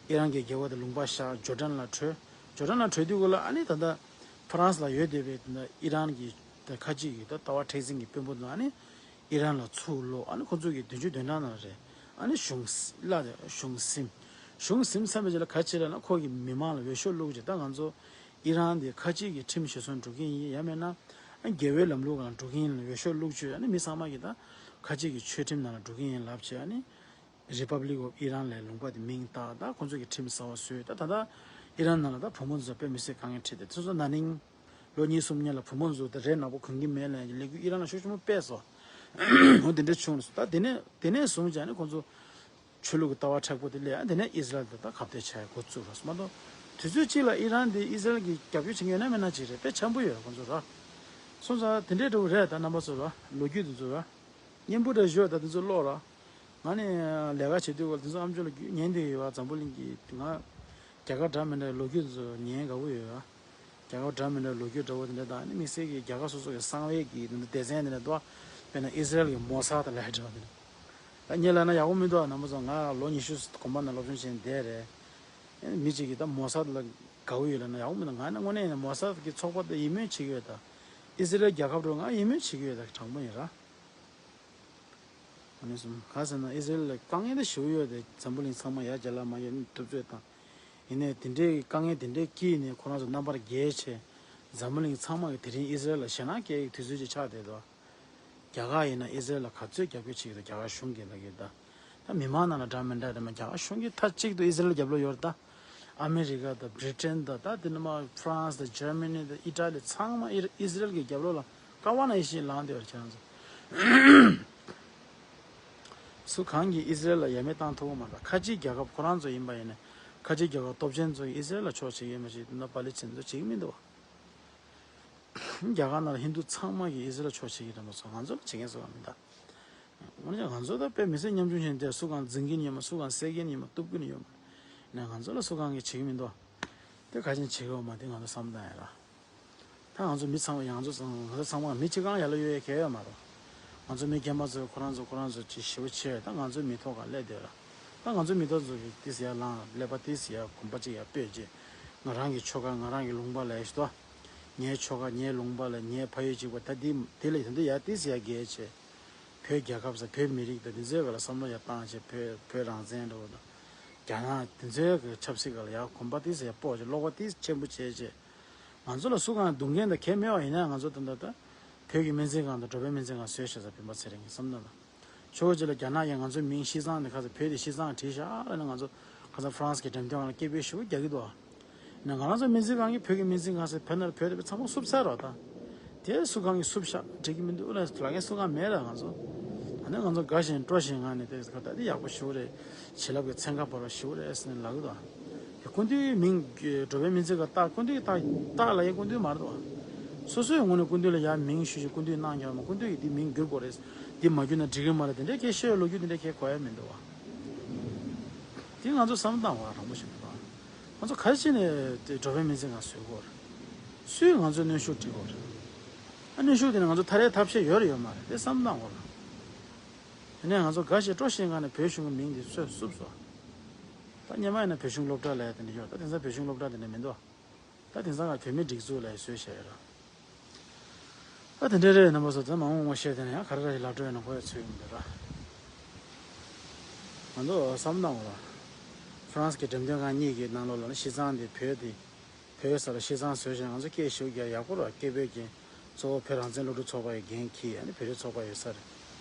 ཨི་རན་གྱི་རྒྱལ་པོ་དེ་ལུང་པ་བཞག་ཇོར་ཌན་ལ་བྲོས། ཇོར་ཌན་ལ་བྲོས་དུས་ག་ལ་ཨ་ནི་ད་ལྟ་ཧྥ་རན་སི་ལ་ཡོད་བསྡད་པའི་ད་ལྟ་ཨི་རན་གྱི་ད་ཁ་ཅིག་གི་ད་ལྟ་བ་མཁྲེགས་འཛིན་གྱི་དཔོན་པོ་ཚོ་ཨ་ནི་ཨི་རན་ལ་ཚུར་ལོག་ཨ་ནི་ཁོ་ཚོ་གི་བདུན་ཅུ་དོན་གྲངས་ནང་རེད། ཨ་ནི་གཞུང་གླ་གཞུང་ཟིན། གཞུང་ཟིན་ཚར་བའི་རྗེས་ལ་ག་ཅི་ལབ་ན་ཁོ་གི་མི་མང་ལ་འོས་ཤོག་བླུགས་རྗེས་ད་ང་ཚོ་ཨི་རན་འདི་ཁ་ཅིག་གི་ཁྲིམས་གཞིར་བཟུང་འགྲོ་གི་ཡིན་ཡང་མིན་ན། རྒྱལ་བའི་ལམ་ལུགས་ལ་འགྲོ་གི་ཡིན་ལ་འོས་ཤོག་བླུགས་བྱས་ཨ་ནི་མི་ཚང་མ་གིས་ད་ཁ་ཅིག་གི་ཆོས་ཁྲིམས་ནང་ལ་འགྲོ་གི་ཡིན་ལབ་བྱས་ཨ་ནི། Republic of Iran ལས་ལུང་པ་དེ་མིང་བཏགས་ད་ཁོང་ཚོ་གི་ཁྲིམས་གསར་བ་བཟོས་ད་ད་ལྟ་ཨི་རན་ནང་ལ་ད་བུ་མོ་ཚོ་དཔེ་མི་སྲིད་དཀའ་ངལ་འཕྲད་དེ་དེ་ཚོ་ན་ནིང་ལོ་གཉིས་གསུམ་སྔོན་ལ་བུ་མོ་ཚོ་ད་རས་ནག་པོ་གོན་གི་མེད་ལ་ལས་འགུལ་ཨི་རན་ལ་ཤུགས་ཆེན་པོ་སྤེལ་སོང་། འོ་དེ་འདྲ་བྱུང་ནས་ད་དེ་ནས་དེ་ནས་བཟུང་བྱས་ནས་ཁོང་ཚོ་ཆོས་ལུགས་ཀྱི་ལྟ་བ་མཁྲེགས་པོ་དེ་སླེབས་ཨ་དེ་ནས་ཨི་ཟི་རལ་དེ་ད་ཁ་གཏད་བྱས་འགོ་བཙུགས་རོགས་མ་གཏོགས་དུས་ཚོད་གཅིག་ལ་ཨི་རན་དེ་ཨི་ཟི་རལ་གྱི་རྒྱབ་སྐྱོར་བྱེད་མཁན་ཡོད་ན་མེད་ན་ཅིག་རེད་དཔེ་འཆམ་པོ་ཡོད་རེད་ཁོང་ཚོ་ར། སོང་ཙང་དེ་འདྲའི་འདྲ་བོ་རེད་ད་རྣམ་པ་ཚོ་ར་ལོ་རྒྱུས་དེ་ཚོ་ར། སྙན་པོ་འདྲ་ཞུ་བ་ད་དེ་ཚོ་ཀློག་ར། ང་ནི་ལས་ཀ་བྱེད་དུས་སྐབས་དེ་ཚོ་ཨམ་ཅོག་ལ་རྒྱུས་ཉན་དེ་ཡོད་པ་འཛམ་བུ་གླིང་གི་ང་རྒྱ་གར་འདྲ་མི་འདྲ་ལོ་རྒྱུས་དེ་ཚོ་ཉན་དགའ་པོ་ཡོད་པ། རྒྱ་གར་འདྲ་མི་འདྲ་ལོ་རྒྱུས་འདྲ་བོ་དེ་འདྲ་དང་ནི་དམིགས་བསལ་གྱི་རྒྱ་གར་སོ་སོ་གི་གསང་བའི་གི་དེ་འདྲ་སྡེ་ཚན་དེ་འདྲ་འདུག་པ། དཔེར་ན་ཨི་ཟི་རལ་གྱི་མོ་སཱད་ལབ་འདྲ་བ་དེ་འདྲ། ད་ངས་ལབ་ན་ཡག་པོ་མི་འདུག་པ་རྣམ་པ་ཚོ་ང་ལོ་ཉི་ཤུ་གོང་མ་ནས་སློབ་སྦྱོང་བྱས་ནས་བསྡད་རེད། མི་གཅིག་གིས་ད་མོ་སཱད་ལ་དགའ་པོ་ཡོད་ལབ་ན་ཡག་པོ་མི་འདུག་ང་ནི་དངོས་གནས་ཡིན་ན་མོ་སཱད་ཀྱི་ཚོགས་པ་དེ་ཡིད་སྨོན་བྱེད་ཀྱི་ཡོད་ད། ཨི་ཟི་རལ་རྒྱལ་ཁབ་འགྲོ་ང་ཡིད་སྨོན་བྱེད་ཀྱི་ཡོད་ད་དྲང་པོ་ཡིན་ར། ཨ་ནི་གསུམ་ག་ཟེར་ན་ཨི་ཟི་རལ་ལ་དཀའ་ངལ་དེ་ཞེ་པོ་ཡོད་དེ་འཛམ་བུ་གླིང་ཚང་མ་ཡར་རྒྱ་ལ་མ་ཡོད་ནི་ཐུབ་ཚོད་དང་། ཡིན་ནའི་དེ་འདྲའི་དཀའ་ངལ་དེ་འདྲའི་དཀྱིལ་ནས་ཁོ་རང་ཚོ་རྣམ་པར་རྒྱལ་བྱས། འཛམ་བུ་གླིང་ཚང་མ་གི་དེ་རིང་ཨི་ཟི་རལ་ལ་ཞེད་སྣང་སྐྱེ་ཡག་དུས་ཚོད་ཅིག་ཆགས་བསྡད་འདུག་རྒྱ་གར་ཡིན་ན་ཨི་ཟི་རལ་ལ་ག་ཚོད་རྒྱབ་སྐྱོར་བྱེད་ཀྱི་འདུག་རྒྱ་གར་གཞུང་གིས་ལབ་ཀྱི་ད། ད་མི་མང་ནང་ལ་འདྲ་མི་འདྲ་རེད་མ་རྒྱ་གར་གཞུང་གིས་མཐའ་གཅིག་ཏུ་ཨི་ཟི་རལ་རྒྱབ་ལོགས་ཡོད་རེད་ད། ཨ་མི་རི་ཀ་དང་བྷི་རི་ཏན་དང་ད་དེ་ནས་མར་ཧྥ་རན་སི་དང་འཇར་མ་ནི་དང་ཨི་ཊ་ལི་ཚང་མ་ཨི་ཨི་ཟི་རལ་གྱི་རྒྱབ་ལོགས་ལ་ཀ་བ་ན་ཡེ་ཤེས་ལངས་བསྡད་ཡོད་རེད་ཁྱེད་རང་ཚོ། སུ་གང་གིས་ཨི་ཟི་རལ་ལ་ཡ་མེད་བཏང་ཐུབ་ཀྱི་མ་རེད། ཁ་ཆེའི་རྒྱལ་ཁབ་ཁོ་རང་ཚོ་ཡིན་པ་ཡིན་ན་ཁ་ཆེའི་རྒྱལ་ཁབ་སྟོབས་ཆེན་ཚོ་ཡིས་ཨི་ཟི་རལ་ལ་ཕྱོགས་བྱེད་ཀྱི་ཡོད་མ་ཤེས་དེ་ན་པ་ལི་སི་ཐན་ཚོ་བྱེད་ཀྱི་མི་འདུག་རྒྱ་གར་ནང་ལ་ཧིན་དུ་ཚང་མ་གིས་ཨི་ཟི་རལ་ཕྱོགས་བྱེད་ཀྱི་རེད་མ་སོང་ང་ཚོ་ལ་བྱེད་མཁན་བཟོ་བ་མི་འདུག་འོན་ཀྱང་ང་ཚོ་ད་དཔེ་མི་སྲིད་ཉམ་ཆུང་ཞིག་དེ་སུ་གང་འཛིང་གིན་ཡོད་མ་སུ་གང་བསད་ཀྱིན་ཡོད་མ་གཏུབ་ཀྱིན་ཡོད་མ་ནས་ང་ཚོ་ལ་སུ་གང་གིས་བྱེད་ཀྱི་མི་འདུག་དེ་ག་ཅན་བྱེད་ཀྱི་ཡོད་མ་དེ་ང་ཚོ་བསམ་བཏང་ཡ་ར། ད་ང་ཚོ་མི་ཚང་མ་ཡང་ཚོ་ཚང་ང་ཚོ་ཚང་མ་མི་གཅིག་གང་ཡར་ལ་གཡོལ་ཡས་གལ་ཡོད་མ་རེད། ང་ཚོ་མི་རྒན་པ་ཚོས་ཁོ་རང་ཚོ་ཁོ་རང་ཚོ་ཅིག་ཞེ་པོ་བྱས་ད་ང་ཚོའི་མི་ཐོག་ག་སླེབས་བསྡད་ར། ད་ང་ཚོའི་མི་ཐོག་ཚོ་གིས་ཏིས་ཡར་ལངས་ཀླད་པ་ཏིས་ཡར་གོམ་པ་གཅིག་ཡར་སྤོས་རྗེས་ང་རང་གི་ཆོལ་ཁ་ང་རང་གི་ལུང་པ་ལ་ཡ་ཞིག་ཏོ། ངའི་ཆོལ་ཁ་ངའི་ལུང་པ་ལ་ངའི་ཕ་ཡུལ་གཅིག་པ་ད་འདི་འདི་ལ་ཡ་ད་འདི་ཡར་ཏིས་ཡར་རྒྱས་བྱས། བོད་རྒྱལ་ཁབ་ས་བོད་མི་རིགས་དང་འདི་ཚོའི་སྒང་ལ་བསམ་བློ་ཡར་བཏང་བྱས་བོད་བོད་རང་བཙན་འདྲ་བོ་དང་། རྒྱ་ནག་འདི་ཚོའི་གི་ཆབ་སྲིད་སྒང་ལ་ཡར་གོམ་པ་ཏིས་ཡར་སྤོ་བྱས་བློ་ཁོག་ཏིས་ཆེན་པོ་བྱས་བྱས། ང་ཚོ་ལ་སུ་གང་སྡུག་འགན་དང་གལ་མེད་པ་ཡིན་ན་ང་ཚོ་ད་ལྟ་ད་བོད་ཀྱི་སྨན་རྩིས་ཁང་དང་འགྲོ་ཕན་སྨན་རྩིས་ཁང་བཟོས་བྱས་ས་བོད་པ་ཚེ་རིང་གི་བསམ་བློ་ལ། ཆོས་ཅིག་ལ་རྒྱ་ནག་གིས་ང་ཚོའི་མིང་ཤིས་ཙང་ནས་ཁ་ཚ་བོད་དེ་ཤིས་ཙང་བྲིས་ཤག་ལབ་ན་ང་ཚོ་ཁ་ཚ་ཧྥ་རན་སི་གི་འགྲེམས་སྟོན་ཁང་ལ་སྐད་འབོད་ཞེ་པོ་རྒྱག་གི་འདུག་ནས་ང་རང་ཚོ་སྨན་རྩིས་ཁང་གི་བོད་ཀྱི་སྨན་རྩིས་ཁང་ཟེར་བོད་ནང་བོད་དེ་ཚང་མ་བསུབ་ཚར་རོགས་ད། དེ་སུ་གང་གིས་བསུབ་ཤག་འགྲིག་གི་མི་འདུག་ལ་ལ་ངས་སུ་གང་མེད་ལ་ང་ཚོ། ཨ་ནི་ང་ཚོ་དགའ་ཞིང་སྤྲོ་ཞིང་ངང་ནས་དེ་ད་དེ་ཡག་པོ་ཞིག་རེད། བྱིན་རླབས་ཀྱི་ཚན་ཁ་བོར་བ་ཞིག་རེད་ཟེར་ནས་ལབ་གི་འདུག་ཡ་སྐུ་མདུན་མིང་འགྲོ་བའི་སྨན་རྩིས་ཁང་བཏགས་སྐུ་མདུན་བཏགས་བཏགས་ལ་ཡ་སྐུ་མདུན་མ་རེད་འདུག་སོ་སོའི་ངོས་ནས་སྐུ་མདུན་ལ་ཡ་མིང་ཞུ་ཞིག་སྐུ་མདུན་གནང་རྒྱུ་མ་སྐུ་མདུན་གྱིས་འདི་མིང་བསྒྱུར་དགོས་རེད། འདི་མ་བསྒྱུར་ན་འགྲིག་གི་མ་རེད་དེ་འདྲའི་སྐད་བཤད་ལོ་རྒྱུས་དེ་འདྲའི་སྐད་གོ་ཡ་མི་འདུག་བ། དེ་ང་ཚོ་བསམ་བློ་བཏང་བ་རང་པོ་ཞིག་འདུག་བ། ང་ཚོ་ག་རེ་བྱས་ནས་དེ་འགྲོ་བའི་སྨན་རྩིས་ཁང་བཟོས་དགོས་རེད། སུས་ང་ཚོའི་གནོན་ཤུགས་སྒྲིག་དགོས་རེད། ཨ་གནོན་ཤུགས་དེ་ནི་ང་ཚོ་ཐར་ཡའི་ཐབས་ཤེས་ཡོད་རེད་ཡོད་མ་རེད་དེ་བསམ་བློ་བཏང་དགོས་རེད། དེ་ནས་ང་ཚོ་དགའ་ཞིང་སྤྲོ་ཞིང་ངང་ནས་བོད་གཞུང་གི་མིང་དེ་ཚོས་བསུབས་སོང་། ད་སྔོན་མ་ཡིན་ན་བོད་གཞུང་སློབ་གྲྭ་ལབ་ཡ་དེ་འདྲ་ཡོད་ད་དེང་སང་བོད་གཞུང་སློབ་གྲྭ་དེ་འདྲ་མི་འདུག་ད་དེང་སང་ང་བོད་མིའི་སྒྲིག་འཛུགས་ལབ་ཡ་བཟོས་བཞག་ཡོད་ར། ད་དེ་འདྲ་རེད་རྣམ་པ་ཚོ་ད་མ་འོངས་པ་བཤད་དེ་ནས་ཡང་ག་རེ་ར་ཞིག་ལབ་འགྲོ་ཡོད་ན་གོ་ཡ་ཚོད་ཡོང་གི་ར། ང་ཚོ་བསམ་བློ་བཏང་བ་ར། ཧྥ་རན་སི་གི་འགྲེམས་སྟོན་ཁང་གཉིས་ཀྱི་ནང་ལོགས་ལ་ནི་བྱས་ཙང་དེ་བོད་དེ། བོད་ས་ལ་བྱས་ཙང་བཟོས་ཤིང་ང་ཚོ་སྐད་ཞུ་རྒྱ་ཡག་པོ་ར་སྐད་འབོད་ཀྱིན་གཙོ་བོ་བོད་རང་བཙན་སློབ་ཕྲུག་ཚོགས་པ་ཡི་འགན་འཁྱེར་ཨ་ནི་བོད་རིགས་ཚོགས་པ་ཡོད་ས་རེད།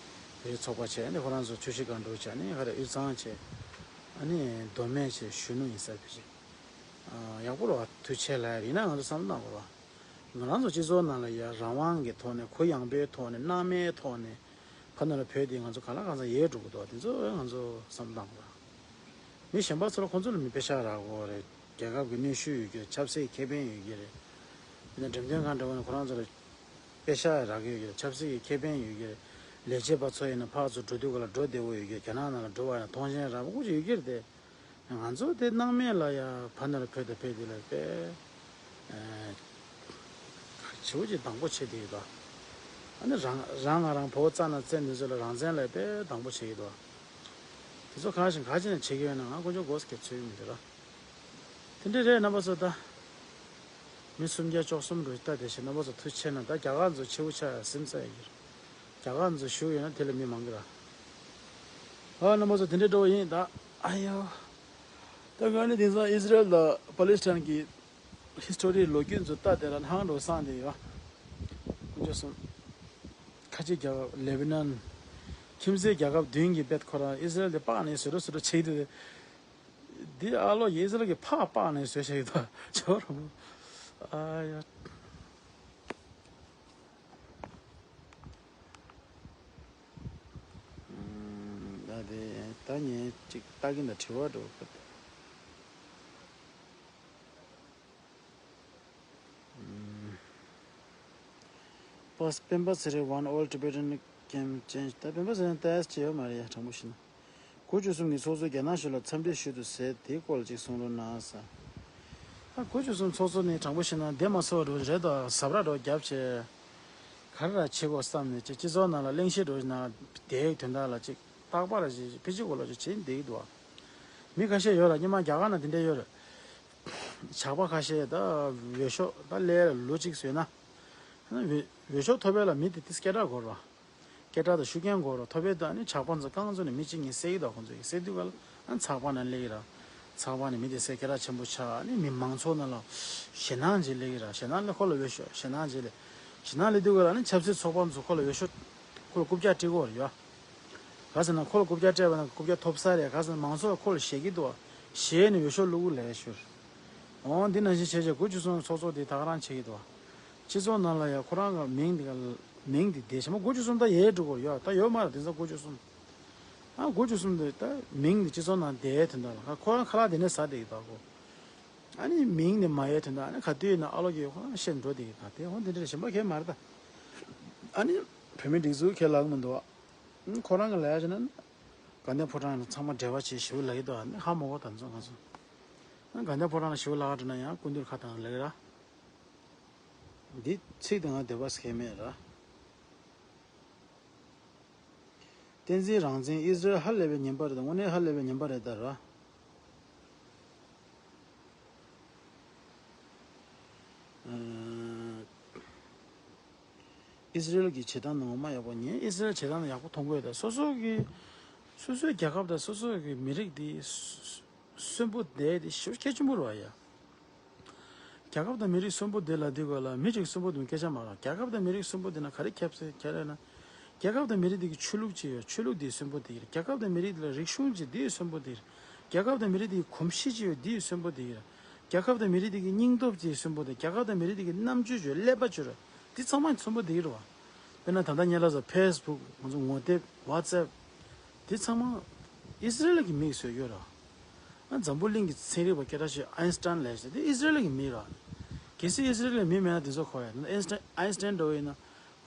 བོད་རིགས་ཚོགས་པ་བྱས་ཨ་ནི་ཁོ་རང་ཚོ་ཆུ་བཞི་སྒང་དྲུག་བྱས་ཨ་ནི་ཧ་ར་དབུས་གཙང་བྱས། ཨ་ནི་མདོ་སྨད་བྱས་གཞོན་ནུ་ཡིན་ས་བེད་ཅིག་ཡག་པོ་ར་ཐུགས་ཆེ་ལ་ཡིན་ན་ང་ཚོ་བསམ་བློ་བཏང་དགོས་ར། ང་རང་ཚོ་སྤྱི་ཚོགས་ནང་ལ་ཡ་རང་དབང་གི་ཐོག་ནས་གུ་ཡངས་པའི་ཐོག་ནས་སྣང་མེད་ཐོག་ནས་ཕ་ན་ལ་བོད་དེ་ང་ཚོ་གང་ལ་གང་འཚམ་ཡལ་འགྲོ་གི་འདུག་དེ་ཚོ་ང་ཚོ་བསམ་བློ་བཏང་དགོས་ར། མི་གཞན་པ་ཚོ་ལ་ཁོང་ཚོ་ལ་མི་པེ་ཤག་རག་གི་རེད། རྒྱལ་ཁབ་ཀྱི་གནོན་ཤུགས་ཡོད་ཀྱི་རེད། ཆབ་སྲིད་ཀྱི་ཁེ་ཕན་ཡོད་ཀྱི་རེད། དེ་ནས་འགྲེམས་སྟོན་ཁང་འདྲ་བོ་ནས་ཁོ་རང་ཚོ་ལ་པེ་ཤག་རག་གི་ཡོད་ཀྱི་རེད། ཆབ་སྲིད་ཀྱི་ཁེ་ཕན་ཡོད་ཀྱི་རེད། ལས་བྱེད་པ་ཚོ་ཡིན་ན་ཕར་ཚུར་འགྲོ་དུས་ག་ལ་འགྲོ་བདེ་བོ་ཡོད་ཀྱི་རེད། རྒྱ་ནག་ནང་ལ་འགྲོ་བ་ཡང་མཐོང་མཆན་རག་པ་ཁོ་ཅིག་ཡོད་ཀྱི་རེད་དེ། ང་ཚོ་དེ་སྣང་མེད་ལ་ཡ་ཕ་ན་ལ་བོད་དང་བོད་དེ་ལ་དཔེ་ཨེ་བྱིའུ་ཅིག་སྡང་པོ་བྱེད་དེ་ཡོད་དོ། ཨ་ནི་རང་རང་ང་རང་བོད་རྩ་ན་བཙན་འདི་ཚོ་ལ་རང་བཙན་ལ་དཔེ་སྡང་པོ་བྱེད་ཀྱི་འདུག་དེ་ཚོ་གང་ཞིག་ག་ཅི་ནས་བྱེད་ཀྱི་ཡོད་ན་ང་དཀོན་མཆོག་སྒོ་སྐྱེ་ཚོད་མི་འདུག་ར། དེ་འདྲ་རེད་རྣམ་པ་ཚོ་ད། མི་སུམ་བརྒྱ་བཅུ་གསུམ་རུ་ལྟ་དེ་བཞིན་རྣམ་པ་ཚོ་ཐུགས་ཆེ་ན་ད་རྒྱ་གར་ཚོ་ཆེ་བོ་ཆགས་ཡ་སེམས་ཚ་ཡ་གི་ར། རྒྱ་གར་ཚོ་བཞུགས་ཡོད་ན་དེ་ལ་མི་མང་གི་ར། ཨ་རྣམ་པ་ཚོ་དེ་འདྲ་འགྲོ་བ་ཡིན་ད། ཨ་ཡོ། ད་ང་ནི་དེང་སང་ཨི་ཟི་རེལ་དང་པ་ལི་སི་ཐན་གྱི་ཧི་སི་ཊོ་རི་ལོ་རྒྱུས་ཚོ་ལྟ་དེ་ལ་ཧང་འགྲོ་སང་དེ་ཡོད། དཀོན་མཆོག་གསུམ། ཁ་ཆེ་རྒྱལ་ཁབ་ལེ་བྷ་ནན། ཁྱིམ་མཚེས་རྒྱལ་ཁབ་བདུན་གྱི་བེད་ཁོ་རང་ཨི་ཟི་རེལ་དེ་སྤག་ནས་བཟོ་འདྲ་བཟོ་འདྲ་བྱེད་དེ། འདི་ཨ་ལོ་ཨི་ཟི་རེལ་གྱི་ཕག་སྤག་ནས་བཟོས་བཞག་ཡོད་ད་ཇོ་རང་པོ། ཨ་ཡ། ད་དེ་ད་ངས་ཅིག་ལྟ་གིན་ད་དྲི་བ་འགྲོ་གི་ད། པས་སྤེན་པ་ཚེ་རིང་one all Tibetan camp change ད་སྤེན་པ་ཚེ་རིང་ལྟ་ཡ་ཅི་ཡོད་མ་རེད་ཡ་དྲང་པོ་བཤད་ན། དགུ་བཅུ་གསུམ་གྱི་ཚོགས་གཙོས་རྒྱ་ནག་གཞུང་ལ་འཚམས་འདྲི་ཞུ་འདུག་ཟེར་དེའི་སྐོར་ལ་ཅིག་གསུང་རོགས་གནང་ཟེར། ད་དགུ་བཅུ་གསུམ་ཚོགས་གཙོ་ནི་དྲང་པོ་བཤད་ན་བདེ་མ་སོ་བ་འགྲོ་རེད་ད་ཟབ་ར་འགྲོ་རྒྱབ་བྱས། ག་རེ་ར་བྱེད་དགོས་བསམ་ནས་ཅིག་སྤྱི་ཚོགས་ནང་ལ་གླེང་གཞི་འགྲོ་ན་དེའི་དོན་དག་ལ་ཅིག་རྟག་པར་ཅིག་ཕི་ཅི་གོ་ལོ་ཅིག་བྱེད་བསྡད་ཀྱི་འདུག་བ། མི་ཁ་ཤས་ཡོད་ར་སྔོན་མ་རྒྱ་གར་ན་དེ་འདྲ་ཡོད་རེད། ཇག་པ་ཁ་ཤས་ད་འོས་ཤོག་ད་སླེབས་ལ་ལོ་གཅིག་བཟོས་ན། འོས་འོས་ཤོག་ཐོབ་པ་ལ་མི་དེ་དེ་སྐད་གྲགས་དགོས་རེད་བ། སྐད་གྲགས་དང་ཤུགས་རྐྱེན་དགོས་རེད་ཐོབ་པ་ད་ནི་ཇག་པ་ཚོ་རྐང་བཙུགས་ནས་མི་གཅིག་གཉིས་བསད་ཀྱི་འདུག་ཁོང་ཚོ་ཡིས་བསད་དུས་ག་ལ་ཨ་ཚགས་པར་ནང་སླེབས་ཀྱི་ར། ཚགས་པར་ནས་མི་དེ་བསད་སྐད་གྲགས་ཆེན་པོ་ཆགས་ནི་མི་མང་ཚོགས་ནང་ལ་ཞེད་སྣང་ཅིག་སླེབས་ཀྱི་ར་ཞེད་སྣང་ལ་ཁོ་ལ་འོས་ཤོག་ཞེད་སྣང་ཅིག་སླེབས། ཞེད་སྣང་སླེབས་དུས་ག་ལ་ནི་ཆབ་སྲིད་ཚོགས་པ་ཚོ་ཁོ་ལ་འོས་ཤོག་ཁོ་ལ་རྐུབ་བཀྱག་སྤྲད་ཀྱི་ཡོད་རེད་ཡ། ག་ཟེར་ན་ཁོ་ལ་རྐུབ་བཀྱག་སྤྲད་པ་ན་རྐུབ་བཀྱག་ཐོབ་ས་རེད་ག་ཟེར་ན་མང་ཚོགས་ཁོ་ལ་ཞེད་ཀྱི་འདུག་བ། ཞེད་ནས་འོས་ཤོག་བླུག་གི་ལས་ཤོར། འོང་འདི་ནང་བཞིན་བྱས་བྱས་དགུ་བཅུ་གསུམ་ཚོགས་གཙོ་དེ་ད་ག་རང་བྱེད་ཀྱི་འདུག་བ། སྤྱི་ཚོགས་ནང་ལ་ཡ་ཁོ་རང་གི་མིང་འདི་ག་མིང་འདི་བསྡད་ཤག་མ་དགུ་བཅུ་གསུམ་ད་ཡལ་འགྲོ་གི་ཡོད་ད་ཡོད་མ་རེད་དེང་སང་དགུ་བཅུ་གསུམ། ཨ་དགུ་བཅུ་གསུམ་དེ་ད་མིང་འདི་སྤྱི་ཚོགས་ནང་བསྡད་དོན་དག་ལ་ཁོ་རང་ཁ་ལག་དེ་ནས་ཟ་བསྡད་ཀྱི་འདུག་གོ། ཨ་ནི་མིང་ནི་མ་ཡལ་དོན་དག་ཨ་ནི་ག་དུས་ཡིན་ན་ཨ་ལོ་གིས་ཁོ་རང་བཤད་འགྲོ་བསྡད་ཀྱི་འདུག་དེ་ཧོ་འདི་འདྲ་ཞིམ་པ་གས་མ་རེད་ད། ཨ་ནི་བོད་མི་སྒྲིག་འཛུགས་ཁས་ལག་མི་འདུག་བ། ཁོ་རང་གི་ལས་བྱས་ན་དགའ་ལྡན་ཕོ་བྲང་ལ་ཚང་མ་འབྲེལ་བ་བྱེད་ཞིའུ་ལ་ཡི་དོ་ནི་ཧ་མ་གོ་ད་ཚོ་ང་ཚོ། དགའ་ལྡན་ཕོ་བྲང་ལ་ཞིའུ་ལ་འགྲོ་ན་ཡང་སྐུ་མདུན་ཁ་དང་ལ་ཡི་ར། འདི་ཚིག་དང་ང་འདོད་པ་སྐྱེ་མེད་ར། བསྟན་འཛིན་རང་བཙན་ཨི་ཟི་རལ་ཧ་ལས་པའི་ངན་པ་རེད་ད་དངོས་གནས་ཧ་ལས་པའི་ངན་པ་རེད་ད་ར། ཨིས་ར་ཨེལ་གྱི་བྱེད་སྟངས་ནང་མ་ཡག་པོ་ཉན་ཨིས་ར་ཨེལ་བྱེད་སྟངས་ནང་ཡག་པོ་མཐོང་གི་ཡོད་ད་སོ་སོ་གི་སོ་སོའི་རྒྱལ་ཁབ་དང་སོ་སོ་གི་མི་རིགས་དེ་གསོན་པོ་བསྡད་དེ་ཞེ་པོ་གལ་ཆེན་པོ་རེད་བ་ཡ། རྒྱལ་ཁབ་དང་མི་རིགས་གསོན་པོ་བསྡད་ལ་དེ་ག་ལ་མི་གཅིག་གསོན་པོ་བསྡད་སྐད་ཆ་མ་རེད་རྒྱལ་ཁབ་དང་མི་རིགས་གསོན་པོ་བསྡད་ན་ག་རེ་ཁྱབ་ཚེ་ཁྱེད་རེད་ན། རྒྱལ་ཁབ་དང་མི་རིགས་དེ་གི་ཆོས་ལུགས་ཅིག་ཡོད་ཆོས་ལུགས་དེ་གསོན་པོ་བསྡད་ཡིན་རྒྱལ་ཁབ་དང་མི་རིགས་དེ་ལ་རིག་གཞུང་ཅིག་དེ་གསོན་པོ་བསྡད་ཡིན་རྒྱལ་ཁབ་དང་མི་རིགས་དེ་གི་གོམས་གཤིས་ཅིག་ཡོད་དེ་གསོན་པོ་བསྡད་ཡིན། རྒྱལ་ཁབ་དང་མི་རིགས་དེ་གི་སྙིང་སྟོབས་ཀྱི་གསོན་པོ་དང་རྒྱལ་ཁབ་དང་མི་རིགས་དེ་གི་རྣམ་དཔྱོད་ཀྱི་ཀླད་པ་བཅོས་ར། དེ་ཚང་མ་གསོན་པོ་དེ་རེད་བ། དཔེར་ན་ད་ལྟ་ཉེ་ལ་ས་ཕེ་སི་བུག་ང་ཚོ་ངོ་དེབ་ཝ་ཙེབ་དེ་ཚང་མ་ཨི་སི་རེལ་གྱི་མིས་བཟོས་ཡོད་ར། ཨ་འཛམ་བུ་གླིང་གི་ཚན་རིག་པ་སྐད་གྲགས་ཆེ་ཨའིན་སི་ཊན་ལབ་ཡ་དེ་ཨི་སི་རེལ་གྱི་མི་ར། གལ་སྲིད་ཨི་སི་རེལ་གྱི་མི་མེད་ན་དེ་ཚོ་གོ་ཡ། ཨའིན་སི་ཊན་ཨའིན་སི་ཊན་འདྲ་བོ་ཡིན་ན་ང་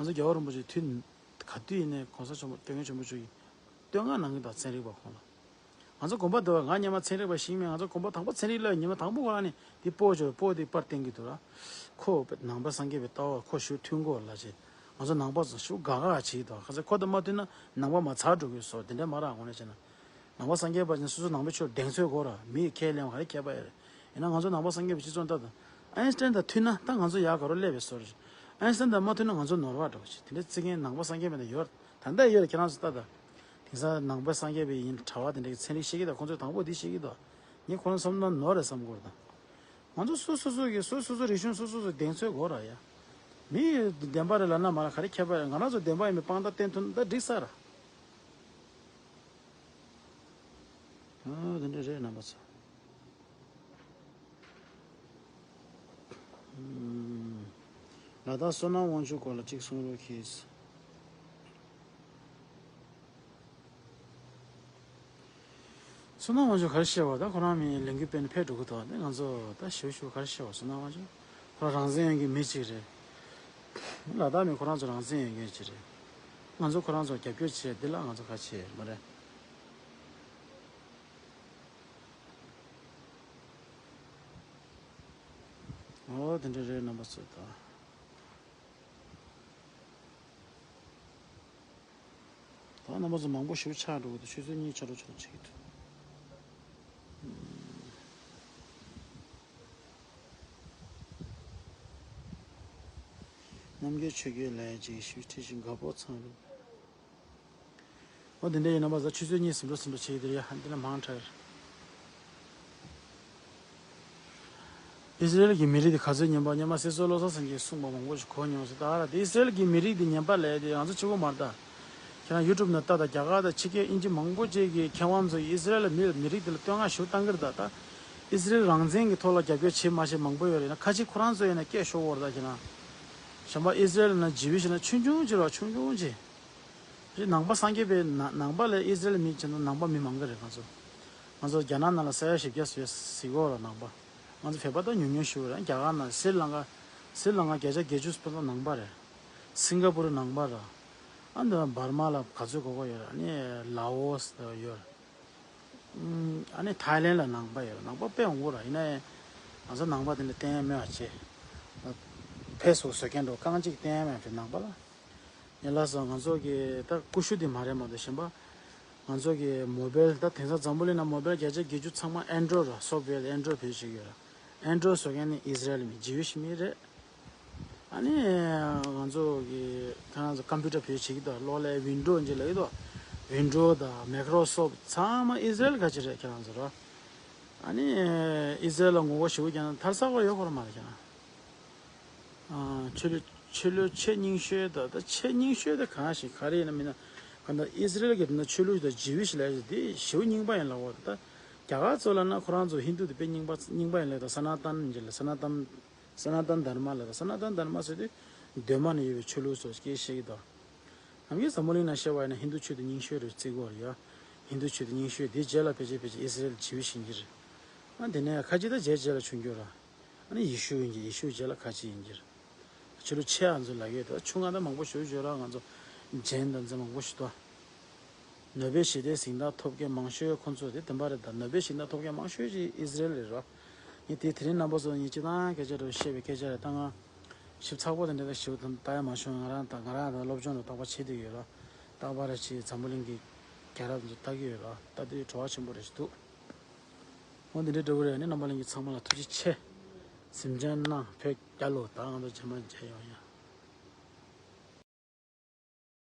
ཚོ་རྒྱལ་བ་རིན་པོ་ཆེ་དུས་ག་དུས་ཡིན་ནའི་གོང་ས་ཆེན་པོ་སྐྱབས་མགོན་ཆེན་པོ་མཆོག་གིས་བསྟོད་བསྔགས་གནང་གི་འདུག་ཚན་རིག་པ་ཁོང་ལ། ང་ཚོ་དགོན་པ་འདུག་ང་སྔོན་མ་ཚན་རིག་པ་ཤེས་མེད། ང་ཚོ་དགོན་པ་དང་པོ་ཚན་རིག་སློབ་ཉི་མ་དང་པོ་ཁོ་རང་ནས་འདི་སྤོ་བྱོས་སྤོ་དེ་པར་བསྟན་གྱི་འདུག་ར། ཁོ་ནང་པ་སངས་རྒྱས་པའི་ལྟ་བ་ཁོ་ཞུ་མཐུན་དགོས་ལ་ཅེ། ང་ཚོ་ནང་པ་ཚོ་ཞུ་དགའ་དགའ་བྱེད་ཀྱི་འདུག་ཁ་ཚ་ཁོ་དང་མ་མཐུན་ན་ནང་པ་མ་ཚར་འགྲོ་གི་བཟོ་དེ་འདྲ་མ་རག་དངོས་གནས་བྱས་ན། ནང་པ་སངས་རྒྱས་པ་ཅན་སོ་སོ་ནང་པའི་ཆོས་གདེང་ཚོད་དགོས་ར། མི་ཡི་ཁས་ལེན་ག་རེ་ཁྱད་པར་ཡོད་རེད། ཡིན་ན་ང་ཚོ་ནང་པ་སངས་རྒྱས་པའི་སྤྱི་ཚོགས་ད་དང་ཨའིན་སི་ཊན་དང་མཐུན་ན་ད་ང་ཚོ་ཡག་ག་རོ་སླེབས་པའི་བཟོ་རེད། ཨའིན་སི་ཊན་དང་མ་མཐུན་ན་ང་ཚོ་ནོར་བ་འགྲོ་བ་ཞིག་དེ་འདྲ་བརྩི་མཁན་ནང་པ་སངས་རྒྱས་པ་ཅན་ཡོད་རེད། ད་ལྟ་ཡོད་རེད། ཁྱེད་རང་ཚོ་ལྟ་དང་། དེང་སང་ནང་པ་སངས་རྒྱས་པའི་ཡིན་གྲྭ་བ་དེ་འདྲའི་ཚན་རིག་ཤེས་ཀྱི་འདུག་ཁོང་ཚོས་དང་པོ་འདི་ཤེས་ཀྱི་འདུག་ངས་ཁོ་རང་བསམ་ན་ནོར་རེད་བསམ་གྱི་ཡོད་ད། ང་ཚོ་སོ་སོ་སོ་གི་སོ་སོ་སོ་རིག་གཞུང་སོ་སོ་སོ་གདེང་ཚོད་དགོས་ར་ཡ། མི་ཡི་བདེན་པ་རེད་ལབ་ན་མ་ལ་ག་རེ་ཁྱད་པར་རེད། ང་རང་ཚོ་བདེན་པ་ཡིན་པའི་དཔང་རྟགས་བསྟན་ཐུབ་ན་ད་འགྲིག་ས་ར། ཨ་དེ་འདྲ་རེད་རྣམ་པ་ཚོ། ཨུམ། ལ་དྭགས་བསོད་ནམས་དབང་ཕྱུག་སྐོར་ལ་གཅིག་གསུང་རོགས་གྱིས། བསོད་ནམས་དབང་ཕྱུག་ག་རེ་བཤད་པ་ད་ཁོ་རང་མི་ལས་འགུལ་སྤེལ་ནས་ཕེབས་འགྲོ་གི་འདུག་དེ་ང་ཚོ་ད་ཞུ་ཞུ་ག་རེ་བཤད་པ་བསོད་ནམས་དབང་ཕྱུག་ཁོ་རང་རང་བཙན་ཡོད་མཁན་མི་གཅིག་རེད། ལ་དྭགས་མི་ཁོ་རང་ཚོ་རང་བཙན་ཡོད་མཁན་གཅིག་རེད། ང་ཚོ་ཁོ་རང་ཚོ་རྒྱབ་སྐྱོར་བྱས་འདི་ལ་ང་ཚོ་ག་བྱེད་མ་རེད། ཨོ་དེ་འདྲ་རེད་རྣམ་པ་ཚོ་ད། ད་རྣམ་པ་ཚོ་མང་པོ་ཞིག་ཆགས་འགྲོ་གི་འདུག་ཆུ་ཚོད་གཉིས་ཆགས་འགྲོ་ཆགས་འགྲོ་བྱེད་ཀྱི་འདུག་རྣམ་རྒྱལ་ཆོས་རྒྱལ་ལས་ཅིག་ཞུ་ཁྲིད་ཞིང་དགའ་པོ་ཚང་རུ། ཨོ་དེ་འདྲ་ཡིན་ན་མ་ཟ་ཆུ་ཚོད་གཉིས་ཟིན་འགྲོ་ཟིན་འགྲོ་བྱེད་ཀྱི་འདུག་ཡ་འདི་ལ་མང་དྲགས། ཨི་སི་རེལ་གྱི་མི་རིགས་དེ་ག་ཚོད་ངན་པ་སྔོན་མ་སྲིད་ཟུར་བློ་བཟང་སེང་གེས་གསུངས་པ་མང་པོ་ཞིག་གོ་མྱོང་ཟེར་ད་ར་དེ་ཨི་སི་རེལ་གྱི་མི་རིགས་དེ་ངན་པ་ལས་དེ་ང་ཚོ་གཅིག་པོ་མ་རེད་ད། ཁྱེད་རང་ཡུ་ཊུབ་ནང་ལྟ་དང་རྒྱ་གར་དང་ཕྱི་རྒྱལ་དབྱིན་ཇི་མང་པོ་ཅིག་གི་མཁས་དབང་ཚོ་ཨི་སི་རེལ་མི་མི་རིགས་དེ་ལ་བསྟོད་བསྔགས་ཞུ་བཏང་གི་རེད་ད་ད། ཨི་སི་རེལ་རང་བཙན་གྱི་ཐོག་ལ་རྒྱབ་སྐྱོར་བྱེད་མ་བྱེད་མང་པོ་ཡོད་རེད་ན་ཁ་ཅིག་ཁོ་རང་ཚོ་ཡིན་ན་སྐད་ཤོར་བོར་ད་ཁྱེད་རང་། གཞན་པ་ཨི་སི་རེལ་ན་ཇི་ཝི་ཤི་ན་ཆུང་ཆུང་ཅིག་ར་ཆུང་ཆུང་ཅིག་རེད། ནང་པ་སངས་རྒྱས་པའི་ནང་ནང་པ་ལས་ཨི་སི་རེལ་མི་བྱས་ན་ནང་པ་མི་མང་གི་རེད་ང་ཚོ། ང་ཚོ་རྒྱ་ནག་ནང་ལ་ས་ཡ་བཞི་བརྒྱ་ཟེར་ཟེར་གོ་ར་ནང་པ། ང་ཚོ་བོད་པ་ད་ཉུང་ཉུང་ཞིག་རེད། རྒྱ་གར་ནང་སི་རི་ལང་ཀ་སི་རི་ལང་ཀ་བརྒྱ་ཆ་བརྒྱད་ཅུ་སྤུན་ཟླ་ནང་པ་རེད། སིང་ག་པུར་ནང་པ་ར། ཨ་འདི་འབར་མ་ལ་ག་ཚོད་གོ་གོ་ཡོད་ར་ཨ་ནི་ལའོ་སི་ཡོད་ར། ཨ་ནི་ཐའི་ལེན་ལ་ནང་པ་ཡོད་ར་ནང་པ་དཔེ་འོང་གོ་ར་ཡིན་ནའི། ང་ཚོ་ནང་པ་དེ་འདྲ་བསྟན་མེད་པ་བྱས། ཕེ་སོ་བཟོ་མཁན་འགྲོ་རྐང་གཅིག་བསྟན་མེད་པའི་ནང་པ་ལ། ཡིན་ལགས་སོ། ང་ཚོ་གི་ད་ཀུ་ཤུ་དེ་མ་རེད་མ་གཏོགས་གཞན་པ། ང་ཚོ་གི་མོ་བེལ་ད་དེང་སང་འཛམ་བུ་གླིང་ན་མོ་བེལ་བརྒྱ་ཆ་བརྒྱད་ཅུ་ཚང་མ་ཨན་ཌོ་རོཌ་སོབ་ཝེར་ཨན་ཌོ་རོཌ་བེད་སྤྱོད་ཡོད་ར། ཨན་ཌོ་རོཌ་བཟོ་མཁན་ནི་ཨི་སི་རེལ་མི་ཇི་ཝི་ཤི་མི་རེད། ཨ་ནི་ང་ཚོ་གི་ཁྱེད་རང་ཚོ་ཀམ་པུ་ཊར་བེད་སྤྱོད་བྱེད་ཀྱི་འདུག་གློག་ཀླད་ཝིན་ཌོ་འཇི་ལ་ཡོད་དོ། ཝིན་ཌོ་དང་མའི་ཀྲོ་སོབ་ཚང་མ་ཨི་སི་རེལ་ག་ཅི་རེད་ཁྱེད་རང་ཚོ་ར། ཨ་ནི་ཨི་སི་རེལ་ལ་ངོ་རྒོལ་ཞེ་པོ་རྒྱག་ན་ཐར་ས་བར་ཡོད་ཁོ་ར་མ་རེད་ཁྱེད་རང་། ཆོས་ལུགས་ཆོས་ལུགས་ཆེས་རྙིང་ཤོས་དང་ད་ཆེས་རྙིང་ཤོས་དེ་གང་ཞིག་ག་རེ་ཡིན་ན་མིན་ན་གང་ལྟར་ཨི་སི་རེལ་གྱི་དེ་ན་ཆོས་ལུགས་དང་ཇི་ཝི་ཤི་ལབ་ཡ་དེ་ཞེ་པོ་རྙིང་པ་ཡིན་ལབ་འོ། ད་རྒྱ་གར་ཚོ་ལ་ན་ཁོ་རང་ཚོ་ཧིན་དུ་དེ་དཔེ་རྙིང་པ་རྙིང་པ་ཡིན་ལབ། ད་སཱ་ན་ཏན་ཡིན་ལབ། སཱ་ན་ཏན་སཱ་ན་ཏན་དྷར་མ་ལབ། ད་སཱ་ན་ཏན་དྷར་མ་ཟེར་དུས་གདོད་མ་ནས་ཡོད་པའི་ཆོས་ལུགས་ཚོ་སྐད་བཤད་ཀྱི་འདུག་ནམ་རྒྱུན་འཛམ་བུ་གླིང་ན་བཤད་པ་ཡིན་ན་ཧིན་དུ་ཆོས་དེ་རྙིང་ཤོས་རེད་བརྩི་གི་ཡོད་རེད་ཡ། ཧིན་དུ་ཆོས་དེ་རྙིང་ཤོས་དེ་རྗེས་ལ་ཕལ་ཆེར་ཕལ་ཆེར་ཨི་སི་རེལ་ཇི་ཝི་ཤི་ཡིན་གྱི་རེད། ཨ་དེ་ནས་ཁ་ཅིག་ད་རྗེས་རྗེས་ལ་བྱུང་རྒྱུ་ར། ཨ་ནི་ཡེ་ཤུ་ཡིན་གྱི་ཡེ་ཤུ་རྗེས་ལ་ཁ་ཅིག་ཡིན་གྱི་རེད། ཆོས་ལུགས་ཆེ་ཨ་ཚོ་ལབ་ཡོད་དོ། ཆུང་ང་ད་མང་པོ་ཞུ་ཞུ་ར་ང་ཚོ་ཇེན་དང་ཚོ་མང་པོ་ཞིག་ཏོ། ནོ་བེལ་ཞི་བདེའི་གཟེངས་རྟགས་ཐོབ་མཁན་མང་ཤོས་ཁོང་ཚོ་དེ་བདེན་པ་རེད། ད་ནོ་བེལ་གཟེངས་རྟགས་ཐོབ་མཁན་མང་ཤོས་ཅིག་ཨི་སི་རེལ་རེད་རོ། ངས་དེ་དེ་རིང་རྣམ་པ་ཚོ་ངས་སྤྱི་བཏང་སྐད་ཆ་རེ་བཤད་པའི་སྐད་ཆ་རེད། ད་ང་ཞིབ་ཚགས་པོ་དེ་འདྲ་ཞིབ་ལྟ་ཡ་མ་བྱུང་། ང་རང་དང་ང་རང་དང་སློབ་སྦྱོང་དང་རྟག་པར་བྱེད་བསྡད་ཡོད་རོ། རྟག་པར་རེ་བྱེད་འཛམ་བུ་གླིང་གི་རྒྱལ་རབས་ཚོ་ལྟ་གི་ཡོད་རོ། ལྟ་དུས་བྲོ་བ་ཆེན་པོ་རེ་ཞིག་འདུག་འོ་འདི་འདྲའི་འདྲ་བོ་རེད། ཨ་ནི་རྣམ་པ་ལྷན་རྒྱས་ཚང་མ་ལ་ཐུགས་རྗེ་ཆེ། གཟིམ་འཇག་གནང་། བོད་རྒྱལ་ལོ། ད་ང་ཚོ་རྗེས་མ་མཇལ་ཡོང་ཡ།